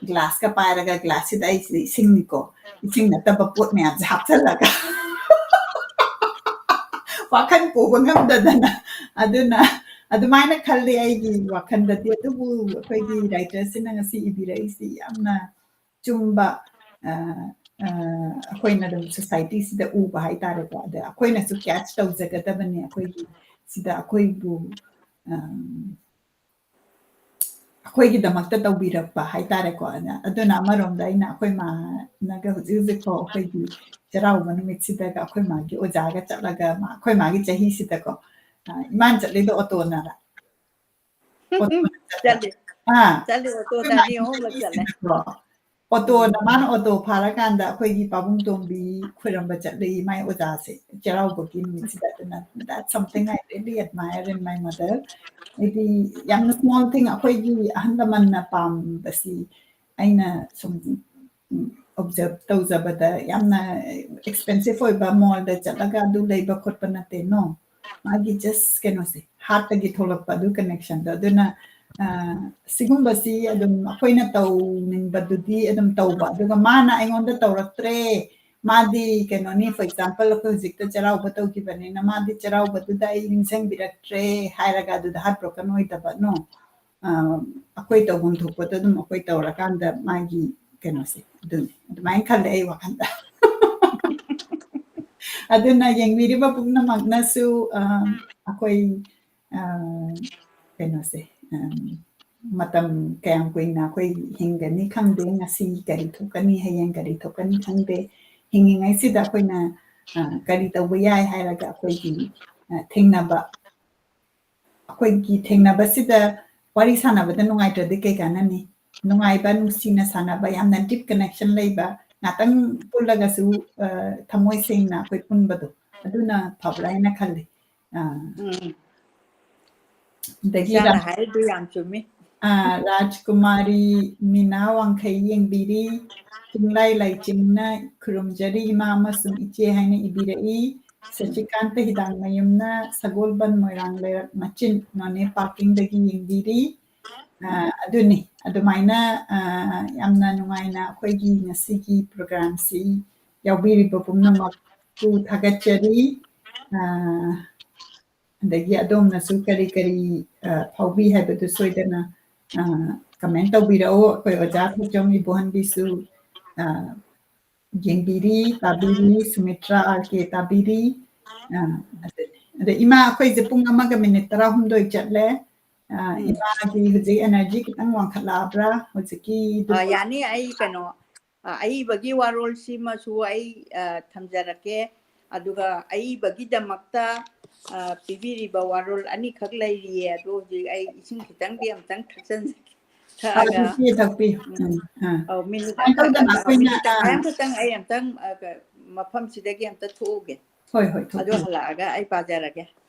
glassꯀ ꯄꯥꯏꯔꯒ glassꯁꯤꯗ ꯑꯩꯁꯤꯗꯤ ꯏꯁꯤꯡꯅꯤꯀꯣ, ꯏꯁꯤꯡ ꯅꯠꯇꯕ ꯄꯣꯠ ꯃꯌꯥꯝꯁꯦ ꯍꯥꯞꯆꯜꯂꯒ ꯋꯥꯈꯜ ꯄꯨꯕ ꯉꯝꯗꯗꯅ꯫ ꯑꯗꯨꯅ ꯑꯗꯨꯃꯥꯏꯅ ꯈꯜꯂꯤ ꯑꯩꯒꯤ ꯋꯥꯈꯜꯗꯗꯤ꯫ ꯑꯗꯨꯕꯨ ꯑꯩꯈꯣꯏꯒꯤ writerꯁꯤꯅ ꯉꯁꯤ ꯏꯕꯤꯔꯛꯏꯁꯤ ꯌꯥꯝꯅ ꯆꯨꯝꯕ, ꯑ, ꯑ, ꯑꯩꯈꯣꯏꯅ ꯑꯗꯨꯝ societyꯁꯤꯗ ꯎꯕ ꯍꯥꯏꯇꯥꯔꯦꯀꯣ꯫ ꯑꯗ ꯑꯩꯈꯣꯏꯅꯁꯨ catch ꯇꯧꯖꯒꯗꯕꯅꯤ꯫ ꯑꯩꯈꯣꯏꯒꯤ ꯁꯤꯗ ꯑꯩꯈꯣꯏꯕꯨ, ꯑꯝ, ꯑꯩꯈꯣꯏꯒꯤꯗꯃꯛꯇ ꯇꯧꯕꯤꯔꯛꯄ ꯍꯥꯏꯇꯥꯔꯦꯀꯣ꯫ ꯑꯗ-, ꯑꯗꯨꯅ ꯑꯃꯔꯣꯝꯗ ꯑꯩꯅ ꯑꯩꯈꯣꯏ ꯃꯥꯅꯒ ꯍꯧꯖꯤꯛ ꯍꯧꯖꯤꯛꯐꯥꯎ ꯑꯩꯈꯣꯏꯒꯤ ꯆꯩꯔꯥꯎꯕ ꯅꯨꯃꯤꯠꯁꯤꯗꯒ ꯑꯩꯈꯣꯏ ꯃꯥꯒꯤ ꯑꯣꯖꯥꯒ ꯆꯠꯂꯒ ꯃꯥ-, ꯑꯩꯈꯣꯏ ꯃꯥꯒꯤ ꯆꯍꯤꯁꯤꯗꯀꯣ, ꯑ, ꯏꯃꯥꯅ ꯆꯠꯂꯤꯗꯣ ꯑꯣꯇꯣꯅꯔ? ꯑꯣꯇꯣꯅ ꯆꯠꯄ꯭ꯔꯥ? ꯆꯠꯂꯤ꯫ ꯑꯥ, ꯆꯠꯂꯤ ꯑꯣꯇꯣꯗ ꯑꯩꯈꯣꯏ ꯑꯅꯤ ꯑꯍꯨꯝꯂꯛ ꯆꯠꯂꯦ꯫ ꯂꯥꯛꯏꯁꯤꯅꯀꯣ, ꯑꯣꯇꯣꯅ, ꯃꯥꯅ ꯑꯣꯇꯣ ꯐꯥꯔꯀꯥꯟꯗ ꯑꯩꯈꯣꯏꯒꯤ ꯄꯥꯕꯨꯡ ꯇꯣꯝꯕꯤ ꯈꯣꯏꯔꯝꯕ ꯆꯠꯂꯤ ꯃꯥꯏ ꯑꯣꯖꯥꯁꯦ ꯆꯩꯔꯥꯎꯕꯒꯤ ꯅꯨꯃꯤꯠꯁꯤꯗ꯫ ꯑꯗꯨꯅ that's something I really admire in my mother. ꯍꯥꯏꯗꯤ ꯌꯥꯝꯅ small thing, ꯑꯩꯈꯣꯏꯒꯤ ꯑꯍꯜ ꯂꯃꯟꯅ ꯄꯥꯝꯕꯁꯤ ꯑꯩꯅ ꯁꯨꯝ observe ꯇꯧꯖꯕꯗ ꯌꯥꯝꯅ expensive ꯑꯣꯏꯕ mallꯗ ꯆꯠꯂꯒ ꯑꯗꯨ ꯂꯩꯕ ꯈꯣꯠꯄ ꯅꯠꯇꯦ, no. ꯃꯥꯒꯤ just ꯀꯩꯅꯣꯁꯦ, heartꯇꯒꯤ ꯊꯣꯛꯂꯛꯄ ꯑꯗꯨ connectionꯗꯣ꯫ ꯑꯗꯨꯅ ꯁꯤꯒꯨꯝꯕꯁꯤ ꯑꯗꯨꯝ ꯑꯩꯈꯣꯏꯅ ꯇꯧꯅꯤꯡꯕꯗꯨꯗꯤ ꯑꯗꯨꯝ ꯇꯧꯕ, ꯑꯗꯨꯒ ꯃꯥꯅ ꯑꯩꯉꯣꯟꯗ ꯇꯧꯔꯛꯇ꯭ꯔꯦ, ꯃꯥꯗꯤ ꯀꯩꯅꯣꯅꯤ, for example ꯑꯩꯈꯣꯏ ꯍꯧꯖꯤꯛꯇ ꯆꯩꯔꯥꯎꯕ ꯇꯧꯈꯤꯕꯅꯤꯅ ꯃꯥꯗꯤ ꯆꯩꯔꯥꯎꯕꯗꯨꯗ ꯑꯩ ꯅꯤꯡꯁꯤꯡꯕꯤꯔꯛꯇ꯭ꯔꯦ ꯍꯥꯏꯔꯒ ꯑꯗꯨꯗ heartbroken ꯑꯣꯏꯗꯕ, no. ꯑꯩꯈꯣꯏ ꯇꯧꯐꯝ ꯊꯣꯛꯄꯗꯣ ꯑꯗꯨꯝ ꯑꯩꯈꯣꯏ ꯇꯧꯔꯀꯥꯟꯗ ꯃꯥꯒꯤ ꯀꯩꯅꯣꯁꯦ ꯑꯗꯨꯅꯤ, ꯑꯗꯨꯃꯥꯏꯅ ꯈꯜꯂꯦ ꯑꯩ ꯋꯥꯈꯜꯗ꯫ ꯑꯗꯨꯅ ꯌꯦꯡꯕꯤꯔꯤꯕ ꯄꯨꯝꯅꯃꯛꯅꯁꯨ ꯑꯩꯈꯣꯏ ꯀꯩꯅꯣꯁꯦ, ꯃꯇꯝ ꯀꯌꯥꯝ ꯀꯨꯏꯅ ꯑꯩꯈꯣꯏ ꯍꯤꯡꯒꯅꯤ ꯈꯪꯗꯦ, ꯉꯁꯤ ꯀꯔꯤ ꯊꯣꯛꯀꯅꯤ, ꯍꯌꯦꯡ ꯀꯔꯤ ꯊꯣꯛꯀꯅꯤ ꯈꯪꯗꯦ꯫ ꯍꯤꯡꯉꯤꯉꯩꯁꯤꯗ ꯑꯩꯈꯣꯏꯅ ꯀꯔꯤ ꯇꯧꯕ ꯌꯥꯏ ꯍꯥꯏꯔꯒ ꯑꯩꯈꯣꯏꯒꯤ ꯊꯦꯡꯅꯕ, ꯑꯩꯈꯣꯏꯒꯤ ꯊꯦꯡꯅꯕꯁꯤꯗ ꯋꯥꯔꯤ ꯁꯥꯟꯅꯕꯗ ꯅꯨꯡꯉꯥꯏꯇ꯭ꯔꯗꯤ ꯀꯩ ꯀꯥꯟꯅꯅꯤ? ꯅꯨꯡꯉꯥꯏꯕ, ꯅꯨꯡꯁꯤꯅ ꯁꯥꯟꯅꯕ, ꯌꯥꯝꯅ deep connection ꯂꯩꯕ, ꯉꯥꯛꯇꯪ ꯄꯨꯜꯂꯒꯁꯨ ꯊꯃꯣꯏ ꯁꯦꯡꯅ ꯑꯩꯈꯣꯏ ꯄꯨꯟꯕꯗꯣ, ꯑꯗꯨꯅ ꯐꯕ꯭ꯔꯥ ꯍꯥꯏꯅ ꯈꯜꯂꯤ꯫ ꯑꯗꯒꯤ ꯏꯆꯥꯅ ꯍꯥꯏꯔꯤꯗꯨ ꯌꯥꯝ ꯆꯨꯝꯃꯤ꯫ ꯔꯥꯖꯀꯨꯃꯥꯔꯤ ꯃꯤꯅꯥ ꯋꯥꯡꯈꯩ ꯌꯦꯡꯕꯤꯔꯤ꯫ ꯆꯤꯡꯂꯥꯏ ꯂꯥꯏꯆꯤꯡꯅ ꯈꯨꯔꯨꯝꯖꯔꯤ ꯏꯃꯥ ꯑꯃꯁꯨꯡ ꯏꯆꯦ ꯍꯥꯏꯅ ꯏꯕꯤꯔꯛꯏ꯫ ꯁꯆꯤꯀꯥꯟꯇ ꯍꯤꯗꯥꯡꯃꯌꯨꯝꯅ ꯁꯒꯣꯜꯕꯟ ꯃꯣꯏꯔꯥꯡ ꯂꯩꯔꯛ ꯃꯆꯤꯟ ꯅꯣꯅꯦ parkingꯗꯒꯤ ꯌꯦꯡꯕꯤꯔꯤ꯫ ꯑꯗꯨꯅꯤ, ꯑꯗꯨꯃꯥꯏꯅ ꯌꯥꯝꯅ ꯅꯨꯡꯉꯥꯏꯅ ꯑꯩꯈꯣꯏꯒꯤ ꯉꯁꯤꯒꯤ programꯁꯤ ꯌꯥꯎꯕꯤꯔꯤꯕ ꯄꯨꯝꯅꯃꯛꯄꯨ ꯊꯥꯒꯠꯆꯔꯤ꯫ ꯑꯗꯒꯤ ꯑꯗꯣꯝꯅꯁꯨ ꯀꯔꯤ ꯀꯔꯤ ꯐꯥꯎꯕꯤ ꯍꯥꯏꯕꯗꯨ ꯁꯣꯏꯗꯅ comment ꯇꯧꯕꯤꯔꯛꯎ꯫ ꯑꯩꯈꯣꯏ ꯑꯣꯖꯥ ꯊꯣꯏꯆꯣꯝ ꯏꯕꯣꯍꯟꯕꯤꯁꯨ ꯌꯦꯡꯕꯤꯔꯤ, ꯇꯥꯕꯤꯔꯤ, ꯁꯨꯃꯤꯇ꯭ꯔꯥ ꯑꯥꯔ ꯀꯦ ꯇꯥꯕꯤꯔꯤ꯫ ꯑꯗ ꯏꯃꯥ, ꯑꯩꯈꯣꯏꯁꯦ ꯄꯨꯡ ꯑꯃꯒ minute ꯇꯔꯥꯍꯨꯝꯗꯣꯏ ꯆꯠꯂꯦ꯫ ꯏꯃꯥꯒꯤ ꯍꯧꯖꯤꯛ energy ꯈꯤꯇꯪ ꯋꯥꯡꯈꯠꯂꯛꯑꯕ꯭ꯔꯥ ꯍꯧꯖꯤꯛꯀꯤ? ꯌꯥꯅꯤ, ꯑꯩ ꯀꯩꯅꯣ, ꯑꯏꯕꯒꯤ ꯋꯥꯔꯣꯜꯁꯤꯃꯁꯨ ꯑꯩ ꯊꯝꯖꯔꯛꯀꯦ꯫ ꯑꯗꯨꯒ ꯑꯏꯕꯒꯤꯗꯃꯛꯇ ꯄꯤꯕꯤꯔꯤꯕ ꯋꯥꯔꯣꯜ ꯑꯅꯤꯈꯛ ꯂꯩꯔꯤꯌꯦ꯫ ꯑꯗꯣ ꯍꯧꯖꯤꯛ ꯑꯩ ꯏꯁꯤꯡ ꯈꯤꯇꯪꯗꯤ ꯑꯝꯇꯪ ꯊꯛꯆꯟꯖꯒꯦ꯫ ꯊꯛꯑꯒ꯫ ꯊꯛꯄꯤꯌꯨ, ꯊꯛꯄꯤꯌꯨ꯫ ꯎꯝ, ꯑꯥ꯫ ꯑꯧ, ꯃꯤꯅꯤꯠ ꯁꯨꯃꯥꯏꯅ ꯇꯧꯗꯅ ꯑꯃꯈꯛꯇꯪ, ꯑꯩꯈꯣꯏꯅ, ꯃꯤꯅꯤꯠ ꯑꯥ꯫ ꯇꯪꯈꯥꯏ ꯑꯃꯈꯛꯇꯪ ꯑꯩ ꯑꯝꯇꯪ, ꯑ, ꯀ-, ꯃꯐꯝꯁꯤꯗꯒꯤ ꯑꯝꯇ ꯊꯣꯛꯎꯒꯦ꯫ ꯍꯣꯏ, ꯍꯣꯏ, ꯑꯗꯨ ꯊꯣꯛꯄꯤꯌꯨ꯫ ꯍꯜꯂꯛꯑꯒ ꯑꯩ ꯄꯥꯖꯔꯒꯦ꯫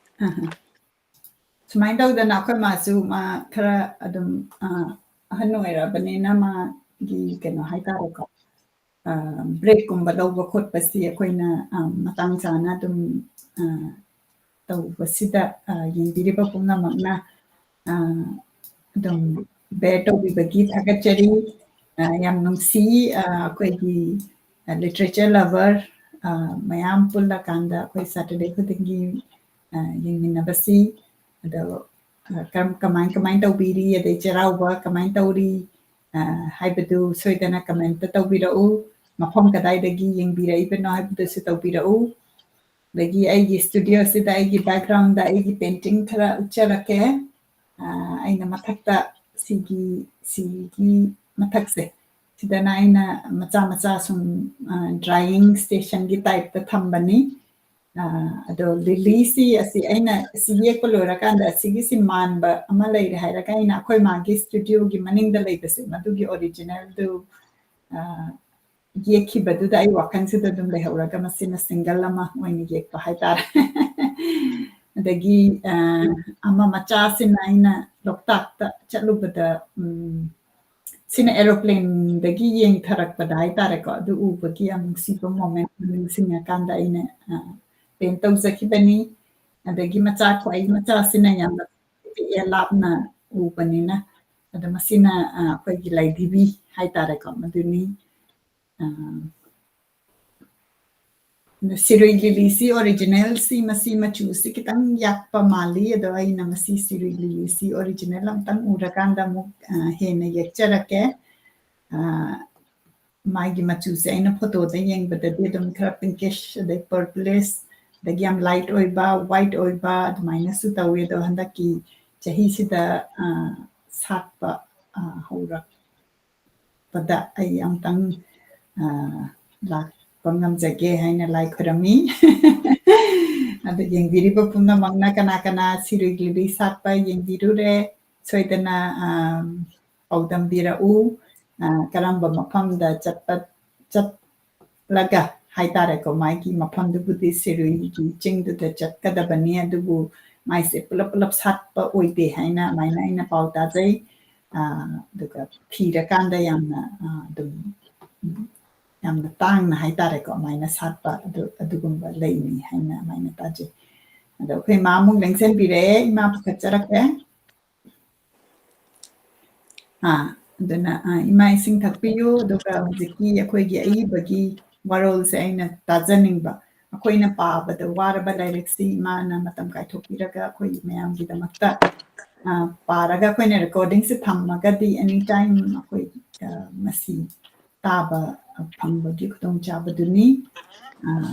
ꯑꯍ꯫ ꯁꯨꯃꯥꯏꯅ ꯇꯧꯗꯅ ꯑꯩꯈꯣꯏ ꯃꯥꯁꯨ, ꯃꯥ ꯈꯔ ꯑꯗꯨꯝ, ꯑ, ꯑꯍꯟ ꯑꯣꯏꯔꯕꯅꯤꯅ ꯃꯥꯒꯤ ꯀꯩꯅꯣ ꯍꯥꯏꯇꯥꯔꯦꯀꯣ, ꯑ, breakꯀꯨꯝꯕ ꯂꯧꯕ ꯈꯣꯠꯄꯁꯤ ꯑꯩꯈꯣꯏꯅ, ꯑ, ꯃꯇꯥꯡ ꯆꯥꯅ ꯑꯗꯨꯝ, ꯑ, ꯇꯧꯕꯁꯤꯗ, ꯑ, ꯌꯦꯡꯕꯤꯔꯤꯕ ꯄꯨꯝꯅꯃꯛꯅ, ꯑ, ꯑꯗꯨꯝ bear ꯇꯧꯕꯤꯕꯒꯤ ꯊꯥꯒꯠꯆꯔꯤ꯫ ꯑ, ꯌꯥꯝ ꯅꯨꯡꯁꯤ, ꯑ, ꯑꯩꯈꯣꯏꯒꯤ, ꯑ, literature lover, ꯑ, ꯃꯌꯥꯝ ꯄꯨꯜꯂꯀꯥꯟꯗ ꯑꯩꯈꯣꯏ Saturday ꯈꯨꯗꯤꯡꯒꯤ, ꯑ, ꯌꯦꯡꯃꯤꯟꯅꯕꯁꯤ꯫ ꯑꯗꯣ, ꯑ, ꯀꯔꯝ-, ꯀꯃꯥꯏ, ꯀꯃꯥꯏ ꯇꯧꯕꯤꯔꯤ, ꯑꯗꯩ ꯆꯩꯔꯥꯎꯕ ꯀꯃꯥꯏ ꯇꯧꯔꯤ, ꯑ, ꯍꯥꯏꯕꯗꯨ ꯁꯣꯏꯗꯅ comment ꯇꯧꯕꯤꯔꯛꯎ꯫ ꯃꯐꯝ ꯀꯗꯥꯏꯗꯒꯤ ꯌꯦꯡꯕꯤꯔꯛꯏꯕꯅꯣ ꯍꯥꯏꯕꯗꯨꯁꯨ ꯇꯧꯕꯤꯔꯛꯎ꯫ ꯑꯗꯒꯤ ꯑꯩꯒꯤ studioꯁꯤꯗ ꯑꯩꯒꯤ backgroundꯗ ꯑꯩꯒꯤ painting ꯈꯔ ꯎꯠꯆꯔꯛꯀꯦ꯫ ꯑ, ꯑꯩꯅ ꯃꯊꯛꯇ ꯁꯤꯒꯤ, ꯁꯤꯒꯤ ꯃꯊꯛꯁꯦ, ꯁꯤꯗꯅ ꯑꯩꯅ ꯃꯆꯥ ꯃꯆꯥ ꯁꯨꯝ, ꯑ, drying stationꯒꯤ typeꯇ ꯊꯝꯕꯅꯤ꯫ ꯑ, ꯑꯗꯣ lilyꯁꯤ ꯑꯁꯤ ꯑꯩꯅ ꯁꯤ ꯌꯦꯛꯄ ꯂꯣꯏꯔꯀꯥꯟꯗ ꯑꯁꯤꯒꯤꯁꯤ ꯃꯥꯟꯕ ꯑꯃ ꯂꯩꯔꯦ ꯍꯥꯏꯔꯒ ꯑꯩꯅ ꯑꯩꯈꯣꯏ ꯃꯥꯒꯤ studioꯒꯤ ꯃꯅꯤꯡꯗ ꯂꯩꯕꯁꯦ, ꯃꯗꯨꯒꯤ originalꯗꯨ, ꯑ, ꯌꯦꯛꯈꯤꯕꯗꯨꯗ ꯑꯩ ꯋꯥꯈꯜꯁꯤꯗ ꯑꯗꯨꯝ ꯂꯩꯍꯧꯔꯒ ꯃꯁꯤꯅ single ꯑꯃ ꯑꯣꯏꯅ ꯌꯦꯛꯄ ꯍꯥꯏꯇꯥꯔꯦ꯫ ꯑꯗꯒꯤ, ꯑ, ꯑꯃ ꯃꯆꯥꯁꯤꯅ ꯑꯩꯅ ꯂꯣꯛꯇꯥꯛꯇ ꯆꯠꯂꯨꯕꯗ, ꯎꯝ, ꯁꯤꯅ aeroplaneꯗꯒꯤ ꯌꯦꯡꯊꯔꯛꯄꯗ ꯍꯥꯏꯇꯥꯔꯦꯀꯣ, ꯑꯗꯨ ꯎꯕꯒꯤ ꯌꯥꯝ ꯅꯨꯡꯁꯤꯕ moment ꯅꯤꯡꯁꯤꯡꯉꯀꯥꯟꯗ ꯑꯩꯅ, ꯑ, paint ꯇꯧꯖꯈꯤꯕꯅꯤ꯫ ꯑꯗꯒꯤ ꯃꯆꯥ ꯈ꯭ꯋꯥꯏ ꯃꯆꯥꯁꯤꯅ ꯌꯥꯝꯅ ꯄꯤꯛꯑꯦ, ꯂꯥꯞꯅ ꯎꯕꯅꯤꯅ꯫ ꯑꯗꯣ ꯃꯁꯤꯅ, ꯑ, ꯑꯩꯈꯣꯏꯒꯤ ꯂꯥꯏꯙꯤꯕꯤ ꯍꯥꯏꯇꯥꯔꯦꯀꯣ, ꯃꯗꯨꯅꯤ꯫ ꯑ, ꯑꯗꯣ ꯁꯤꯔꯨꯏ ꯂꯤꯂꯤꯁꯤ originalꯁꯤ, ꯃꯁꯤ ꯃꯆꯨꯁꯤ ꯈꯤꯇꯪ ꯌꯥꯛꯄ ꯃꯥꯜꯂꯤ, ꯑꯗꯣ ꯑꯩꯅ ꯃꯁꯤ ꯁꯤꯔꯨꯏ ꯂꯤꯂꯤꯁꯤ original ꯑꯝꯇꯪ ꯎꯔꯀꯥꯟꯗ ꯑꯃꯨꯛ, ꯑ, ꯍꯦꯟꯅ ꯌꯦꯛꯆꯔꯛꯀꯦ꯫ ꯑ, ꯃꯥꯒꯤ ꯃꯆꯨꯁꯦ ꯑꯩꯅ photoꯗ ꯌꯦꯡꯕꯗꯗꯤ ꯑꯗꯨꯝ ꯈꯔ pinkish, ꯑꯗꯩ purplish, ꯑꯗꯒꯤ ꯌꯥꯝ light ꯑꯣꯏꯕ, white ꯑꯣꯏꯕ ꯑꯗꯨꯃꯥꯏꯅꯁꯨ ꯇꯧꯋꯦ꯫ ꯑꯗꯣ ꯍꯟꯗꯛꯀꯤ ꯆꯍꯤꯁꯤꯗ, ꯑ, ꯁꯥꯠꯄ, ꯑ, ꯍꯧꯔꯛꯄꯗ ꯑꯩ ꯑꯃꯨꯛꯇꯪ, ꯑ, ꯂꯥꯛꯄ ꯉꯝꯖꯒꯦ ꯍꯥꯏꯅ ꯂꯥꯏ ꯈꯨꯔꯝꯃꯤ꯫ ꯑꯗꯨ ꯌꯦꯡꯕꯤꯔꯤꯕ ꯄꯨꯝꯅꯃꯛꯅ ꯀꯅꯥ ꯀꯅꯥ ꯁꯤꯔꯨꯏ ꯂꯤꯂꯤ ꯁꯥꯠꯄ ꯌꯦꯡꯕꯤꯔꯨꯔꯦ? ꯁꯣꯏꯗꯅ, ꯑ, ꯄꯥꯎꯗꯝꯕꯤꯔꯛꯎ꯫ ꯑ, ꯀꯔꯝꯕ ꯃꯐꯝꯗ ꯆꯠꯄ, ꯆꯠꯂꯒ ꯍꯥꯏꯇꯥꯔꯦꯀꯣ, ꯃꯥꯒꯤ ꯃꯐꯝꯗꯨꯕꯨꯗꯤ ꯁꯤꯔꯨꯏꯒꯤ ꯆꯤꯡꯗꯨꯗ ꯆꯠꯀꯗꯕꯅꯤ, ꯑꯗꯨꯕꯨ ꯃꯥꯏꯁꯦ ꯄꯨꯂꯞ ꯄꯨꯂꯞ ꯁꯥꯠꯄ ꯑꯣꯏꯗꯦ ꯍꯥꯏꯅ ꯑꯗꯨꯃꯥꯏꯅ ꯑꯩꯅ ꯄꯥꯎ ꯇꯥꯖꯩ꯫ ꯑ, ꯑꯗꯨꯒ ꯊꯤꯔꯀꯥꯟꯗ ꯌꯥꯝꯅ, ꯑ, ꯑꯗꯨꯝ ꯌꯥꯝꯅ ꯇꯥꯡꯅ ꯍꯥꯏꯇꯥꯔꯦꯀꯣ, ꯑꯗꯨꯃꯥꯏꯅ ꯁꯥꯠꯄ ꯑꯗꯨ, ꯑꯗꯨꯒꯨꯝꯕ ꯂꯩꯅꯤ ꯍꯥꯏꯅ ꯑꯗꯨꯃꯥꯏꯅ ꯇꯥꯖꯩ꯫ ꯑꯗꯣ ꯑꯩꯈꯣꯏ ꯏꯃꯥ ꯑꯃꯨꯛ ꯂꯦꯡꯁꯤꯟꯕꯤꯔꯛꯑꯦ, ꯏꯃꯥ ꯄꯨꯈꯠꯆꯔꯛꯂꯦ꯫ ꯑꯥ, ꯑꯗꯨꯅ, ꯑꯥ, ꯏꯃꯥ ꯏꯁꯤꯡ ꯊꯛꯄꯤꯌꯨ, ꯑꯗꯨꯒ ꯍꯧꯖꯤꯛꯀꯤ ꯑꯩꯈꯣꯏꯒꯤ ꯑꯏꯕꯒꯤ ꯋꯥꯔꯣꯜꯁꯦ ꯑꯩꯅ ꯇꯥꯖꯅꯤꯡꯕ꯫ ꯑꯩꯈꯣꯏꯅ ꯄꯥꯕꯗ ꯋꯥꯔꯕ ꯂꯥꯏꯔꯤꯛꯁꯤ ꯏꯃꯥꯅ ꯃꯇꯝ ꯀꯥꯏꯊꯣꯛꯄꯤꯔꯒ ꯑꯩꯈꯣꯏ ꯃꯌꯥꯝꯒꯤꯗꯃꯛꯇ, ꯑꯥ, ꯄꯥꯔꯒ ꯑꯩꯈꯣꯏꯅ recordingꯁꯦ ꯊꯝꯃꯒꯗꯤ any time ꯑꯩꯈꯣꯏ, ꯑꯥ, ꯃꯁꯤ ꯇꯥꯕ ꯐꯪꯕꯒꯤ ꯈꯨꯗꯣꯡꯆꯥꯕꯗꯨꯅꯤ꯫ ꯑꯥ,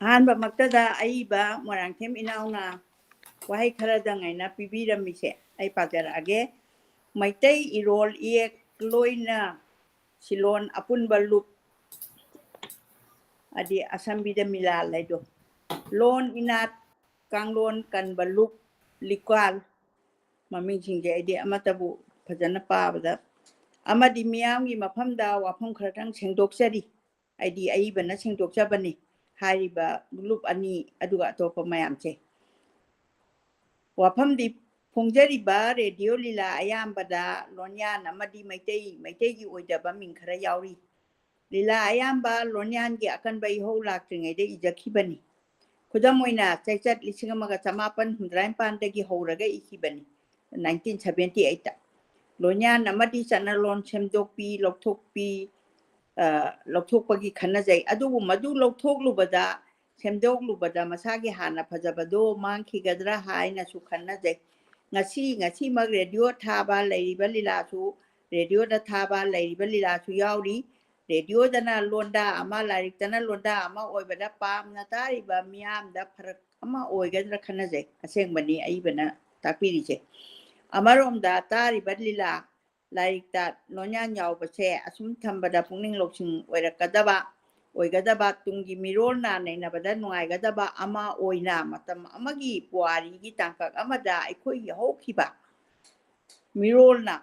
ꯑꯍꯥꯟꯕꯃꯛꯇꯗ ꯑꯏꯕ ꯃꯣꯏꯔꯥꯡꯊꯦꯝ ꯏꯅꯥꯎꯅ ꯋꯥꯍꯩ ꯈꯔꯗꯪ ꯑꯩꯅ ꯄꯤꯕꯤꯔꯝꯃꯤꯁꯦ ꯑꯩ ꯄꯥꯖꯔꯛꯑꯒꯦ꯫ ꯃꯩꯇꯩ ꯏꯔꯣꯜ ꯏꯌꯦꯛ ꯂꯣꯏꯅ ꯁꯤꯂꯣꯟ ꯑꯄꯨꯟꯕ ꯂꯨꯞ, ꯑꯗꯤ ꯑꯁꯝꯕꯤꯗ ꯃꯤꯂꯥꯜ ꯍꯥꯏꯗꯣ, ꯂꯣꯟ ꯏꯅꯥꯠ ꯀꯥꯡꯂꯣꯟ ꯀꯟꯕ ꯂꯨꯞ, ꯂꯤꯛꯀ꯭ꯋꯥꯜ, ꯃꯃꯤꯡꯁꯤꯡꯁꯦ ꯑꯩꯗꯤ ꯑꯃꯠꯇꯕꯨ ꯐꯖꯅ ꯄꯥꯕꯗ, ꯑꯃꯗꯤ ꯃꯤꯌꯥꯝꯒꯤ ꯃꯐꯝꯗ ꯋꯥꯐꯝ ꯈꯔꯇꯪ ꯁꯦꯡꯗꯣꯛꯆꯔꯤ꯫ ꯑꯩꯗꯤ ꯑꯏꯕꯅ ꯁꯦꯡꯗꯣꯛꯆꯕꯅꯤ꯫ ꯍꯥꯏꯔꯤꯕ ꯂꯨꯞ ꯑꯅꯤ ꯑꯗꯨꯒ ꯑꯇꯣꯞꯄ ꯃꯌꯥꯝꯁꯦ꯫ ꯋꯥꯐꯝꯗꯤ, ꯐꯣꯡꯖꯔꯤꯕ ꯔꯦꯗꯤꯑꯣ ꯂꯤꯂꯥ ꯑꯌꯥꯝꯕꯗ ꯂꯣꯟꯌꯥꯟ ꯑꯃꯗꯤ ꯃꯩꯇꯩ, ꯃꯩꯇꯩꯒꯤ ꯑꯣꯏꯗꯕ ꯃꯤꯡ ꯈꯔ ꯌꯥꯎꯔꯤ꯫ ꯂꯤꯂꯥ ꯑꯌꯥꯝꯕ ꯂꯣꯟꯌꯥꯟꯒꯤ ꯑꯀꯟꯕ ꯏꯍꯧ ꯂꯥꯛꯇ꯭ꯔꯤꯉꯩꯗ ꯏꯖꯈꯤꯕꯅꯤ꯫ ꯈꯨꯗꯝ ꯑꯣꯏꯅ, ꯆꯩꯆꯠ ꯂꯤꯁꯤꯡ ꯑꯃꯒ ꯆꯃꯥꯄꯟ ꯍꯨꯝꯗ꯭ꯔꯥ ꯅꯤꯄꯥꯟꯗꯒꯤ ꯍꯧꯔꯒ ꯏꯈꯤꯕꯅꯤ, nineteen seventy eightꯇ꯫ ꯂꯣꯟꯌꯥꯟ ꯑꯃꯗꯤ ꯆꯠꯅꯂꯣꯟ ꯁꯦꯝꯗꯣꯛꯄꯤ, ꯂꯧꯊꯣꯛꯄꯤ, ꯑ, ꯂꯧꯊꯣꯛꯄꯒꯤ ꯈꯟꯅꯖꯩ꯫ ꯑꯗꯨꯕꯨ ꯃꯗꯨ ꯂꯧꯊꯣꯛꯂꯨꯕꯗ, ꯁꯦꯝꯗꯣꯛꯂꯨꯕꯗ ꯃꯁꯥꯒꯤ ꯍꯥꯟꯅ ꯐꯖꯕꯗꯣ ꯃꯥꯡꯈꯤꯒꯗ꯭ꯔꯥ ꯍꯥꯏꯅꯁꯨ ꯈꯟꯅꯖꯩ꯫ ꯉꯁꯤ, ꯉꯁꯤꯃꯛ ꯔꯦꯗꯤꯑꯣ ꯊꯥꯕ ꯂꯩꯔꯤꯕ ꯂꯤꯂꯥꯁꯨ, ꯔꯦꯗꯤꯑꯣꯗ ꯊꯥꯕ ꯂꯩꯔꯤꯕ ꯂꯤꯂꯥꯁꯨ ꯌꯥꯎꯔꯤ꯫ ꯔꯦꯗꯤꯑꯣꯗꯅ ꯂꯣꯟꯗꯥ ꯑꯃ, ꯂꯥꯏꯔꯤꯛꯇꯅ ꯂꯣꯟꯗꯥ ꯑꯃ ꯑꯣꯏꯕꯗ ꯄꯥꯝꯅ ꯇꯥꯔꯤꯕ ꯃꯤꯌꯥꯝꯗ ꯐꯔꯛ ꯑꯃ ꯑꯣꯏꯒꯗ꯭ꯔꯥ ꯈꯟꯅꯖꯩ꯫ ꯑꯁꯦꯡꯕꯅꯤ ꯑꯏꯕꯅ ꯇꯥꯛꯄꯤꯔꯤꯁꯦ꯫ ꯑꯃꯔꯣꯝꯗ ꯇꯥꯔꯤꯕ ꯂꯤꯂꯥ ꯂꯥꯏꯔꯤꯛꯇ ꯂꯣꯟꯌꯥꯟ ꯌꯥꯎꯕꯁꯦ ꯑꯁꯨꯝ ꯊꯝꯕꯗ ꯄꯨꯛꯅꯤꯡ ꯂꯧꯁꯤꯡ ꯑꯣꯏꯔꯛꯀꯗꯕ, ꯑꯣꯏꯒꯗꯕ, ꯇꯨꯡꯒꯤ ꯃꯤꯔꯣꯜꯅ ꯅꯩꯅꯕꯗ ꯅꯨꯡꯉꯥꯏꯒꯗꯕ ꯑꯃ ꯑꯣꯏꯅ ꯃꯇꯝ ꯑꯃꯒꯤ ꯄꯨꯋꯥꯔꯤꯒꯤ ꯇꯥꯡꯀꯛ ꯑꯃꯗ ꯑꯩꯈꯣꯏꯒꯤ ꯍꯧꯈꯤꯕ ꯃꯤꯔꯣꯜꯅ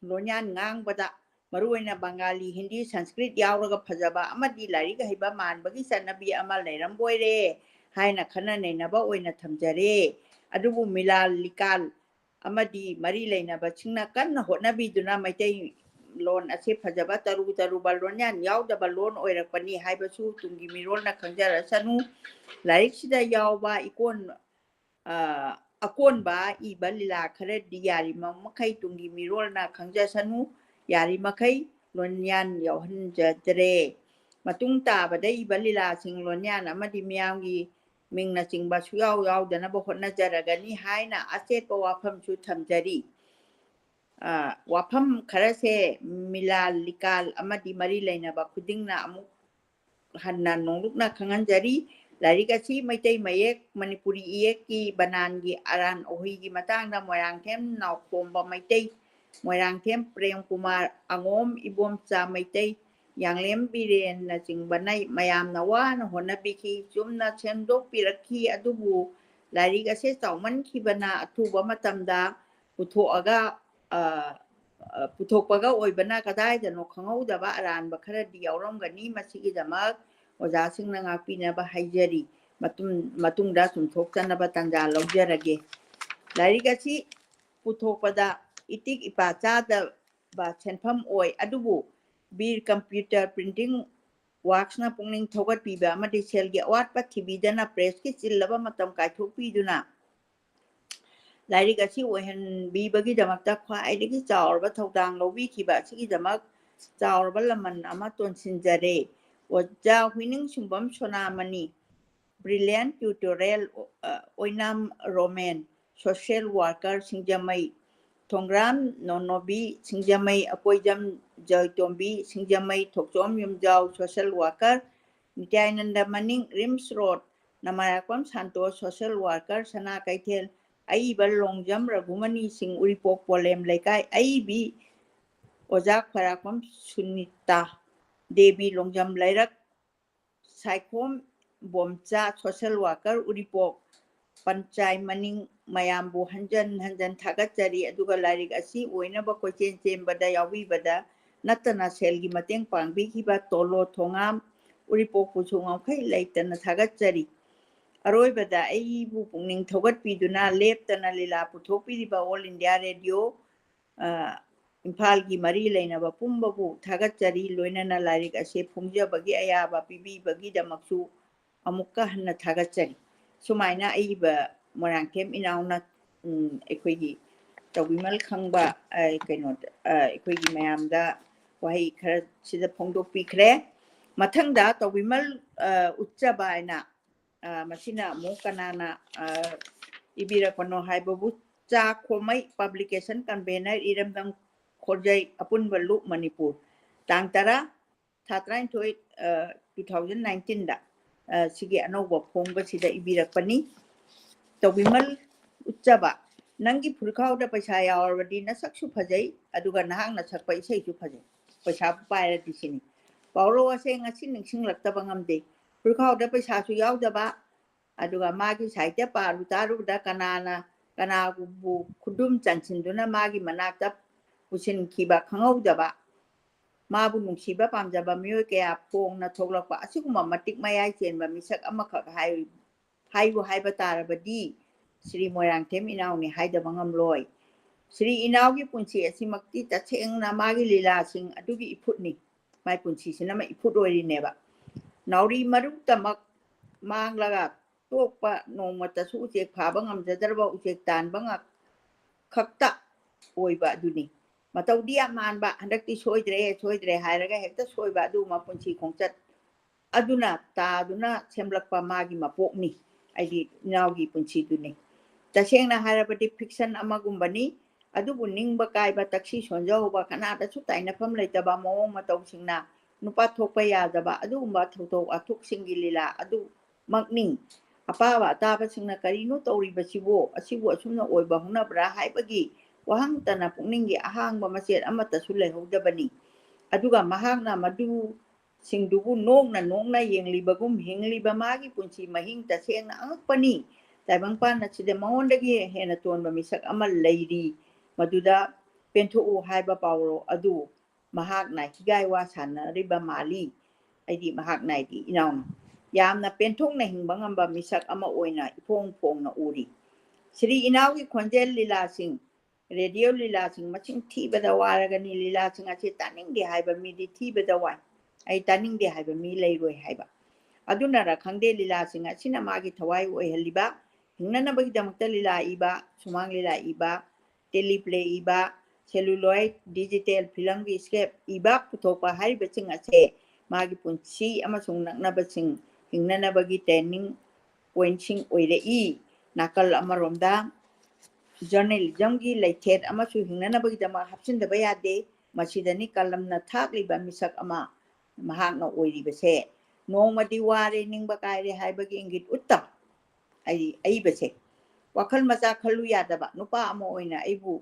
ꯂꯣꯟꯌꯥꯟ ꯉꯥꯡꯕꯗ ꯃꯔꯨꯑꯣꯏꯅ ꯕꯪꯒꯥꯂꯤ, ꯍꯤꯟꯗꯤ, ꯁꯪꯁꯀ꯭ꯔꯤꯠ ꯌꯥꯎꯔꯒ ꯐꯖꯕ ꯑꯃꯗꯤ ꯂꯥꯏꯔꯤꯛ ꯍꯩꯕ ꯃꯥꯟꯕꯒꯤ ꯆꯠꯅꯕꯤ ꯑꯃ ꯂꯩꯔꯝꯕꯣꯏꯔꯦ ꯍꯥꯏꯅ ꯈꯟꯅ ꯅꯩꯅꯕ ꯑꯣꯏꯅ ꯊꯝꯖꯔꯦ꯫ ꯑꯗꯨꯕꯨ ꯃꯤꯂꯥꯜ ꯂꯤꯀꯥꯜ ꯑꯃꯗꯤ ꯃꯔꯤ ꯂꯩꯅꯕꯁꯤꯡꯅ ꯀꯟꯅ ꯍꯣꯠꯅꯕꯤꯗꯨꯅ ꯃꯩꯇꯩ ꯂꯣꯟ ꯑꯁꯤ ꯐꯖꯕ ꯇꯔꯨ ꯇꯔꯨꯕ ꯂꯣꯟꯌꯥꯟ ꯌꯥꯎꯗꯕ ꯂꯣꯟ ꯑꯣꯏꯔꯛꯄꯅꯤ ꯍꯥꯏꯕꯁꯨ ꯇꯨꯡꯒꯤ ꯃꯤꯔꯣꯜꯅ ꯈꯪꯖꯔꯁꯅꯨ꯫ ꯂꯥꯏꯔꯤꯛꯁꯤꯗ ꯌꯥꯎꯕ ꯏꯀꯣꯟ ꯑ, ꯑꯀꯣꯟꯕ ꯏꯕ ꯂꯤꯂꯥ ꯈꯔꯗꯤ ꯌꯥꯔꯤꯕ ꯃꯈꯩ ꯇꯨꯡꯒꯤ ꯃꯤꯔꯣꯜꯅ ꯈꯪꯖꯁꯅꯨ, ꯌꯥꯔꯤꯃꯈꯩ ꯂꯣꯟꯌꯥꯟ ꯌꯥꯎꯍꯟꯖꯗ꯭ꯔꯦ꯫ ꯃꯇꯨꯡ ꯇꯥꯕꯗ ꯏꯕ ꯂꯤꯂꯥꯁꯤꯡ ꯂꯣꯟꯌꯥꯟ ꯑꯃꯗꯤ ꯃꯤꯌꯥꯝꯒꯤ ꯃꯤꯡꯅꯆꯤꯡꯕ ꯁꯨꯌꯥꯎ ꯌꯥꯎꯗꯅꯕ ꯍꯣꯠꯅꯖꯔꯒꯅꯤ ꯍꯥꯏꯅ ꯑꯆꯦꯠꯄ ꯋꯥꯐꯝꯁꯨ ꯊꯝꯖꯔꯤ꯫ ꯑ, ꯋꯥꯐꯝ ꯈꯔꯁꯦ ꯃꯤꯂꯥꯜ ꯂꯤꯀꯥꯜ ꯑꯃꯗꯤ ꯃꯔꯤ ꯂꯩꯅꯕ ꯈꯨꯗꯤꯡꯅ ꯑꯃꯨꯛ ꯍꯟꯅ ꯅꯣꯡꯂꯨꯛꯅ ꯈꯪꯍꯟꯖꯔꯤ꯫ ꯂꯥꯏꯔꯤꯛ ꯑꯁꯤ ꯃꯩꯇꯩ ꯃꯌꯦꯛ, ꯃꯅꯤꯄꯨꯔꯤ ꯏꯌꯦꯛꯀꯤ ꯕꯅꯥꯟꯒꯤ ꯑꯔꯥꯟ ꯑꯍꯨꯏꯒꯤ ꯃꯇꯥꯡꯗ ꯃꯣꯏꯔꯥꯡꯊꯦꯝ ꯅꯥꯎꯈꯣꯝꯕ ꯃꯩꯇꯩ, ꯃꯣꯏꯔꯥꯡꯊꯦꯝ ꯄ꯭ꯔꯦꯝ ꯀꯨꯃꯥꯔ, ꯑꯉꯣꯝ ꯏꯕꯣꯝꯆꯥ ꯃꯩꯇꯩ, ꯌꯥꯡꯂꯦꯝ ꯕꯤꯔꯦꯟꯅꯆꯤꯡꯕꯅ ꯃꯌꯥꯝꯅ ꯋꯥꯅ ꯍꯣꯠꯅꯕꯤꯈꯤ, ꯆꯨꯝꯅ ꯁꯦꯝꯗꯣꯛꯄꯤꯔꯛꯈꯤ꯫ ꯑꯗꯨꯕꯨ ꯂꯥꯏꯔꯤꯛ ꯑꯁꯦ ꯆꯥꯎꯃꯟꯈꯤꯕꯅ ꯑꯊꯨꯕ ꯃꯇꯝꯗ ꯄꯨꯊꯣꯛꯑꯒ, ꯑ, ꯑ, ꯄꯨꯊꯣꯛꯄꯒ ꯑꯣꯏꯕꯅ ꯀꯗꯥꯏꯗꯅꯣ ꯈꯪꯍꯧꯗꯕ ꯑꯔꯥꯟꯕ ꯈꯔꯗꯤ ꯌꯥꯎꯔꯝꯒꯅꯤ꯫ ꯃꯁꯤꯒꯤꯗꯃꯛ ꯑꯣꯖꯥꯁꯤꯡꯅ ꯉꯥꯛꯄꯤꯅꯕ ꯍꯥꯏꯖꯔꯤ꯫ ꯃꯇꯨꯡ-, ꯃꯇꯨꯡꯗ ꯆꯨꯝꯊꯣꯛꯆꯅꯕ ꯇꯥꯟꯖꯥ ꯂꯧꯖꯔꯒꯦ꯫ ꯂꯥꯏꯔꯤꯛ ꯑꯁꯤ ꯄꯨꯊꯣꯛꯄꯗ ꯏꯇꯤꯛ ꯏꯄꯥ ꯆꯥꯗꯕ ꯁꯦꯟꯐꯝ ꯑꯣꯏ, ꯑꯗꯨꯕꯨ ꯕꯤꯔ ꯀꯝꯄ꯭ꯌꯨꯇꯔ ꯄ꯭ꯔꯤꯟꯇꯤꯡ ꯋꯥꯔꯛꯁꯅ ꯄꯨꯛꯅꯤꯡ ꯊꯧꯒꯠꯄꯤꯕ ꯑꯃꯗꯤ ꯁꯦꯜꯒꯤ ꯑꯋꯥꯠꯄ ꯊꯤꯕꯤꯗꯅ ꯄ꯭ꯔꯦꯁꯀꯤ ꯆꯤꯜꯂꯕ ꯃꯇꯝ ꯀꯥꯏꯊꯣꯛꯄꯤꯗꯨꯅ ꯂꯥꯏꯔꯤꯛ ꯑꯁꯤ ꯑꯣꯏꯍꯟꯕꯤꯕꯒꯤꯗꯃꯛꯇ ꯈ꯭ꯋꯥꯏꯗꯒꯤ ꯆꯥꯎꯔꯕ ꯊꯧꯗꯥꯡ ꯂꯧꯕꯤꯈꯤꯕ ꯑꯁꯤꯒꯤꯗꯃꯛ ꯆꯥꯎꯔꯕ ꯂꯃꯟ ꯑꯃ ꯇꯣꯟꯁꯤꯟꯖꯔꯦ꯫ ꯑꯣꯖꯥ ꯍꯨꯏꯅꯤꯡꯁꯤꯡꯕꯝ ꯁꯣꯅꯥꯃꯅꯤ, Brilliant Tutorial, ꯑ, ꯑꯣꯏꯅꯥꯝ ꯔꯣꯃꯦꯟ, social worker ꯁꯤꯡꯖꯃꯩ, ꯊꯣꯡꯒ꯭ꯔꯥꯝ ꯅꯣꯅꯣꯕꯤ ꯁꯤꯡꯖꯃꯩ, ꯑꯀꯣꯏꯖꯝ ꯖꯣꯏꯇꯣꯝꯕꯤ ꯁꯤꯡꯖꯃꯩ, ꯊꯣꯛꯆꯣꯝ ꯌꯨꯝꯖꯥꯎ, social worker, ꯅꯤꯇ꯭ꯌꯥꯅꯟꯗ ꯃꯅꯤꯡ, ꯔꯤꯝꯁ ꯔꯣꯗ, ꯅꯃꯥꯔꯥꯛꯄꯝ ꯁꯥꯟꯇꯣꯁ, social worker, ꯁꯅꯥ ꯀꯩꯊꯦꯜ, ꯑꯏꯕ ꯂꯣꯡꯖꯝ ꯔꯘꯨꯃꯅꯤ ꯁꯤꯡ, ꯎꯔꯤꯄꯣꯛ ꯄꯣꯂꯦꯝ ꯂꯩꯀꯥꯏ, ꯑꯏꯕꯤ ꯑꯣꯖꯥ ꯈ꯭ꯋꯥꯏꯔꯥꯛꯄꯝ ꯁꯨꯅꯤꯇꯥ ꯗꯦꯕꯤ, ꯂꯣꯡꯖꯝ ꯂꯩꯔꯛ, ꯁꯥꯏꯈꯣꯝ ꯕꯣꯝꯆꯥ, social worker, ꯎꯔꯤꯄꯣꯛ ꯄꯟꯆꯥꯏ ꯃꯅꯤꯡ, ꯃꯌꯥꯝꯕꯨ ꯍꯟꯖꯟ ꯍꯟꯖꯟ ꯊꯥꯒꯠꯆꯔꯤ꯫ ꯑꯗꯨꯒ ꯂꯥꯏꯔꯤꯛ ꯑꯁꯤ ꯑꯣꯏꯅꯕ ꯀꯣꯏꯆꯦꯟ ꯆꯦꯟꯕꯗ ꯌꯥꯎꯕꯤꯕꯗ ꯅꯠꯇꯅ ꯁꯦꯜꯒꯤ ꯃꯇꯦꯡ ꯄꯥꯡꯕꯤꯈꯤꯕ ꯇꯣꯂꯣ ꯊꯣꯉꯥꯝ ꯎꯔꯤꯄꯣꯛꯄꯨꯁꯨ ꯉꯝꯈꯩ ꯂꯩꯇꯅ ꯊꯥꯒꯠꯆꯔꯤ꯫ ꯑꯔꯣꯏꯕꯗ ꯑꯩꯕꯨ ꯄꯨꯛꯅꯤꯡ ꯊꯧꯒꯠꯄꯤꯗꯨꯅ ꯂꯦꯞꯇꯅ ꯂꯤꯂꯥ ꯄꯨꯊꯣꯛꯄꯤꯔꯤꯕ All India Radio, ꯑ, ꯏꯝꯐꯥꯜꯒꯤ ꯃꯔꯤ ꯂꯩꯅꯕ ꯄꯨꯝꯕꯕꯨ ꯊꯥꯒꯠꯆꯔꯤ꯫ ꯂꯣꯏꯅꯅ ꯂꯥꯏꯔꯤꯛ ꯑꯁꯦ ꯐꯣꯡꯖꯕꯒꯤ ꯑꯌꯥꯕ ꯄꯤꯕꯤꯕꯒꯤꯗꯃꯛꯁꯨ ꯑꯃꯨꯛꯀ ꯍꯟꯅ ꯊꯥꯒꯠꯆꯔꯤ꯫ ꯁꯨꯃꯥꯏꯅ ꯑꯏꯕ ꯃꯣꯏꯔꯥꯡꯊꯦꯝ ꯏꯅꯥꯎꯅ, ꯎꯝ, ꯑꯩꯈꯣꯏꯒꯤ ꯇꯧꯕꯤꯃꯜ ꯈꯪꯕ, ꯑ, ꯀꯩꯅꯣꯗ, ꯑ, ꯑꯩꯈꯣꯏꯒꯤ ꯃꯌꯥꯝꯗ ꯋꯥꯍꯩ ꯈꯔ ꯁꯤꯗ ꯐꯣꯡꯗꯣꯛꯄꯤꯈ꯭ꯔꯦ꯫ ꯃꯊꯪꯗ ꯇꯧꯕꯤꯃꯜ, ꯑ, ꯎꯠꯆꯕ ꯍꯥꯏꯅ, ꯑ, ꯃꯁꯤꯅ ꯑꯃꯨꯛ ꯀꯅꯥꯅ, ꯑ, ꯏꯕꯤꯔꯛꯄꯅꯣ ꯍꯥꯏꯕꯕꯨ ꯆꯥ ꯈꯣꯃꯩ publication convener ꯏꯔꯝꯗꯝ ꯈꯣꯔꯖꯩ ꯑꯄꯨꯟꯕ ꯂꯨꯞ ꯃꯅꯤꯄꯨꯔ꯫ ꯇꯥꯡ ꯇꯔꯥ, ꯊꯥ ꯇꯔꯥꯅꯤꯊꯣꯏ, ꯑ, two thousand nineteen ꯗ, ꯑ, ꯁꯤꯒꯤ ꯑꯅꯧꯕ ꯐꯣꯡꯕꯁꯤꯗ ꯏꯕꯤꯔꯛꯄꯅꯤ꯫ ꯇꯧꯕꯤꯃꯜ ꯎꯠꯆꯕ, ꯅꯪꯒꯤ ꯐꯨꯔꯤꯈꯥꯎꯗ ꯄꯩꯁꯥ ꯌꯥꯎꯔꯕꯗꯤ ꯅꯁꯛꯁꯨ ꯐꯖꯩ, ꯑꯗꯨꯒ ꯅꯍꯥꯛꯅ ꯁꯛꯄ ꯏꯁꯩꯁꯨ ꯐꯖꯩ꯫ ꯄꯩꯁꯥꯕꯨ ꯄꯥꯏꯔꯗꯤ ꯁꯤꯅꯤ꯫ ꯄꯥꯎꯔꯧ ꯑꯁꯦ ꯉꯁꯤ ꯅꯤꯡꯁꯤꯡꯂꯛꯇꯕ ꯉꯝꯗꯦ꯫ ꯐꯨꯔꯤꯈꯥꯎꯗ ꯄꯩꯁꯥꯁꯨ ꯌꯥꯎꯗꯕ, ꯑꯗꯨꯒ ꯃꯥꯒꯤ ꯁꯥꯍꯤꯇ꯭ꯌ ꯄꯥꯔꯨ ꯇꯥꯔꯨꯕꯗ ꯀꯅꯥꯅ ꯀꯅꯥꯕꯨ ꯈꯨꯗꯨꯝ ꯆꯟꯁꯤꯟꯗꯨꯅ ꯃꯥꯒꯤ ꯃꯅꯥꯛꯇ ꯄꯨꯁꯤꯟꯈꯤꯕ ꯈꯪꯍꯧꯗꯕ, ꯃꯥꯕꯨ ꯅꯨꯡꯁꯤꯕ ꯄꯥꯝꯖꯕ ꯃꯤꯑꯣꯏ ꯀꯌꯥ ꯐꯣꯡꯅ ꯊꯣꯛꯂꯛꯄ ꯑꯁꯤꯒꯨꯝꯕ ꯃꯇꯤꯛ ꯃꯌꯥꯏ ꯆꯦꯟꯕ ꯃꯤꯁꯛ ꯑꯃꯈꯛ ꯍꯥꯏ-, ꯍꯥꯏꯌꯨ ꯍꯥꯏꯕ ꯇꯥꯔꯕꯗꯤ ꯁ꯭ꯔꯤ ꯃꯣꯏꯔꯥꯡꯊꯦꯝ ꯏꯅꯥꯎꯅꯤ ꯍꯥꯏꯗꯕ ꯉꯝꯂꯣꯏ꯫ ꯁ꯭ꯔꯤ ꯏꯅꯥꯎꯒꯤ ꯄꯨꯟꯁꯤ ꯑꯁꯤꯃꯛꯇꯤ ꯇꯁꯦꯡꯅ ꯃꯥꯒꯤ ꯂꯤꯂꯥꯁꯤꯡ ꯑꯗꯨꯒꯤ ꯏꯐꯨꯠꯅꯤ꯫ ꯃꯥꯏ ꯄꯨꯟꯁꯤꯁꯤꯅ ꯑꯃ ꯏꯐꯨꯠ ꯑꯣꯏꯔꯤꯅꯦꯕ꯫ ꯅꯥꯎꯔꯤ ꯃꯔꯨꯇꯃꯛ ꯃꯥꯡꯂꯒ ꯇꯣꯛꯄ, ꯅꯣꯡꯃꯇꯁꯨ ꯎꯆꯦꯛ ꯐꯥꯕ ꯉꯝꯖꯗ꯭ꯔꯕ ꯎꯆꯦꯛ ꯇꯥꯟꯕ ꯉꯥꯛ-, ꯈꯛꯇ ꯑꯣꯏꯕ ꯑꯗꯨꯅꯤ꯫ ꯃꯇꯧꯗꯤ ꯌꯥꯝ ꯃꯥꯟꯕ, ꯍꯟꯗꯛꯇꯤ ꯁꯣꯏꯗ꯭ꯔꯦ, ꯁꯣꯏꯗ꯭ꯔꯦ ꯍꯥꯏꯔꯒ ꯍꯦꯛꯇ ꯁꯣꯏꯕ, ꯑꯗꯨꯒꯨꯝꯕ ꯄꯨꯟꯁꯤ ꯈꯣꯡꯆꯠ ꯑꯗꯨꯅ ꯇꯥꯗꯨꯅ ꯁꯦꯝꯂꯛꯄ ꯃꯥꯒꯤ ꯃꯄꯣꯛꯅꯤ, ꯍꯥꯏꯗꯤ ꯏꯅꯥꯎꯒꯤ ꯄꯨꯟꯁꯤꯗꯨꯅꯤ꯫ ꯇꯁꯦꯡꯅ ꯍꯥꯏꯔꯕꯗꯤ fiction ꯑꯃꯒꯨꯝꯕꯅꯤ, ꯑꯗꯨꯕꯨ ꯅꯤꯡꯕ ꯀꯥꯏꯕ, ꯇꯛꯁꯤ ꯁꯣꯟꯖꯍꯧꯕ, ꯀꯅꯥꯗꯁꯨ ꯇꯥꯏꯅꯐꯝ ꯂꯩꯇꯕ ꯃꯑꯣꯡ ꯃꯇꯧꯁꯤꯡꯅ ꯅꯨꯄꯥ ꯊꯣꯛꯄ ꯌꯥꯗꯕ ꯑꯗꯨꯒꯨꯝꯕ ꯊꯧꯗꯣꯛ ꯋꯥꯊꯣꯛꯁꯤꯡꯒꯤ ꯂꯤꯂꯥ ꯑꯗꯨꯃꯛꯅꯤ꯫ ꯑꯄꯥꯕ ꯑꯇꯥꯕꯁꯤꯡꯅ "ꯀꯔꯤꯅꯣ ꯇꯧꯔꯤꯕꯁꯤꯕꯣ? ꯑꯁꯤꯕꯨ ꯑꯁꯨꯝꯅ ꯑꯣꯏꯕ ꯍꯧꯅꯕ꯭ꯔꯥ?" ꯍꯥꯏꯕꯒꯤ ꯋꯥꯍꯪꯇꯅ ꯄꯨꯛꯅꯤꯡꯒꯤ ꯑꯍꯥꯡꯕ ꯃꯆꯦꯠ ꯑꯃꯠꯇꯁꯨ ꯂꯩꯍꯧꯗꯕꯅꯤ꯫ ꯑꯗꯨꯒ ꯃꯍꯥꯛꯅ ꯃꯗꯨꯁꯤꯡꯗꯨꯕꯨ ꯅꯣꯛꯅ ꯅꯣꯛꯅ ꯌꯦꯡꯂꯤꯕꯒꯨꯝ ꯍꯤꯡꯂꯤꯕ ꯃꯥꯒꯤ ꯄꯨꯟꯁꯤ ꯃꯍꯤꯡ ꯇꯁꯦꯡꯅ ꯑꯉꯛꯄꯅꯤ꯫ ꯇꯥꯏꯕꯪꯄꯥꯟ ꯑꯁꯤꯗ ꯃꯉꯣꯟꯗꯒꯤ ꯍꯦꯟꯅ ꯇꯣꯟꯕ ꯃꯤꯁꯛ ꯑꯃ ꯂꯩꯔꯤ, ꯃꯗꯨꯗ ꯄꯦꯟꯊꯣꯛꯎ ꯍꯥꯏꯕ ꯄꯥꯎꯔꯧ ꯑꯗꯨ ꯃꯍꯥꯛꯅ ꯍꯤꯒꯥꯏ ꯋꯥ ꯁꯥꯟꯅꯔꯤꯕ ꯃꯥꯜꯂꯤ꯫ ꯑꯩꯗꯤ ꯃꯍꯥꯛꯅ ꯍꯥꯏꯗꯤ ꯏꯅꯥꯎꯅ ꯌꯥꯝꯅ ꯄꯦꯟꯊꯣꯛꯅ ꯍꯤꯡꯕ ꯉꯝꯕ ꯃꯤꯁꯛ ꯑꯃ ꯑꯣꯏꯅ ꯏꯐꯣꯡ ꯐꯣꯡꯅ ꯎꯔꯤ꯫ ꯁ꯭ꯔꯤ ꯏꯅꯥꯎꯒꯤ ꯈꯣꯟꯖꯦꯜ ꯂꯤꯂꯥꯁꯤꯡ, ꯔꯦꯗꯤꯑꯣ ꯂꯤꯂꯥꯁꯤꯡ ꯃꯁꯤꯡ ꯊꯤꯕꯗ ꯋꯥꯔꯒꯅꯤ꯫ ꯂꯤꯂꯥꯁꯤꯡ ꯑꯁꯤ ꯇꯥꯅꯤꯡꯗꯦ ꯍꯥꯏꯕ ꯃꯤꯗꯤ ꯊꯤꯕꯗ ꯋꯥꯏ꯫ ꯑꯩ ꯇꯥꯅꯤꯡꯗꯦ ꯍꯥꯏꯕ ꯃꯤ ꯂꯩꯔꯣꯏ ꯍꯥꯏꯕ꯫ ꯑꯗꯨꯅꯔ ꯈꯪꯗꯦ, ꯂꯤꯂꯥꯁꯤꯡ ꯑꯁꯤꯅ ꯃꯥꯒꯤ ꯊꯋꯥꯏ ꯑꯣꯏꯍꯜꯂꯤꯕ, ꯍꯤꯡꯅꯅꯕꯒꯤꯗꯃꯛꯇ ꯂꯤꯂꯥ ꯏꯕ, ꯁꯨꯃꯥꯡ ꯂꯤꯂꯥ ꯏꯕ, ꯇꯦꯂꯤꯄ꯭ꯂꯦ ꯏꯕ, ꯁꯦꯂꯨꯂꯣꯏꯗ, ꯗꯤꯖꯤꯇꯦꯜ ꯐꯤꯂꯝꯒꯤ ꯁ꯭ꯀꯦꯞ ꯏꯕ ꯄꯨꯊꯣꯛꯄ ꯍꯥꯏꯔꯤꯕꯁꯤꯡ ꯑꯁꯦ ꯃꯥꯒꯤ ꯄꯨꯟꯁꯤ ꯑꯃꯁꯨꯡ ꯅꯛꯅꯕꯁꯤꯡ ꯍꯤꯡꯅꯅꯕꯒꯤ ꯇ꯭ꯔꯦꯅꯤꯡ ꯄꯣꯏꯟꯠꯁꯤꯡ ꯑꯣꯏꯔꯛꯏ꯫ ꯅꯥꯀꯜ ꯑꯃꯔꯣꯝꯗ ꯖꯔꯅꯦꯂꯤꯖꯝꯒꯤ ꯂꯩꯊꯦꯠ ꯑꯃꯁꯨ ꯍꯤꯡꯅꯅꯕꯒꯤꯗꯃꯛ ꯍꯥꯞꯆꯤꯟꯗꯕ ꯌꯥꯗꯦ꯫ ꯃꯁꯤꯗꯅꯤ ꯀꯂꯝꯅ ꯊꯥꯛꯂꯤꯕ ꯃꯤꯁꯛ ꯑꯃ ꯃꯍꯥꯛꯅ ꯑꯣꯏꯔꯤꯕꯁꯦ꯫ ꯅꯣꯡꯃꯗꯤ ꯋꯥꯔꯦ, ꯅꯤꯡꯕ ꯀꯥꯏꯔꯦ ꯍꯥꯏꯕꯒꯤ ꯏꯪꯒꯤꯠ ꯎꯠꯇ ꯑꯩ, ꯑꯏꯕꯁꯦ ꯋꯥꯈꯜ ꯃꯆꯥ ꯈꯜꯂꯨ ꯌꯥꯗꯕ ꯅꯨꯄꯥ ꯑꯃ ꯑꯣꯏꯅ ꯑꯩꯕꯨ,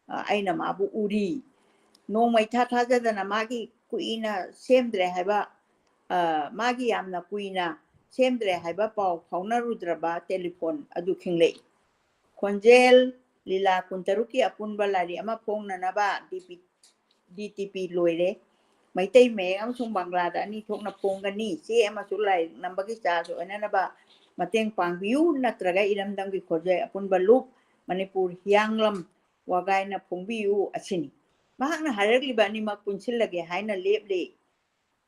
ꯑ, ꯑꯩꯅ ꯃꯥꯕꯨ ꯎꯔꯤ꯫ ꯅꯣꯡꯃ ꯏꯊꯥ ꯊꯥꯖꯗꯅ ꯃꯥꯒꯤ ꯀꯨꯏꯅ ꯁꯦꯝꯗ꯭ꯔꯦ ꯍꯥꯏꯕ, ꯑ, ꯃꯥꯒꯤ ꯌꯥꯝꯅ ꯀꯨꯏꯅ ꯁꯦꯝꯗ꯭ꯔꯦ ꯍꯥꯏꯕ ꯄꯥꯎ ꯐꯥꯎꯅꯔꯨꯗ꯭ꯔꯕ ꯇꯦꯂꯤꯐꯣꯟ ꯑꯗꯨ ꯈꯤꯡꯂꯛꯏ꯫ ꯈꯣꯟꯖꯦꯜ ꯂꯤꯂꯥ ꯀꯨꯟꯇꯔꯨꯛꯀꯤ ꯑꯄꯨꯟꯕ ꯂꯥꯏꯔꯤꯛ ꯑꯃ ꯐꯣꯡꯅꯅꯕ ꯗꯤ ꯄꯤ, ꯗꯤ ꯇꯤ ꯄꯤ ꯂꯣꯏꯔꯦ꯫ ꯃꯩꯇꯩ ꯃꯌꯦꯛ ꯑꯃꯁꯨꯡ ꯕꯪꯒ꯭ꯂꯥꯗ ꯑꯅꯤ ꯊꯣꯛꯅ ꯐꯣꯡꯒꯅꯤ꯫ ꯆꯦ ꯑꯃꯁꯨ ꯂꯥꯏꯔꯤꯛ ꯅꯝꯕꯒꯤ ꯆꯥꯔꯖ ꯑꯣꯏꯅꯅꯕ ꯃꯇꯦꯡ ꯄꯥꯡꯕꯤꯌꯨ, ꯅꯠꯇ꯭ꯔꯒ ꯏꯔꯝꯗꯝꯒꯤ ꯈꯣꯟꯖꯦꯜ ꯑꯄꯨꯟꯕ ꯂꯨꯞ, ꯃꯅꯤꯄꯨꯔ ꯍꯤꯌꯥꯡꯂꯝ ꯋꯥꯒꯥꯏꯅ ꯐꯣꯡꯕꯤꯌꯨ ꯑꯁꯤꯅꯤ꯫ ꯃꯍꯥꯛꯅ ꯍꯥꯏꯔꯛꯂꯤꯕ ꯑꯅꯤꯃꯛ ꯄꯨꯟꯁꯤꯜꯂꯒꯦ ꯍꯥꯏꯅ ꯂꯦꯞꯂꯤ꯫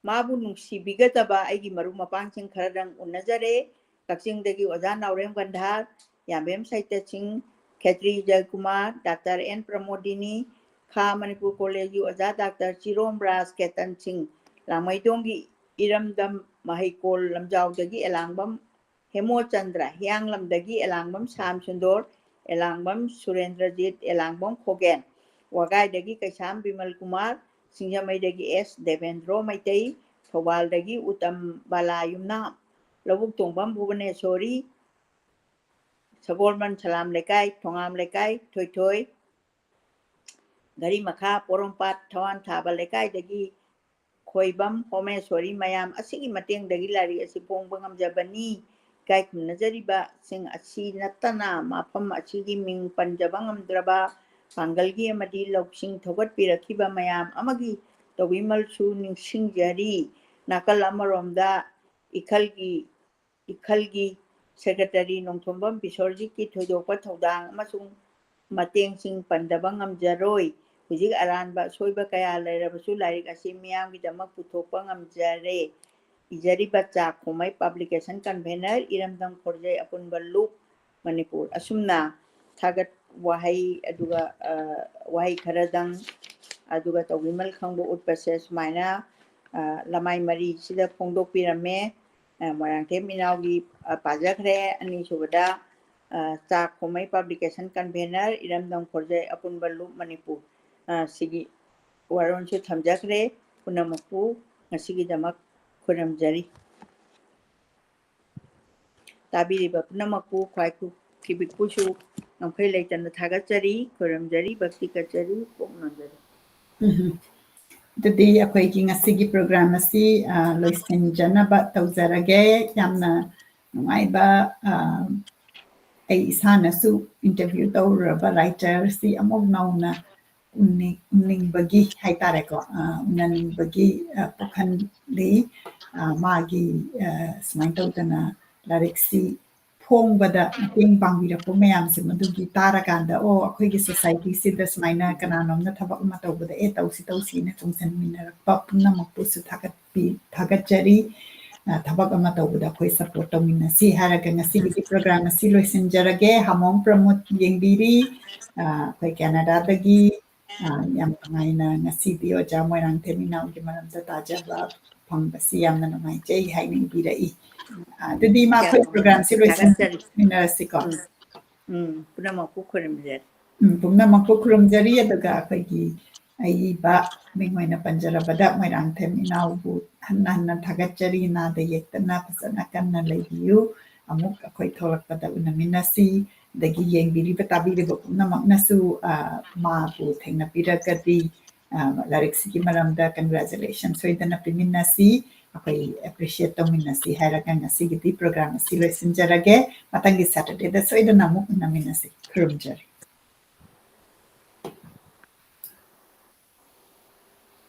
ꯃꯥꯕꯨ ꯅꯨꯡꯁꯤꯕꯤꯒꯗꯕ ꯑꯩꯒꯤ ꯃꯔꯨꯞ ꯃꯄꯥꯡꯁꯤꯡ ꯈꯔꯗꯪ ꯎꯅꯖꯔꯦ꯫ ꯀꯛꯆꯤꯡꯗꯒꯤ ꯑꯣꯖꯥ ꯅꯥꯎꯔꯦꯝ ꯒꯟꯙꯥꯔ, ꯌꯥꯝꯕꯦꯝ ꯁꯩꯇ ꯁꯤꯡ, ꯈꯦꯇ꯭ꯔꯤ ꯖꯌꯀꯨꯃꯥꯔ, ꯗꯥꯛꯇꯔ ꯑꯦꯟ ꯄ꯭ꯔꯃꯣꯗꯤꯅꯤ, ꯈꯥ ꯃꯅꯤꯄꯨꯔ ꯀꯣꯂꯦꯖꯀꯤ ꯑꯣꯖꯥ ꯗꯥꯛꯇꯔ ꯆꯤꯔꯣꯝ ꯔꯥꯖ ꯀꯦꯇꯟ ꯁꯤꯡ, ꯂꯥꯡꯃꯩꯗꯣꯡꯒꯤ ꯏꯔꯝꯗꯝ ꯃꯍꯩꯀꯣꯜ ꯂꯝꯖꯥꯎꯗꯒꯤ ꯑꯦꯂꯥꯡꯕꯝ ꯍꯦꯃꯣꯆꯟꯗ꯭ꯔ, ꯍꯤꯌꯥꯡꯂꯝꯗꯒꯤ ꯑꯦꯂꯥꯡꯕꯝ ꯁ꯭ꯌꯥꯝ ꯁꯨꯟꯗꯣꯔ, ꯑꯦꯂꯥꯡꯕꯝ ꯁꯨꯔꯦꯟꯗ꯭ꯔꯖꯤꯠ, ꯑꯦꯂꯥꯡꯕꯝ ꯈꯣꯒꯦꯟ, ꯋꯥꯒꯥꯏꯗꯒꯤ ꯀꯩꯁꯥꯝ ꯕꯤꯃꯜ ꯀꯨꯃꯥꯔ, ꯁꯤꯡꯖꯃꯩꯗꯒꯤ ꯑꯦꯁ ꯗꯦꯕꯦꯟꯗ꯭ꯔꯣ ꯃꯩꯇꯩ, ꯊꯧꯕꯥꯜꯗꯒꯤ ꯎꯇꯝ ꯕꯥꯂꯥ ꯌꯨꯝꯅꯥꯝ, ꯂꯧꯕꯨꯛ ꯇꯣꯡꯕꯝ ꯚꯨꯕꯅꯦꯁꯣꯔꯤ, ꯁꯒꯣꯜꯕꯟ ꯁꯂꯥꯝ ꯂꯩꯀꯥꯏ, ꯊꯣꯉꯥꯝ ꯂꯩꯀꯥꯏ, ꯊꯣꯏꯊꯣꯏ, ꯘꯔꯤ ꯃꯈꯥ, ꯄꯣꯔꯣꯝꯄꯥꯠ, ꯊꯋꯥꯟ ꯊꯥꯕ ꯂꯩꯀꯥꯏꯗꯒꯤ ꯈꯣꯏꯕꯝ ꯍꯣꯃꯦꯁꯣꯔꯤ, ꯃꯌꯥꯝ ꯑꯁꯤꯒꯤ ꯃꯇꯦꯡꯗꯒꯤ ꯂꯥꯏꯔꯤꯛ ꯑꯁꯤ ꯐꯣꯡꯕ ꯉꯝꯖꯕꯅꯤ꯫ ꯏꯀꯥꯏ ꯈꯨꯝꯅꯖꯔꯤꯕꯁꯤꯡ ꯑꯁꯤ ꯅꯠꯇꯅ ꯃꯐꯝ ꯑꯁꯤꯒꯤ ꯃꯤꯡ ꯄꯟꯖꯕ ꯉꯝꯗ꯭ꯔꯕ ꯄꯥꯡꯒꯜꯒꯤ ꯑꯃꯗꯤ ꯂꯧꯁꯤꯡ ꯊꯧꯒꯠꯄꯤꯔꯛꯈꯤꯕ ꯃꯌꯥꯝ ꯑꯃꯒꯤ ꯇꯧꯕꯤꯃꯜꯁꯨ ꯅꯤꯡꯁꯤꯡꯖꯔꯤ꯫ ꯅꯥꯀꯜ ꯑꯃꯔꯣꯝꯗ ꯏꯈꯜꯒꯤ, ꯏꯈꯜꯒꯤ ꯁꯦꯀ꯭ꯔꯦꯇꯔꯤ ꯅꯣꯡꯊꯣꯝꯕꯝ ꯕꯤꯁꯣꯔꯖꯤꯠꯀꯤ ꯊꯣꯏꯗꯣꯛꯄ ꯊꯧꯗꯥꯡ ꯑꯃꯁꯨꯡ ꯃꯇꯦꯡꯁꯤꯡ ꯄꯟꯗꯕ ꯉꯝꯖꯔꯣꯏ꯫ ꯍꯧꯖꯤꯛ ꯑꯔꯥꯟꯕ ꯑꯁꯣꯏꯕ ꯀꯌꯥ ꯂꯩꯔꯕꯁꯨ ꯂꯥꯏꯔꯤꯛ ꯑꯁꯤ ꯃꯤꯌꯥꯝꯒꯤꯗꯃꯛ ꯄꯨꯊꯣꯛꯄ ꯉꯝꯖꯔꯦ꯫ ꯏꯖꯔꯤꯕ ꯆꯥꯛ ꯈꯣꯃꯩ ꯄꯕ꯭ꯂꯤꯀꯦꯁꯟ ꯀꯟꯚꯦꯅꯔ, ꯏꯔꯝꯗꯝ ꯈꯣꯔꯖꯩ ꯑꯄꯨꯟꯕ ꯂꯨꯞ, ꯃꯅꯤꯄꯨꯔ꯫ ꯑꯁꯨꯝꯅ ꯊꯥꯒꯠ ꯋꯥꯍꯩ, ꯑꯗꯨꯒ, ꯑ, ꯋꯥꯍꯩ ꯈꯔꯗꯪ, ꯑꯗꯨꯒ ꯇꯧꯕꯤꯃꯜ ꯈꯪꯕ ꯎꯠꯄꯁꯦ ꯁꯨꯃꯥꯏꯅ, ꯑ, ꯂꯃꯥꯏ ꯃꯔꯤꯁꯤꯗ ꯐꯣꯡꯗꯣꯛꯄꯤꯔꯝꯃꯦ꯫ ꯑ, ꯃꯣꯏꯔꯥꯡꯊꯦꯝ ꯏꯅꯥꯎꯒꯤ, ꯑ, ꯄꯥꯖꯈ꯭ꯔꯦ꯫ ꯑꯅꯤꯁꯨꯕꯗ, ꯑ, ꯆꯥꯛ ꯈꯣꯃꯩ ꯄꯕ꯭ꯂꯤꯀꯦꯁꯟ ꯀꯟꯚꯦꯅꯔ, ꯏꯔꯝꯗꯝ ꯈꯣꯔꯖꯩ ꯑꯄꯨꯟꯕ ꯂꯨꯞ, ꯃꯅꯤꯄꯨꯔ꯫ ꯑ, ꯁꯤꯒꯤ ꯋꯥꯔꯣꯜꯁꯨ ꯊꯝꯖꯈ꯭ꯔꯦ꯫ ꯄꯨꯝꯅꯃꯛꯄꯨ ꯉꯁꯤꯒꯤꯗꯃꯛ ꯈꯨꯔꯨꯝꯖꯔꯤ꯫ ꯇꯥꯕꯤꯔꯤꯕ ꯄꯨꯝꯅꯃꯛꯄꯨ ꯈ꯭ꯋꯥꯏ ꯈꯨ-, ꯈꯤꯕꯤꯛꯄꯨꯁꯨ ꯉꯝꯈꯩ ꯂꯩꯇꯅ ꯊꯥꯒꯠꯆꯔꯤ, ꯈꯨꯔꯨꯝꯖꯔꯤ, ꯚꯛꯇꯤ ꯀꯠꯆꯔꯤ, ꯄꯨꯛ ꯅꯣꯟꯖꯔꯤ꯫ ꯎꯝ꯫ ꯑꯗꯨꯗꯤ ꯑꯩꯈꯣꯏꯒꯤ ꯉꯁꯤꯒꯤ ꯄ꯭ꯔꯣꯒ꯭ꯔꯥꯝ ꯑꯁꯤ, ꯑ, ꯂꯣꯏꯁꯤꯟꯖꯅꯕ ꯇꯧꯖꯔꯒꯦ꯫ ꯌꯥꯝꯅ ꯅꯨꯡꯉꯥꯏꯕ, ꯑ, ꯑꯩ ꯏꯁꯥꯅꯁꯨ ꯏꯟꯇꯔꯚ꯭ꯌꯨ ꯇꯧꯔꯨꯔꯕ ꯔꯥꯏꯇꯔꯁꯤ ꯑꯃꯨꯛ ꯅꯧꯅ ꯎꯅꯤꯡ-, ꯎꯅꯤꯡꯕꯒꯤ ꯍꯥꯏꯇꯥꯔꯦꯀꯣ, ꯑ, ꯎꯅꯅꯤꯡꯕꯒꯤ, ꯑ, ꯄꯣꯛꯍꯜꯂꯤ꯫ ꯑ, ꯃꯥꯒꯤ, ꯑ, ꯁꯨꯃꯥꯏꯅ ꯇꯧꯗꯅ ꯂꯥꯏꯔꯤꯛꯁꯤ ꯐꯣꯡꯕꯗ ꯃꯇꯦꯡ ꯄꯥꯡꯕꯤꯔꯛꯄ ꯃꯌꯥꯝꯁꯦ, ꯃꯗꯨꯒꯤ ꯇꯥꯔꯀꯥꯟꯗ, "ꯑꯣ, ꯑꯩꯈꯣꯏꯒꯤ ꯁꯣꯁꯥꯏꯇꯤꯁꯤꯗ ꯁꯨꯃꯥꯏꯅ ꯀꯅꯥꯅꯣꯝꯅ ꯊꯕꯛ ꯑꯃ ꯇꯧꯕꯗ, ꯑꯦ, ꯇꯧꯁꯤ, ꯇꯧꯁꯤꯅ ꯆꯣꯡꯁꯤꯟꯃꯤꯟꯅꯔꯛꯄ ꯄꯨꯝꯅꯃꯛꯄꯨꯁꯨ ꯊꯥꯒꯠꯄꯤ-, ꯊꯥꯒꯠꯆꯔꯤ꯫ ꯑ, ꯊꯕꯛ ꯑꯃ ꯇꯧꯕꯗ ꯑꯩꯈꯣꯏ ꯁꯄꯣꯔꯠ ꯇꯧꯃꯤꯟꯅꯁꯤ" ꯍꯥꯏꯔꯒ ꯉꯁꯤꯒꯤꯗꯤ ꯄ꯭ꯔꯣꯒ꯭ꯔꯥꯝ ꯑꯁꯤ ꯂꯣꯏꯁꯤꯟꯖꯔꯒꯦ꯫ ꯍꯥꯃꯣꯡ ꯄ꯭ꯔꯃꯣꯗ ꯌꯦꯡꯕꯤꯔꯤ꯫ ꯑ, ꯑꯩꯈꯣꯏ ꯀꯦꯅꯥꯗꯥꯗꯒꯤ, ꯑ, ꯌꯥꯝ ꯅꯨꯡꯉꯥꯏꯅ ꯉꯁꯤꯗꯤ ꯑꯣꯖꯥ ꯃꯣꯏꯔꯥꯡꯊꯦꯝ ꯏꯅꯥꯎꯒꯤ ꯃꯔꯝꯗ ꯇꯥꯖꯕ ꯐꯪꯕꯁꯤ ꯌꯥꯝꯅ ꯅꯨꯡꯉꯥꯏꯖꯩ ꯍꯥꯏꯅ ꯏꯕꯤꯔꯛꯏ꯫ ꯑ, ꯑꯗꯨꯗꯤ ꯏꯃꯥ, ꯑꯩꯈꯣꯏ ꯌꯥꯝ ꯄ꯭ꯔꯣꯒ꯭ꯔꯥꯝꯁꯤ ꯊꯥꯒꯠꯆꯔꯤ꯫ ꯂꯣꯏꯁꯤꯟꯃꯤꯟꯅꯔꯁꯤꯀꯣ꯫ ꯎꯝ, ꯎꯝ, ꯄꯨꯝꯅꯃꯛꯄꯨ ꯈꯨꯔꯨꯝꯖꯔꯤ꯫ ꯎꯝ, ꯄꯨꯝꯅꯃꯛꯄꯨ ꯈꯨꯔꯨꯝꯖꯔꯤ꯫ ꯑꯗꯨꯒ ꯑꯩꯈꯣꯏꯒꯤ ꯑꯏꯕ ꯃꯤꯡ ꯑꯣꯏꯅ ꯄꯟꯖꯔꯕꯗ ꯃꯣꯏꯔꯥꯡꯊꯦꯝ ꯏꯅꯥꯎꯕꯨ ꯍꯟꯅ ꯍꯟꯅ ꯊꯥꯒꯠꯆꯔꯤ꯫ ꯅꯥꯗ ꯌꯦꯛꯇꯅ ꯐꯖꯅ ꯀꯟꯅ ꯂꯩꯕꯤꯌꯨ꯫ ꯑꯃꯨꯛ ꯑꯩꯈꯣꯏ ꯊꯣꯛꯂꯛꯄꯗ ꯎꯅꯃꯤꯟꯅꯁꯤ꯫ ꯑꯗꯒꯤ ꯌꯦꯡꯕꯤꯔꯤꯕ ꯇꯥꯕꯤꯔꯤꯕ ꯄꯨꯝꯅꯃꯛꯅꯁꯨ, ꯑ, ꯃꯥꯕꯨ ꯊꯦꯡꯅꯕꯤꯔꯒꯗꯤ, ꯑ, ꯂꯥꯏꯔꯤꯛꯁꯤꯒꯤ ꯃꯔꯝꯗ congratulation ꯁꯣꯏꯗꯅ ꯄꯤꯃꯤꯟꯅꯁꯤ꯫ ꯑꯩꯈꯣꯏ ꯑꯦꯄ꯭ꯔꯤꯁꯤꯌꯦꯠ ꯇꯧꯃꯤꯟꯅꯁꯤ ꯍꯥꯏꯔꯒ ꯉꯁꯤꯒꯤꯗꯤ ꯄ꯭ꯔꯣꯒ꯭ꯔꯥꯝ ꯑꯁꯤ ꯂꯣꯏꯁꯤꯟꯖꯔꯒꯦ꯫ ꯃꯊꯪꯒꯤ ꯁꯦꯇꯔꯗꯦꯗ ꯁꯣꯏꯗꯅ ꯑꯃꯨꯛ ꯎꯅꯃꯤꯟꯅꯁꯤ꯫ ꯈꯨꯔꯨꯝꯖꯔꯤ꯫